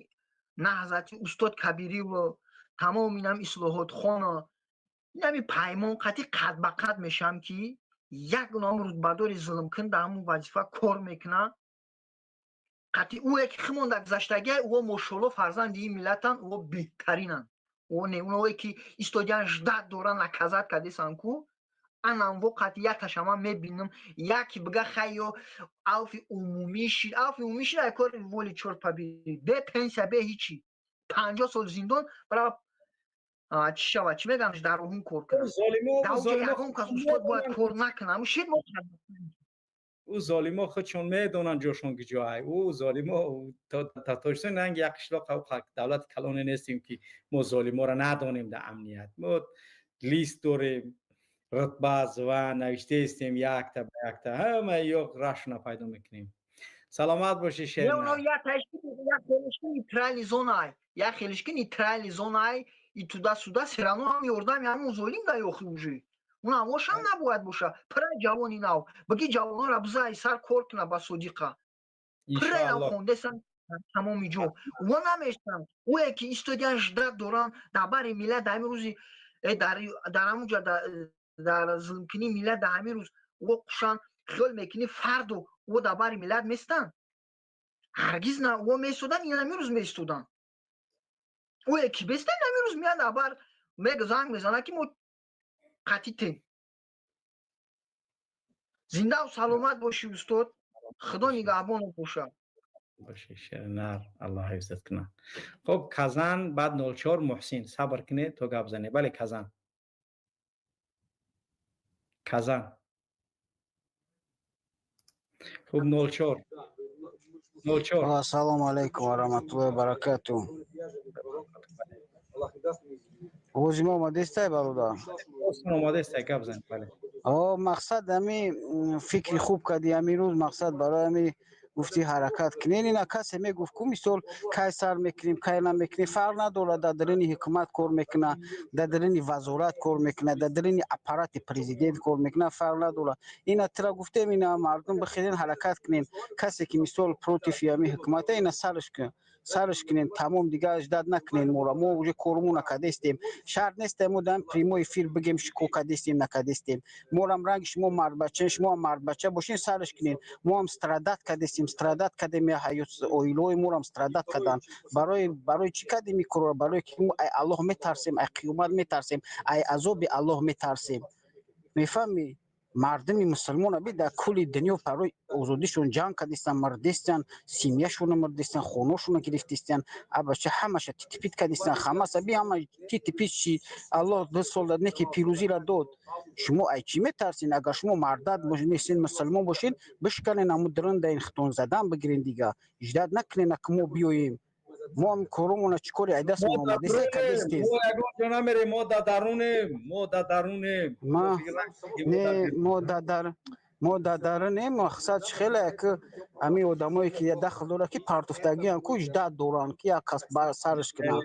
наҳзати устод Кабириву тамоми инам ислоҳотхона, инами Паймон қатъи қад ба қад мешам, ки як ном рутбадори зулмкун дар ҳамун вазифа кор мекунад. Қатъи ӯе ки химон дар гузаштагия, ӯ, мошолло, фарзанди ин миллатанд, ӯ беҳтаринанд. Ӯ не, оное ки истодиан ждать доран, наказать кардесан ку, анам во қатъи якташа ман мебинам, яки бига хай ё авфи умумӣ шид, авфи умумӣ шид, ай кори воли чор побери, бе пенсия, бе ҳичи, 50 сол зиндон бара чӣ шавад, чӣ мегӯям, дар оҳун кор кунад. Ягон кас, устод, бояд кор накунам шид мо. Ӯ золимо худшон медонанд ҷошон куҷоай. Ӯ золимо та Тоҷикистон ранги як қишлоқ, давлати калоне нестем, ки мо золиморо надонем. Дар амният мо лист дорем, рутба ва навиштаистем, якта ба якта ҳама ё рашона пайдо мекунем. Саломат бошӣ, шер. Нейтральный зонай, як хелишки нейтральный зонай и туда-сюда, всё равно ҳам ёрдами ҳамон золим да ёхи уже унам ошам набояд боша. Пира ҷавони нав баги, ҷавонора бизай сар кор куна ба содиқа. Пира хондесан тамоми ҷо ва намешан. Ӯе ки истодиан, ждать доран дар бари миллат, дар ҳамин рӯзи дар ҳамунҷа дар зулмкунии миллат, дар ҳамин рӯз ӯ қушан хиёл мекунӣ, фарду ӯ дар бари миллат местанд? Ҳаргиз на. Ӯ меистодан, ин ҳамин рӯз меистодан. Ӯе ки беста, ин ҳамин рӯз меяд, дар бар занг мезанад, ки мо қатитем. Зиндаву саломат бошӣ, устод, Худо нигаҳбонат бошад. Боши, шернар, Аллоҳ ҳифзат кунад. Хуб, Казан, баъд 04 Муҳсин, сабр кунед то гап занед. Бале, Казан, Казан. Хуб, 04, 04. Ассалому алайкум ва раҳматуллоҳи ва баракату. Овози мо омадестай, бародар? Омадестай, гап занед, бале. О, мақсад, ами фикри хуб кардӣ. Ҳамин рӯз мақсад барои ами гуфтӣ ҳаракат кунен. Ина касе мегуфт ку, мисол, кай сар мекунем, кай намекунем, фарқ надорад. Дар дарини ҳукумат кор мекунад, дар дарини вазорат кор мекунад, дар дарини аппарати президент кор мекунад, фарқ надорад. Ина тира гуфтем, ина мардум бихелен, ҳаракат кунем. Касе ки, мисол, против ами ҳукумата, ина сарш кун, сарш кунем, тамом, дигар ждать накунем моро. Мо уже кормона кардестем, шарт нест мо дар прямой эфир бигем, шико кардестем, накардестем. Морам ранги шумо мардбача, шумо мардбача бошен, сарш кунем. Мо ҳам страдать кардестем, страдать кардем, ҳаёт оилаҳои морам страдать карданд. Барои чӣ кардем ин корро? Барое ки мо ай Аллоҳ метарсем, ай қиёмат метарсем, ай азоби Аллоҳ метарсем, мефаҳмӣ? Мардуми мусулмона би дар кулли дунё барои озодишон ҷанг кардистанд, мурдистанд, семьяшона мурдистанд, хонашона гирифтистанд, абача ҳамаша титипит кардистанд. Хамаса би ҳама титипит шид. Аллоҳ 2 сол не ки пирӯзиро дод. Шумо ай чӣ метарсин? Агар шумо мардат нестин, мусулмон бошед, бишканен аму дрында, ин хитон задан бигирен, дига ждать накунен, ки мо биёем. Мо ҳам коромона чӣ кори ай дастмон омадеста, кардистем. Мо ягон ҷо намерем, мо дар дарунем, мо дар дарунем. Не, мо дар дарунем. Мақсад чӣ хеле ки ҳамин одамое ки дахл дорад, ки партуфтагиам ку, ждать доранд, ки як кас сарш кунад.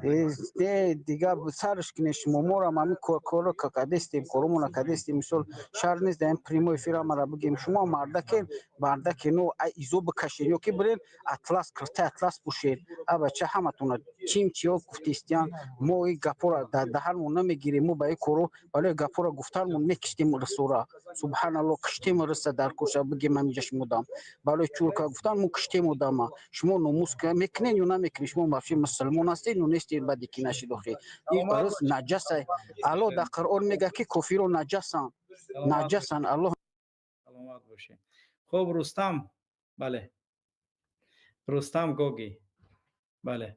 Не, дига сарш кунед шумо. Морам ҳамин корро кардестем, коромона кардестем. Мисол, шарт нест дар ин прямой эфир ҳамаро бигем. Шумо мардакен, мардакен, изо бикашед ё ки бирен атлас, киртаи атлас пӯшед. Абача, ҳаматона чим чиё гуфтистиян, мо ин гапҳоро дар даҳанмон намегирем. Мо ба ин коро барои гапҳоро гуфтанмон мекиштем рисора. Субҳаналло, киштем риса дар кӯша, бигем ҳаминҷа шумодам. Барои чурка гуфтан мо киштем одама. Шумо номус мекунед ё намекунед? Шумо вообще мусулмон ҳастед ё нестед? Баъде ки нашид охи, ин рис наҷаса. Аллоҳ дар Қуръон мегӯяд, ки кофиро наҷасан, наҷасан Аллоҳ. Саломат бошед. Хуб, Рустам, бале, Рустам Гоги, бале.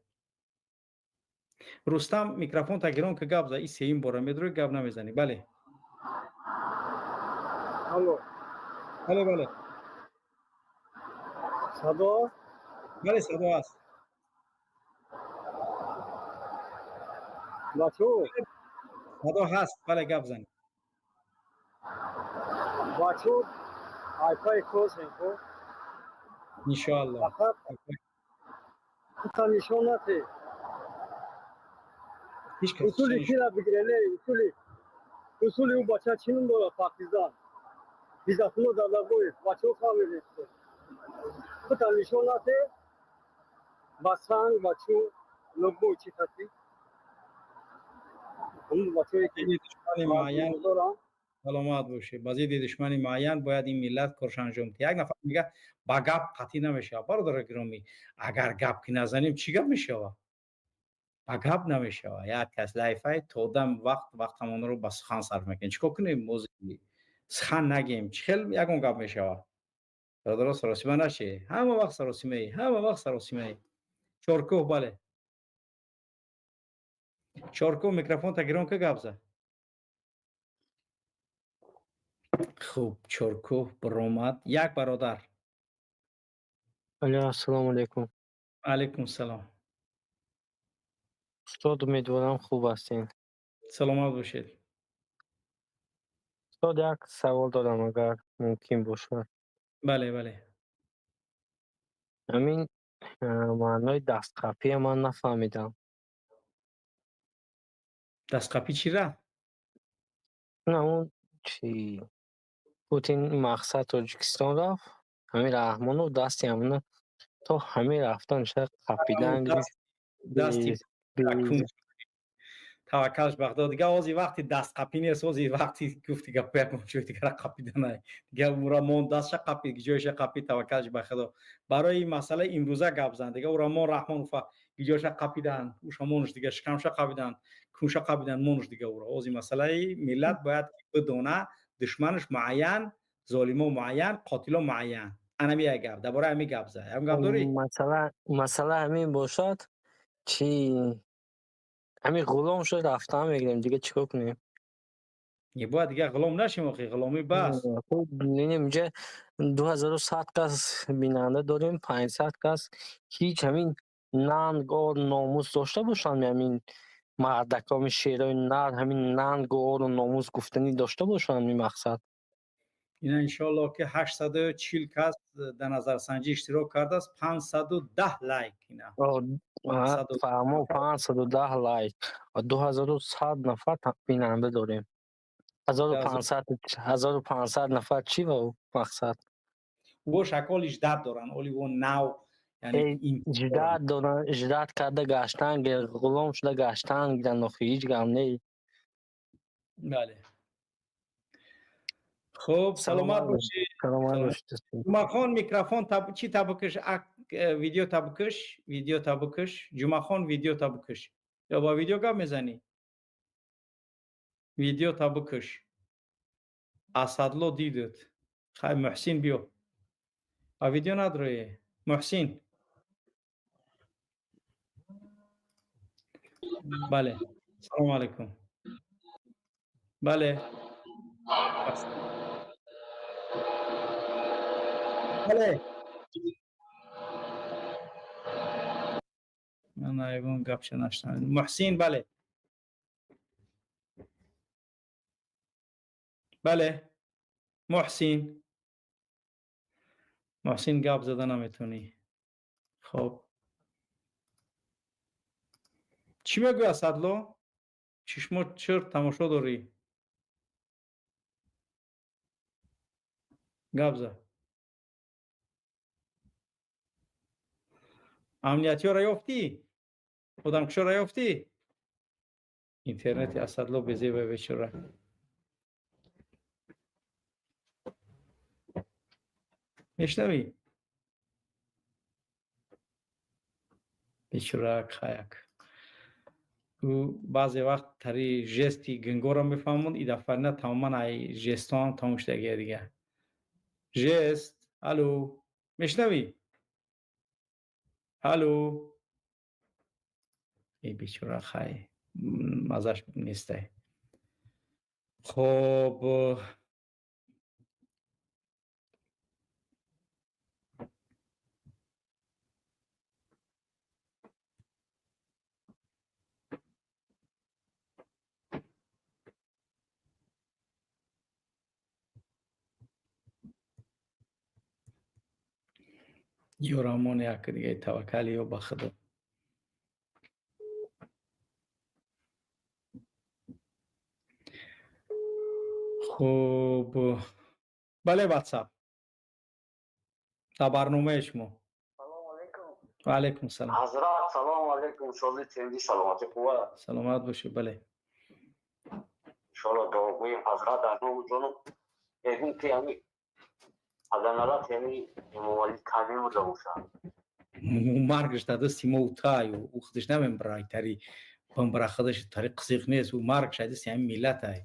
Рустам, микрофон та гирон ки гап за, и сеюм бора медрои, гап намезанӣ. Бале. Алло. Бале, бале. Садо? Бале, садо аст. Бачо? Садо ҳаст, бале, гап зан. Бачо, айпай косен ко? Иншоалло. Фақат та нишон нате. Ҳеҷ кас Усули кира бигире, не, усули. Усули ӯ бача чӣ ном дорад, партизан? Иззатулло Давлатбоев, бачаҳо фаҳмидед. Хута нишон нате, ба санг, ба чӯ, луббой чӣ хати? Ҳамун бачаҳое ки душмани муайян саломат бошед. Ба зидди душмани муайян бояд ин миллат корш анҷом диҳад. Як нафар мегӯяд, ба гап қатъӣ намешавад. Бародари гиромӣ, агар гап ки назанем, чӣ гап мешавад? Ба гап намешавад. Як кас лайфай то дам вақт вақтамонро ба сухан сарф мекунем. Чӣ кор кунем? Сухан нагем, чӣ хел ягон гап мешавад? Бародаро, саросима нашед. Ҳама вақт саросимаи, ҳама вақт саросимаи. Чоркӯҳ, бале. Чоркӯҳ, микрофон та гирон ки гап зад. Хуб, Чоркӯҳ баромад. Як бародар. Алё, ассалому алайкум. Алайкум салом. Устод, умедворам хуб ҳастед. Саломат бошед. Устод, як савол дорам, агар мумкин бошад. Бале, бале. Ҳамин маънои дастқапия ман нафаҳмидам. Дастқапӣ чира? На, он чи Путин мақсад Тоҷикистон рафт, ҳамин Раҳмонов дасти ҳамона то ҳамин рафтан шояд қапидан дасти таваккалш ба Худо. Дига ози вақти дастқапӣ нест, ози вақти гуфти гапо ягон ҷой дигара қапиданай. Дига ура мон дастша қапид, ҷойша қапид, таваккалш ба Худо. Барои ин масъала имрӯза гап зан. Дига ура мон Раҳмонов гиҷоша қапидан, уша монуш дига шикамша қапидан, кунша қапидан, монуш дига ура. Ози масъалаи миллат бояд бидона, душманаш муайян, золимо муайян, қотило муайян. Анами як гап, дар бораи ҳамин гап зад. Ягон гап дорӣ? Масъала ҳамин бошад, чи ҳамин ғулом шуд, рафтан мегирем, дига чӣ кор кунем? Не, бояд дига ғулом нашем, охи, ғуломӣ бас. Бинем, инҷа 2100 кас бинанда дорем, 500 кас. Ҳеҷ ҳамин нанг ор номус дошта бошанд, ҳамин мардакҳо, ҳамин шерои нар, ҳамин нанг ору номус гуфтанӣ дошта бошанд, ин мақсад. Ина иншоаллоҳ ки 840 кас дар назарсанҷӣ иштирок кардааст, 510 лайк ина. Фаҳмо, 510 лайк ва 2100 нафар бинанда дорем. 1500 нафар чӣ ва мақсад? Во шакол иждат доранд, оли во нав, яъне иждат доранд, иждат карда гаштан, ғулом шуда гаштан гиранд, охи ҳеҷ гап не. Бале. Хуб, саломат бошед. Саломат бошед. Ҷумъахон, микрофон чӣ табукаш, видео табукаш, видео табукаш. Ҷумъахон, видео табукаш. Ё бо видео гап мезанӣ? Видео табукаш. Асадло дидед. Хай, Муҳсин биё. Ба видео надроe. Муҳсин. Бале. Салому алайкум. Бале. Бале. Ман айвон гапша нашнавидам. Муҳсин, бале. Бале. Муҳсин. Муҳсин, гап зада наметавонӣ. Хоб. Чӣ мегӯӣ, Асадло? Чишмо чир тамошо дорӣ? Гап зад. Амниятиёро ёфтӣ? Одамкушоро ёфтӣ? Интернети Асадло безеба бечора. Мешнавӣ? Бечора хаяк. Ӯ баъзе вақт тари жести гингоро мефаҳмонд, и дафъа на тамоман ай жестон тамом шудагия дига. Жест, алло, мешнавӣ? Алло. Эй бечора, хай мазаш нестай. Хоб, ёрамон як дига таваккал ё ба худо. Хуб, бале, ватсап дар барномаи шумо. Ва алайкум салом. Ҳазрат, салому алайкум, сози тенди, саломатӣ қувва. Саломат бошед, бале. Иншоалло дуогӯем ҳазрат дар ному ҷону мегӯм ки ҳами аданалат яъни Эмомалӣ каме мурда бошад. Маргаш дар дасти мо тай, ӯ худаш намембара, тари бамбара худаш тари қизиқ нест, ӯ маргаш дар дасти ҳамин миллатай.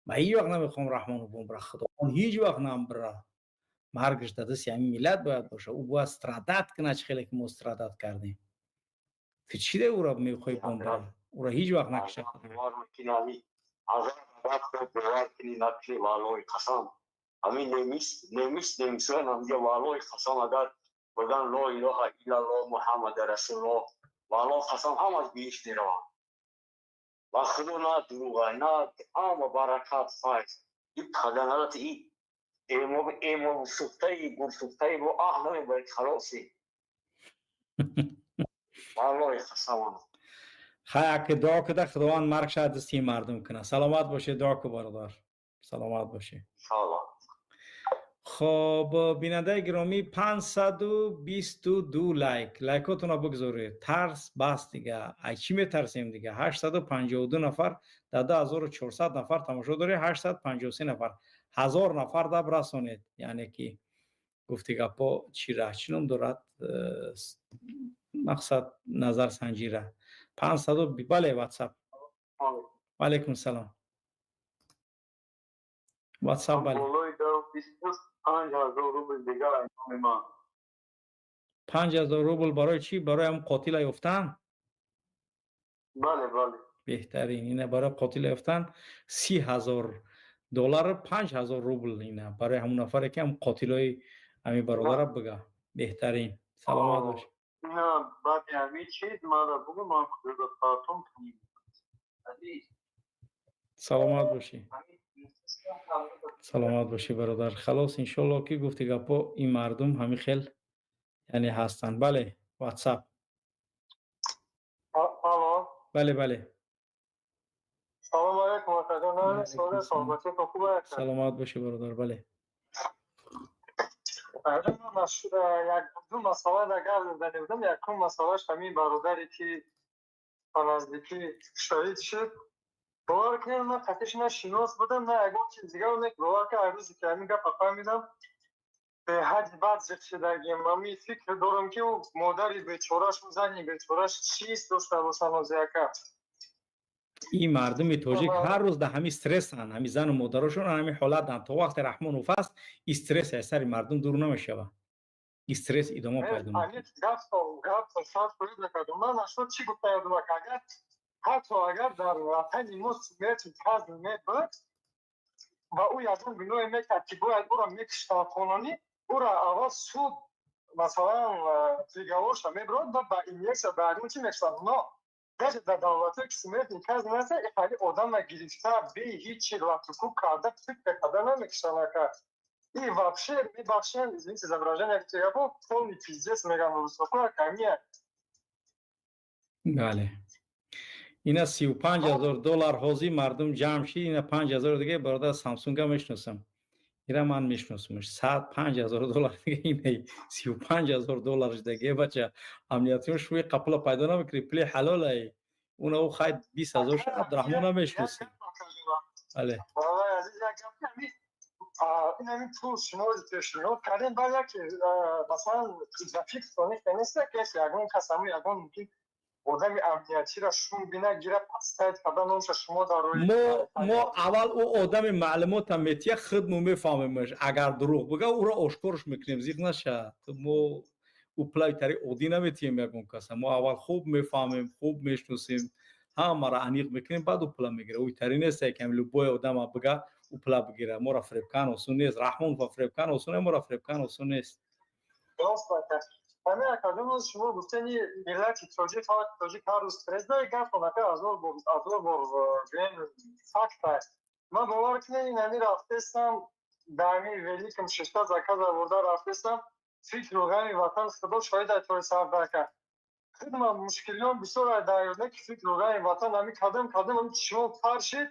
Ман ҳеҷ вақт намехоҳам Раҳмону бамбара, худо он ҳеҷ вақт намбара. Маргаш дар дасти ҳамин миллат бояд бошад. Ӯ бояд страдат кунад, чӣ хеле ки мо страдат кардем. Ту чӣ де ӯро мехоҳӣ бамбара? Ӯро ҳеҷ вақт накушад. Қасам, ҳамин немис немис немисоян ҳамҷа, валлоҳи қасам, агар биган ло илоҳа иллаллоҳ Муҳаммада расулуллоҳ, валлоҳ қасам, ҳамаш биҳишт мераванд. Ва худо на дурӯға, на ҳама баракат, файз. И хаданалати и эмом сӯхтаи гурсӯхтаи бо аҳ намебаред, халоси. Валлоҳи қасам. Хай, аки дуо куда, Худованд марг шад дасти мардум кунад. Саломат бошед, дуо ку бародар. Саломат бошед. Иншоаллоҳ. Хоб, бинандаи гиромӣ, 522 лайк, лайкотонро бигзоред. Тарс бас дига, ай чӣ метарсем дига? 852 нафар дар 2400 нафар тамошо доред, 853 нафар, 1000 нафар даб расонед. Яъне ки гуфти гапо чира чӣ ном дорад, мақсад назарсанҷира 500. Бале, ватсап. Ва алайкум салом, ватсап, бале. 5000 рубл барои чӣ? Барои ҳам қотила ёфтан? Бале, бале. Беҳтарин. Ина барои қотила ёфтан 30 000 доллар, 5000 рубл. Ина барои ҳамун нафаре ки ҳам қотилои ҳамин бародара бига. Беҳтарин, саломат бош. Ина баъди ҳамин чиз мара бугу, ман куҷо Саломат бошӣ, саломат бошӣ, бародар. Халос, иншолло ки гуфти гапо ин мардум ҳамин хел яъне ҳастанд. Бале, ватсап. Бале, бале. Салом алайкум, Саломат бошӣ, бародар, бале. Ду масъала дар гап задани будам. Якум масъалаш ҳамин бародаре ки ба наздикӣ шаҳид шуд. Бовар кунед, ман қатиш на шинос будам, на ягон чиз дигар. Не, бовар кун, ҳар рӯзе ки ҳамин гапа фаҳмидам, беҳади бад зиқ шудагим. Ами фикр дорам, ки ӯ модари бечораш, ӯ зани бечораш чист дошта бошад нозияка. Ин мардуми тоҷик ҳар рӯз дар ҳамин стрессанд, ҳамин зану модарошон ҳамин ҳолатанд. То вақте Раҳмонов аст, ин стресс аз сари мардум дур намешавад, ин стресс идома пайдо. Ман чӣ гуфта ёдам, агар ҳатто агар дар ватани мо смертный казнь мебуд ва ӯ ягон гуноҳе мекард, ки бояд ӯро мекуштанд қонунӣ, ӯро аввал суд, масалан, приговорша мебирод ва ба инъексия, ба ягон чи мекуштанд. Но даже дар давлатҳое ки смертный казнь аст, хали одама гирифта, бе ҳеҷ латукӯб карда, фикр карда намекуштанд, ака. И вообще, мебахшем, извините за выражение, полный пиздец мегам русоко, ака, мия. Бале, ина 35 000 доллар ҳозир мардум ҷамъ шид. Ина 5000 дига бародар Самсунга мешиносам, ира ман мешиносамш. Сад 5000 доллар дига, ина 35 000 доллар дига. Бача, амниятиён шӯи қапла пайдо намекунӣ, пули ҳалолай. Уна ӯ хай 20 000 ша Абдураҳмон намешиноси. Бале. Ин ҳамин пул шумо пешниҳод кардем, баъд як, масалан, за фикр нест, ки ягон кас ҳамун ягон мумкин одами амниятиро шум бина, гира, подставить карда, номша шумо дар Мо аввал ӯ одами маълумота метия, худмо мефаҳмемаш. Агар дурӯғ бига, ӯро ошкорш мекунем, зиқ наша. Мо Ӯ пулаи тари оддӣ наметиҳем ягон каса. Мо аввал хуб мефаҳмем, хуб мешиносем, ҳамаро аниқ мекунем, баъд ӯ пула мегирад. Ӯ тари нест, якам любой одама бига, ӯ пула бигира. Моро фиребкан осон нест. Раҳмонова фиребкан осон, моро фиребкан осон нест. Рост, ака. Ҳамин, акаҷон, шумо гуфтени миллати тоҷик, халқи тоҷик ҳар рӯз стресс дорад, гапон, ака, ҳазор бор, ҳазор бор гӯем, факт аст. Ман, бовар кунед, ин ҳамин рафтестам, дар ҳамин великам шишта заказ оварда рафтестам, фикру ғами ватан, худо шоҳид, тои сарда, ака. Хидма мушкилиён бисёр дар ёд, ки фикру ғами ватан ҳамин кадам кадам чишмон тар шид,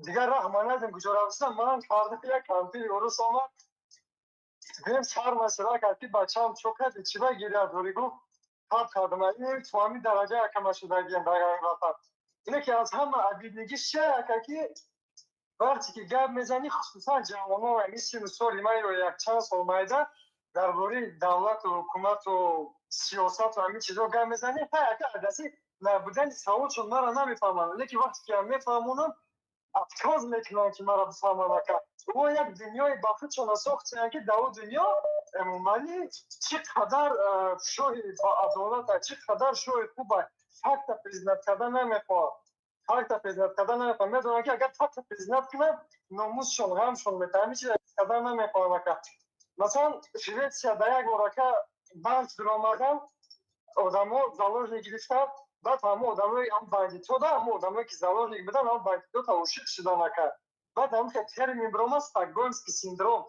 дигар раҳ ман надим куҷо рафтам. Манам фарда як кампири урус омад, гӯем, сар масъала кард, ки бачаам чо карди, чӣ ба гиря дорӣ? Гуфт, таб кардам. Ин то ҳамин дараҷа акама шудагиям дар ғами ватан. Ине ки аз ҳама обидныйгиш чия, ака, ки вақте ки гап мезанӣ, хусусан ҷавоно, ҳамин 30 соли ман ё якчанд сол майда, дар бораи давлату ҳукумату сиёсату ҳамин чизо гап мезанӣ, ҳай, ака, адаси набудани саводшон мара намефаҳманд. Лекин вақте ки мефаҳмонам, отказ мекунанд, ки маро бифаҳманд, ака. О, як дунёи ба худшона сохтиянд, ки дар о дунё Эмомалӣ чӣ қадар шоҳи баадолата, чӣ қадар шоҳи хуба. Факта признать карда намехоҳад, факта признать карда намехоҳад. Медонанд, ки агар факта признать кунад, номусшон ғамшон метавад. Ҳамин чиз карда намехоҳанд, ака. Масалан, Шветсия дар як бор, ака, банк дуромадан, одамо заложник гирифтанд. Баъд ҳамо одамои ҳам бандитҳо да, ҳамо одамое ки заложник будан, ҳамо бандитҳо ошиқ шудан, ака. Баъд ҳам термин биромад, стокгольмский синдром.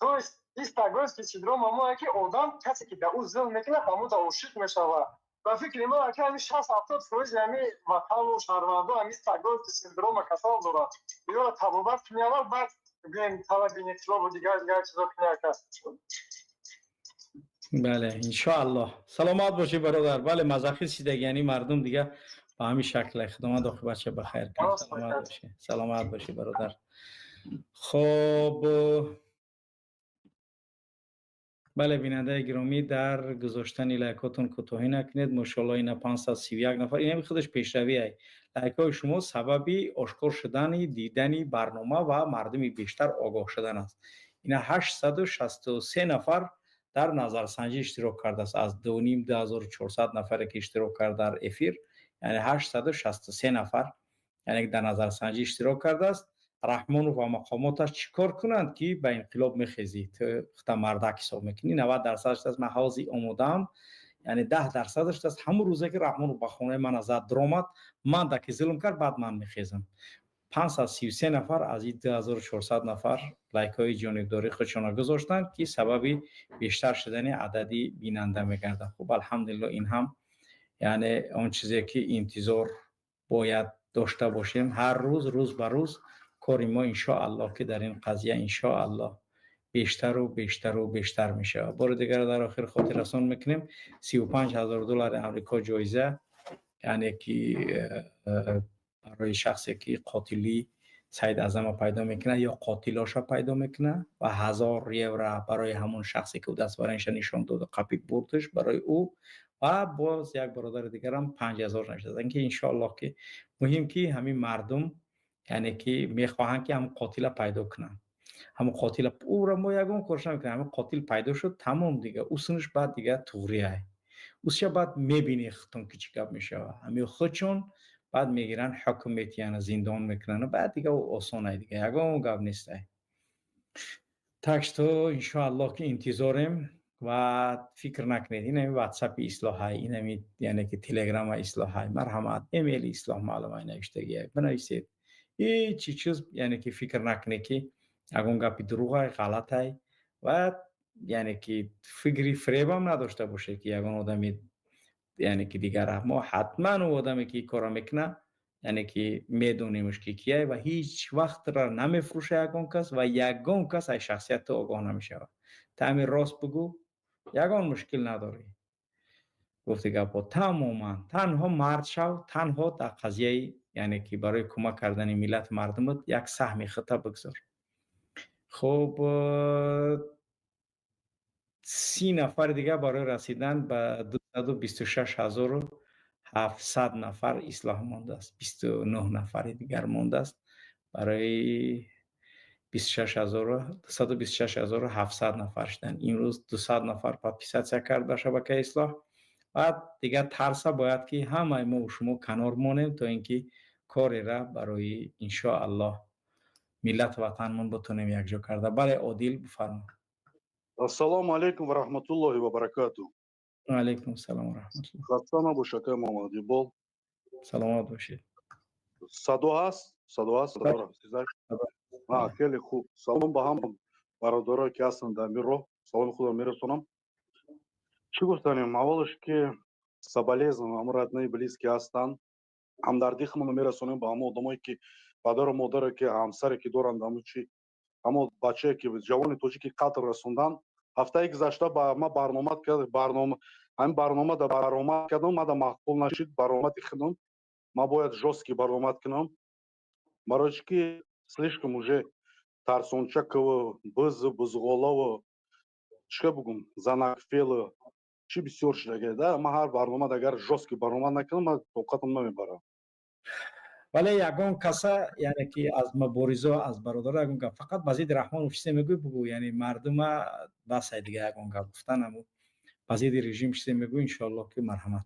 То есть ин стокгольмский синдром ҳамое ки одам, касе ки да ӯ зулм мекунад, ҳамо да ошиқ мешавад. Ба фикри мо, ака, ҳамин 60-70% ҳами ватану шаҳрвандо ҳамин стокгольмский синдрома касал дорад. Иёро табобат кунӣ аввал, баъд гӯем талаби инқилобу дигар дигар чизо кунӣ, ака. Бале, иншоаллоҳ. Саломат бошӣ, бародар. Бале, мазахист шидаги, яъни мардум дига ба ҳамин шакле. Худованд оқибатша ба хайр кунад. Саломат бошӣ, саломат бошӣ, бародар. Хоб, бале, бинандаи гиромӣ, дар гузоштани лайкотон кӯтоҳӣ накунед. Мошоалло, ина 531 нафар, инами худаш пешравӣ ай. Лайкҳои шумо сабаби ошкор шудани дидани барнома ва мардуми бештар огоҳ шудан аст. Ина 863 нафар дар назарсанҷӣ иштирок кардааст аз дуним 2400 нафаре ки иштирок кард дар эфир, яъне 863 нафар, яъне дар назарсанҷӣ иштирок кардааст. Раҳмонов ва мақомоташ чӣ кор кунанд, ки ба инқилоб мехезӣ? Ту хута мардак ҳисоб мекунӣ. 90 дарсадаш аст, ман ҳозир омодаам, яъне 10 дарсадаш аст. Ҳамон рӯзе ки Раҳмонов ба хонаи мана зад, дуромад, ман да ки зулм кард, баъд ман мехезам. 533 нафар аз ин 2400 нафар лайкҳои ҷонибдории худшонро гузоштанд, ки сабаби бештар шудани адади бинанда мегардад. Хуб, алҳамдулилло, ин ҳам яъне он чизе ки интизор бояд дошта бошем. Ҳар рӯз, рӯз ба рӯз кори мо, иншоаллоҳ, ки дар ин қазия, иншоаллоҳ, бештару бештару бештар мешавад. Бори дигар дар охир хотиррасон мекунем: 35 000 доллари Амрико ҷоиза, яъне ки барои шахсе ки қотили Саид Аъзама пайдо мекунад ё қотилоша пайдо мекунад, ва 1000 евро барои ҳамон шахсе ки ӯ дастбаранша нишон доду қапид бурдаш барои ӯ. Ва боз як бародари дигарам 5000 навиштааст, ки иншоаллоҳ, ки муҳим ки ҳамин мардум, яъне ки мехоҳанд, ки ҳамон қотила пайдо кунанд. Ҳамон қотила, ӯро мо ягон корш намекунем. Ҳамин қотил пайдо шуд, тамом, дига ӯ сунуш баъд дига туғрияй, ӯша баъд мебинӣ худтон, ки чӣ гап мешавад. Ҳамин худшон баъд мегиранд, ҳукм метиҳанд, зиндон мекунанд, баъд дига ӯ осонай, дига ягон гап нестай. Так что иншоаллоҳ, ки интизорем ва фикр накунед, инами ватсапи ислоҳай, инами, яъне ки телеграма ислоҳай, марҳамат, эмейли ислоҳ маълумай, навиштагиай, бинависед. Ҳечи чиз, яъне ки фикр накунед, ки ягон гапи дурӯғай, ғалатай, ва яъне ки фикри фиребам надошта бошед, ки ягон одами, яъне ки дигар. Мо ҳатман ӯ одаме ки ин корро мекунад, яъне ки медонимш, ки кияй, ва ҳеҷ вақтра намефурӯша ягон кас, ва ягон кас аз шахсияти ту огоҳ намешавад. Та ҳамин рост бигӯ, ягон мушкил надорӣ. Гуфти гапҳо тамоман, танҳо мард шав, танҳо дар қазияи, яъне ки барои кӯмак кардани миллату мардумат як саҳми худта бигзор. Хуб, 30 нафари дигар барои расидан ба 226 700 нафар ислоҳ мондааст. 29 нафари дигар мондааст барои 26700 нафар шуданд. Имрӯз 200 нафар подписаться кард ба шабакаи Ислоҳ. Баъд дигар тарса бояд ки ҳамаи мо шумо канор монем, то ин ки корера барои, иншоаллоҳ, миллату ватанмон бутонем якҷо карда. Бале, Одил, бифармо. Ассалому алайкум ва раҳматуллоҳи ва баракату. Ва алайкум ассалом ва раҳматуллоҳ. Хаста набош, акай Муҳаммад Иқбол. Саломат бошед. Садо ҳаст? Садо ҳаст? Хеле хуб. Салом ба ҳама бародарое, ки ҳастанд дар ин роҳ, саломи худро мерасонам. Чӣ гуфтанем? Аввалаш, ки соболезнование ҳама родные, близкие ҳастанд, ҳамдардии худро мерасонем ба ҳама одамое, ки падару модаре, ки ҳамсаре, ки доранд, ҳамо чи, ҳамо бачае, ки ҷавони тоҷики қатл расондан. Ҳафтаи гузашта ба ма барнома, барнома, ҳамин барнома да баромад кардам, мада маъқул нашид баромади худам. Ма бояд жёсткий баромад кунам, барои чи ки слишком уже тарсончаково, бизу бузғолаво, чӣ бугум, занакфело, чӣ бисёр шудага да. Ма ҳар барнома агар жёсткий баромад накунам, ма тоқатам намебарам. Вале ягон каса, яъне ки аз муборизо, аз бародаро ягон гап, фақат ба зидди Раҳмонов чизе мегӯй, бугӯ. Яъне мардума басай, дига ягон гап гуфтан, аму ба зидди режим чизе мегӯй, иншоаллоҳ, ки марҳамат.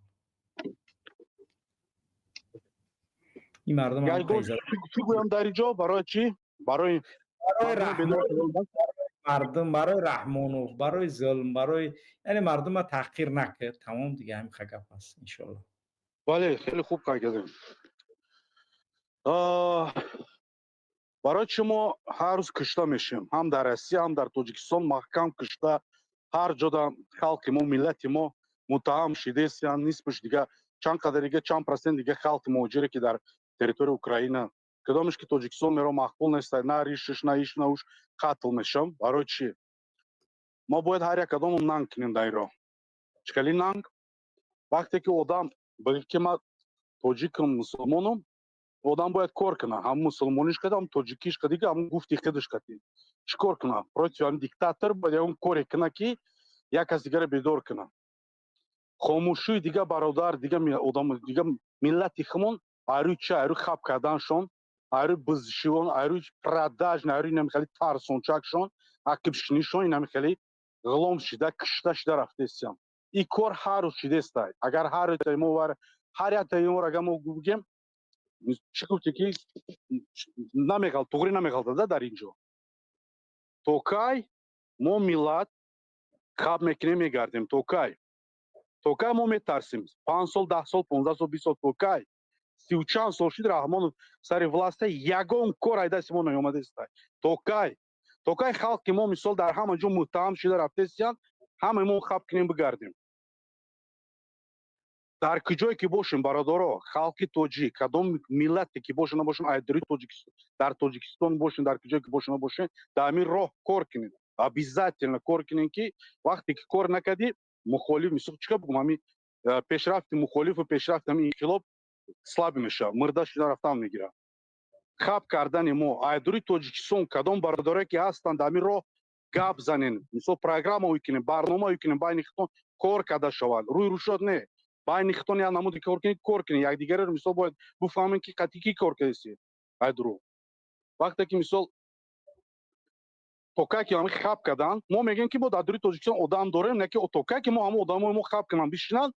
Ин мардум чӣ гӯям дар ин ҷо? Барои чӣ? Барои мардум, барои Раҳмонов, барои зулм, барои, яъне мардума таҳқир накард, тамом, дига ҳамин гап аст, иншоаллоҳ. Бале, хеле хуб қайд кардем. Барои чӣ мо ҳар рӯз кушта мешем, ҳам дар Россия, ҳам дар Тоҷикистон маҳкам кушта, ҳар ҷода халқи мо, миллати мо муттаҳам шидесиян. Нисбаш дига чанд қадар, дига чанд процент дига халқи муҳоҷире, ки дар территорияи Украина, кадомеш ки Тоҷикистон меро, маъқул нест, на ришаш, на иш, на уш, қатл мешам. Барои чӣ? Мо бояд ҳар як кадомон нанг кунем дар ин роҳ. Чӣ хели нанг? Вақте ки одам бигӯ, ки ман тоҷикам, мусулмонам, одам бояд кор кунад, ҳам мусулмониш када, ҳам тоҷикиш када, дига ҳам гуфти худаш кати чӣ кор кунад? Против ҳам диктатор бояд ягон коре кунад, ки як кас дигаро бедор кунад. Хомӯшии дига бародар, дига одам, дига миллати хумон айрӯи чи? Айрӯи хаб карданшон, айрӯи бизшивон, айрӯи продажна, айрӯи инами хеле тарсончакшон, ақибшинишон, инами хеле ғулом шида, кушта шида рафтесиям. Ин кор ҳар рӯз шидестай. Агар ҳар ятаи мо, ҳар ятаи мо, агар мо бигем, чӣ гуфте, ки намеғал, туғри намеғалтада дар ин ҷо. То кай мо миллат хаб мекунем, мегардем? То кай? То кай мо метарсем? 5 сол, 10 сол, 15 сол, 20 сол, то кай? Сию чанд сол шуд Раҳмонов сари власта, ягон кор ай дасти мо наёмадестай. То кай? То кай халқи мо, мисол, дар ҳама ҷо муттаҳам шида рафтесиянд, ҳамаи мо хаб кунем, бигардем? Дар куҷое ки бошем, бародаро, халқи тоҷик, кадом миллате ки боша набошем, айдори Тоҷикистон, дар Тоҷикистон бошем, дар куҷое ки боша набошем, дар ҳамин роҳ кор кунед, обязательно кор кунед, ки вақте ки кор накардӣ, мухолиф, мисол, чӣ бугум, ҳамин пешрафти мухолифу пешрафти ҳамин инқилоб слаб мешавад, мурда шуда рафтан мегирад. Хаб кардани мо айдори Тоҷикистон, кадом бародарое ки ҳастанд, дар ҳамин роҳ гап занен, мисол, программа кунем, барнома кунем, байни худтон кор карда шавад, рӯи рӯшод не, байни худтон як намуди кор кунед, кор кунед, якдигареро, мисол, бояд бифаҳмем, ки қатъи кӣ кор кардеси айдуру. Вақте ки, мисол, то кай ки ҳамин хаб кардан, мо мегӯем, ки мо дар дури Тоҷикистон одам дорем, не ки то кай ки мо ҳама одамои мо хаб кунанд, бишинанд,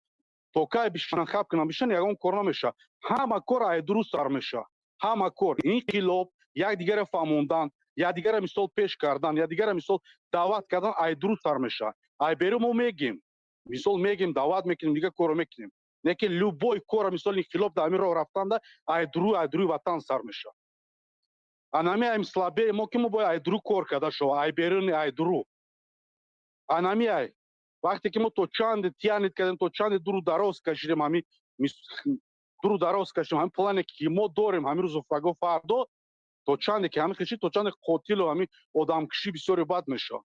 то кай бишинанд, хаб кунанд, бишинанд, ягон кор намешавад. Ҳама кор айдуру сар мешавад, ҳама кор, инқилоб, якдигаро фаҳмондан, якдигаро, мисол, пеш кардан, якдигаро, мисол, даъват кардан айдуру сар мешавад. Ай берун мо мегем, мисол, мегем, даъват мекунем, дигар корро мекунем, не ки любой кора, мисол, инқилоб дар ҳамин роҳ рафтанда айдуруи ватан сар мешавад. Анами айм слабее мо, ки мо бояд айдуру кор карда шава, ай беруни, айдуру. Анами ай вақте ки мо то чанде тянет кардем, то чанде дуру дароз кашидем, ҳами дуру дароз кашидем ҳамин плане, ки мо дорем, ҳамин рӯзу фаго фардо, то чанде ки ҳамин кашид, то чанде қотилу ҳамин одамкушӣ бисёре бад мешавад.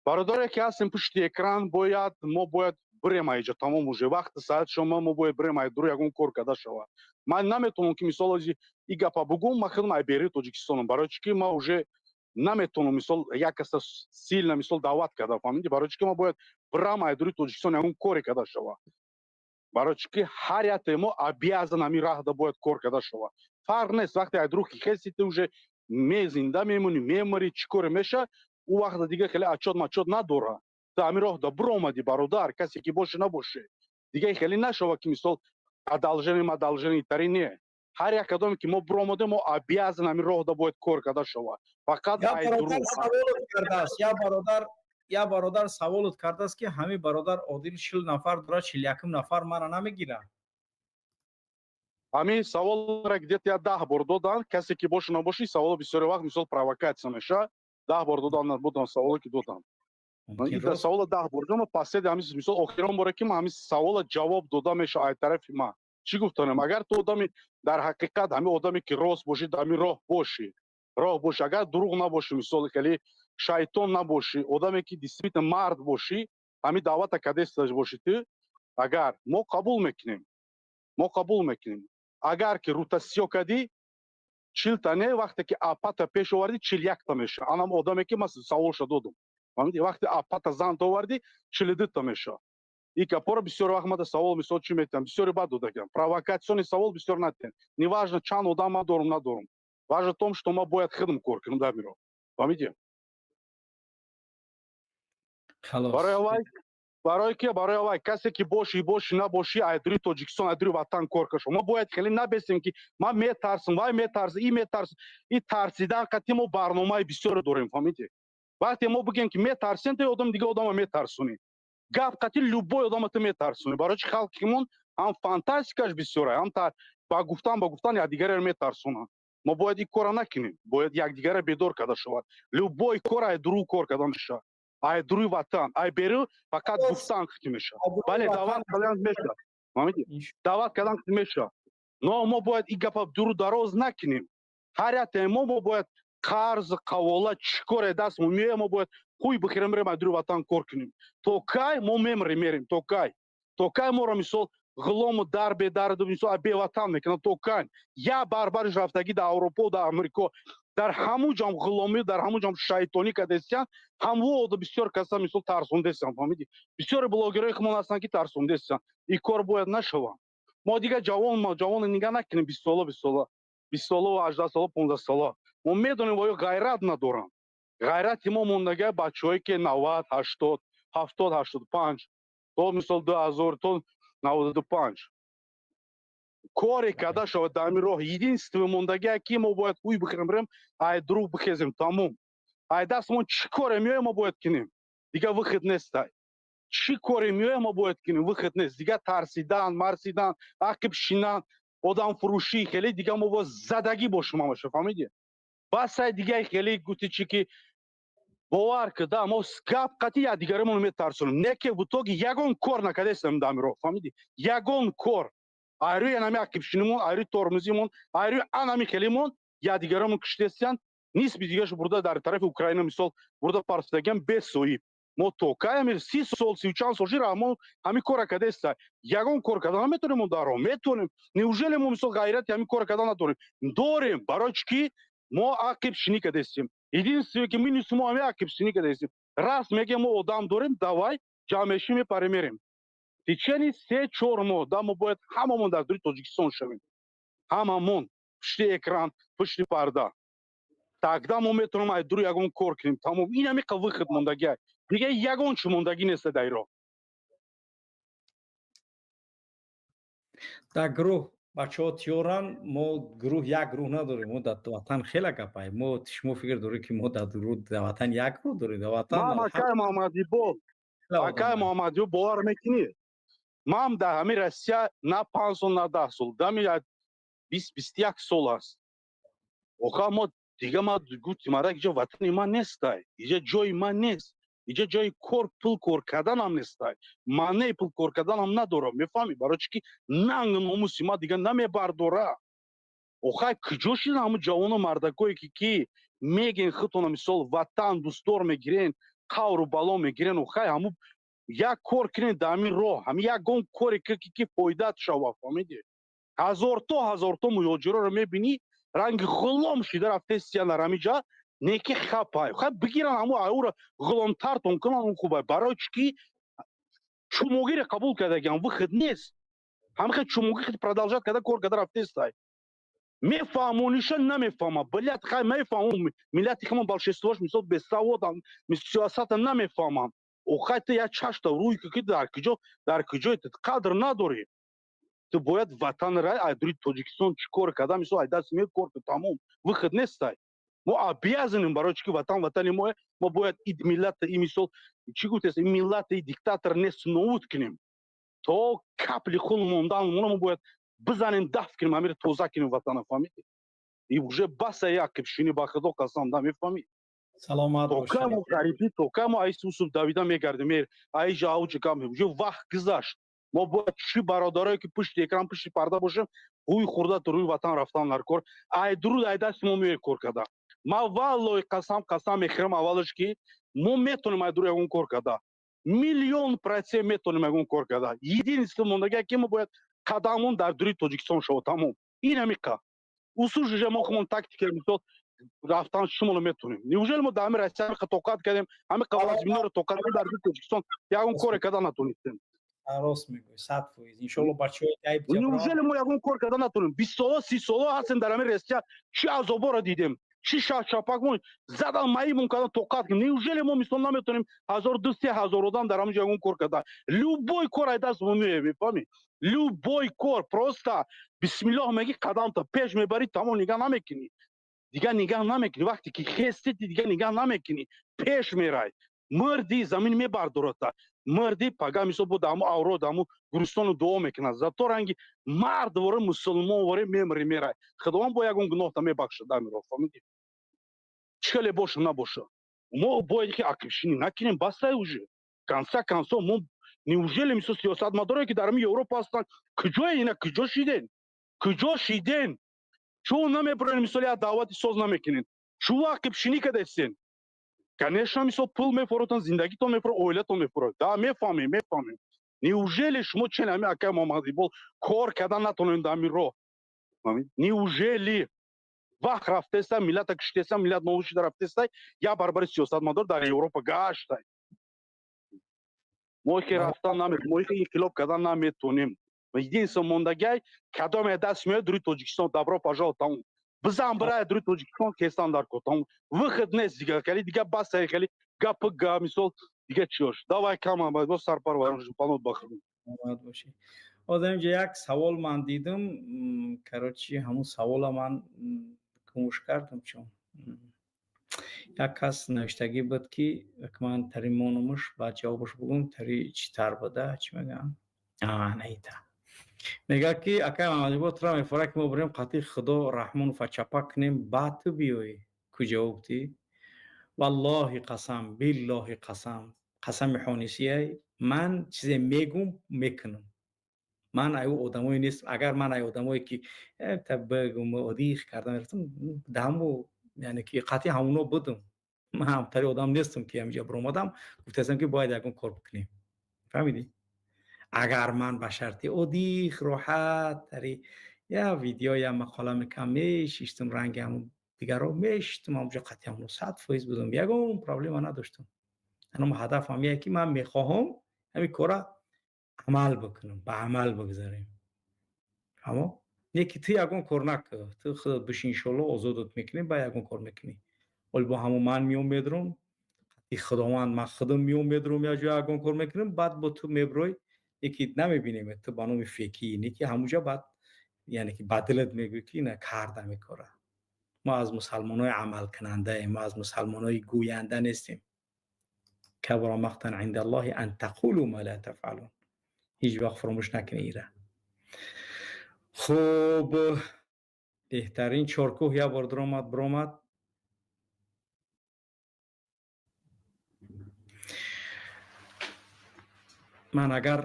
Бародаре, ки ҳастем пушти экран, бояд мо бояд бирем айҷа, тамом, уже вақти саат шума, мо бояд бирем айдуру, ягон кор карда шавад. Ман наметавонам, ки, мисол, ози и гапа бугум, ман худам айбери Тоҷикистонам, барои чӣ ки ман уже наметавонам, мисол, як каса сильно, мисол, даъват карда, фаҳмидӣ? Барои чӣ ки ман бояд бирам айдури Тоҷикистон, ягон коре карда шавад, барои чӣ ки ҳар яктаи мо обязан ҳамин раҳда бояд кор карда шавад. Фарқ нест, вақте айдуру ки хесите уже. Зинда мемонӣ, мемарӣ, чӣ коре меша, ӯ вақта дига хеле отчёт мачёт надора. Ту ҳамин роҳ да биромадӣ, бародар, касе ки боше, набоше. Дига хеле нашава, ки мисол одолжение мадолжение тари не. Ҳар як кадоме ки мо биромадем, мо обязан ҳамин роҳ да бояд кор карда шавад. Фақат Я бародар саволот кардааст, ки ҳамин бародар Одил 40 нафар дорад, 41-ум нафар мара намегирад. Ҳамин саволро где-то я 10 бор доданд. Касе ки бошу, набоши, саволо бисёри вақт мисол провокатсия меша. 10 бор додан будам, саволо ки додам, савола 10 бор додам. Последний, ҳамин мисол охирон боре ки ҳамин савола ҷавоб дода меша, ай тарафи ман чӣ гуфтанем? Агар ту одами дар ҳақиқат, ҳамин одаме ки рост бошӣ, дар ҳамин роҳ бошӣ, агар дурӯғ набошӣ, мисол хеле шайтон набошӣ, одаме ки действительно мард бошӣ, ҳамин даъвата кадеста бошӣ ту, агар мо қабул мекунем, мо қабул мекунем. Агар ки рута сиё кардӣ, 40-та не, вақте ки апата пеш овардӣ, 41-та меша. Анам одаме ки ман саволша додум, вақте апата занта овардӣ, 42-та меша. И капора бисёр вақт мада савол мисол чӣ метиҳам, бисёри бад додагам. Провокационный савол бисёр натиҳам. Неважно, чанд одам ман дорум, надорум, важно том, что ма бояд хидм кор кунам дар миро, фаҳмидӣ? Барои вай, барои ки, барои вай, касе ки бошӣ, бошӣ, набошӣ, айдури Тоҷикистон, айдури ватан кор кашо. Мо бояд хеле набесем, ки ман метарсам, вай метарса, и метарса. И тарсидан қати мо барномаи бисёре дорем, фаҳмидӣ? Вақте мо бигем, ки метарсем, то одам дига одама метарсонӣ. Гап қати любой одама ту метарсонӣ. Барои чи? Халқимон ҳам фантастикаш бисёра, ҳам ба гуфтан якдигареро метарсонанд. Мо бояд ин кора накунем, бояд якдигарро бедор карда шавад. Любой кор ай дурӯғ кор карда мешавад, ай дуруи ватан, ай беру фақат гуфтан хити мешавад. Бале, даъват кардан мешавад, фаҳмидӣ? Даъват кардан хити мешавад, но мо бояд ин гапа дуру дароз накунем. Ҳар яктаи мо бояд қарз қавола чӣ коре дастмо меояд, мо бояд хуй бихӯрем, мерем, ай дуруи ватан кор кунем. То кай мо мемрем, мерем? То кай, то кай моро мисол ғулому дар бедар, мисол беватан мекунанд? То кай? Я барбариш рафтагӣ дар Аврупо, дар Амрико, дар ҳамун ҷам ғуломӣ, дар ҳамун ҷам шайтонӣ кардестиян. Ҳамво бисёр каса мисол тарсондестиян, фаҳмидӣ? Бисёре блогерое хумон ҳастанд, ки тарсондестиян. Ин кор бояд нашавад. Мо дига ҷавон, ҷавоно нигаҳ накунем, 20 сола, 20 сола, 20 сола, 18 сола, 15 сола. Мо медонем, оё ғайрат надоранд. Ғайрати мо мондага бачаҳое ки 90, 80, 70, 85 то мисол 2000 то 95 коре карда шавад дар ҳамин роҳ. Единственное мондагие, ки мо бояд ҳуй бихӯрем, бирем, ай дурӯғ бихезем, тамом. Ай дастмон чӣ коре меояд, мо бояд кунем, дига выход нестай. Чӣ коре меояд, мо бояд кунем, выход нест. Дига тарсидан марсидан, ақиб шинан, одамфурӯшӣ хеле дига мо бояд задагӣ бошем ҳамаша, фаҳмидӣ? Басай, дига хеле гуфти чӣ ки бовар ки да мо гап қатъи якдигаремон метарсонем, не ки в итоге ягон кор накардестем дар ҳамин роҳ, фаҳмидӣ? Ягон кор айрӯи анами ақибшинимон, айрӯи тормозимон, айрӯи анами хелимон якдигарамон киштестиян. Нисби дигашу бурда дар тарафи Украина мисол бурда партофтагиам бесоиб. Мо то кай ҳами 30 сол, сию чанд сол шира, мо ҳамин кора кардеста, ягон кор карда наметонем. Мо дар роҳ метонем. Неужели мо мисол ғайрати ҳамин кора карда надорем? Дорем. Барои чӣ ки мо ақибшинӣ кардестем? Единственное, ки минуси мо ҳами ақибшинӣ кардестем. Раст мегем, мо одам дорем, давай ҷамъ мешим, мепарем, мерем. Течение 3-4 моҳ да мо бояд ҳамамон дар дури Тоҷикистон шавем, ҳамамон пушти экран, пушти парда. Тогда мо метавонем ай дури ягон кор кунем, тамом. Ин ҳамиқа выход мондагиа, дига ягон чӣ мондагӣ неста дар ироқ. Дар гурӯҳ бачаҳо тиёран. Мо гурӯҳ, як гурӯҳ надорем. Мо дар ватан хеле гапай. Мо, шумо фикр доред, ки мо дар ватан як гурӯҳ дорем? Дар ватан Ман, акай Муҳаммадибол, акай Муҳаммадибол, бовар мекунӣ, ман дар ҳамин Россия на 5 сол, на 10 сол, дами 20, 21 сол аст. Оха, мо дига ма гуфтим, ара иҷа ватани ман нестай, иҷа ҷои ман нест, иҷа ҷои кор, пул кор карданам нестай, маънеи пул кор карданам надорам, мефаҳмӣ? Барои чӣ ки нанг номуси ма дига намебардора. Охай, куҷо шидан ҳамун ҷавону мардакое, ки мегӯен худтона мисол ватан дӯстдор мегирен, қавру бало мегирен? Охай, ҳамун як кор кунед дар ҳамин роҳ, ҳамин ягон коре ки фоидаат шава, фаҳмидӣ? Ҳазорто, ҳазорто муҳоҷироро мебинӣ, ранги ғулом шида рафтестиян дар ҳамин ҷа. Неки хапай хай бигиран, ҳаму аура ғуломтартон кунан, он хубай. Барои чӣ ки чумогире қабул кардагиам, выход нест. Ҳамихе чумоги продолжать карда, кор карда рафтестай. Мефаҳмониша намефаҳма, блядь, хай мефаҳмам, миллати ҳамон большинствош мисол бесаводан, сиёсата намефаҳмам. Охай ту як чашта рӯй ки дар куҷо, дар куҷои ту қадр надорӣ. Ту бояд ватанра айдури Тоҷикистон чӣ кор карда, мисол ай даст меояд кор ку, тамом, выход нестай. Мо обязанем, барои чӣ ки ватан ватани мо, мо бояд и миллата, и мисол чӣ гуфтест, и миллата, и диктатор нест нобуд кунем. То капли хун мондан мо бояд бизанем, дафт кунем, ҳамиро тоза кунем ватана, фаҳмидӣ? И уже баса як кипшини, ба худо қасам, да мефаҳмӣ? Саломат бошед. То мо ғарибӣ, то мо айси усуб давида мегардем, ай ҷа кам, уже вақт гузашт. Мо бояд чӣ бародарое ки пушти экран, пушти парда бошем, рӯи хурда рӯи ватан рафтан дар кор. Ай дуруд ай дасти мо меояд кор карда. Ма валлоҳи қасам, қасам мехӯрам аввалаш ки мо метонем ай дуруд ягон кор карда. Миллион процент метонем ягон кор карда. Единственно мондагия ки мо бояд қадамон дар дури Тоҷикистон шава, тамом. Ин ҳамиқа. Усул мо хумон тактика мисол рафтан шуморо метонем. Неужели мо дар ҳамин Россия ҳамиқа тоқат кардем, ҳамиқа вазминоро тоқат кардем, дар дури Тоҷикистон ягон коре карда натонистем? Рост мегӯӣ, 100%. Иншоалло бачаҳои айб. Неужели мо ягон кор карда натонем? 20 сола, 30 сола ҳастем дар ҳамин Россия, чӣ азоборо дидем, чӣ шапакмон задан, маибмон кардан, тоқат кардем. Неужели мо мисол наметонем 1000, 2, 3000 одам дар ҳамин ҷо ягон кор карда? Любой кор ай даст мо меояд, мефаҳмӣ? Любой кор, просто бисмиллоҳ мегӣ, қадамта пеш мебарӣ, тамом, нигаҳ намекунӣ. Дигар нигаҳ намекунӣ. Вақте ки хести, дигар нигаҳ намекунӣ, пеш мерай. Мурди, замин мебардората. Мурди, пага мисол бо даму авро, даму гуристону дуо мекунад. Зато ранги мард воре, мусулмон воре мемри, мерай. Худованд бо ягон гуноҳта мебахшад амиро, фаҳмидӣ? Чӣ хеле боша набоша. Мо бояд ки акибшинӣ накунем, бастай уже. Конца концов мо неужели мисол сиёсатмадоре ки дар ҳамин Европа ҳастанд, куҷое ина, куҷо шиден? Куҷо шиден? Чун намебурен, мисол як даъвати соз намекунен? Чу ақибшинӣ кардастен? Конечно, мисол пул мефурӯтан, зиндагитон мефурӯ, оилатон мефурӯ. Да, мефаҳмем, мефаҳмем. Неужели шумо чен ҳамин акай Муҳаммад Иқбол кор кардан натонем дар ҳамин роҳ? Неужели вақт рафтеста, миллата киштеста, миллат нобуд шуда рафтеста, як баробари сиёсатмадор дар Европа гаштай. Мо ки рафтан наметонем, мо ки инқилоб кардан наметонем. Единственно мондагиай кадоме даст меояд дури Тоҷикистон, добро пожаловать, тамом. Бизан бирай дури Тоҷикистон, кестан дар кор, тамом. Выход нест дигар, хеле дигар басай, хеле гапы га, мисол дигар чиёш. Давай кама, бо сарпарвар панот бахрем. Саломат бошӣ. Ҳозир инҷа як савол ман дидам, короче, ҳамун савола ман гумш кардам, чун як кас навиштагӣ буд ки ман тари монумуш, баъд ҷавобаш бугум, тари читар буда, чӣ мегӯям? Наита. Мегӯяд ки акай Муҳаммадиқбол, тура мефора ки мо бурем қатъи Худо Раҳмонова чапак кунем, баъд ту биёӣ. Ку ҷавоб дӣ? Валлоҳи қасам, биллоҳи қасам, қасами ҳонисияй, ман чизе мегум, мекунам. Ман ай одамое нест, агар ман ай одамое ки та бигум одих карда мерафтам, даҳаму яъне ки қатъи ҳамуно будум. Ман ҳамтари одам нестам ки ҳаминҷа биромадам, гуфтаастам ки бояд ягон кор бикунем. Фаҳмидӣ? Агар ман ба шарти одих роҳат тари я видео, я мақола мекам, мешиштум, ранги ҳамун дигарро мешиштум, ҳамунҷо қатъи ҳамуно 100% будум, ягон проблема надоштум. Анам ҳадафам яе ки ман мехоҳам ҳамин кора амал бикунам, ба амал бигзарем. Фаҳмо? Не ки ту ягон кор накун, ту худат бишин, иншоалло озодат мекунем, ба ягон кор мекунӣ. Оли бо ҳамон ман меом медурам, қатъи Худованд ман худам меом медурам, як ҷо ягон кор мекунам, баъд бо ту мебурой, яки намебинем ту ба номи фекӣ, не ки ҳамунҷа баъд яъне ки ба дилат мегӯӣ ки ина кардам ин кора. Мо аз мусалмонои амалкунандаем, мо аз мусалмонои гӯянда нестем. Кабура мақтан инда Аллоҳи ан тақулу ма ла тафъалун. Ҳеҷ вақт фаромӯш накунӣ ира. Хуб, беҳтарин чоркӯҳ як бор дуромад, биромад. Ман агар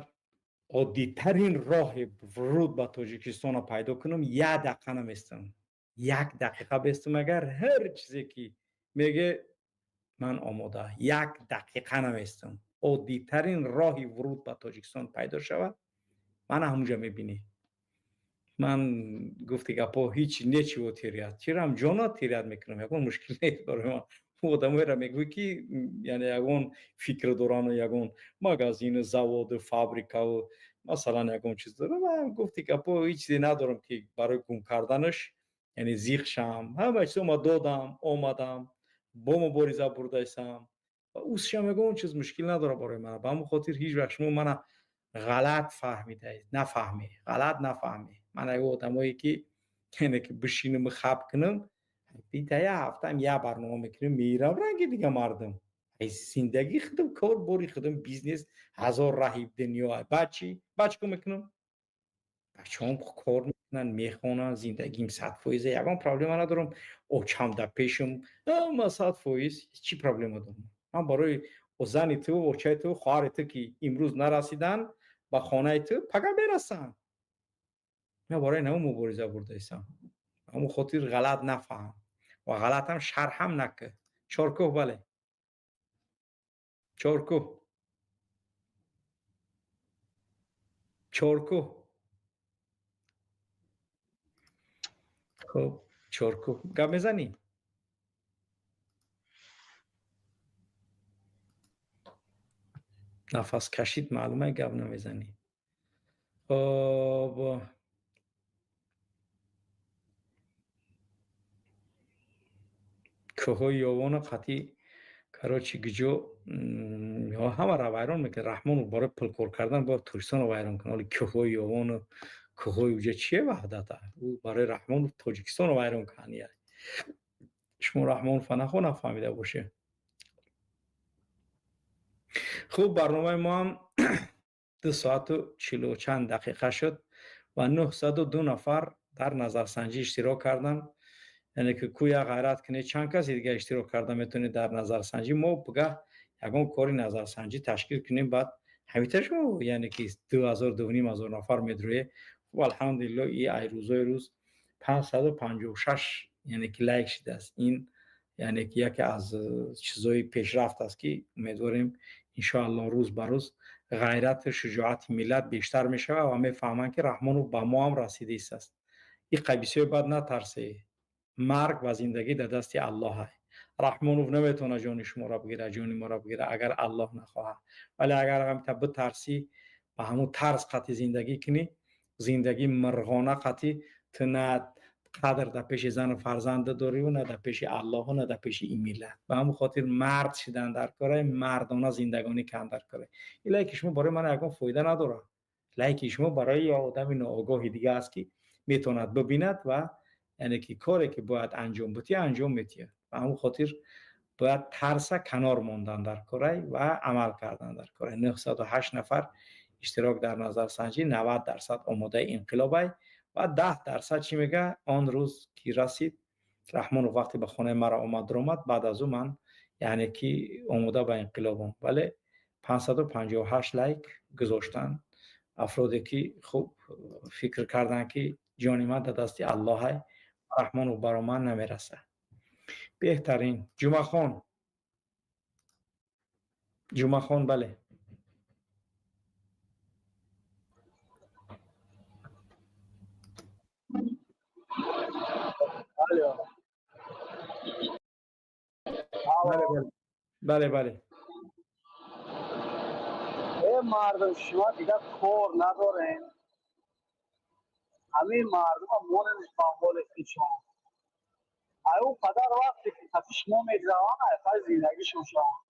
оддитарин роҳи вуруд ба Тоҷикистонро пайдо кунам, як дақиқа наместам. Як дақиқа бестам, агар ҳар чизе ки меге ман омода, як дақиқа наместам. Оддитарин роҳи вуруд ба Тоҷикистон пайдо шавад, мана ҳамунҷа мебинӣ. Ман гуфти гапо ҳеҷ нечиво теряд. Чирам ҷона теряд мекунам, ягон мушкил нест барои ман. Одамоеро мегӯй ки яъне ягон фикр дорану ягон магазину, заводу, фабрикаву масалан ягон чиз дорам. Ман гуфти гапо ҳеҷ чизе надорам ки барои гум карданаш Яъне зиқ шам, ҳама чизо ма додам, омадам, бо мубориза бурдаистам ва усшам ягон чиз мушкил надорад барои мана. Ба ҳамон хотир ҳеҷ вақт шумо мана ғалат фаҳмидаед, нафаҳме, ғалат нафаҳме. Ман ягон одамое ки яъне ки бишинам хаб кунам, бита як ҳафтаам як барнома мекунем, мерам ранги дига мардум. Зиндагии худам, кор бори худам, бизнес, ҳазор раҳи дунё. Баъд чӣ? Баъд чӣ кор мекунам? Бачаҳом кор мекунанд, мехонанд, зиндагим 100%, ягон проблема надорам. Очам дар пешам, ма 100%, чӣ проблема дорам? Ман барои зани ту, очаи ту, хоҳари ту ки имрӯз нарасиданд ба хонаи ту, пага мерасанд. Ман барои намо мубориза бурдаистам. Ҳамон хотир ғалат нафаҳм ва ғалатам шарҳам накун. Чоркӯҳ, бале. Чоркӯҳ. Чоркӯҳ. Хуб, Чоркӯҳ. Гап мезанӣ? Нафас кашид, маълума гап намезанӣ. Хуб, кӯҳҳои Ёвона қатъи короче гиҷо ҳамаро вайрон мекунад. Раҳмонов барои пулкор кардан бояд Тоҷикистонро вайрон кунад. Ҳоли кӯҳҳои Ёвону кӯҳҳои уҷа чие ваҳдата? Ӯ барои Раҳмонов Тоҷикистонро вайрон кунад. Шумо Раҳмонова нахо нафаҳмида боше. Хуб, барномаи мо ҳам 2 соату 40 чанд дақиқа шуд ва 902 нафар дар назарсанҷӣ иштирок карданд. Яъне ки кӯя ғайрат кунед, чанд каси дига иштирок карда метавонед дар назарсанҷӣ. Мо пага ягон кори назарсанҷӣ ташкил кунем, баъд ҳамита шумо яъне ки 2000 2500 нафар медроe. Хуб, алҳамдулилло, и ай рӯзои рӯз 556 яъне ки лайк шудааст. Ин яъне ки яке аз чизои пешрафт аст ки умедворем иншоалло рӯз ба рӯз ғайрату шуҷоати миллат бештар мешавад ва мефаҳманд ки Раҳмонов ба мо ҳам расидааст. Ин қабисиҳои бад натарсе. Марг ва зиндагӣ дар дасти Аллоҳ аст. Раҳмонов наметавонад ҷони шуморо бигирад, ҷони моро бигирад, агар Аллоҳ нахоҳад. Вале агар ҳамта битарсӣ, ба ҳамун тарз қатъи зиндагӣ кунӣ, зиндагӣ мирғона қатъи ту на қадр дар пеши зану фарзанд дорӣ, на дар пеши Аллоҳу, на дар пеши ин миллат. Ба ҳамун хотир мард шидан дар кора, мардона зиндагонӣ кардан дар кора. Ин лайки шумо барои ман ягон фоида надорад. Лайки шумо барои як одами ноогоҳи дига аст ки метавонад бибинад ва яъне ки коре ки бояд анҷом бутия, анҷом метиҳад. Ба ҳамун хотир бояд тарса канор мондан дар корай ва амал кардан дар корай. 908 нафар иштирок дар назарсанҷӣ, 90% омодаи инқилобай ва 10% чӣ мега? Он рӯз ки расид, Раҳмонов вақте ба хонаи маро омад ромад, баъд аз ӯ ман яъне ки омода ба инқилобам. Вале 558 лайк гузоштанд афроде ки хуб фикр карданд ки ҷони ман дар дасти Аллоҳ аст, Раҳмонов баро ман намерасад. Беҳтарин. Ҷумъахон. Ҷумъахон, бале. Бале, бале. Э мардум, шумо дига кор надорем. Ҳамин мардума монем ба ҳоли худшон. Ай ӯ қадар вақте ки қафи шумо мегзаванд, ай қадар зиндагишон шаванд.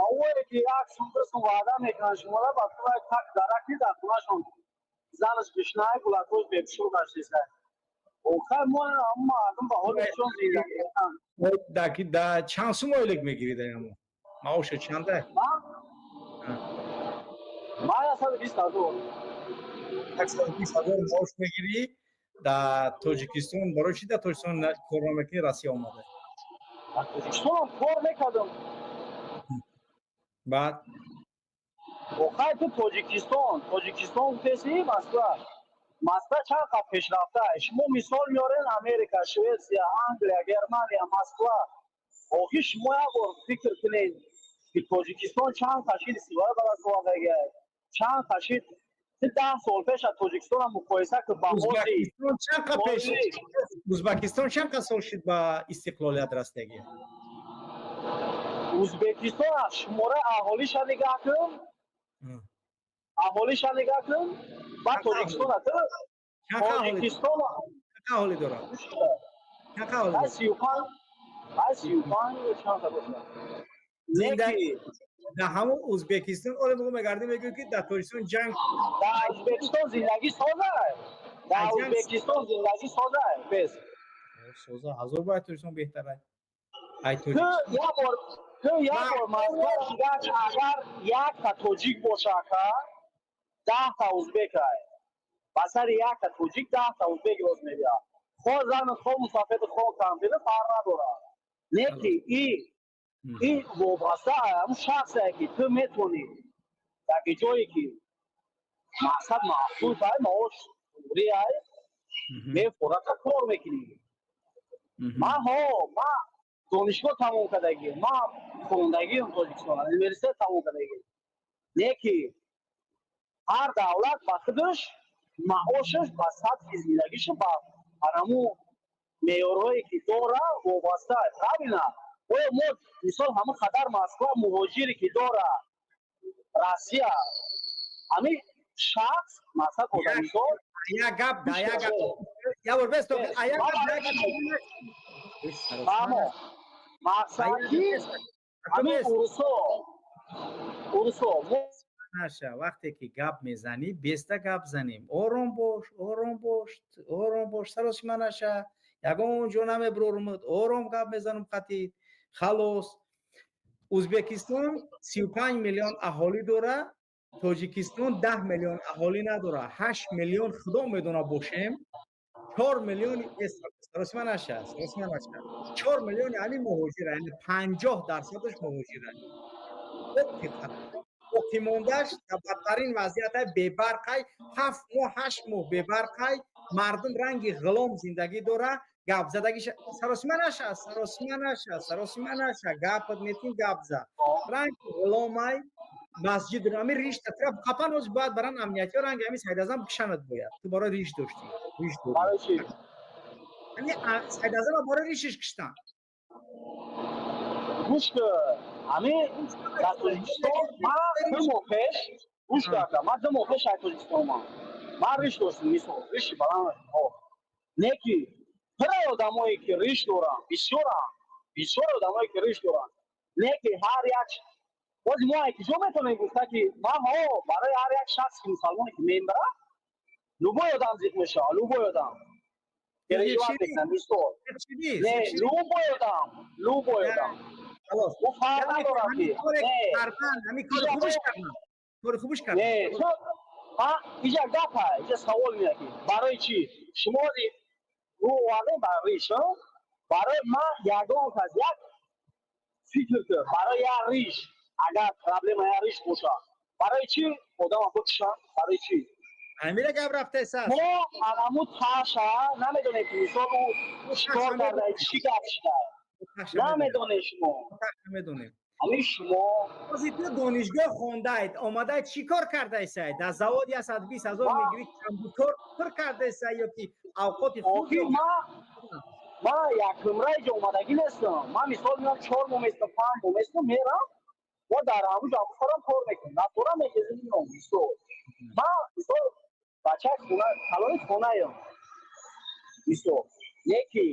Аввале ки як сум ду сум ваъда мекунанд шуморо, ба ту як так дараки дар хонашон занаш бишнай, гулакош бепушур гаштеса. Охир мо ҳамин мардум ба ҳоли худшон зиндагӣ мекунанд. Да чанд сум ойлик мегирид аямо? Маоша чанда? Ман 120 ҳазор. 120 ҳазор маош мегирӣ дар Тоҷикистон. Барои чӣ дар Тоҷикистон кор намекунӣ, Россия омада? Дар Тоҷикистон кор мекардам. Баъд? Охир ту Тоҷикистон, Тоҷикистон гуфтеси Москва. Москва чанд қад пешрафта. Шумо мисол меорен Америка, Швеция, Англия, Германия, Москва. Охир шумо як бор фикр кунед ки Тоҷикистон чанд қашид истиқлол ба даст овардагист, чанд қашид 10 сол пеш аз Тоҷикистонро муқоиса кун ба ҳозир. Ӯзбекистон чанд қад сол шуд ба истиқлолият расидагӣ? Ӯзбекистон аз шумораи аҳолиша нигаҳ кун, аҳолиша нигаҳ кун, баъд Тоҷикистон. Тоҷикистон аҳолӣ дорад? 35 35 чанд та бошад. Зиндагӣ дар ҳамон Ӯзбекистон оле мо мегардем, мегӯем ки дар Тоҷикистон ҷанг, дар Ӯзбекистон зиндагӣ соза, дар Ӯзбекистон зиндагӣ соза, бес соза, ҳазор бор Тоҷикистон беҳтар аст. Ай ту як бор, ту як бор Москва шидан, агар як та тоҷик боша, ака, 10 та ӯзбек ай. Ба сари як та тоҷик 10 та ӯзбек роз мебиёд. Хо зан, хо мусафед, хо кампир, фарқ надорад. Не ки и вобаста ҳамун шахсе ки ту метавонӣ дар ҷое ки мақсад маҳсул ай, маош ай, мефорака кор мекунӣ. Ман ҳо, ман донишгоҳ тамом кардагӣ, ман хондагиам Тоҷикистон, университет тамом кардагӣ. Не ки ҳар давлат ба худаш маошаш, ба сатҳи зиндагиша, ба ҳамун меъёрҳое ки дора вобаста, правильно? Оё мо мисол ҳамун қадар Москва муҳоҷире ки дора Россия, ҳамин шахс мақсад одамизод як гап, як гап, як бор бес, як Мамо, мақсад ки ҳамин урусо, урусо наша, вақте ки гап мезанӣ, беста гап занем. Ором бош, ором бош, ором бош, саросима наша, ягон ҷо намеброрумад, ором гап мезанам қатид. Халос, Ӯзбекистон 35 миллион аҳолӣ дора, Тоҷикистон 10 миллион аҳолӣ надора, 8 миллион худо медона бошем, 4 миллиони, саросима наша, саросима наша, 4 миллиони ҳамин муҳоҷира, яъне 50%-аш муҳоҷира. Боқимондааш дар бадтарин вазъиятай, бебарқай, 7 моҳ, 8 моҳ бебарқай, мардум ранги ғулом зиндагӣ дора. Гап задагиша, саросима наша, саросима наша, саросима наша, гапат метин, гап за. Ранги ғуломай масҷид ами риш тараф қапан оз бояд баран амниятиё ранги ами Сайдазам бикшанад бояд. Ту барои риш доштӣ, риш дорӣ. Ами Сайдазама барои ришиш киштан. Гӯш кун, ами дар Тоҷикистон ман 2 моҳ пеш, гӯш кун, ман 2 моҳ пеш аз Тоҷикистон омадам. Ман риш доштам, мисол, риши баланд. Не ки пура одамое ки риш доранд, бисёранд, бисёр одамое ки риш доранд. Не ки ҳар як боз мо ки ҷо метавонем гуфта ки ман ҳо барои ҳар як шахси мусалмоне ки мембара, любой одам зиқ мешавад, любой одам. Переживать мекунад, мисол. Не, любой одам, любой одам. Ӯ фарқ надорад ки. Ҳамин кори хубиш кардам. Кори хубиш кардам. Не, иҷа гапа, иҷа савол меяд ки барои чӣ шумо рӯ овардем ба риш, барои ман ягон кас як фикр кун, барои як риш, агар проблема як риш бошад, барои чӣ одама бикушанд, барои чӣ? Ҳамира гап рафтеса. Мо анаму таша намедонем ки мисол ӯ чӣ кор карда, чӣ гап шуда. Намедонем шумо. Намедонем. Ҳамин шумо бози ту донишгоҳ хондаед, омадаед, чӣ кор кардаесай? Дар завод 120 ҳазор мегирӣ, компютер пур кардаесай ё ки авқоти худ? Ман якумра иҷо омадагӣ нестам. Ман мисол меам 4 моҳ местам, 5 моҳ местам, мерам, мо дар ҳамун ҷо ҳамсарам кор мекунем. Нафора мехезем, меом, мисол. Ман мисол бачаи хона, калони хонаям. Мисол, не ки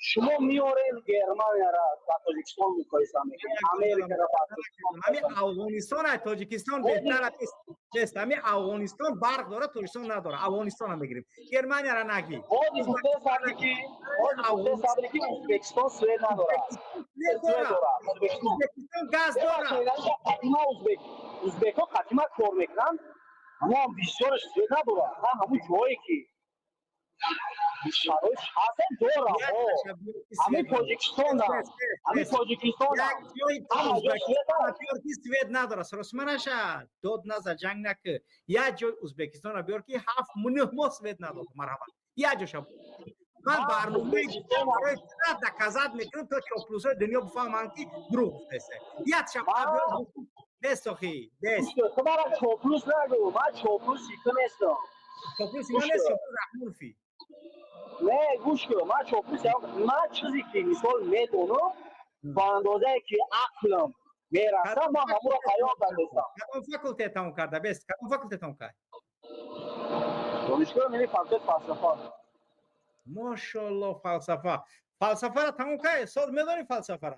шумо меорем Германияра ба Тоҷикистон муқоиса мекунем, Америкара ба Тоҷикистон. Ҳамин Афғонистон ай Тоҷикистон беҳтар аст. Нест, ҳамин Афғонистон барқ дорад, Тоҷикистон надорад. Афғонистонро мегирем. Германияра нагир. Боз гуфтесабри ки, боз гуфтесабри ки Ӯзбекистон свет надорад. Свет дорад. Ӯзбекистон газ дорад. Қатима ӯзбек, ӯзбекҳо қатима кор мекунанд, аммо бисёраш свет надорад. Ҳамун ҷое ки шароит ҳаст дорам. Ҳамин Тоҷикистон, ҳамин Тоҷикистон ки свет надорад, саросима наша, дод наза, ҷанг накӣ. Як ҷой Ӯзбекистонро биёр ки 7-9 моҳ свет надорад. Марҳамат, як ҷоша. Ман барномаи барои доказать мекунам, то чоплусои дунё бифаҳманд ки дурӯғ гуфтаест. Як шаб биёр, бес охи, бес. Ту мара чоплус нагӯ, ман чоплуси ту нестам. Чоплуси ман нест, чоплус Раҳмонфи. Не, гӯш кун, ман чоплус, ман чизе ки мисол медонам, ба андозае ки ақлам мерасад, ман ҳамонро баён кардастам. Кадом факултет тамом карда? Бес, кадом факултет тамом кард? Донишгоҳи миллии факултети фалсафа. Мошоалло, фалсафа. Фалсафаро тамом кардӣ? Соз медонӣ фалсафаро?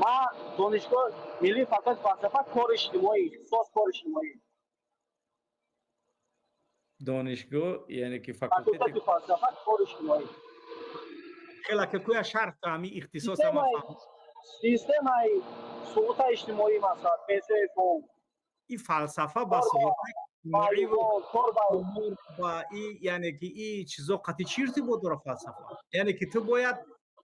Ман донишгоҳ миллии факултети фалсафа, кори иҷтимоӣ, ихтисос кори иҷтимоӣ. Донишгоҳ, яъне ки факултети факултети фалсафа, кори иҷтимоӣ. Хела ки куя шарҳ та ҳами ихтисоса ман фаҳм. Системаи суғуртаи иҷтимоӣ, масалан, пенсияи фонд. И фалсафа ба суғуртаи иҷтимоӣ ба и, яъне ки и чизо қати чӣ иртибот дорад фалсафа? Яъне ки ту бояд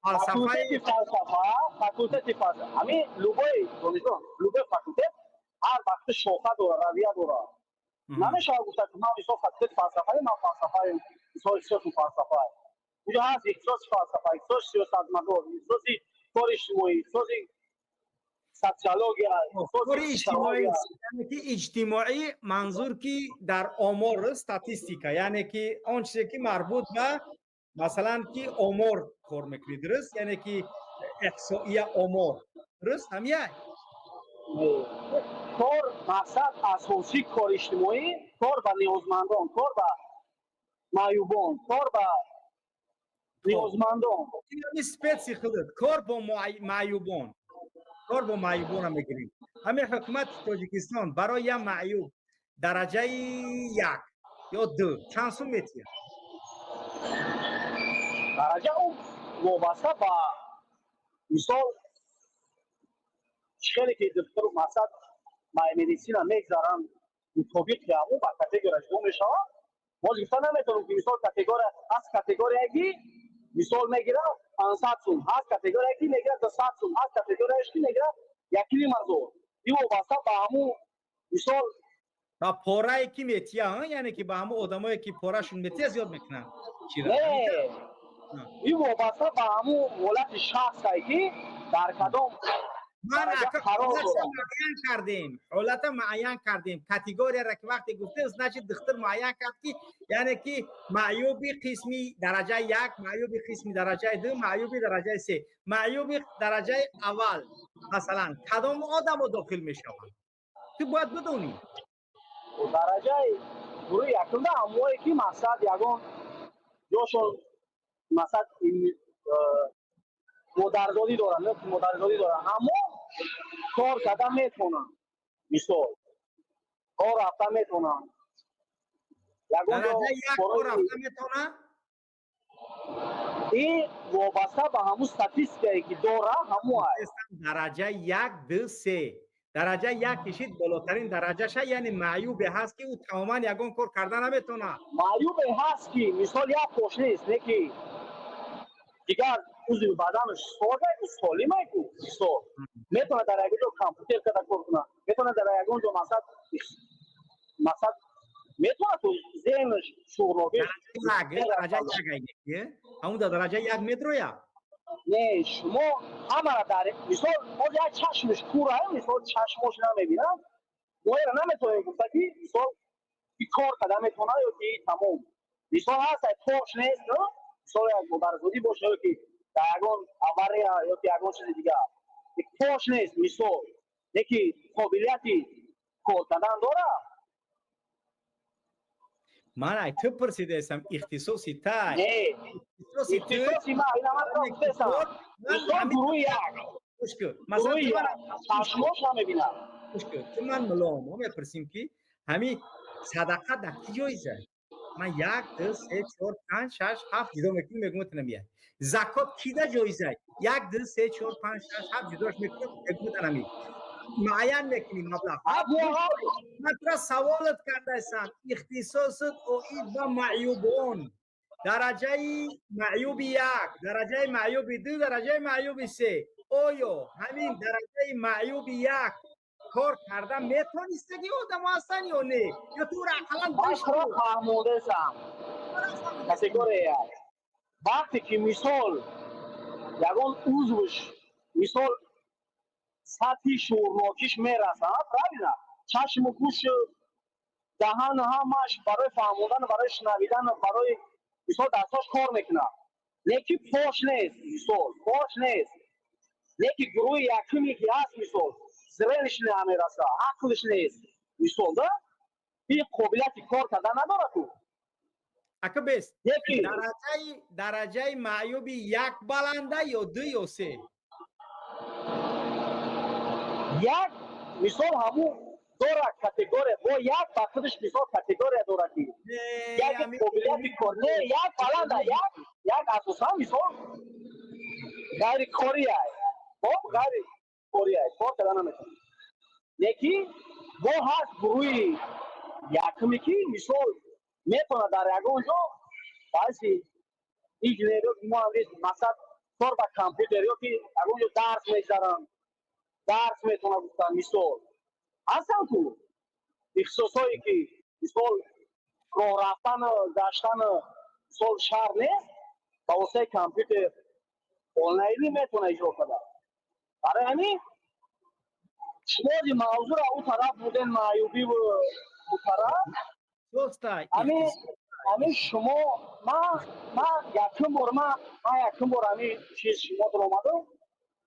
фалсафаи фалсафа, факултети фалсафа, ҳамин любой донишгоҳ, любой факултет ҳар вақт шоха дорад, равия дорад. Намешавад гуфта ки ман мисол факултети фалсафаи, ман фалсафаи, мисол ихтисоси фалсафа. Уҷо ҳаст ихтисоси фалсафа, ихтисоси сиёсатмадор, ихтисоси кори иҷтимоӣ, ихтисоси социология. Кори иҷтимоӣ, яъне ки иҷтимоӣ манзур ки дар омор, статистика, яъне ки он чизе ки марбут ба, масалан, ки омор кор мекунӣ, дуруст? Яъне ки эҳсоия, омор, дуруст ҳамия? Кор, мақсад асосии кори иҷтимоӣ кор ба ниёзмандон, кор ба маъюбон, кор ба ниёзмандон. Специ худат кор бо маъюбон, кор бо маъюбонро мегирем. Ҳамин ҳукумати Тоҷикистон барои як маъюб дараҷаи як ё ду чанд сум метиҳад? Дараҷа вобаста ба, мисол, чӣ хеле ки духтуру мақсад ба медицина мегзаранд, мутобиқи ҳамун ба категория ҷудо мешавад. Боз гуфта наметавонем ки мисол категория ҳаст, категорияе ки мисол мегирад 500 сум, ҳаст категорияе ки мегирад 200 сум, ҳаст категорияеш ки мегирад 1,5 ҳазор. Ин вобаста ба ҳамун мисол ба порае ки метия, яъне ки ба ҳамун одамое ки порашон метия, зиёд мекунанд. Не, ин вобаста ба ҳамун ҳолати шахсае ки дар кадом Ман муайян кардем, ҳолата муайян кардем, категорияра ки вақте гуфтем, значит, духтур муайян кард ки, яъне ки маъюби қисми дараҷаи як, маъюби қисми дараҷаи ду, маъюби дараҷаи се. Маъюби дараҷаи аввал, масалан, кадом одамо дохил мешаванд, ту бояд бидонӣ. Дараҷаи гурӯҳи якумда ҳамое ки мақсад ягон ҷошон, мақсад, модарзодӣ доранд ё модарзодӣ доранд, аммо кор карда метавонанд, мисол, кор рафта метавонанд. Дараҷаи як кор рафта метавонад? Ин вобаста ба ҳамун статистикае ки дора, ҳамун. Дараҷаи як, ду, се. Дараҷаи як кишид болотарин дараҷаша, яъне маъюбе ҳаст ки ӯ тамоман ягон кор карда наметавонад. Маъюбе ҳаст ки мисол як пош нест, не ки дигар узви баданаш солимай ку, мисол, метавонад дар ягон ҷо компютер карда кор кунад, метавонад дар ягон ҷо мақсад метавонад зеҳнаш шуғнокиш. Дараҷаи як, ҳамун дар дараҷаи як медрояд? Не, шумо ҳамара дар мисол боз як чашмаш кура, мисол, чашмош намебинад, мо эра наметавонем гуфта ки мисол ки кор карда метавонад ё ки тамом. Мисол, ҳаст пош нест, мисол, як модарзодӣ боша ё ки дар ягон авария ё ки ягон чизи дигар пош нест, мисол, не ки қобилияти кор кардан дорад. Ман ай ту пурсидаестам, ихтисоси та. Ихтисоси ма ина ман гуфтаестам, мисол, гурӯҳи як, чашмош намебинад. Ту ман мулом мо мепурсим ки ҳами садақа дар ки ҷоиза? Ман як, ду, се, чор, панҷ, шаш, ҳафт ҷудо мекунем, мегӯм танамия. Закот кида ҷоиза? Як, ду, се, чор, панҷ, шаш, ҳафт ҷудош мекунем, мегӯм танами, муайян мекунем маблағ. Ман тура саволат кардаастам: ихтисосат оид ба маъюбон, дараҷаи маъюби як, дараҷаи маъюби ду, дараҷаи маъюби се. Оё ҳамин дараҷаи маъюби як кор карда метонистаги одамо ҳастанд ё не, ё тура ақаллан фаҳмодесам. Категория як, вақте ки мисол ягон узвш, мисол, сатҳи шуурнокиш мерасад, правильно, чашму гӯшу даҳан ҳамаш барои фаҳмодан, барои шунавидан, барои мисол дастҳош кор мекунад, лекин пош нест, мисол, пош нест, лекин гурӯҳи якуме ки ҳаст, мисол, зрениш намераса, ақлиш нест, мисол, да, ин қобилияти кор кардан надорад ку. Ака бес. Дараҷаи маъюби як баланда ё ду ё се? Як мисол ҳамун дорад категория, бо як ба худаш мисол категория дорад ки як қобилияти кор не, як баланда, як асосан мисол ғайрикория, хоб ғайрикория, кор карда наметавонад. Лекин бо ҳаст гурӯҳи якуме ки мисол метавонад дар ягон ҷо баъзи инженер ё муҳандис, масалан кор ба компютер ё ки ягон ҷо дарс мегзаранд, дарс метавонад гуфтан. Мисол ҳастанд ку ихтисосҳое ки мисол роҳ рафтану гаштану мисол шаҳр нест, ба воситаи компютер онлайнӣ метавонад иҷро карда. Барои ҳамин шумози мавзӯъро ӯ тараф буден маъюбиву ӯ тараф. Ҳамин шумо ман якум бор ман якум бор ҳамин чиз шумо омадам,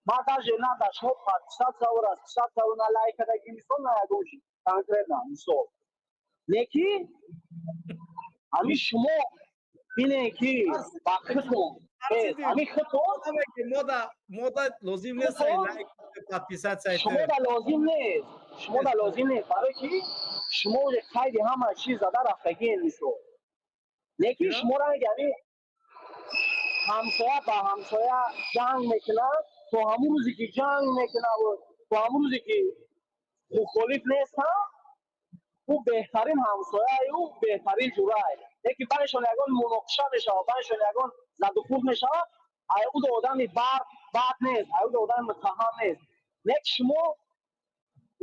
ман даже на дар шумо подписаться расписаться на лайк кардаги мисол на ягон чиз конкретно мисол. Лекин ҳамин шумо бинед ки ба худтон ҳамин худтон мода лозим нест лайк подписаться, шумода лозим нест, шумода лозим нест, барои ки шумо қайди ҳама чиз зада рафтагиен мисол. Лекин шуморо ҳамин ҳамсоя ба ҳамсоя ҷанг мекунад, то ҳамун рӯзе ки ҷанг мекунад, то ҳамун рӯзе ки мухолиф нестам, ӯ беҳтарин ҳамсояи ӯ беҳтарин ҷурае. Лекин байншон ягон муноқиша мешавад, байншон ягон задухӯрд мешавад, ай ӯ одами бад нест, ай ӯ одами муттаҳам нест. Лекин шумо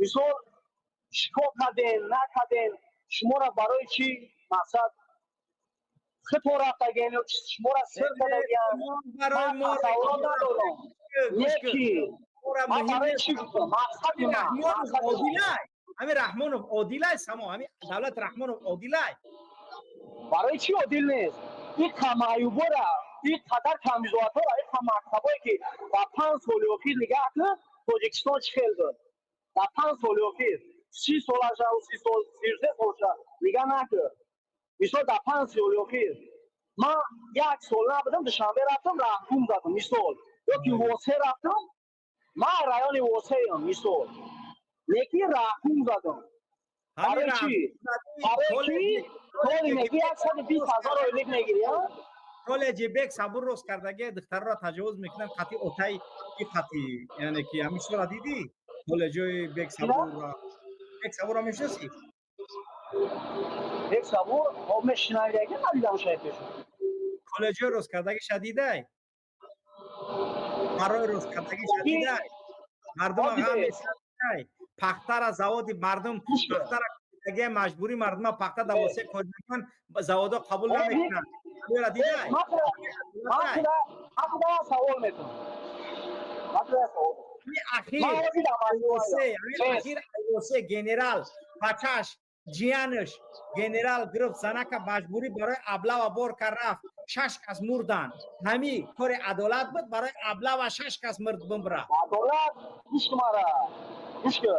мисол чикор кардем, накардем, шуморо барои чӣ мақсад худтон рафтагиен ё шуморо сир кардагиан, ман тасаввурот надорам. Неки ман барои чӣ гуфтам мақсади ман ҳамин Раҳмонов одилай, само ҳамин давлат Раҳмонов одилай. Барои чӣ одил нест? Ин камаюбора, ин қадар камбизоатҳоро, ин мактабое ки дар 5 соли охир нигаҳ кун, Тоҷикистон чӣ хел буд дар 5 соли охир, 30 солаша, 30 сол, 33 солаша нигаҳ накун. Мисол дар 5 соли охир ман як сол набудам, Душанбе рафтам, раҳгум задам мисол, ё ки Восе рафтам, ман райони Восеям мисол, лекин раҳгум задам. Барои чӣ? Барои чӣ? Коли меги 120 000 ойлик мегири, коллеҷи бек сабур рост кардаги духтарро таҷовуз мекунанд, қатъи отай ки қатъи, яъне ки ҳамин чизро дидӣ? Коллеҷҳои бек сабурро, бек сабурро мешиносӣ? Бек сабур хоб мешинавидаги надидам шояд пеш. Коллеҷҳои рост кардагиша дидай? Барои рост кардагиша дидай? Мардум ғам мешавад, пахтара заводи мардум пахтара аге маҷбурӣ мардума пахта дар воситаи кор мекунанд, заводҳо қабул намекунанд. Ҳаминро дидай? Ман худа савол метунам. Ман худа савол. Ахир айосе генерал бачаш ҷиянаш генерал гирифт занака маҷбурӣ барои аблава бор кард рафт, 6 кас мурданд. Ҳами кори адолат буд? Барои аблава 6 кас мурд бимра. Адолат гӯш кун мара, гӯш кун.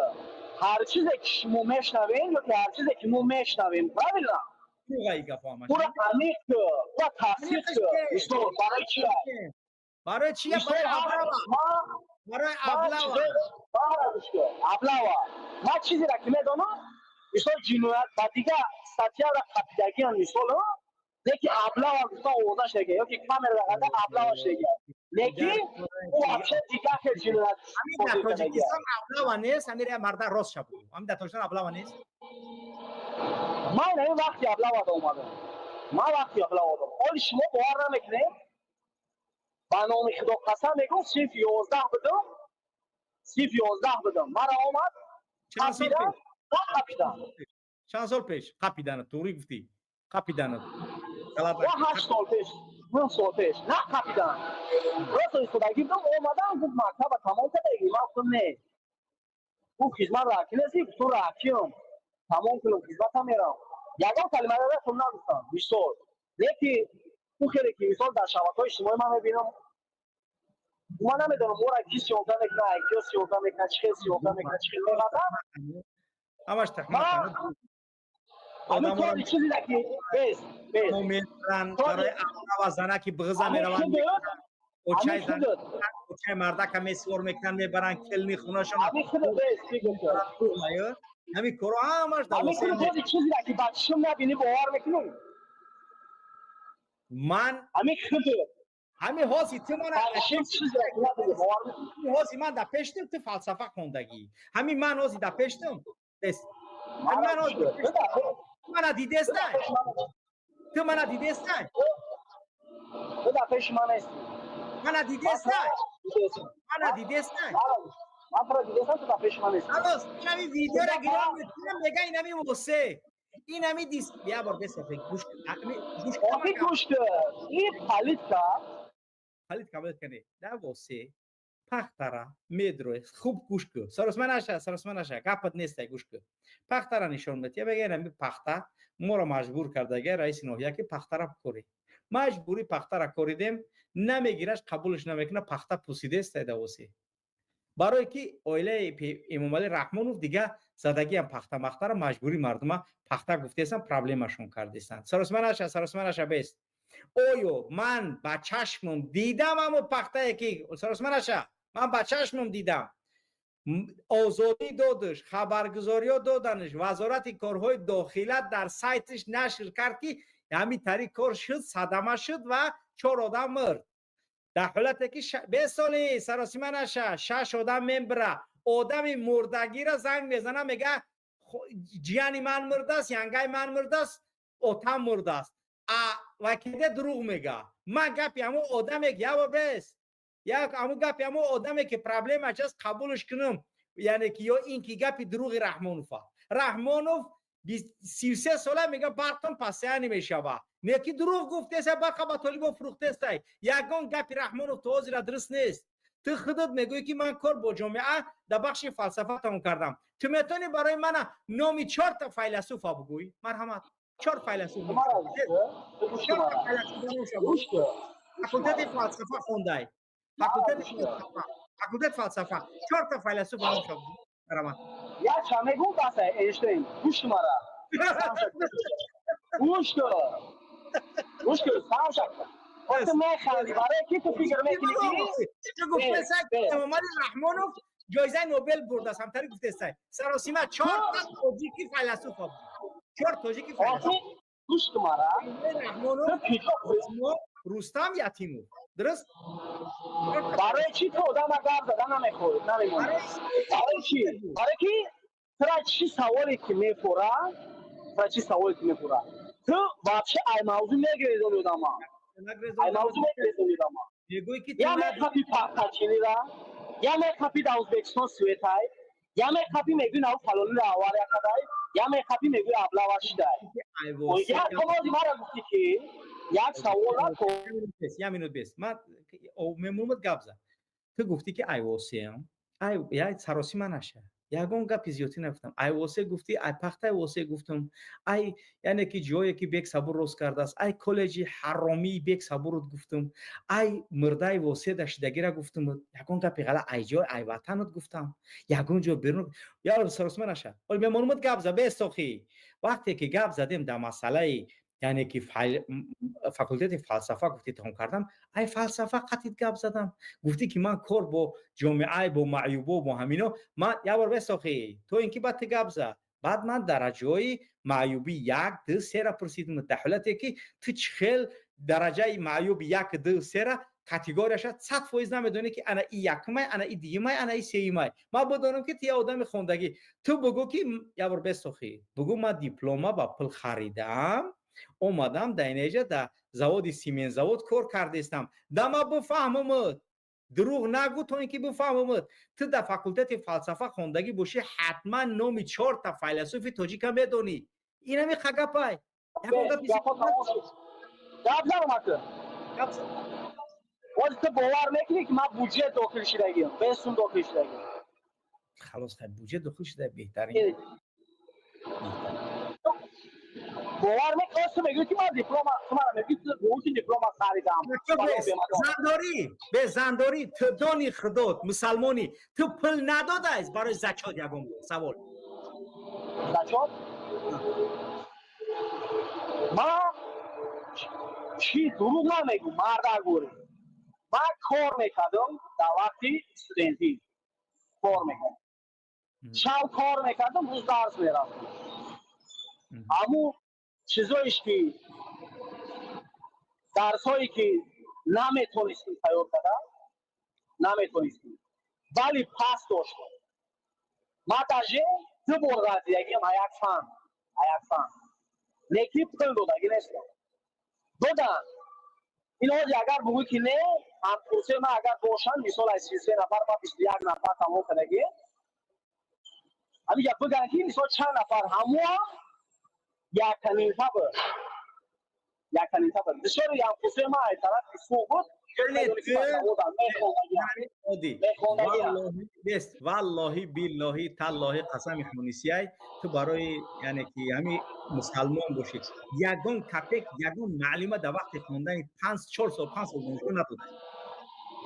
Ҳар чизе ки шумо мешнавем ё ки ҳар чизе ки мо мешнавем, правильно? Ура амиқ кун, ура тафсир кун. Мисол барои чи? Барои чи? Барои аблава. Барои аблава. Аблава. Ман чизеро ки медонам, мисол ҷиноят ба дигар статьяро қапидагиан мисол, лекин аблава гуфта овоза шудага ё ки камера қада аблава шудага. Лекин ӯ вообще дигар хел ҷиноят. Ҳамин дар Тоҷикистон аблава нест, ҳамин марда рост шаб. Ҳамин дар Тоҷикистон аблава нест. Ман ҳамин вақти аблава омадам. Ман вақти аблава омадам. Ҳоли шумо бовар намекунед, ба номи Худо қасам мегӯм, синфи 11 будам, синфи 11 будам. Мара омад, қапидан, қапидан. Чанд сол пеш қапидан, туғри гуфтӣ. Қапидан. 8 сол пеш, 9 сол пеш, на қапидан. Рост истодагӣ будам, омадам, гуфт мактаба тамом кардагӣ. Ман гуфтам не. Гуфт хизмат раҳкӣ нестӣ, гуфтам раҳкиам. Тамом кунам, хизматам мерам. Ягон калима ратум нагуфтам, мисол. Лекин ӯ хеле ки мисол дар шабакаҳои иҷтимоӣ ман мебинам, ман намедонам ора ки съёмка мекунад, киё съёмка мекунад, чӣ хел съёмка мекунад, чӣ хел меғазад. Ҳамаш тахмин. Ҳамин чизе ки бес бес мебаранд барои ва занаки бғиза мераванд, очай зан, очай мардака месвор мекунанд, мебаранд келни хонашон. Ҳамин коро ҳамаш дар чизе ки ба чишм набинӣ, бовар мекунӣ? Ман ҳамин худат ҳамин ҳози ту мана ҳози ман дар пештим, ту фалсафа хондагӣ. Ҳамин ман ҳози дар пештим, ман мана дидестай, ту мана дидестай? Ту дар пеши ман нести. Мана дидестай, мана дидестай? Ман туро дидестам, ту дар пеши ман нести. Халос, инами видеора гирон мекунам, мега инами восе, инами дис я бор бесафе гӯш гӯш гӯш. Ин политика политика политика не, да восе пахтара медрое. Хуб гӯш кун, саросма наша, саросма наша, гапат нестай, гӯш кун. Пахтара нишон медиҳ, мега инами пахта моро маҷбур кардага раиси ноҳия, ки пахтара бикорӣ. Маҷбурӣ пахтара коридем, намегираш, қабулш намекуна, пахта пусидестай давосе. Барое ки оилаи Эмомалӣ Раҳмонов дига задагиам пахта махтара маҷбурӣ мардума пахта гуфтесам, проблемашон кардестанд. Саросма наша, саросма наша, бест. Оё ман ба чашмам дидам амо пахтае ки, саросма наша, ман ба чашмам дидам. Озодӣ додаш, хабаргузориҳо доданаш, Вазорати корҳои дохила дар сайтиш нашр кард, ки ҳамин тариқ кор шуд, садама шуд ва чор одам мурд. Дар ҳолате ки бесоли саросима наша, шаш одам мембира, одами мурдагира занг мезана, мега ҷияни ман мурдааст, янгаи ман мурдааст, отам мурдааст. А вакиде дурӯғ мега. Ман гапи ҳамон одаме ки яво бес, як ҳамон гапи ҳамон одаме ки проблемаш аст, қабулш кунам, яъне ки ё ин ки гапи дурӯғи Раҳмонова. Раҳмонов 33 сола мега барқтон пасияни мешава, не ки дурӯғ гуфтеса, барқа ба толибон фурӯхтестай. Ягон гапи Раҳмонов то ҳозира дуруст нест. Ту худат мегӯӣ, ки ман кор бо ҷомеа дар бахши фалсафа тамом кардам. Ту метавонӣ барои мана номи чорта файласуфа бугӯӣ? Марҳамат, чор файласуф, факултети фалсафа хондай, факултети фалсафа, факултет фалсафа, чорта файласуф номша бугӯ, марҳамат. Як чанд мегӯм, баса. Эйнштейн, гӯш мара, гӯш кун, гӯш кун, самша. Ту механди, барои ки ту фикр мекунӣ ки гуфтесай Эмомалӣ Раҳмонов ҷоизаи Нобел бурдааст. Ҳамтари гуфтесай, саросима, чорта тоҷики файласуфа, чор тоҷики файласуф. Гӯш кун мара. Раҳмонов, Рустам Ятимов, дуруст? Барои чӣ ту одама гап зада намехоҳӣ, намемонӣ? Барои чӣ? Барои ки тура чӣ саволе ки мефора, тура чӣ саволе ки мефора, ту вообще ай мавзӯ мегирезони одама, ай мавзӯ мегирезони одама. Мегӯӣ ки я мехапи пахтачинира, я мехапи дар Ӯзбекистон светай, я мехапи мегӯи нав фалонира авария кадай, я мехапи мегӯи аблава шидай. Як комози мара гуфтӣ, ки як савола. Як минут бес, ман мемурмад, гап зад. Ту гуфтӣ, ки айвосеам, ай я саросима наша, ягон гапи зиёдтӣ нагуфтам. Ай восе гуфтӣ, ай пахтаи восе гуфтам, ай яъне ки ҷое ки Бек Сабур рост кардааст, ай коллеҷи ҳаромии Бек Сабурот гуфтам, ай мурдаи восе дашидагира гуфтам. Ягон гапи ғала ай ҷой, ай ватанот гуфтам, ягон ҷо берун я саросима наша. Оли мемонумад, гап за бесохӣ. Вақте ки гап задем дар масъалаи, яъне ки факултети фалсафа гуфтӣ тамом кардам, ай фалсафа қатит гап задам. Гуфтӣ, ки ман кор бо ҷомеаи, бо маъюбо, бо ҳамино. Ман як бор бесохӣ, то ин ки баъд ту гап зад. Баъд ман дараҷаҳои маъюбӣ як, ду, сера пурсидам, дар ҳолате ки ту чӣ хел дараҷаи маъюби як, ду, сера категорияша 100% намедонӣ, ки ана и якумай, ана и дуюмай, ана и сеюмай. Ман бидонам, ки ту як одами хондагӣ. Ту бугӯ, ки як бор бесохӣ, бугӯ: ман диплома ба пул харидам, омадам дар инеҷа дар заводи симензавод кор кардестам. Да ма бифаҳмамуд, дурӯғ нагӯ, то ин ки бифаҳмамуд. Ту дар факултети фалсафа хондагӣ бошӣ, ҳатман номи чорта файласуфи тоҷика медонӣ. Инами хагапай. Гап заромаку. Боз ту бовар мекунӣ, ки ман буҷет дохил шидагиам, бесум дохил шидагиам? Халос, хай, буҷет дохил шида, беҳтарин. Бовар мекунӣ, ту мегӯӣ, ки ман диплома, ту мара мегӯӣ, ту гӯӣ, ки диплома харидам. Зандорӣ, бе зандорӣ, ту дони худот мусалмонӣ, ту пул надодааст барои зачёт? Ягон савол. Зачёт? Чӣ дурӯғ намегӯ, мардагӯрӣ. Ман кор мекардам дар вақти студентӣ. Кор мекардам. Шаб кор мекардам, рӯз дарс мерафтам. Ҳамун чизоеш ки дарсҳое ки наметонистем тайёр карда, наметонистем. Вале пас доштем. Ман даже ду бор ғалтидагиам як фан, як фан. Леки пул додагӣ нестам. Додан. Ин ҳози агар бугӯй ки не, ҳамкурсои ман агар бошанд, мисол аз 33 нафар ман 21 нафар тамом кардагӣ. Ҳаминҷа бигӯянд ки мисол чанд нафар ҳамоам яканимта буд. Яканимта буд. Бисёри ҳамкурсои ман аз тарафи суғ буд. Валлоҳи биллоҳи таллоҳи қасами хунисияй ту барои яъне ки ҳами мусалмон бошӣ ягон капек ягон маълима дар вақти хондани 5-4 сол 5 сол донишгоҳ надода.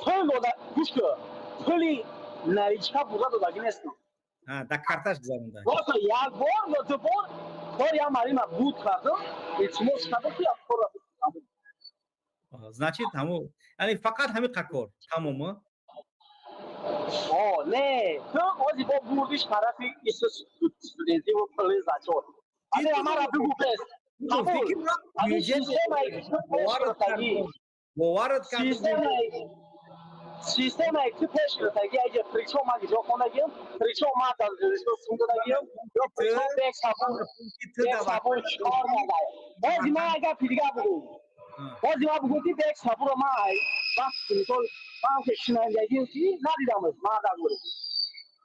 Пул дода, гӯш кун, пули наличка бурда додагӣ нестам. Дар карташ гузаронда. Просто як бор ё ду бор кор як маълима буд кардам, илтимос кардам ки як корро. Значит, ҳамо, яъне фақат ҳамин кор, тамом? О, не, ту ози бо бурдиш тарафи студентӣ ва пули зачёт. Ане амара бигӯ пес. Қабул. Ҳамин системае ки ту пеш гирифтагӣ. Боварат кардам. Системае ки ту пеш гирифтагӣ, аҷа причом ман ҷо хондагиам, причом ман дар донишгоҳ сум додагиам, ё причом бек сабур чикор кардам. Бози ман як гапи дигар бигӯм. Бози ман бигӯм ки бек сабурро ман вақти мисол ман ки шинандагиам ки надидамаш, ман дагӯрам.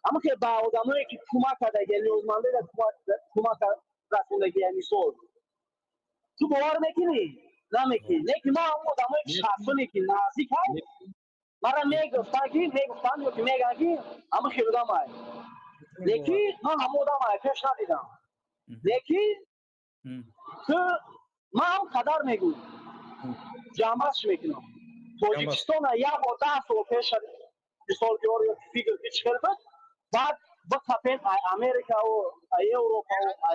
Аммо ки ба одамое ки кӯмак кардаги, ниёзмандоеро кӯмак расондаги, мисол ту бовар мекунӣ? Намекунӣ. Лекин ман ҳамон одамое ки шахсоне ки наздик ҳаст, мара мегуфтанд ки мегуфтанд ё ки мегӯянд ки ҳамон хел одамай. Лекин ман ҳамон одамай пеш надидам. Лекин ту ман ҳам қадар мегӯям, ҷамъбастш мекунам. Тоҷикистона як бор 10 сол пеш мисол биёр ё фикр ки чӣ хел буд, баъд бикапен ай Америкаву ай Европаву ай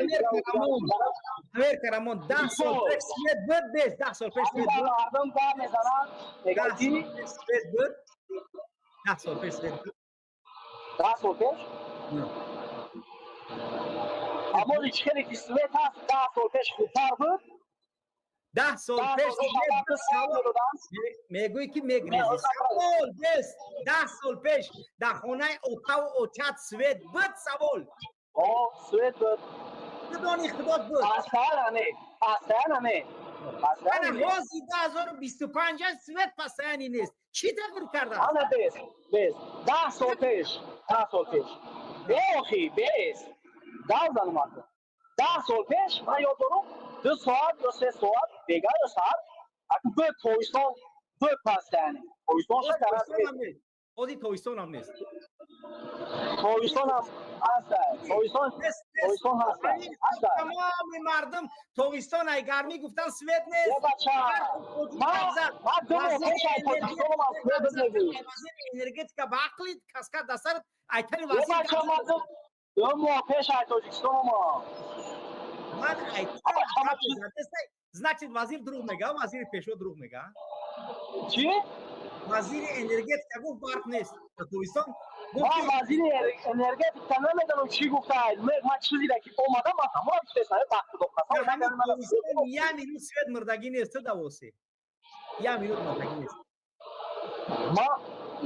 Америка рамон 10 сол пеш свет буд, бес 10 сол пеш свет буд. Мардум гап мезананд, мегӯянд ки свет буд, 10 сол пеш свет буд. 10 сол пеш? Амоли чӣ хеле ки свет ҳаст, 10 сол пеш хубтар буд. 10 сол пеш мегӯӣ ки мегрезӣ. Савол бес, 10 сол пеш дар хонаи отаву очат свет буд, савол. О, свет буд. Худони худот буд. Постоянно не, постоянно не. Ана ҳозир 2025 аст, свет постоянно нест. Чӣ тағйир кардааст? Ана бес, бес. 10 сол пеш, 10 сол пеш. Беохи, бес. Гап занам ака. 10 сол пеш ман ёд дорам, 2 соат ё 3 соат бега ё саат аку буд тобистон буд постоянно. Тобистон шакар Ҳозир тобистон ҳам нест. Тобистон ҳам ҳаст. Тобистон, тобистон ҳаст. Ҳаст. Тамоми мардум тобистон ай гармӣ гуфтан свет нест. Е бача, ман ду моҳ пеш аз Тоҷикистон омадам, свет буд мегӯӣ. Вазири энергетика ба ақли каскад дар сарат айтани Е вазир бача, ман ду моҳ пеш аз Тоҷикистон омадам. Ман айтан значит вазир дурӯғ мега, вазири пешво дурӯғ мега. Чӣ? Вазири энергетика гуфт барқ нест дар тобистон. Ман вазири энергетика намедонам чӣ гуфтааст. Ман чизеро ки омадам, ман ҳамонро гуфтаам, ба худо қасам. Як минут свет мурдагӣ нест, ту давоси. Як минут мурдагӣ нест.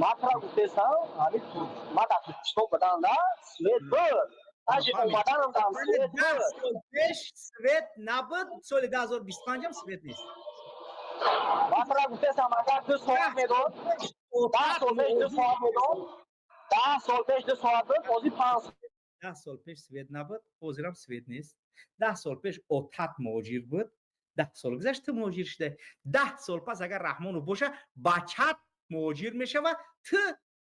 Ман туро гуфтаам, ҳамин ман дар Туркистон будам, да, свет буд. Даже омаданам дар свет буд. 10 сол пеш свет набуд, соли 2025 ҳам свет нест. Ман туро гуфтаам, агар 2 соат медод, 10 сол пеш 2 соат медод, 10 сол пеш 2 соат буд, ҳозир 5 сол. 10 сол пеш свет набуд, ҳозирам свет нест. 10 сол пеш отат муҳоҷир буд, 10 сол гузашт ту муҳоҷир шуда. 10 сол пас агар Раҳмонов боша, бачат муҳоҷир мешавад, ту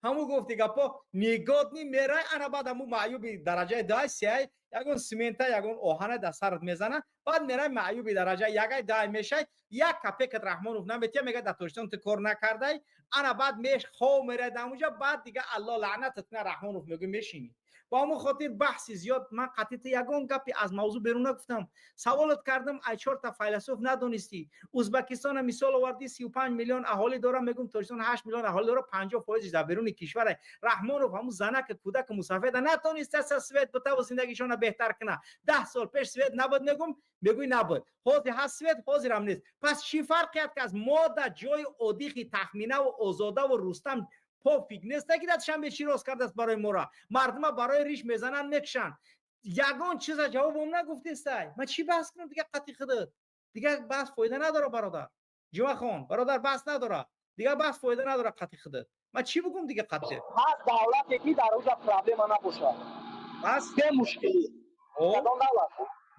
ҳамун гуфти гапо нигодни мерай, ана баъд ҳамун маъюби дараҷаи 2 3 ягон симента ягон оҳана дар сарат мезана, баъд мерай маъюби дараҷаи 1 2 мешай, як капекат Раҳмонов наметия, мега дар Тоҷикистон ту кор накардай, ана баъд меш хов мерай дар ҳамунҷа, баъд дига Аллоҳ лаънатат кунад Раҳмонов мегӯй мешинӣ. Ба ҳамон хотир баҳси зиёд ман қатъи ягон гапи аз мавзӯъ берун нагуфтам. Саволот кардам, ай чорта файласуф надонистӣ. Ӯзбекистона мисол овардӣ, 35 миллион аҳолӣ дора, мегӯм Тоҷикистон 8 миллион аҳолӣ дора, 50% дар беруни кишвар. Раҳмонов ҳамун занаки кӯдаки мусафеда натониста свет битаву зиндагишона беҳтар куна. 10 сол пеш свет набуд, мегӯм, мегӯй набуд. Ҳозир ҳаст свет, ҳозирам нест. Пас чӣ фарқият ки аз мо дар ҷои одихи Тахминаву Озодаву Рустам пофиг нест, ки дар Душанбе чӣ рост кардааст барои мора. Мардума барои риш мезананд, мекушанд. Ягон чиза ҷавобом нагуфтестай. Ман чӣ баҳс кунам дига қатъи худат? Дига баҳс фоида надора, бародар. Ҷумъахон, бародар, баҳс надора. Дига баҳс фоида надора қатъи худат. Ман чӣ бигӯм дига қатъи? Ҳаст давлате ки дар оҷа проблема набошад. Пас бе мушкилӣ. Кадом давлат?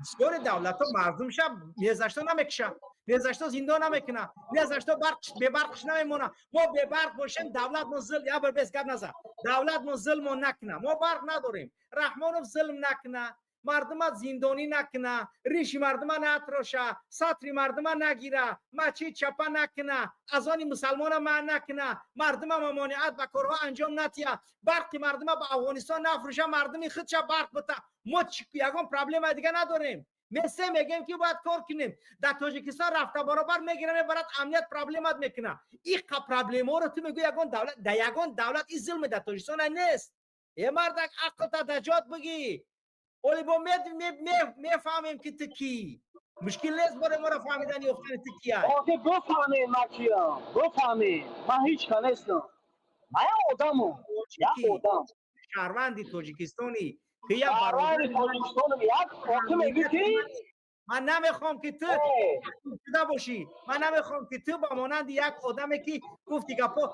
Бисёри давлатҳо мардумша незашто намекушанд, незашто зиндон намекунанд, незашто бебарқш намемонанд. Мо бебарқ бошем, давлат мо зулм, як бор бес гап назан. Давлат мо зулмо накуна. Мо барқ надорем. Раҳмонов зулм накуна, мардума зиндонӣ накуна, риши мардума натроша, сатри мардума нагира, масҷид чапа накуна, азони мусалмона манъ накуна, мардума мамониат ба корҳо анҷом натия, барқи мардума ба Афғонистон нафурӯша, мардуми худша барқ бита. Мо ягон проблема дига надорем. Месе мегӯем ки бояд кор кунем. Дар Тоҷикистон рафта баробар мегира, мебарад, амният проблемат мекуна. Иқа проблемаро ту мегӯӣ ягон давлат, дар ягон давлат ин зулме дар Тоҷикистон нест. Е мардак, ақлта дар ҷот бигӣ. Оли бо мефаҳмем ки ту кӣ. Мушкил нест барои моро фаҳмидан ёфтани ту кия. Охи бифаҳмем ман киям, бифаҳмем. Ман ҳеҷ ка нестам. Ман як одамам, як одам. Шаҳрванди Тоҷикистони. Ту як шаҳрванди Тоҷикистонам, як охи мегӯӣ ки ман намехоҳам ки ту шуда бошӣ. Ман намехоҳам ки ту ба монанди як одаме ки гуфти гапо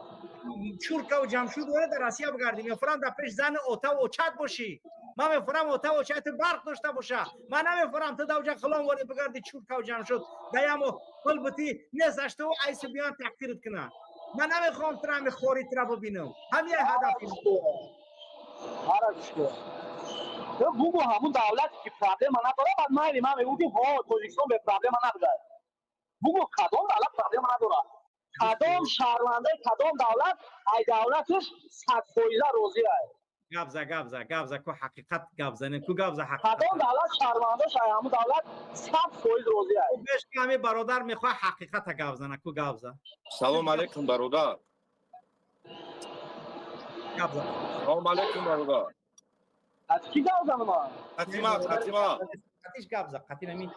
чуркаву ҷамшуд дора дар Россия бигардӣ. Мефурам дар пеш зани отаву очат бошӣ. Ман мефурам отаву очат барқ дошта боша. Ман намефурам ту давҷа хилом ворид бигардӣ чуркаву ҷамшуд даяму пул бутӣ незаштаву айсу биён тақдират кунанд. Ман намехоҳам туро ҳами хори тура бибинам. Ҳамин ҳадафи. Ту бугу ҳамун давлате ки проблема надорад, баъд майли ман мегӯм ки ҳо Тоҷикистон бе проблема набудад. Бугу кадом давлат проблема надорад? Кадом шаҳрвандаи кадом давлат ай давлаташ 100% розӣ ай? Гапза, гапза, гапза, ку ҳақиқат гап занем, ку гапза ҳақиқат. Кадом давлат шаҳрвандаш ай ҳамун давлат 100% розӣ ай? Беш ки ҳамин бародар мехоҳад ҳақиқата гап зана, ку гапза. Салом алейкум, бародар. Гапза. Салом алейкум, бародар. Аз ки гап занам ман? Фатима, Фатима. Қатиш гапза, қатин ҳамин.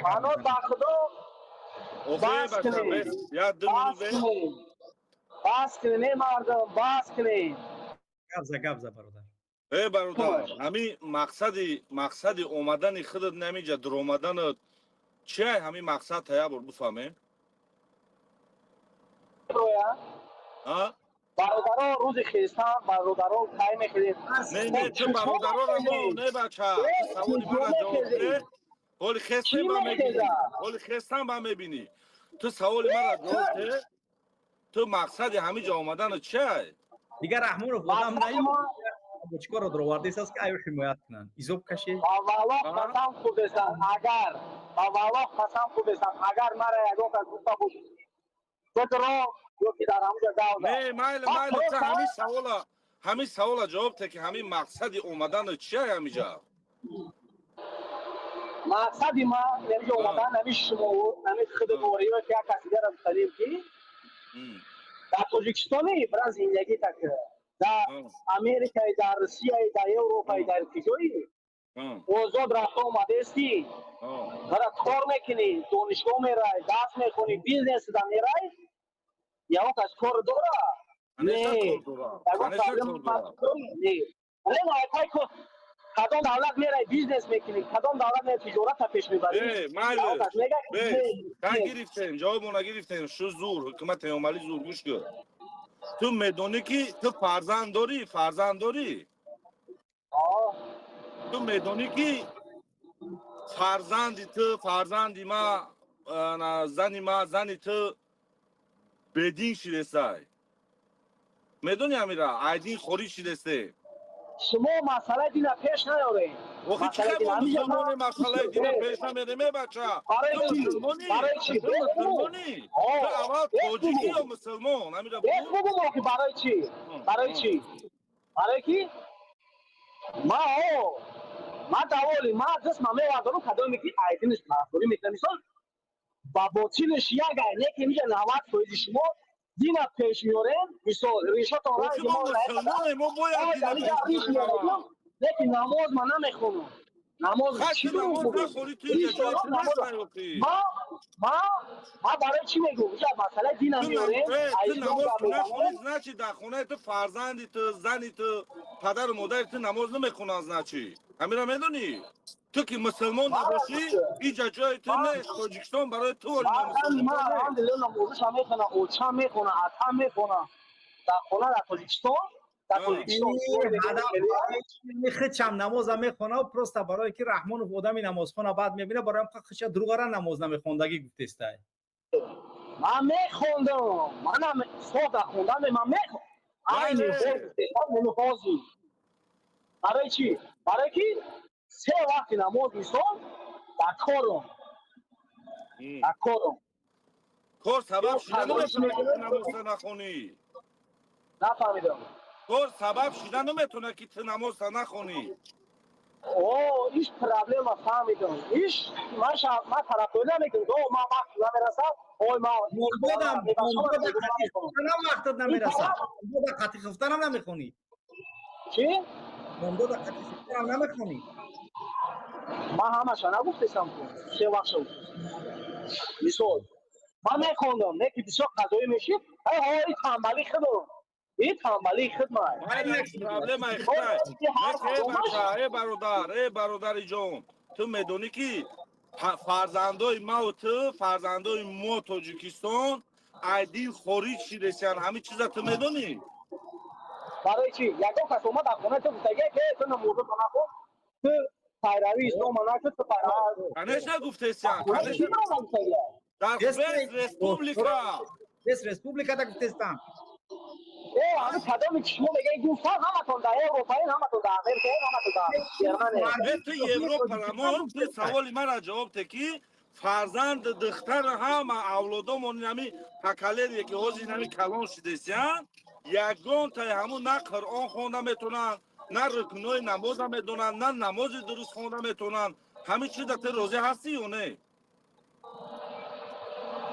Мано ба Худо бас кунед. Бас кунед, мардум, бас кунед. Гапза, гапза, бародар. Э бародар, ҳамин мақсади омадани худат намиҷа дуромаданат чи ай ҳамин мақсад та як бор бифаҳмем? А? Бародаро рӯзи хестан, бародаро кай мехезем? Не, не, ту бародароро мо не бача, саволи мара ҷавоб де. Ҳоли хестем ба мебинӣ, ҳоли хестан ба мебинӣ. Ту саволи мара ҷавоб де. Ту мақсади ҳамин ҷо омаданат чи ай? Дигар Раҳмонов одам наёфт, чикорро дуровардааст ки аю ҳимоят кунанд. Изоб кашед. Ба валлоҳ қасам хӯрдестам, агар ба валлоҳ қасам хӯрдестам, агар мара ягон кас гуфта бошад бидро ё ки дар ҳамуҷа гав зад. Не, майли, майли, ту ҳамин савола ҷавоб де ки ҳамин мақсади омаданат чи ай ҳамиҷа? Мақсади ман ҳамиҷа омадан ҳамин шумо, ҳамин худвориё ки як каси дигара гуфтанем ки дар Тоҷикистони бира зиндагӣ такра, дар Америкаи, дар Русияи, дар Европаи, дар киҷои озод рафта омадаестӣ, бара кор мекунӣ, донишгоҳ мерай, дарс мехонӣ, бизнесда мерай, ягон кас кор дора? Не, ягон проблема не. Кадом давлат мерай бизнес мекунӣ, кадом давлат мерай тиҷората пеш мебарӣ? Майли, гирифтем, ҷавобона гирифтем. Шу зур, ҳукумати эмомалӣ зур, гӯш кун. Ту медонӣ ки ту фарзанд дорӣ, фарзанд дорӣ? Ту медонӣ ки фарзанди ту, фарзанди ма, зани ма, зани ту бедин шидестай. Медонӣ ҳамира? Айдин хориҷ шидесте. Шумо масъалаи дина пеш наёред. Охи чӣ мо мусулмони масъалаи дина пеш намерем, э бача? Барои Ту чӣ? мусулмонӣ? Барои чӣ? Ту мусулмонӣ? Ту аввал тоҷикӣ ё мусулмон? Ҳамира Бес бугум охи барои чӣ? Барои чӣ? Барои ки Ма о, ма даволи, ма даст ма мевардорам, кадоме ки айдинаш тарафдорӣ мекунад. Мисол, ба ботинаш як ай, не ки инҷа 90% шумо дина пеш меорем, мисол, решатон ранги мо мусулмонем, мо бояд дина пеш меорем. Не ки намоз ма намехонам. Намоз чӣ нахонӣ, ту инҷа ҷои ту нест. Ма барои чӣ мегӯм? Инҷа масъалаи дина меорем. Ту намоз нахонӣ, значит дар хонаи ту фарзанди ту, зани ту, падару модари ту намоз намехонанд, значит. Ҳаминро медонӣ? Ту ки мусулмон набошӣ, инҷа ҷои ту нест. Тоҷикистон барои ту ман алҳамдулилло намозаша мехонам, очам мехонам, атам мехонам. Дар хона, дар Тоҷикистон, хичам намоза мехона, просто барое ки Раҳмонов одами намозхона баъд мебина, бароям хича дуруғара намоз намехондагӣ гуфтестай. Ман мехондам, манам сода хондам, ман мехондам. Барои чӣ? Барои ки се вақти намоз инсон дар корум. Дар корум. Кор сабаб шуда наметавонад ки намоза нахонӣ. Нафаҳмидам. Кор сабаб шуда наметавонад ки ту намоза нахонӣ. О, иш проблема фаҳмидам. Иш ман тарафдорӣ намекунам. О, ман вақт намерасад. Ой, ман мурдодам, вақтат намерасад. Мурдода қатӣ хуфтанам намехонӣ. Чӣ? Мурдода қатӣ хуфтанам намехонӣ. Ман ҳамаша нагуфтесам ку. Се вақт шуд. Мисол, ман мехондам, не ки бисёр қазоӣ мешид. Ай, ҳо, тамбалӣ худам. Ин тамбалии хидмат. Проблемаи хитай. Э бародар, э бародари ҷон, ту медонӣ ки фарзандои маву ту, фарзандои мо Тоҷикистон ай дин хориҷ шидесиян, ҳамин чиза ту медонӣ? Барои чӣ? Ягон кас омад дар хонаи ту гуфтагия ки ту намоза нахон, ту пайравии ислома накун, ту пайравӣ. Конечно гуфтесиян, конечно. Дар республика. Вес республика да гуфтестан. Э, ҳамин кадоме ки шумо мегӯед гуфтан, ҳаматон дар Европаен, ҳаматон дар Америкаен, ҳаматон дар Германия. Ту Европа рамон, ту саволи мара ҷавоб те ки фарзанд, духтар, ҳама авлодомон ҳами поколение ки ҳозир ҳами калон шидесиян, ягонтаи ҳамун на Қуръон хонда метавонанд, на рукнои намоза медонанд, на намози дуруст хонда метавонанд. Ҳамин чиза ту розӣ ҳастӣ ё не?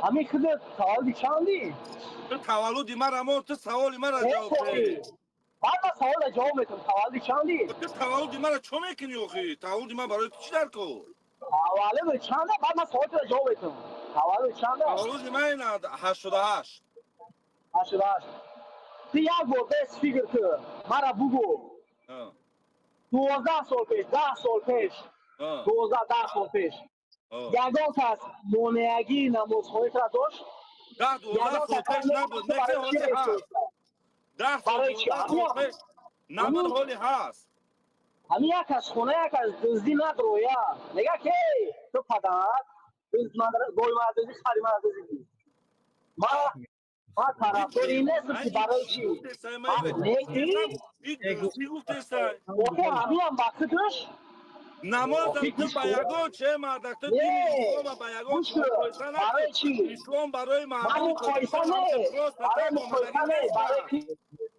Ҳамин худат таваллуди чандӣ? Ту таваллуди мара мо, ту саволи мара ҷавоб де. Баъд ман савола ҷавоб метам. Таваллуди чандӣ? Ту таваллуди мара чо мекунӣ охи? Таваллуди ман барои ту чӣ дар кор? Таваллуди чанда? Баъд ман саволи туро ҷавоб метам. Таваллуди чанда? Таваллуди ман 88. 88. Ту як бор бес фикр кун. Мара бугӯ. 12 сол пеш, 10 сол пеш, 12 10 сол пеш. Ягон кас монеагии намозхониро дошт? 10-12 сол пеш набуд, не ки ҳоли ҳаст. 10 сол 12 сол пеш набуд, ҳоли ҳаст. Ҳамин як аз хона, як аз дуздӣ надроя. Мега ки ту падар, дузд гой мара дуздӣ, хари мара дуздӣ. Ма тарафдори ин нестам ки барои чӣ? Не ки охе ҳаминам ба худаш намозам ту ба ягон че мардак, ту дини ислома ба ягон муқоиса накун. Ислом барои мардуми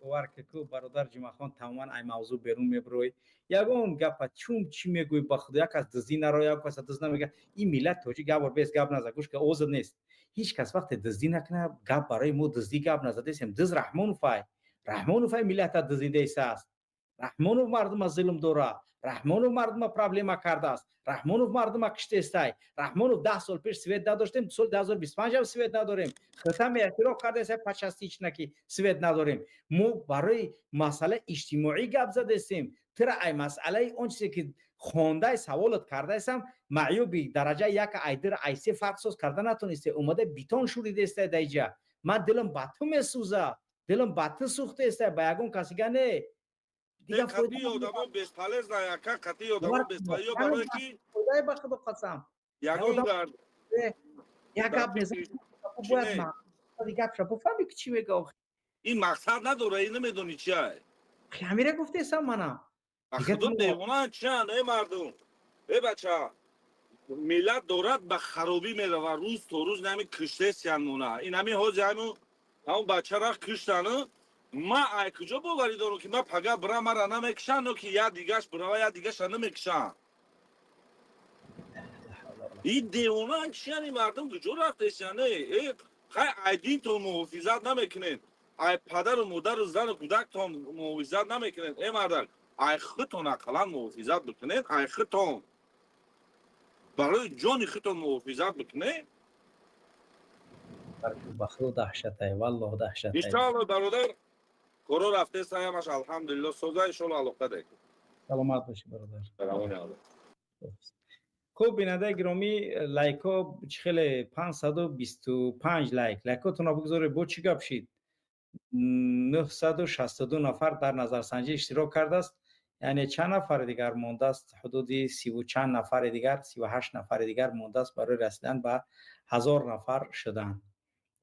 бовар ки ку бародар Ҷумъахон тамоман ай мавзӯъ берун мебурой. Ягон гапа чун чӣ мегӯй ба худо, як кас дуздӣ наро, як кас дузд намега. Ин миллат тоҷик як бор бес гап наза, гӯш ка озод нест. Ҳеҷ кас вақте дуздӣ накуна, гап барои мо дуздӣ гап назадесем. Дуз Раҳмоновай. Раҳмоновай миллата дуздидаиса аст. Раҳмонов мардума зулм дора. Раҳмонов мардума проблема кардааст. Раҳмонов мардума киштестай. Раҳмонов 10 сол пеш свет надоштем, соли 2025 ҳам свет надорем. Хитам эътироф кардааст почастично ки свет надорем. Мо барои масъалаи иҷтимоӣ гап задестем. Тира ай масъалаи он чизе ки хондай саволот кардаесам, маъюби дараҷа як айдир айсе фарқ соз карда натонисте. Омада битон шуридестай даиҷа. Ман дилам ба ту месӯза. Дилам ба ту сӯхтестай, ба ягон касига не. Қатъи одамо бесполезна, яка қатъи одамо бесполезна, барои ки худои ба худо қасам. Ягон гард як гап мезанам, бояд ман гапша буфаҳми ки чӣ мега охи. Ин мақсад надора, ин намедонӣ чи ай. Ҳамира гуфтесам манам. Худо девона чианд, э мардум. Э бача, миллат дорад ба харобӣ мерава рӯз то рӯз, ин ҳамин киштесиян мона. Ин ҳамин ҳози ҳамун бачара киштану Ма ай куҷо боварӣ дорам, ки ма пага бира, мара намекушанд, ё ки як дигаш бирава, як дигаша намекушанд? И девона кишани мардум куҷо рафтесяне? Э, хай, ай динтон муҳофизат намекунед, ай падару модару зану кӯдактон муҳофизат намекунед. Э, мардак, ай худтон ақаллан муҳофизат бикунед, ай худтон, барои ҷони худтон муҳофизат бикунед. Ба худо, даҳшатай, валлоҳ, даҳшатай. Иншоалло, бародар, коро рафтеста, ҳамаш алҳамдулилло соза. Иншоалло, алоқа дек. Саломат бошӣ, бародар. Хуб, бинандаи гиромӣ, лайкҳо чӣ хеле, 525 лайк. Лайкотонро бигзоред. Бо чӣ гап шид? 962 нафар дар назарсанҷӣ иштирок кардааст, яъне чанд нафари дигар мондааст? Ҳудуди сиву чанд нафари дигар, 38 нафари дигар мондааст барои расидан ба 1000 нафар шудан,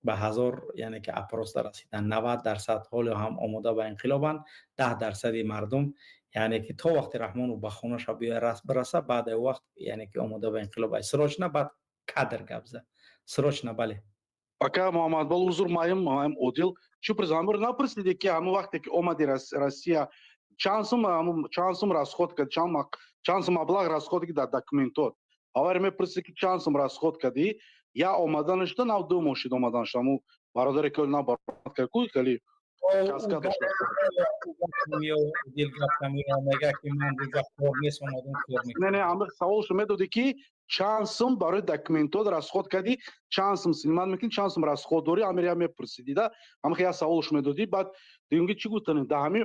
ба 1000, яъне ки опрос а расидан. 90% ҳоло ҳам омода ба инқилобанд, 10 дарсади мардум, яъне ки то вақти Раҳмонов ба хонаша бираса, баъд вақт, яъне ки омода ба инқилоб. Срочно баъд кадр гап зад, срочно, бале. Ака Муҳаммадбол, узр, маем Одил. Чӣ пурсам? Напурсиде, ки ҳамон вақте ки омади Россия, чанд сум расход кард, чанд сум маблағ расход ки дар документот? Аввал мепурсид, ки чанд сум расход кардӣ я омаданашда, нав ду моҳ шид омаданаш, ҳамун бародаре ки на баромад кард ку хеле каска дошт. Мега, ки ман дига кор нест, омадам, кор. Не, ҳама саволшо медодӣ, ки чанд сум барои документот расход кардӣ, чанд сум снимать мекунӣ, чанд сум расход дорӣ, ҳамира мепурсидӣ да, ҳама я саволш медодӣ. Баъд дигунги чӣ гуфтанӣ? Да ҳами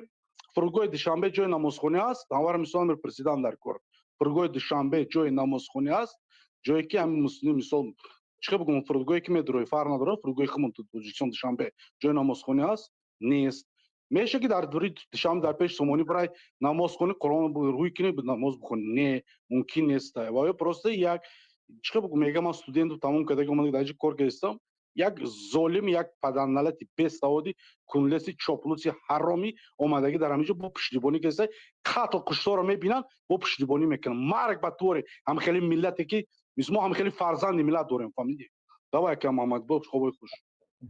фурудгоҳи Душанбе ҷои намозхонӣ аст? Ҳамвара мисол мепурсидан дар кор. Фурудгоҳи Душанбе ҷои намозхонӣ аст? Ҷое ки ҳами муслим, мисол, чӣ бигӯм, фурудгоҳе ки медурои, фарқ надорад, фурудгоҳи хумон, Тоҷикистон, Душанбе ҷои намозхонӣ аст? Нест. Меша ки дар дури Душанбе, дар пеши Сомонӣ бирай, намоз хонӣ, Қуръон рӯй кунӣ, намоз бихонӣ? Не, мумкин нест. Ва ё просто як чӣ бигӯм, мега ман студенту тамом карда, омада дар ҷи кор кардистам. Як золим, як падарналати бесаводи кунлеси чоплуси ҳаромӣ омадагӣ дар ҳаминҷо бо пуштибонӣ кардиста, қатл кушторро мебинанд, бо пуштибонӣ мекунанд. Марг ба туре ҳам хеле миллате ки мисл мо ҳам хеле фарзанди миллат дорем, фаҳмидӣ? Давай, ака Муҳаммад, бош, хобои хуш.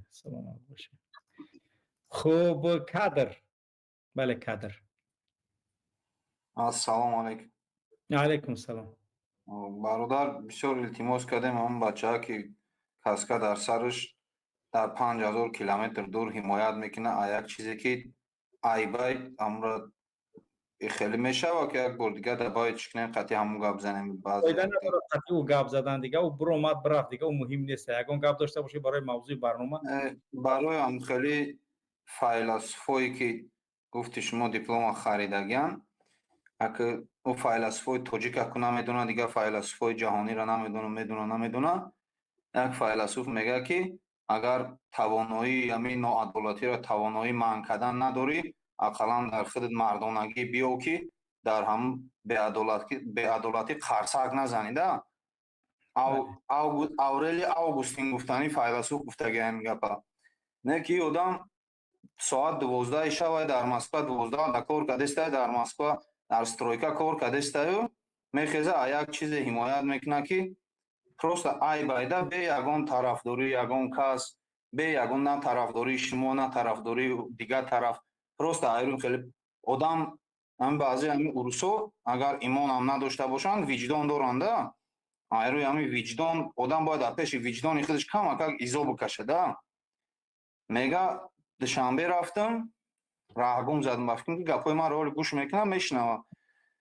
Саломат бошед. Хуб, кадр, бале, кадр. Ассалому алайкум. Алайкум салом. Бародар, бисёр илтимос кардем, ҳамон бачаа ки каска дар сараш, дар 5000 километр дур ҳимоят мекунад, а як чизе ки айбай амра хеле мешава, ки як бор дига дабаи чӣ кунем, қатъи ҳамун гап занем. Фоида надорад қатъи ӯ гап задан, дига ӯ биромад, бирафт, дига ӯ муҳим нест. Ягон гап дошта бошӣ барои мавзӯи барнома. Барои ҳам хеле файласуфое ки гуфти шумо, диплома харидагиан, ака ӯ файласуфои тоҷика ку намедона, дигар файласуфои ҷаҳониро намедона, медона, намедона. Як файласуф мегӯяд, ки агар тавоноии ҳамин ноадолатиро, тавоноии манъ кардан надорӣ, ақаллан дар худат мардонагӣ биё, ки дар ҳамн беадолатӣ қарсак назанида. Аврели Августин гуфтани файласуф гуфтаги ҳамин гапа. Не ки одам соат 12-и шавай дар Москва, 12 да кор кардестай, дар Москва дар стройка кор кардестаю, мехеза, а як чизе ҳимоят мекунад, ки просто айбайда, бе ягон тарафдории ягон кас, бе ягон на тарафдории шумо, на тарафдории дигар тараф, просто айрун хеле одам. Ҳамин баъзе ҳамин урусҳо агар имонам надошта бошанд, виҷдон доранда. Айрӯи ҳамин виҷдон одам бояд дар пеши виҷдони худаш камакак изо бикашада. Мега, Душанбе рафтам, раҳгум задам. Ба фикрам, ки гапҳои маро ҳоли гӯш мекунам, мешунавам.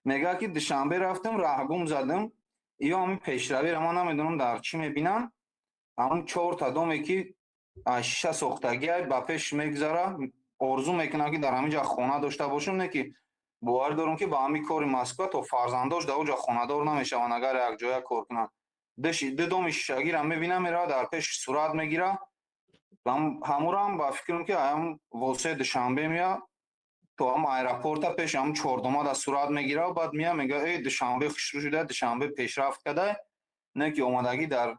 Мега, ки Душанбе рафтам, раҳгум задам. Ё ҳамин пешравиро ман намедонам дар чӣ мебинам. Ҳамун чорта доме ки аз шиша сохтагиай ба пеш мегузара, орзу мекунам, ки дар ҳамин ҷа хона дошта бошам. Не ки боварӣ дорам, ки ба ҳамин кори Москва то фарзандош дар оҷа хонадор намешаванд, агар якҷоя кор кунанд. Ду доми шишагиро мебинам, мерава, дар пеш сурат мегира. Ҳамурам ба фикрам, ки ҳам восеи Душанбе мея, то ҳам аэропорта пеш ҳам чордома дар сурат мегира. Баъд мея, мега: «Эй, Душанбе хушрӯ шуда, Душанбе пешрафт карда». Не ки омадагӣ дар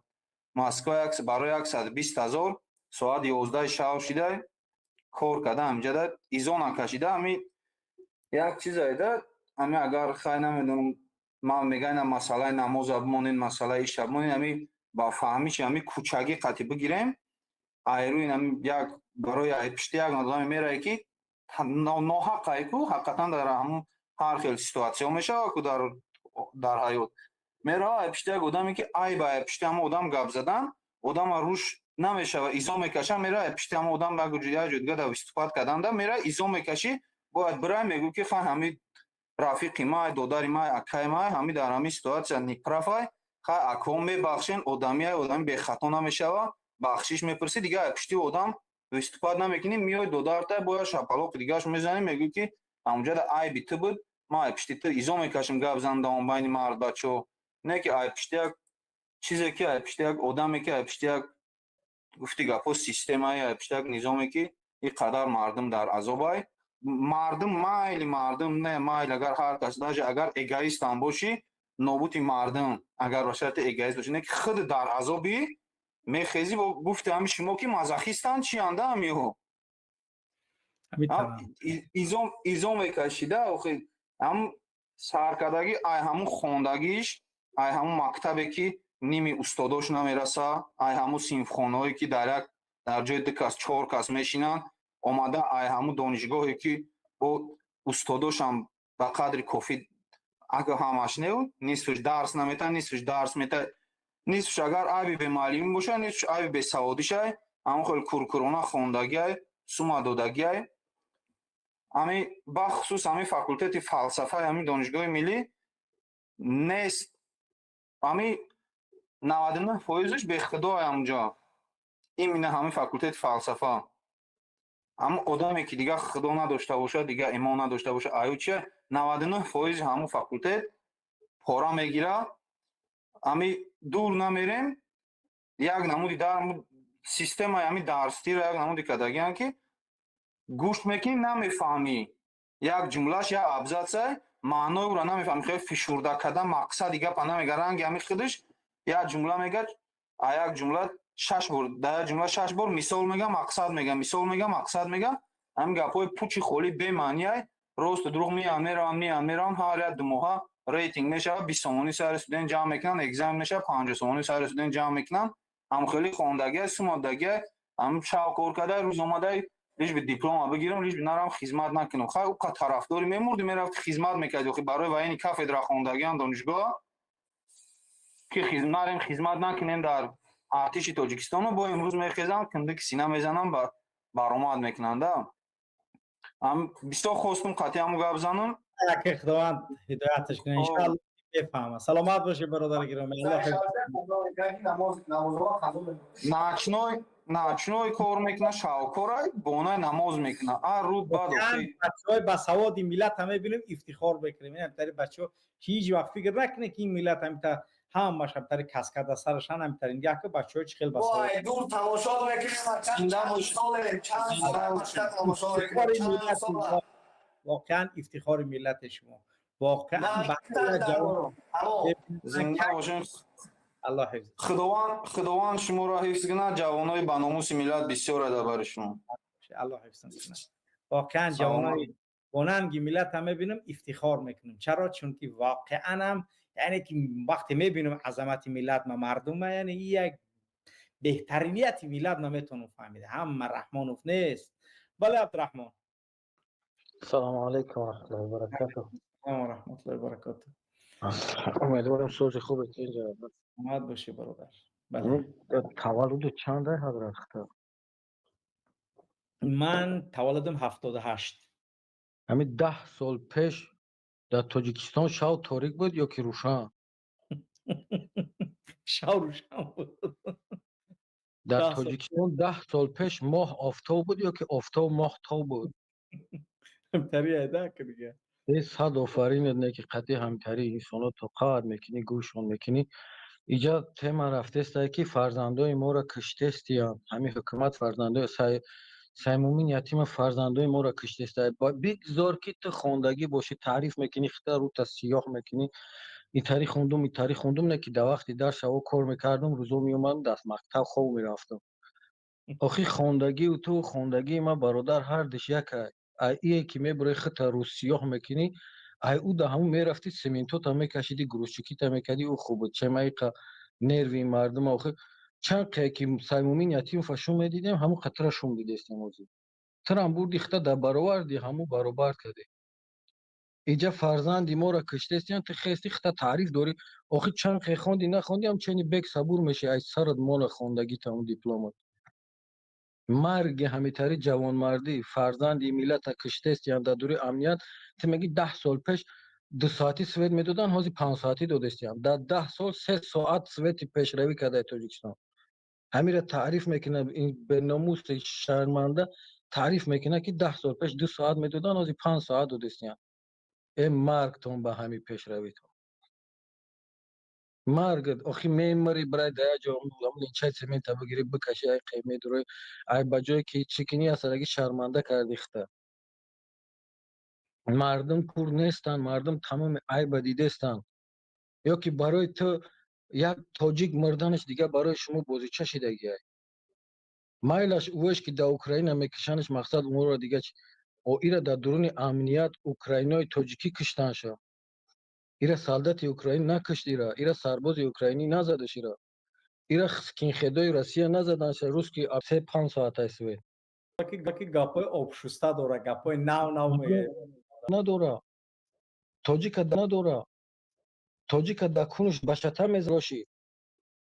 Москва барои 120 000 соат 11-и шаб шида кор карда, ҳаминҷада изо накашида. Ҳами як чизайда, ҳами агар хай намедонам, ман мегӯям, масъалаи намоза бимонед, масъалаи иша бимонед, ҳами ба фаҳмиши ҳами кӯчагӣ қатъи бигирем, айрӯи ҳами як барои пишти як одаме мераве, ки Ноҳақ ай ку, ҳақиқатан дар ҳамун ҳар хел ситуатсияҳо мешавад ку дар ҳаёт. Мерава ай пишти як одаме, ки айб ай пишти ҳамон одам гап задан, одама руш намешава, изо мекаша, мера ай пишти ҳамон одам як ҷой дига да выступать карданда, мера изо мекашӣ, бояд бирай, мегӯ, ки хай, ҳами рафиқи май, додари май, акаи май, ҳами дар ҳамин ситуатсия неправ ай, хай, акҳо, мебахшен, одамиай, одами бехато намешава, бахшиш мепурсӣ, дига ай пишти одам выступать намекунӣ, миёй, додарта бояд шапалоқи дигааш мезанӣ, мегӯӣ, ки ҳамунҷода айби ту буд, ман ай пишти ту изо мекашам гап зандаом байни мард бачаҳо. Не ки ай пишти як чизе, ки ай пишти як одаме, ки ай пишти як, гуфти гапҳо, системае, ай пишти як низоме, ки ин қадар мардум дар азобай. Мардум майли, мардум не майли, агар ҳар кас, даже агар эгоистам бошӣ, нобути мардум, агар ба шарти эгоист бошӣ, не ки худ дар азобӣ мехезӣ. Гуфти ҳами шумо, ки мазохистанд, чианда ҳамиҳо изо мекашида. Охи, ҳам саркардагӣ ай ҳамун хондагиш, ай ҳамун мактабе, ки ними устодош намераса, ай ҳамун синфхонаҳое, ки дар як дар ҷои ду кас чор кас мешинанд, омада, ай ҳамун донишгоҳе, ки бо устодошам ба қадри кофӣ, ага ҳамаш неу, нисфш дарс наметан, нисфш дарс мета, нисфш агар айби бемуаллимӣ боша, нисфш айби бесаводишай, ҳамон хел куркурона хондагиай, сума додагиай. Ами бахусус ҳамин факултети фалсафаи ҳамин донишгоҳи миллӣ нест, ҳами 99%-ш бехудоай ҳамунҷо, именно ҳамин факултети фалсафа. Ҳамун одаме, ки дигар худо надошта бошад, дигар имон надошта бошад, аю чия, 99%-и ҳамун факултет пора мегирад. Ами дур намерем, як намуди дар системаи ҳамин дарстиро як намуди кардагианд, ки гӯш мекунӣ, намефаҳмӣ, як ҷумлаш, як абзацай, маънои ӯро намефаҳмӣ, хеле фишурда карда, мақсади гапа намега, ранги ҳамин худаш як ҷумла мега, а як ҷумла шаш бор, дар як ҷумла шаш бор мисол мега, мақсад мега, мисол мега, мақсад мега. Ҳамин гапҳои пучи холӣ бемаъниай, росту дурӯғ меянд, мераванд, меянд, мераванд. Ҳар як 2 моҳа рейтинг мешавад, 20 сомонӣ сари студент ҷамъ мекунанд, экзамен мешавад, 50 сомонӣ сари студент ҷамъ мекунанд. Ҳам хеле хондагиай, сумодагиай, ҳам шав кор кардай, рӯз омадай, лишь бы диплома бигирам, лишь бы нарам хизмат накунам. Хай, ӯ қа тарафдори мемурди, мерафти, хизмат мекарди. Охи, барои военный кафедра хондагиам донишгоҳ, ки нарем, хизмат накунем дар артиши Тоҷикистону бо имрӯз мехезам, киндики сина мезанам, баромад мекунанда. Бисёр хостум қатъи ҳаму гап занам. Худованд ҳидояташ кунад, иншоалло мефаҳма. Саломат бошед, бародари гиромӣ. Ночной кор мекуна, шавкорай, бонай намоз мекуна, а руд бад. Бачаҳои басаводи миллат ҳам мебинем, ифтихор мекунем. Ин бачаҳо ҳеҷ вақт фикр накунед, ки ин миллат ҳамита ҳамаш ҳамтари каскада сарашан, ҳамтари яке бачаҳо чӣ хел басавод. Дур тамошо мекунем, чанд тамошо мекунем. Воқеан ифтихори миллати шумо, воқеан. Зинда бошем. Аллоҳ ҳифз. Худованд шуморо ҳифз кунад. Ҷавонои баномуси миллат бисёр ада бари шумо. Аллоҳ ҳифз кунад. Воқеан ҷавонои бонанги миллат ҳам мебинам, ифтихор мекунам. Чаро? Чунки воқеан ҳам, яъне ки вақте мебинам азамати миллат ма, мардума, яъне як беҳтаринияти миллат наметавонам фаҳмида. Ҳама Раҳмонов нест. Бале, Абдураҳмон. Салому алайкум ва раҳматуллоҳи ва баракатуҳ. Ва раҳматуллоҳи ва баракатуҳ. Умедворам, сози хубе инҷа. Саломат бошӣ, бародар. Таваллуду чанд, ҳазрат хитоб? Ман таваллудам 78. Ҳамин 10 сол пеш дар Тоҷикистон шав торик буд ё ки рӯшан? Шав рӯшан буд. Дар Тоҷикистон 10 сол пеш моҳ офтоб буд ё ки офтоб моҳтоб буд? Ҳамтари айда ки дига. Э, сад офаринат, не ки қатъи ҳамтари инсоно тоқат мекунӣ, гӯшон мекунӣ. Иҷа тема рафтестае, ки фарзандои моро киштестиянд, ҳамин ҳукумат фарзандои Саймумин Ятима, фарзандои моро киштестае. Бигзор ки ту хондагӣ бошӣ, таъриф мекунӣ, хита рута сиёҳ мекунӣ, итари хондум, итари хондум, не ки дар вақти дарс шаво кор мекардум, рӯзо меомадам, даст мактаб хоб мерафтам. Охи, хондагию ту, хондагии ман, бародар, ҳардиш якай. Ай ие ки мебурӣ, хита рӯз сиёҳ мекунӣ, ай ӯ да ҳамун мерафтӣ, сементота мекашидӣ, грузчикита мекардӣ, ӯ хуб буд. Чема иқа нерви мардума? Охи, чанд қе ки Саймумин Ятимова шум медидем, ҳамун қатра шум дидестем ҳозир. Турам бурди хита дар бароварди ҳамун баробар кардӣ. Иҷа фарзанди моро киштестиян, ту хести хита таъриф дорӣ. Охи чанд хе хонди нахонди ҳам чени бек сабур меши, ай сарат мона хондагита ҳамун дипломат. Марги ҳамитари ҷавонмардӣ, фарзанди миллата киштестиян дар дури амният, ту мегӣ 10 сол пеш 2 соати свет медодан, ҳозир 5 соатӣ додестиян. Дар 10 сол 3 соат свети пешравӣ кардаи Тоҷикистон. Ҳамира таъриф мекунад ин беномуси шарманда, таъриф мекунад ки 10 сол пеш 2 соат медодан, ҳозир 5 соат додестиян. Э маргтон ба ҳами пешравитон. Марг, охи мемари брай да як ҷо ленчаи цемента бигирӣ бикашӣ, ай қе медурӣ, ай ба ҷое ки чӣ кунӣ асараги шарманда карди хита. Мардум кур нестанд, мардум тамоми айба дидестанд. Ё ки барои ту як тоҷик мурданаш дигар барои шумо бозича шидагиай. Майлаш ӯеш ки дар Украина мекишанаш, мақсад умуро дига чи? О ира дар дуруни амният украинои тоҷикӣ киштанша. Ира солдати Украин накишт ира, ира сарбози украинӣ назадаш ира. Ира скинхедои Россия назаданша, русский 3-5 соатай свет. Ки гапҳои обшуста дора, гапҳои нав нав мегӯяд. Надора. Тоҷика надора. Тоҷика да кунуш ба шата мезроши.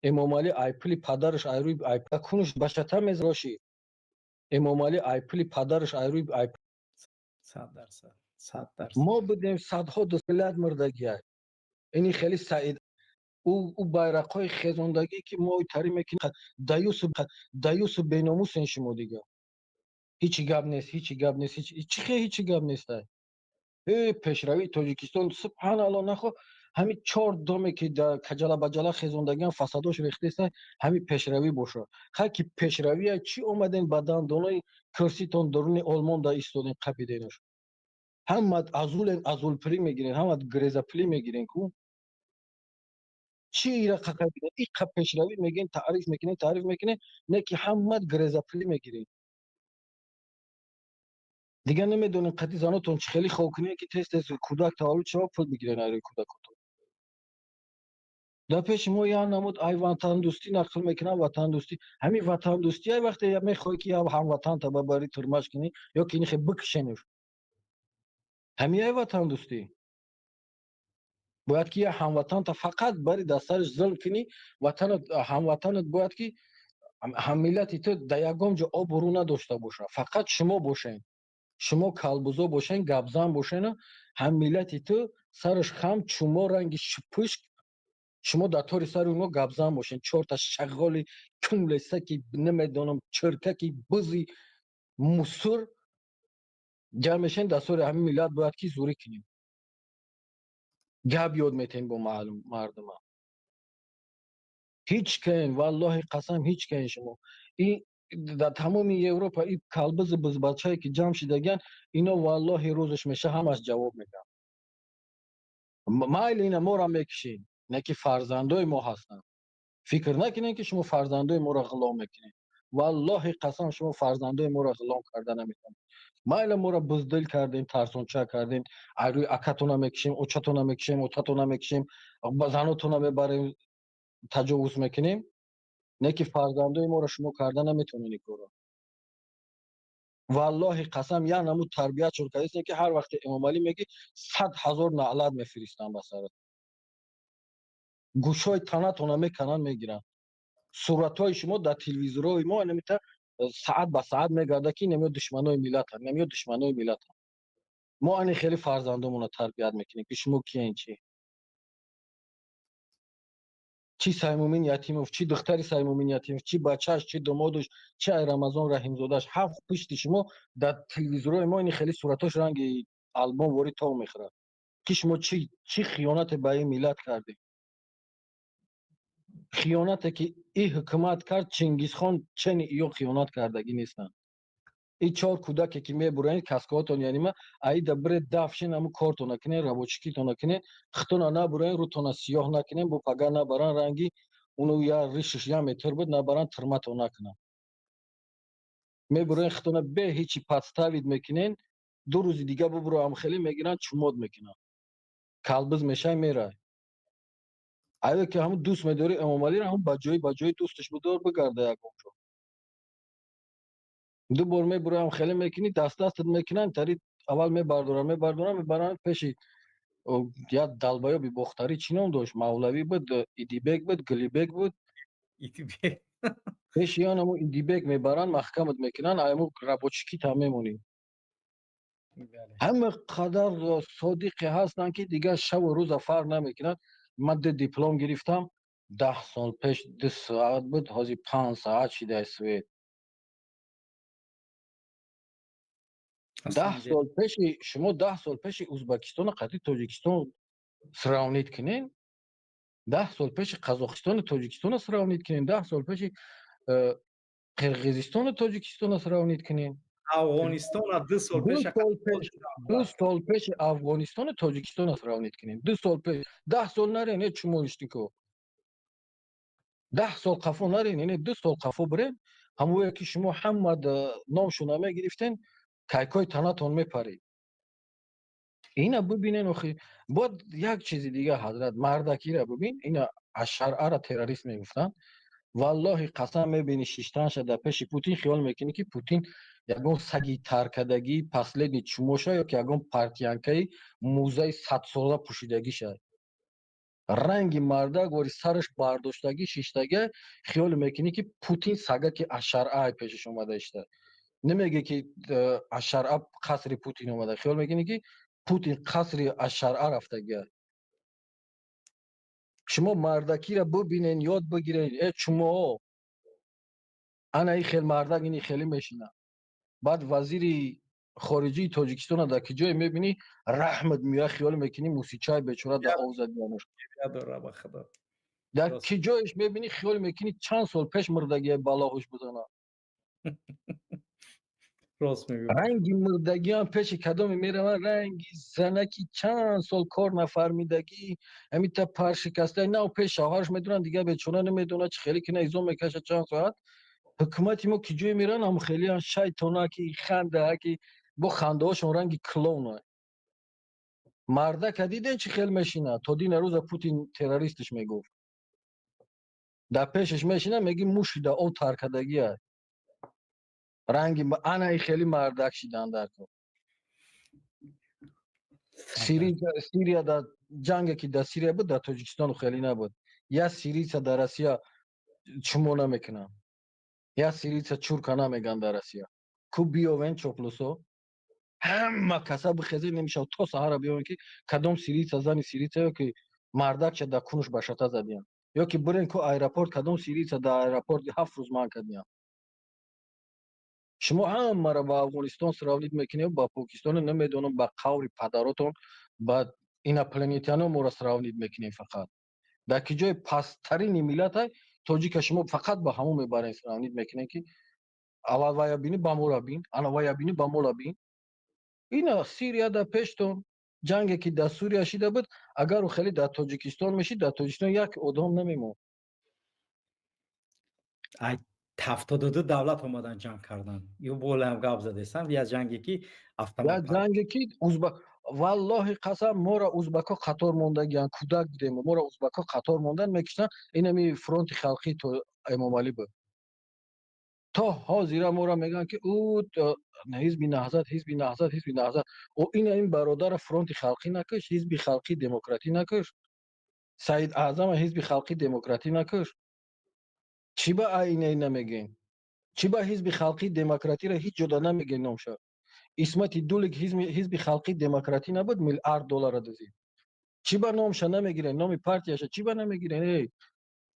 Эмомалӣ ай пули падараш ай рӯи ай кунуш ба шата мезроши. Эмомалӣ ай пули падараш ай рӯи ай 100%, 100%. Мо будем садҳо миллат мурдагиай. Ини хеле Саид ӯ байрақҳои хезондагӣ ки мо тари мекунем, даюсу даюсу беномусен шумо дига. Ҳичи гап нест, ҳичи гап нест, ҳичи хе ҳичи гап нестай. Э пешравии Тоҷикистон субҳаналлоҳ нахо ҳами 4 доме ки дар каҷала баҷала хезондагиан фасадош рехтеста, ҳами пешравӣ боша. Хай ки пешравия чӣ омаден ба дандонои курситон дуруни Олмон да истоден қапиденаш. Ҳама азулен азулпулӣ мегирен, ҳама грезапулӣ мегирен ку. Чӣ ира қақабиден? Иқа пешравӣ мегӯен, таъриф мекунен, таъриф мекунен, не ки ҳама грезапулӣ мегирен. Дигар намедонем қати занотон чӣ хеле хоб кунед ки тез тез кӯдак таваллуд шава, пул бигирен айрои кӯдакотон. Дар пеши мо як намуд ай ватандӯстӣ нақл мекунам, ватандӯстӣ. Ҳамин ватандӯстӣ ай вақте мехоҳӣ ки як ҳамватанта бабарӣ турмаш кунӣ ё ки инихе бикшенуш. Ҳамин ай ватандӯстӣ. Бояд ки як ҳамватанта фақат бари дар сараш зулм кунӣ, ватанат ҳамватанат бояд ки ҳаммиллати ту дар ягон ҷо обрӯ надошта боша. Фақат шумо бошен. Шумо калбузо бошен, гапзан бошен, ҳаммиллати ту сараш хам чумо ранги шипушк, шумо дар тори сари оно гапзан бошен. 4та шағоли кунлесаки намедонам чиркаки бузи мусур ҷамъ мешен дар сори ҳамин миллат бояд ки зурӣ кунем. Гап ёд метем бо мардума. Ҳеҷ кен, валлоҳи қасам ҳеҷ кен шумо. Ин дар тамоми Европа ин калбизи бузбачае ки ҷамъ шидагиян, ино валлоҳи рӯзаш меша ҳамаш ҷавоб медиҳанд. Майли ина моро мекушед, не ки фарзандои мо ҳастанд. Фикр накунед ки шумо фарзандои моро ғулом мекунед. Валлоҳи қасам шумо фарзандои моро ғулом карда наметавонед. Майли моро буздил кардем, тарсонча кардем, ай рӯи акатона мекушем, очатона мекушем, отатона мекушем, занотона мебарем, таҷовуз мекунем, не ки фарзандои моро шумо карда наметавонед ин корро. Валлоҳи қасам як намуд тарбият шуд кардастем ки ҳар вақте Эмомалӣ мегӣ 100 000 наълат мефиристанд ба сарат. Гӯшҳои танатона мекананд, мегиранд. Суратҳои шумо дар телевизорҳои мо намита соат ба соат мегардад ки намеё душманои миллатанд, намеё душманои миллатанд. Мо ани хеле фарзандомонро тарбият мекунем ки шумо киен чӣ? Чӣ Саймумин Ятимов, чӣ духтари Саймумин Ятимов, чӣ бачааш, чӣ домодаш, чӣ ай Рамазон Раҳимзодааш, ҳафт пушти шумо дар телевизорҳои мо ини хеле суратҳош ранги албом ворид тов мехӯрад ки шумо чӣ хиёнате ба ин миллат кардед. Хиёнате ки ин ҳукумат кард, Чингизхон чени иё хиёнат кардагӣ нестанд. Ин 4 кӯдаке ки мебуранд каскоҳотон, яъне ма аида биред дафшин, ҳамун кортона кунед, рабочикитона кунед, хитона набурен, рӯтона сиёҳ накунед, бо пага набаран ранги уну я ришиш я метр буд, набаран тирмато накунанд. Мебурен хитона бе ҳичи подставид мекунен, 2 рӯзи дига бубуро ҳам хеле мегиранд, чумод мекунанд. Калбиз мешай мерай. Айда ки ҳамун дӯст медорӣ Эмомалиро, ҳамун ба ҷои дӯсташ бидор, бигарда ягон ҷо. Ду бор мебураам, хеле мекунӣ, даст дастат мекунанд, тари аввал мебардоранд, мебардоранд, мебаранд пеши як далбаёби бохтарӣ, чӣ ном дошт, Мавлавӣ буд, Идибек буд, Гулибек буд. Идибек. Пеши он ҳамун Идибек мебаранд, маҳкамат мекунанд, айму рабочикита мемонӣ. Ҳама қадар содиқе ҳастанд, ки дигар шаву рӯза фарқ намекунанд. Ман ду диплом гирифтам, 10 сол пеш 2 соат буд, ҳозир 5 соат шидай свет. 10 сол пеши шумо, 10 сол пеши Узбекистону қатъи Тоҷикистон сравнить кунен, 10 сол пеши Қазоқистону Тоҷикистоно сравнить кунен, 10 сол пеши Қирғизистону Тоҷикистоно сравнить кунен. Афғонистона 2 сол пеш. 2 сол пеши Афғонистону Тоҷикистоно сравнить кунем, 2 сол пеш. 10 сол нарен, э чумоишнико, 10 сол қафо нарен, ине 2 сол қафо бирен. Ҳамое ки шумо ҳама номшона мегирифтен, кайкои танатон мепарид. Ина бибинен. Охи, бояд як чизи дига, ҳазрат, мардакира бибин. Ина ашаръара террорист мегуфтанд. Валлоҳи қасам, мебини шиштанша дар пеши Путин, хиёл мекунӣ, ки Путин ягон саги таркадагӣ, последний чумоша, ё ки ягон портянкаи мӯзаи садсола пӯшидагиша. Ранги мардак вори сараш бардоштагӣ шиштага, хиёл мекунӣ, ки Путин сагаки ашаръа пешаш омада ишта. Намеге, ки ашаръа қасри Путин омада, хиёл мекунӣ, ки Путин қасри ашаръа рафтагия. Шумо мардакира бубинен, ёд бигирен, э чумоҳо. Ана и хел мардак ини хеле мешинад. Баъд вазири хориҷии Тоҷикистона дар ки ҷое мебинӣ, раҳмат меояд, хиёл мекунӣ мусичаи бечора дар ов задианаш. Дар ки ҷоеш мебинӣ, хиёл мекунӣ чанд сол пеш мурдагия, балоҳуш бизана. Рост мегӯ. Ранги мурдагиам пеши кадоме мераванд, ранги занаки чанд сол кор нафармидагӣ, ҳамита паршикаста, нав пеш шавҳараш медонанд, дигар бечора намедонад чӣ хеле кина, изом мекашад чанд соат. Ҳукумати мо ки ҷое мераванд, ҳам хелеан шайтонаки хандааки, бо хандаҳошон ранги клоуна. Мардака диден, чӣ хел мешинад? То дина рӯза Путин террористш мегуфт. Дар пешаш мешинад, меги муши да ов таркадагия. Ранги ана и хеле мардак шидан дар кор. Сирия дар ҷанге ки дар Сирия буд, дар Тоҷикистону хеле набуд. Я сирийца дар Россия чумо намекунанд, я сирийца чурка намеган дар Россия. Ку биёвен, чоплусо, ҳама каса бихезе, намешавад, то саҳара биёвен, ки кадом сирийца зани сирийца ё ки мардакча дар кунуш ба шата задиян, ё ки бирен ку аэропорт, кадом сирийца дар аэропорт 7 рӯз манъ кардиян. Шумо ҳамаро ба Афғонистон сравнить мекунед, ба Покистону намедонам, ба қаври падаротон, ба инопланетяно моро сравнить мекунем. Фақат дар ки ҷои пасттарини миллатай тоҷика шумо фақат ба ҳамон мебарен, сравнить мекунем, ки аввал вая бини, ба мора бин, ана вая бини, ба мола бин. Ина Сирия дар пештон, ҷанге ки дар Сурия шида буд, агару хеле дар Тоҷикистон мешид, дар Тоҷикистон як одам намемонд. 72 давлат омадан, ҷанг кардан. Ё болаам гап задестам, як ҷанге ки як ҷанге ки узба, валлоҳи қасам, моро узбако қатор мондагиян. Кӯдак будем, моро узбако қатор мондан мекиштанд. Инами фронти халқӣ то Эмомалӣ буд. То ҳозира моро мегӯянд, ки ӯ ҳизби Наҳзат, ҳизби Наҳзат, ҳизби Наҳзат. О, ина ин бародара фронти халқӣ накушт, ҳизби халқӣ демократӣ накушт, Саид Аъзама ҳизби халқӣ демократӣ накушт. Чӣ ба айна намегӯем? Чӣ ба ҳизби халқӣ демократиро ҳеҷ ҷода намегӯем номша? Исмати Дулик ҳизби халқӣ демократӣ набуд, миллиард доллара дузид? Чӣ ба номша намегирен, номи партияша чӣ ба намегирен? Эй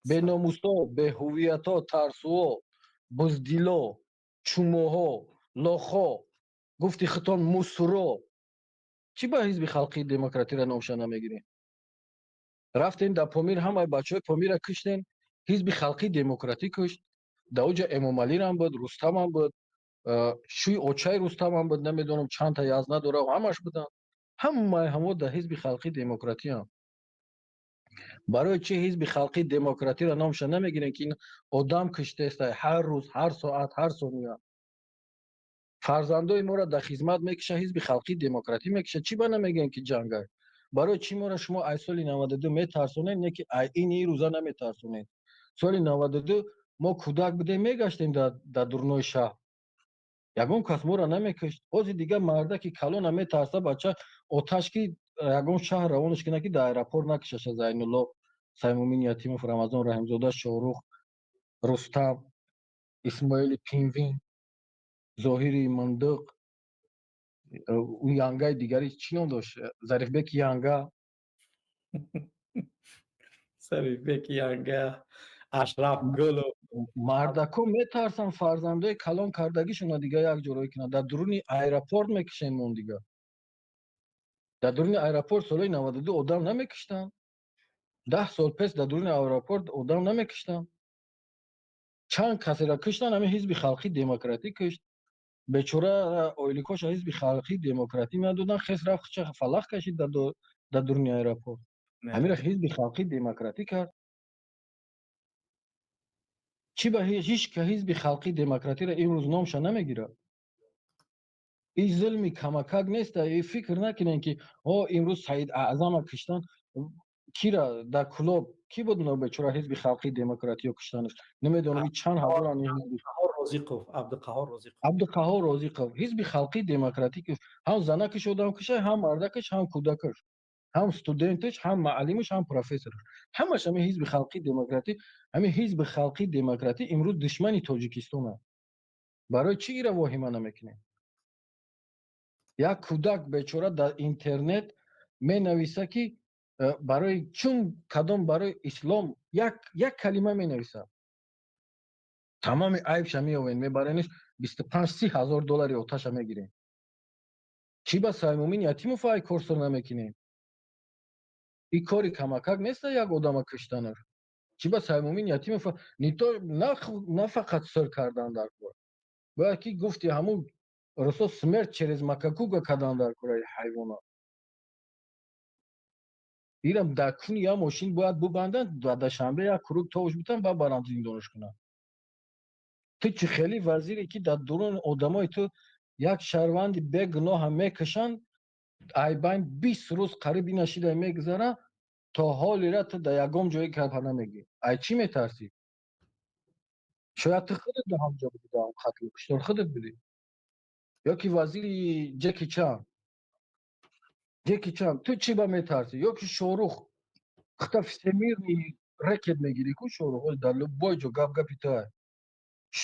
беномусо, беҳувиятҳо, тарсуо, буздило, чумоҳо, лохо, гуфти хитон мусуро, чӣ ба ҳизби халқии демократиро номша намегирем? Рафтем дар Помир, ҳамаи бачаҳои Помира киштен, ҳизби халқии демократӣ кушт. Дар оҷа Эмомалирам буд, Рустамам буд, шӯи очаи Рустамам буд, намедонам чандта яз надора, ҳамаш буданд. Ҳамаи ҳамо дар ҳизби халқии демократиам. Барои чӣ ҳизби халқии демократиро номша намегирем, ки ин одам киштеста ҳар рӯз, ҳар соат, ҳар сония? Фарзандои моро дар хизмат мекиша, ҳизби халқии демократӣ мекиша. Чӣ ба намегӯем, ки ҷангай? Барои чӣ моро шумо ай соли 92 метарсонед, не ки ай ини рӯза наметарсонед? Соли 92 мо кӯдак будем, мегаштем дар дурнои шаҳр. Ягон кас моро намекушт. Ҳозир дига мардаки калона метарса бача оташ ки ягон шаҳр равонаш кунад, ки дар аэропорт накушаша. Зайнулло, Саймумин Ятимов, Рамазон Раҳимзода, Шоҳрух, Рустам, Исмоили Пинвин, Зоҳири Мандиқ, ӯ янгаи дигари чӣ ном дошт, Зарифбеки янга. Зарифбеки янга, Ашраф Гулов. Мардако метарсанд фарзандои калон кардагишона дига як ҷо кунанд. Дар дуруни аэропорт мекушем мон дига. Дар дуруни аэропорт солҳои 92 одам намекуштанд. 10 сол пеш дар дуруни аэропорт одам намекуштанд. Чанд касеро куштанд, ҳамин Ҳизби Халқи Демократӣ кушт. Бечора ойликоша Ҳизби Халқи Демократӣ надоданд, хес рафт, ча фалақ кашид дар дуруни аэропорт. Ҳаминро Ҳизби Халқи Демократӣ кард. Чӣ ба ҳеҷ Ҳизби Халқи Демократиро имрӯз номша намегирад? Ин зулми камакак нест. Фикр накунем, ки о имрӯз Саид Аъзама куштанд. Кира дар Кулоб кӣ буд бечора Ҳизби Халқи Демократиё куштанаш? Намедонам, чанд ҳазоран. Розиқов, Абдуқаҳор Розиқов. Абдуқаҳор Розиқов. Ҳизби Халқи Демократӣ ҳам занакиш одам куша, ҳам мардакиш, ҳам кӯдакаш, ҳам студенташ, ҳам маълимаш, ҳам профессораш, ҳамаш ҳамин Ҳизби Халқи Демократӣ. Ҳамин Ҳизби Халқи Демократӣ имрӯз душмани Тоҷикистон аст. Барои чӣ ира воҳима намекунем? Як кӯдак бечора дар интернет менависа, ки барои чун кадом барои ислом як калима менависад, тамоми айбша меовен, мебарениш, 25-30 ҳазор доллари оташа мегирем. Чӣ ба Саймумин Ятимов ай кор сир намекунем? Ин кори камакак неста, як одама куштанаш. Чӣ ба Саймумин Ятимов на фақат сир кардан дар кор, бояд ки гуфти ҳамун русо смерть через макакуга кардан дар кораи ҳайвона. Ирам дар куни як мошин бояд бубанданд, ва Душанбе як круг товш битан, ба барам зиндонаш кунанд. Ту чӣ хеле вазире, ки дар дурун одамои ту як шаҳрванди бегуноҳа мекушанд, айбайн 20 рӯз қариб ина шида мегузара, то ҳолира ту дар ягон ҷое капа намегӣ. Ай чӣ метарсӣ? Шояд ту худат дар ҳамҷо будӣ, дар қатлу куштор худат будӣ, ё ки вазири Ҷеки Чан. Ҷеки Чан, ту чӣ ба метарсӣ? Ё ки Шорух хта всемирный рэкет мегирӣ ку, Шорух дар любой ҷо гап гапи туа.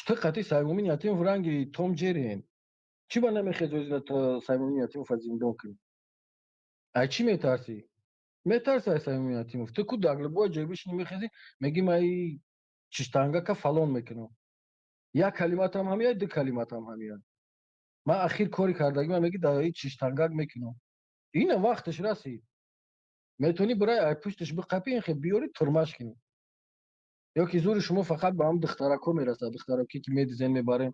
Ту қати Саймумин Ятимов ранги Том Ҷерин. Чӣ ба намехезӣ Саймумин Ятимова зиндон кунӣ? Ай чӣ метарсӣ? Метарси ай Саймумин Ятимов? Ту ку дар любой ҷой бишинӣ, мехезӣ, мегӣ: ман чиштангака фалон мекунам. Як калиматам ҳамия, ду калиматам ҳамия. Ман ахир кори кардагӣ ман мегӣ дар чиштангак мекунам. Ина вақташ расид, метавонӣ бирай ай пушташ биқапӣ, ин хел биёрӣ, турмаш кунӣ. Ё ки зури шумо фақат ба ҳам духтарако мерасад, духтараке ки медизен, мебарем,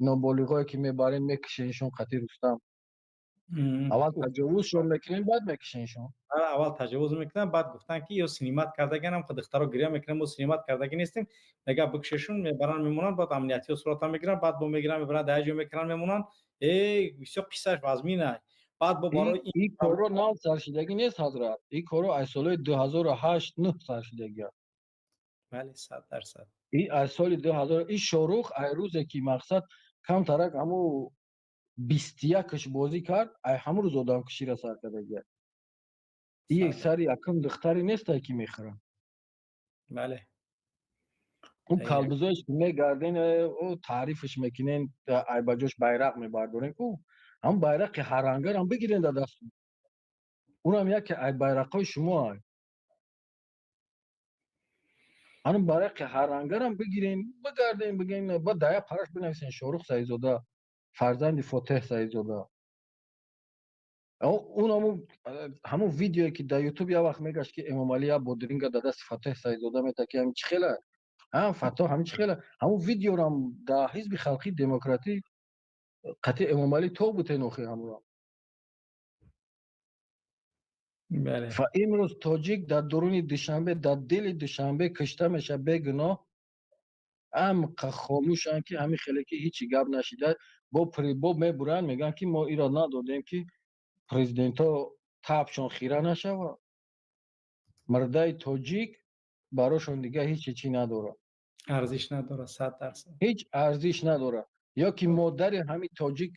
ноболиғое ки мебарем, мекушеншон қати Рустам. Аввал таҷовузшон мекунем, баъд мекушеншон. Аввал таҷовуз мекунам, баъд гуфтан, ки ё снимать кардаганам, духтаро гиря мекунам, мо снимать кардаги нестем. Мега бикушешун, мебаран, мемонанд, баъд амниятиё сурата мегиранд, баъд бо мегиранд, мебаранд, дар ҷо мекунанд, мемонанд. Э, бисёр қиссаш вазмин. Баъд бо барои ин корро нав саршидагӣ нест, ҳазрат. Ин корро аз солҳои 2008 нӯҳ саршидагӣ аст. Бале, 100%. И аз соли 2000 и Шорух, ай рӯзе ки мақсад камтарак ҳаму 21-ш бозӣ кард, ай ҳамун рӯз одамкуширо сар кардагия. И сари якум духтаре нестай, ки мехӯрад. Ӯ калбузоеш ки мегарден, ӯ таърифаш мекунен, ай ба ҷош байрақ мебардорен ку, ҳам байрақи ҳаррангарам бигирен дар дасту, унам яке ай байрақҳои шумо ай. Ҳанум байрақи ҳаррангарам бигирен, бигарден, бигӯен, ба дая параш бинависен: Шорух Саидзода, фарзанди Фотеҳ Саидзода. Он ҳамун видеое, ки дар Ютуб як вақт мегашт, ки Эмомалӣ як бодринга дар дасти Фатеҳ Саидзода мета, ки ҳамин чӣ хела, фато ҳамин чӣ хела, ҳамун видеорам дар Ҳизби Халқи Демократӣ қатъи Эмомалӣ то бутен охи ҳамура. Ва имрӯз тоҷик дар дуруни Душанбе, дар дили Душанбе кушта мешавад бегуноҳ. Амқа хомӯшанд, ки ҳамин хеле ки ҳичи гап нашида, бо прибоб мебуранд, мегӯянд, ки мо иро надодем, ки президентҳо табшон хира нашавад. Мурдаи тоҷик барошон дига ҳеҷ чӣ надорад. Арзиш надорад, 100%. Ҳеҷ арзиш надорад. Ё ки модари ҳамин тоҷик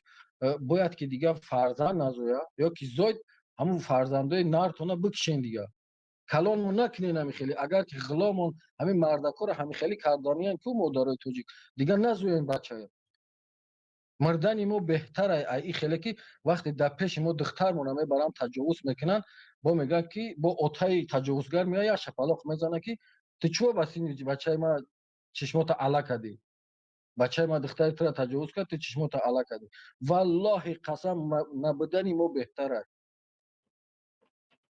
бояд ки дигар фарзанд назояд, ё ки зоид ҳамун фарзандои нартона бикшен дигар. Калонмон накунен ҳамин хеле. Агар ки ғуломон ҳамин мардакоро ҳамин хеле карданиян ку модарои тоҷик, дигар назоен бачая. Мардани мо беҳтар ай ин хеле ки вақте дар пеши мо духтармона мебаранд таҷовуз мекунанд, бо мегӯянд ки бо отаи таҷовузгар меояд, як шапалоқ мезанад ки ту чӯ ба сини бачаи ма чишмота ала кардӣ? Бачаи ма духтари тура таҷовуз кард, ту чишмота ала кардӣ. Валлоҳи қасам, набудани мо беҳтар аст.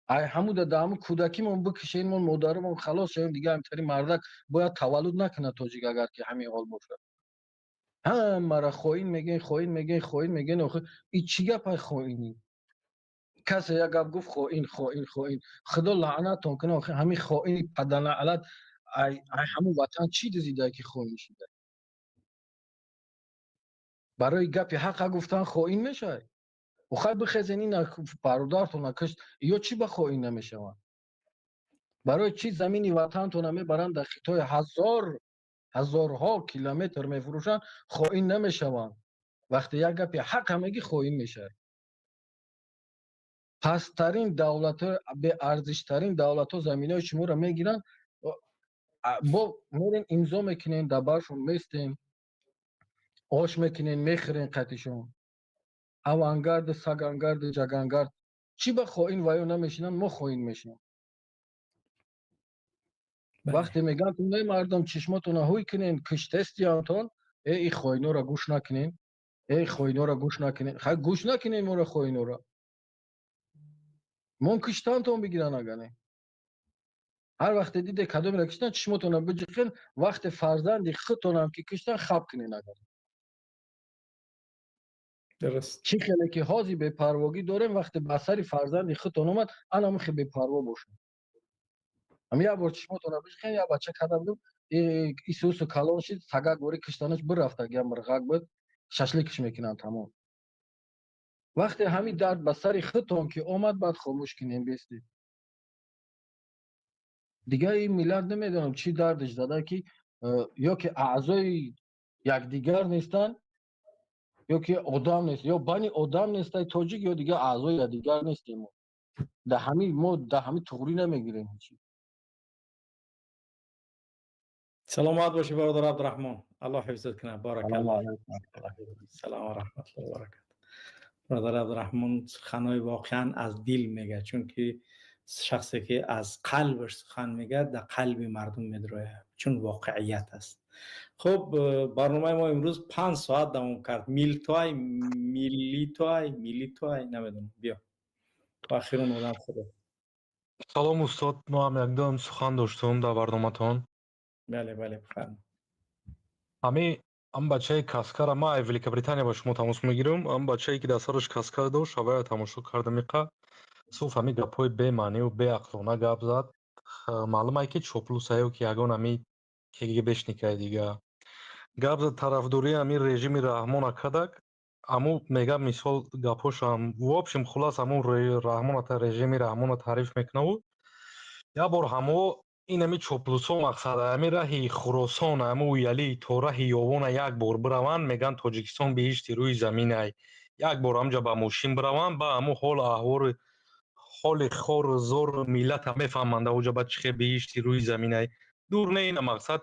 Ай ҳамуда дар ҳамун кӯдакимон бикишенмон, модарамон халос шавем, дигар ҳамтари мардак бояд таваллуд накунад тоҷик, агар ки ҳамин ҳол бошад. Ҳамаро хоин мегӯен, хоин мегӯен, хоин мегӯен. Охир и чӣ гапай хоинӣ? Касе як гап гуфт хоин, хоин, хоин. Худо лаънатон кунад, охир ҳамин хоини паданалаат ай ҳамун ватан чӣ дизида ки хоин шуда? Барои гапи ҳақа гуфтан хоин мешавад? Охай бихезен ина бародаратона кушт, ё чӣ ба хоин намешаванд? Барои чӣ замини ватантона мебаранд дар Хитой ҳазорҳо километр мефурӯшанд, хоин намешаванд? Вақте як гапи ҳақа мегӣ хоин мешавад. Пасттарин давлатҳо, беарзиштарин давлатҳо заминаҳои шуморо мегиранд, бо мерен имзо мекунен, дар баршон местем, ош мекунен, мехӯрен қатишон. Авангард, сагангард, ҷагангард. Чӣ ба хоин ваё намешинанд, мо хоин мешинем. Вақте мегӯянд не мардум чишмотонро ҳуй кунен, киштестиянтон, э ин хоиноро гӯш накунен, э хоиноро гӯш накунен. Хай гӯш накунен моро хоиноро. Мон киштантон бигиран агане. Ҳар вақте диде кадомеро киштан, чишмотонро биҷиқен, вақте фарзанди худтонам ки киштан, хаб кунен агане. Дуруст. Чӣ хеле ки ҳозир бепарвогӣ дорем, вақте ба сари фарзанди худтон омад, ана хеле бепарво бошем. Ам як бор чишмотонро биҷиқен, як бача када будем, исусу калон шид, сагак бори киштанаш бирафта, я мирғак буд, шашликш мекунанд тамом. Вақте ҳамин дард ба сари худтон ки омад, баъд хомӯш кунем бестед. Дигар ин миллат намедонам чӣ дардаш зада ки ё ки аъзои якдигар нестанд, ё ки одам нест, ё бани одам нестай тоҷик, ё дигар аъзои якдигар нестем мо. Дар ҳамин мо дар ҳамин туғрӣ намегирем ҳеҷ. Саломат бошӣ бародар Абдураҳмон. Аллоҳ ҳифзат кунад. Баракаллоҳ. Салом ва раҳматуллоҳи ва баракатуҳ. Бародар Абдураҳмон суханҳои воқеан аз дил мегӯяд, чунки шахсе ки аз қалбаш сухан мегӯяд, дар қалби мардум медарояд, чун воқеият аст. Хуб, барномаи мо имрӯз 5 соат давом кард. Милтой, миллитой, миллитой, намедонам. Биё. Охирон одам худо. Салом устод, мо ҳам якдам сухан доштум дар барноматон. Бале, бале, бифармоед. Ҳамин ам бачаи каскара ма ай Великобритания ба шумо тамос мегирам. Ам бачае ки дар сараш каска дошт, ҳавая тамошо кардам иқа. Суф ҳамин гапҳои бемаъниву беақлона гап зад. Маълум ай ки чоплусаю ки ягон ҳамин КГБшникай дига. Гап зад тарафдории ҳамин режими Раҳмона кадак. Аму мега мисол гапҳошам, в общем хулас ҳамун Раҳмона режими Раҳмона таъриф мекунаву. Як бор ҳамо ин ҳами чоплусо мақсад ҳами раҳи Хуросон, ҳами Уялӣ то раҳи Ёвона як бор бираванд, мегӯянд Тоҷикистон биҳишти рӯи заминай. Як бор ҳамҷа ба мошин бираванд, ба ҳамун ҳол аҳвори ҳоли хору зору миллата мефаҳманд оҷа ба чӣ хел биҳишти рӯи заминай. Дур не ина мақсад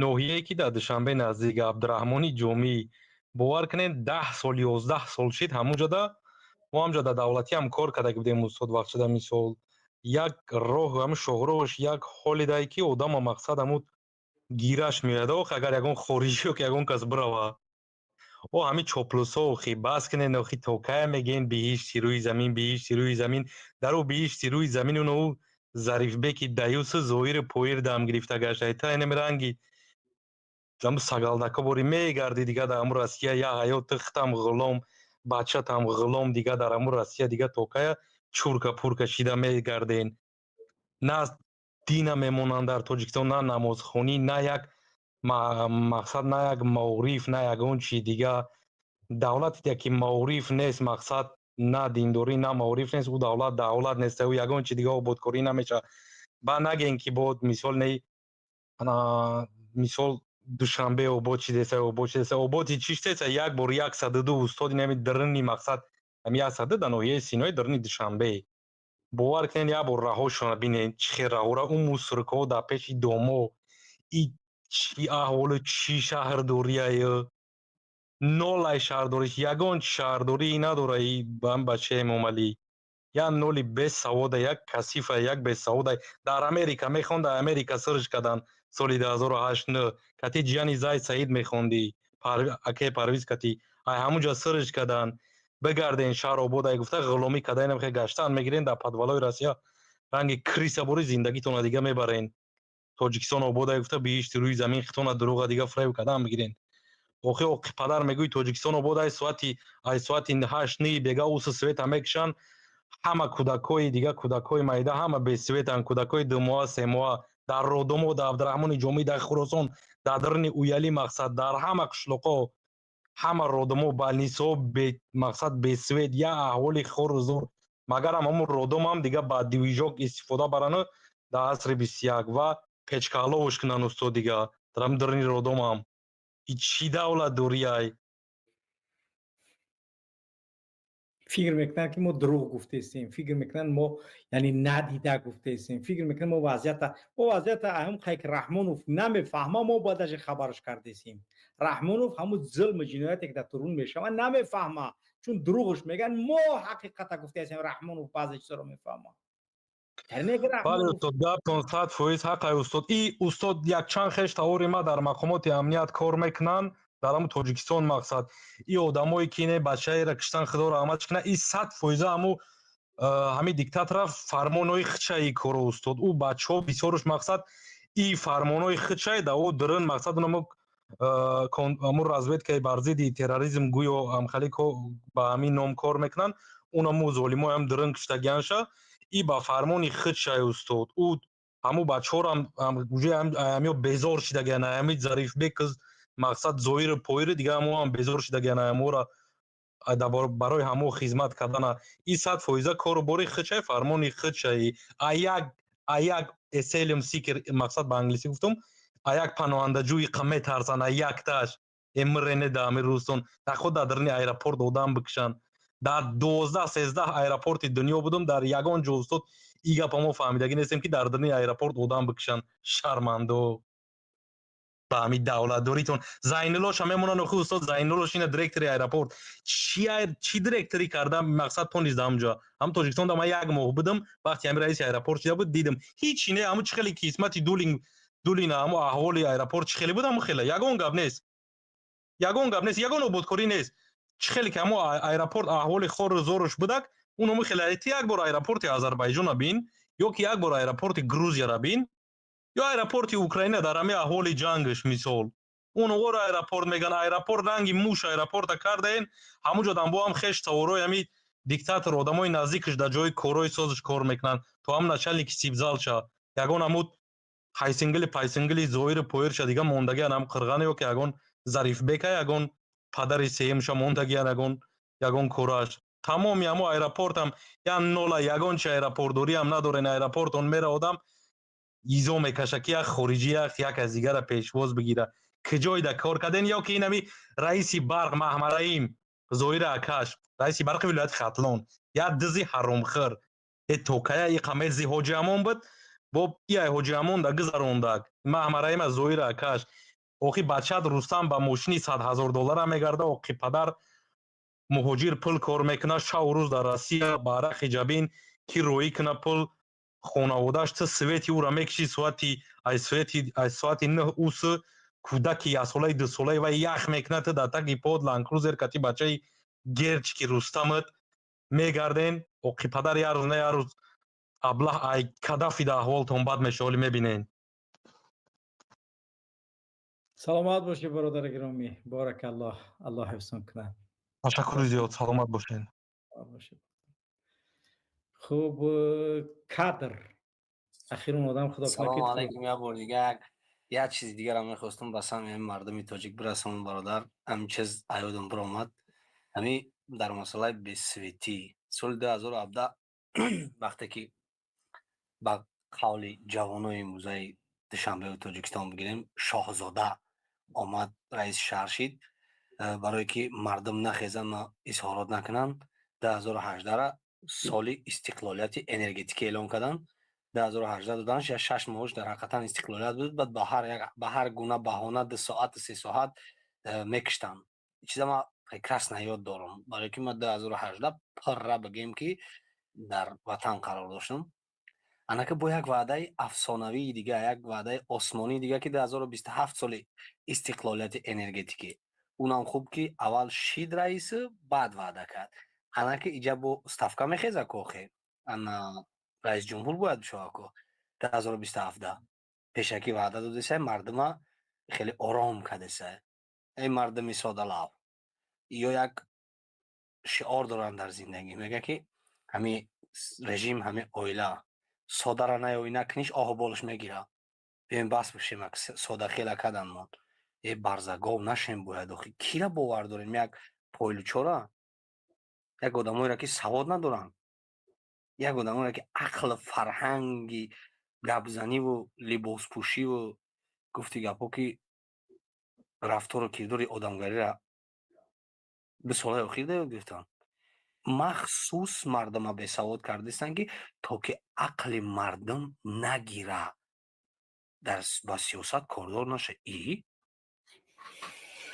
ноҳияе ки дар Душанбе наздик Абдураҳмони Ҷомӣ. Бовар кунед 10 сол 11 сол шид ҳамунҷода мо ҳамҷа дар давлатӣ ҳам кор карда будем устод вақтшуда мисол. Як роҳ ҳамун шоҳроҳш як ҳоле дае ки одама мақсад ҳамун гираш меояд. Ох агар ягон хориҷиё ки ягон кас бирава. О ҳамин чоплусо охи бас кунед охи то кая мегӯен биҳишти рӯи замин, биҳишти рӯи замин. Дар ӯ биҳишти рӯи замин уно ӯ Зарифбеки даюсу зоҳири поир дам гирифта гашта. Та инами ранги ҳамун сагалдако бори мегарди дига дар ҳамун Россия як ҳаёт тихтам ғулом, бачатам ғулом дига дар ҳамун Россия дига то кая чурка пурка шида мегарден. На дина мемонанд дар Тоҷикистон, на намозхонӣ, на як мақсад, на як маориф, на ягон чи дига. Давлате ки маориф нест, мақсад на диндорӣ, на маориф нест, ӯ давлат давлат нест, ӯ ягон чи дига ободкорӣ намешавад. Ба нагӯен ки бо мисол не, мисол Душанбе обод чидеса, обод чидеса, ободи чӣ шидеса? Як бор 102, устод, инами дарни мақсад, ами 102 дар ноҳияи Синои, дарни Душанбе. Бовар кунед, як бор раҳошона бинед, чӣ хел раҳора, ӯ мусоркаҳо дар пеши домо, и чӣ аҳволу, чӣ шаҳрдорияю, нолай шаҳрдориш, ягон шаҳрдорӣ надора. И ба бачаи Эмомалӣ як ноли бесавода, як касифа, як бесавода. Дар Америка мехонд, дар Америка сирш карданд соли 2008 9 кати ҷияни Зайд Саид мехондӣ, акаи Парвиз кати, ай ҳамунҷа сирш карданд. Бигарден, шаҳр ободай гуфта, ғуломӣ кардаинам, хе гаштан мегирен дар подвалои Россия, ранги крыса бори зиндагитона дига мебарен. Тоҷикистон ободай гуфта, биҳишти рӯи замин, хитона дурӯға дига фреб кардан мегирен. Охи, оқи падар, мегӯи Тоҷикистон обод, ай соати, ай соати 8 ни бега усу света мекушанд. Ҳама кӯдакҳои дига, кӯдакҳои майда ҳама бесветанд, кӯдакҳои 2 моҳа, 3 моҳа дар Родомо, дар Абдураҳмони Ҷомӣ, дар Хуросон, дар даруни Уялӣ, мақсад, дар ҳама қишлоқҳо, ҳама родомо, больницаҳо мақсад бесвет, як аҳволи хору зор. Магарам ҳамун родомам дига ба движок истифода барану дар асри 21 ва печкааловуш кунанд, устод, дига дар ҳамин даруни родомам. И чӣ давлатдориай? Фикр мекунанд, ки мо дурӯғ гуфтаистем, фикр мекунанд, мо яъне надида гуфтаистем, фикр мекунанд, мо вазъията ҳам қай ки Раҳмонов намефаҳма, мо бояд даже хабараш кардесем. Раҳмонов ҳамун зулму ҷинояте ки дар турун мешавад, намефаҳма, чун дурӯғш мегӯянд. Мо ҳақиқата гуфтаистем. Раҳмонов баъзе чизоро мефаҳма. Бале, устод, гаптон 100% ҳақай, устод. И устод, якчанд хеш тавори ма дар мақомоти амният кор мекунанд дар ҳамун Тоҷикистон. Мақсад, и одамое ки не бачаеро киштан, худоро раҳматш кунад, и 100% ҳаму ҳамин диктатора фармонои хичаи коро, устод. Ӯ бачаҳо бисёруш, мақсад, и фармонои хичай да ӯ дурун, мақсад, унамо ҳамун разведкаи бар зидди терроризм гӯё ҳамхали ба ҳамин ном кор мекунанд. Унаму золимоям дурун киштагианша, и ба фармони хичай, устод. Ӯ ҳаму бачаҳорам ҳамё безор шидагиан, ҳами Зарифбек, мақсад, зоиру поиру дига ҳамоам безор шидагиан, ҳамора барои ҳамо хизмат кардана. И 100% кору бори хичай, фармони хичай. А як asylum seeker, мақсад, ба англисӣ гуфтум, а як паноҳандаҷӯи қа метарсанд, а якташ эмрене да ҳами рӯстон дар худ дар даруни аэропорт одам бикушанд. Дар 12, 13 аэропорти дунё будум, дар ягон ҷо, устод, и гапа мо фаҳмидагӣ нестем, ки дар даруни аэропорт одам бикушанд. Шармандо ба ҳамин давлатдоритон. Зайнуллоша мемонанд охи, устод, Зайнуллош ина директори аэропорт. Чӣ директорӣ карда, мақсад, тонист ҳамҷо? Ҳам Тоҷикистон да ман як моҳ будам, вақти ҳами раиси аэропорт шида буд, дидам, ҳичи не. Ҳамун чӣ хеле қисмати Дулин, Дулина, ҳамун аҳволи аэропорт чӣ хеле буд, ҳамун хеле. Ягон гап нест, ягон гап нест, ягон ободкорӣ нест. Чӣ хеле ки ҳамун аэропорт аҳволи хору зоруш будак, уному хеле. Ти як бор аэропорти Озарбайҷона бин, ё ки як бор аэропорти Грузияра бин, ё аэропорти Украина дар ҳамин аҳволи ҷангаш, мисол. Унуғоро аэропорт меган, аэропорт ранги муш аэропорта кардаен. Ҳамун ҷо дамбо ҳам хеш таворои ҳами диктатор, одамои наздикаш дар ҷои корҳои созиш кор мекунанд, то ҳам начальники сибзалша, ягон ҳамун ҳайсингили пайсингили зоиру поирша дига мондагиан, ҳам қирғана, ё ки ягон Зарифбека, ягон падари сеюмша мондагиан, ягон кораш. Тамоми ҳамо аэропортам як нола, ягон чи аэропортдориам надорен. Аэропортон мера, одам изо мекаша, ки як хориҷӣ як аз дигара пешвоз бигира. Киҷойда кор карден? Ё ки инами раиси барқ Маҳмараим Зоира акаш, раиси барқи вилояти Хатлон, як дизи ҳаромхӯр, е токая иқамези Ҳоҷиамон буд, бо иай Ҳоҷиамон да гузарондак Маҳмараима Зоира акаш. Охи, бачат Рустам ба мошини 100 000 доллара мегарда. Оқи падар муҳоҷир пул кор мекунад шаву рӯз дар Россия, ба арақи ҷабин, ки роӣ куна пул хонаводааш. Ту свети ӯра мекишӣ соати ай соати 9 ус, кӯдаки яксолаи, 2 солаи вай ях мекунад, ту дар таги под Ланкрузер кати бачаи герчики Рустамат мегарден. Оқи падар, як рӯз на як рӯз, аблаҳ, ай Кадафи да аҳволтон бад меша, ҳоли мебинен. Саломат бошед, бародари гиромӣ, боракаллоҳ, Аллоҳ ҳифзон кунад. Ташаккури зиёд, саломат бошед. Хуб, кадр ахирун одам, худо. Салому алайкум. Як бор дига як чизи дигарам мехостам ба самъи ҳамин мардуми тоҷик бирасонам, бародар. Ҳамин чиз аёдам биромад, ҳамин дар масъалаи бесветӣ. Соли 2017, вақте ки ба қавли ҷавонои имрӯзаи Душанбеу Тоҷикистон бигирем, шоҳзода Омад, раиси шаҳр шид, барое ки мардум нахезанд, изҳорот накунанд. 2018-ра соли истиқлолияти энергетикӣ эълон карданд. 2018 доданаш я 6 моҳш дар ҳақиқатан истиқлолият буд. Баъд ба ҳар гуна баҳона 2 соату 3 соат мекиштанд. Чиза ман прекрасно ёд дорам, барое ки ман 2018 пурра бигем ки дар ватан қарор доштам. Анака бо як ваъдаи афсонавии дига, як ваъдаи осмонии дига, ки 2027 соли истиқлолияти энергетикӣ. Унам хуб ки аввал шид раису, баъд ваъда кард. Анаки иҷа бо ставка мехеза кохе, ана раисҷумҳур бояд бишава ко 2027 пешакӣ ваъда додесай, мардума хеле ором кардесай. Эй мардуми содалав, ё як шиор доранд дар зиндагӣ, мега ки ҳами режим, ҳами оила содара наёвӣ, накуниш, оҳу болаш мегира. Биёем, бас бишем, сода хела кадан мон. Э, барзагов нашем бояд. Охи кира бовар дорем? Як пойлучора, як одамоеро ки савод надоранд, як одамоеро ки ақлу фарҳанги гапзаниву либоспӯшиву, гуфти гапҳо, ки рафтору кирдори одамгариро 2 солаи охир да ёд гирифтанд. Махсус мардума бесавод кардистанд, ки то ки ақли мардум нагира, дар ба сиёсат кордор наша. И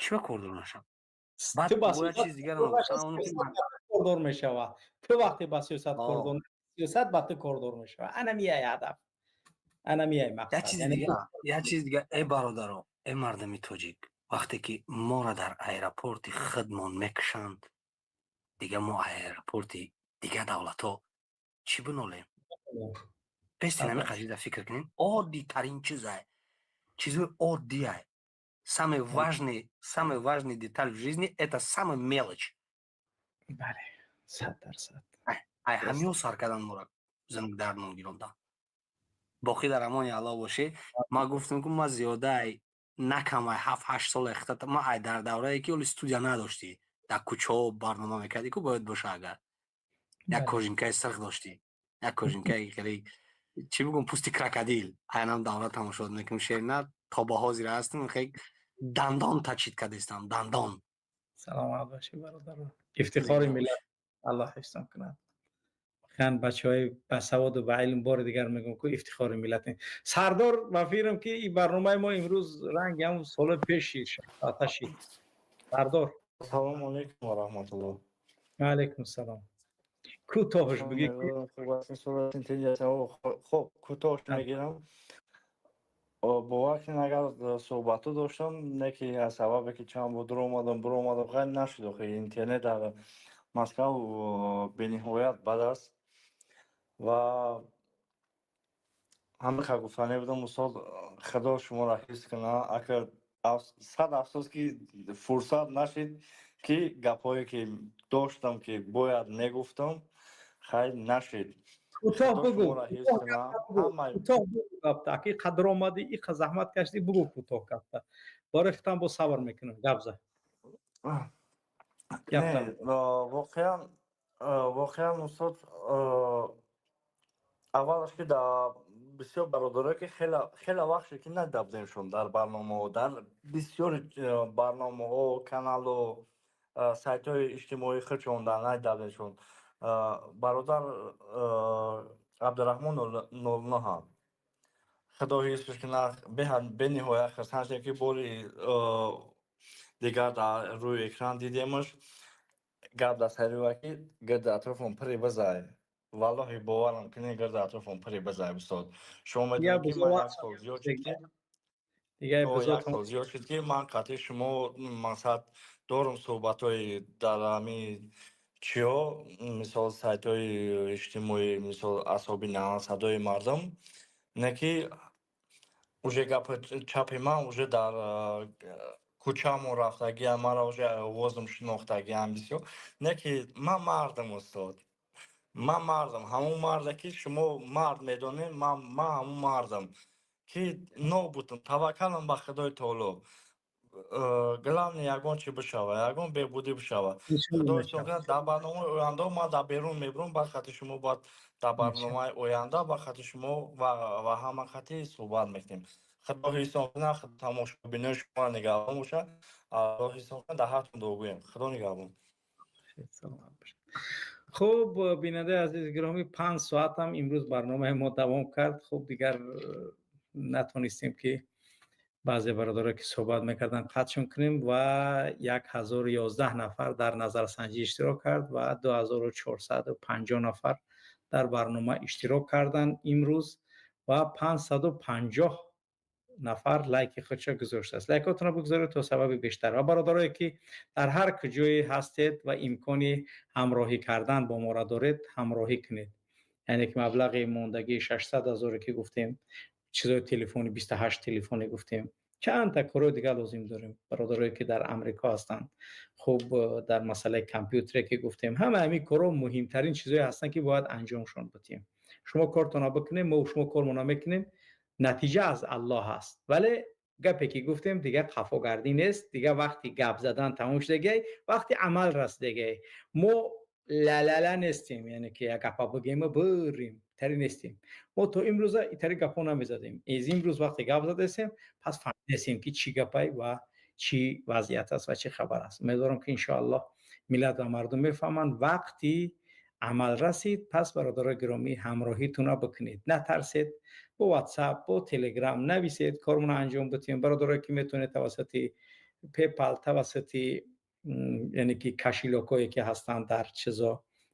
чӣ ба кордор наша? Баъд бояд чиз дигар. Кордор мешавад. Ту вақте ба сиёсат кордор, сиёсат ба ту кордор мешавад. Ана мияй ҳадаф, ана мияй мақсад. Як чиз дига, э бародаро, э мардуми тоҷик, вақте ки моро дар аэропорти худмон мекушанд, дига мо аэропорти дига давлатҳо чӣ бинолем? Бести нами қадида фикр кунем. Оддитарин чизай, чизои оддиай. Самый важный деталь в жизни — это самый мелочь. Бале, 100%. Ай ҳамиё сар кардан мора дар ном гиронда. Боқӣ дар амони Аллоҳ бошӣ. Ман гуфтам, ки ман зиёда ай накам ай 7-8 сол эхтата. Ман ай дар даврае ки оли студия надоштӣ, дар кӯчаҳо барнома мекардӣ ку, бояд боша, агар як кожинкаи сирх доштӣ, як кожинкаи хеле, чӣ бигӯм, пӯсти крокодил. Айнам давра тамошо мекунем, шерина, то ба ҳозир ҳастам, хе дандон тачид кардистам, дандон. Саломат бошӣ, бародар, ифтихори миллат, Аллоҳ ҳифзтон кунад. Воқеан, бачаҳои басаводу ба илм, бори дигар мегӯм, ку ифтихори миллатем. Сардор, ба фикрам ки ин барномаи мо имрӯз ранги ҳамун соли пеши шид. Сардор. Салому алайкум ва раҳматуллоҳ. Алайкум салом. Кӯтоҳш бигӣ. Хуб, кӯтоҳш мегирам. Бовар кунед, агар суҳбатҳо доштам, не ки аз сабабе ки чанд бор дуромадам, буромадам, хайр нашуд. Охи интернет дар Москав бениҳоят бад аст ва ҳамин гуфтанӣ будам. Устод, Худо шуморо ҳифз кунад. Ака, сад афсӯс, ки фурсат нашид, ки гапҳое ки доштам, ки бояд мегуфтам, хайр нашид. Кӯтоҳ бугӯ, кӯтоҳ бугӯ гапта. Аки қадр омадӣ, иқа заҳмат кашидӣ, бугӯ кӯтоҳ гапта. Бори хитам бо сабр мекунам, гап за. Воқеан, устод, аввалаш ки дар бисёр бародарое ки хеле вақт шуд, ки надабдемшон дар барномаҳо, дар бисёри барномаҳо, каналу сайтҳои иҷтимоии худшон дар надабдемшон. Бародар Абдураҳмон нолнаҳа, Худо ҳифзш кунад, бениҳоят хурсанд шудем, ки бори дигар дар рӯи экран дидемаш. Гап дар сари ва ки гирди атрофон пури бизай. Валлоҳи, боварам кунед, гирди атрофон пури бизай. Устод, шумо медонед, ки ман як сол зиёд шуд, ки як сол зиёд шуд, ки ман қатъи шумо мақсад дорум, суҳбатҳои дар ҳамин чиҳо, мисол сайтҳои иҷтимоӣ, мисол асоби садои мардум, не ки уже гапи чапи ман уже дар кӯчаамон рафтагиам, маро уже овозам шинохтагиам бисёр. Не ки ман мардам, устод, ман мардам, ҳамон марде ки шумо мард медонед, ман ҳамон мардам, ки нобудам. Таваккалам ба Худои таоло. Главное, ягон чи бишава, ягон беҳбудӣ бишава. Худо кунад, дар барномаи оянда ман дар берун мебурам, ба хати шумо, баъд дар барномаи оянда ба хати шумо ва ҳама хати суҳбат мекунем. Худо ҳифзтон кунад, тамошобинои шумо нигаҳбон бошад. Аллоҳ ҳифзтон кунад, дар ҳақтон дуогӯем. Худо нигаҳбон. Хуб, бинандаи азизи гиромӣ, 5 соат ҳам имрӯз барномаи мо давом кард. Хуб, дигар натонистем ки баъзе бародаро ки суҳбат мекарданд қатъшон кунем ва 1011 нафар дар назарсанҷӣ иштирок кард ва 2450 нафар дар барнома иштирок карданд имрӯз ва 550 нафар лайки худша гузоштааст. Лайкотонро бигузоред то сабаби бештар ва бародарое ки дар ҳар куҷое ҳастед ва имкони ҳамроҳӣ кардан бо моро доред, ҳамроҳӣ кунед. Яъне ки маблағи мондагии 600 ҳазоре ки гуфтем, чизои телефони 28 телефоне гуфтем, чанд та корҳои дигар лозим дорем. Бародарое ки дар Амрико ҳастанд, хуб, дар масъалаи компютере ки гуфтем, ҳама ҳамин корҳо муҳимтарин чизое ҳастанд ки бояд анҷомшон бидиҳем. Шумо кортонро бикунем, мо шумо кормонро мекунем, натиҷа аз Аллоҳ аст. Вале гапе ки гуфтем, дигар қафогардӣ нест, дигар вақти гап задан тамом шудагай, вақти амал расидагай. Мо лалала нестем, яъне ки як гапа бигем бирем, тари нестем. Мо то имрӯза итари гапҳо намезадем. Аз имрӯз вақте гап задастем, пас фаҳмидастем ки чӣ гапай ва чӣ вазъият аст ва чӣ хабар аст. Умедворам ки иншоаллоҳ миллат ва мардум мефаҳманд. Вақти амал расид, пас бародарои гиромӣ ҳамроҳитонро бикунед, натарсед, бо WhatsApp, бо Telegram нависед, кормонро анҷом бидиҳем. Бародарое ки метавонед тавассути PayPal, тавассути яъне ки кошелёкҳое ки ҳастанд дар чизо,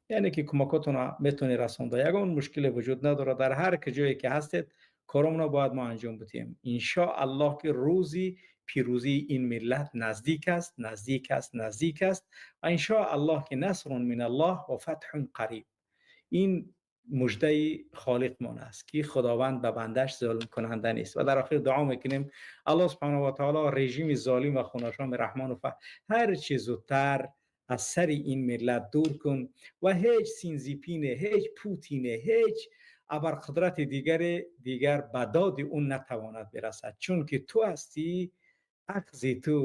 яъне ки кӯмакотонро метавонед расонда, ягон мушкиле вуҷуд надорад. Дар ҳар куҷое ки ҳастед, коромонро бояд мо анҷом бидиҳем. Иншоаллоҳ ки рӯзи пирӯзии ин миллат наздик аст, наздик аст, наздик аст ва иншоаллоҳ ки насрун миналлоҳ ва фатҳун қариб. Ин муждаи холиқмон аст ки худованд ба бандаш зулмкунанда нест. Ва дар охир дуо мекунем аллоҳ субҳонаҳу ва таоло режими золим ва хунашоми раҳмону ҳар чӣ зудтар аз сари ин миллат дур кун ва ҳеҷ синзипине, ҳеҷ путине, ҳеҷ абарқудрати дигаре дигар ба доди ӯ натавонад бирасад, чунки ту ҳастӣ, ахзи ту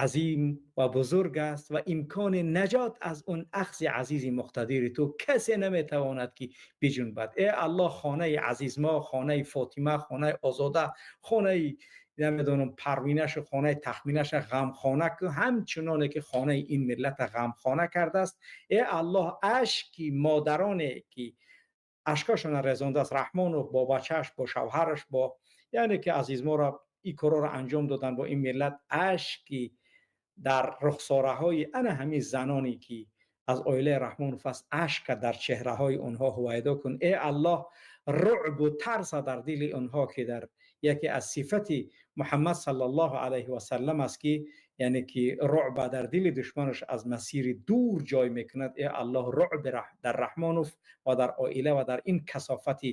азим ва бузург аст ва имкони наҷот аз он ахзи азизи муқтадири ту касе наметавонад ки биҷунбад. Э аллоҳ, хонаи азизмо, хонаи Фотима, хонаи Озода, хонаи намедонам Парвинашу хонаи Тахминаша ғамхона ку, ҳамчуноне ки хонаи ин миллата ғамхона кардааст. Э аллоҳ, ашки модароне ки ашкашонро резондааст Раҳмонов бо бачааш, бо шавҳараш, бо яъне ки азизморо ин корҳоро анҷом доданд бо ин миллат, ашки дар рухсораҳои ана ҳамин заноне ки аз оилаи Раҳмонов аст, ашка дар чеҳраҳои онҳо ҳувайдо кун. Э аллоҳ, рӯъбу тарса дар дили онҳо ки дар яке аз сифати Муҳаммад саллаллоҳу алайҳи васаллам аст ки яъне ки рӯъба дар дили душманаш аз масири дур ҷой мекунад. Э аллоҳ, рӯъб дар Раҳмонов ва дар оила ва дар ин касофати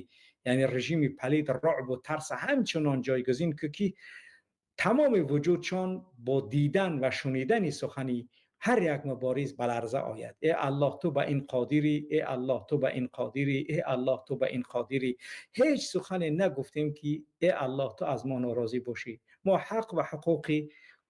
яъне режими палид рӯъбу тарса ҳамчунон ҷойгузин ку ки тамоми вуҷудшон бо дидан ва шунидани сухани ҳар як мубориз ба ларза ояд. Э аллоҳ, ту ба ин қодирӣ, э аллоҳ, ту ба ин қодирӣ, э аллоҳ, ту ба ин қодирӣ. Ҳеҷ сухане нагуфтем ки э аллоҳ, ту аз мо норозӣ бошӣ. Мо ҳақ ва ҳуқуқи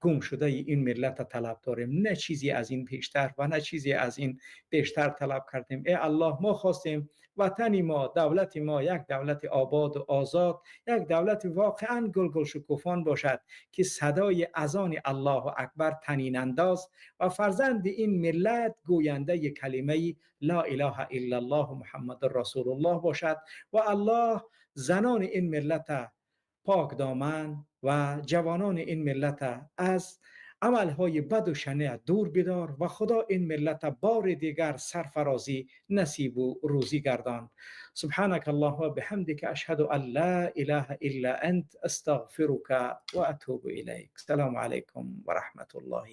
гум шудаи ин миллатро талаб дорем, на чизе аз ин пештар ва на чизе аз ин бештар талаб кардем. Э аллоҳ, мо хостем ватани мо, давлати мо як давлати обод ва озод, як давлати воқеан гулгулшукуфон бошад ки садои азони Аллоҳу акбар танинандоз ва фарзанди ин миллат гӯяндаи калимаи ла илаҳа иллаллоҳ Муҳаммадур расулуллоҳ бошад ва аллоҳ занони ин миллата покдоман ва ҷавонони ин миллата аз амалҳои баду шанеъ дур бидор ва худо ин миллата бори дигар сарфарозӣ насибу рӯзӣ гардон. سبحانك اللهم وبحمدك أشهد أن لا إله إلا أنت أستغفرك وأتوب إليك. السلام عليكم ورحمة الله.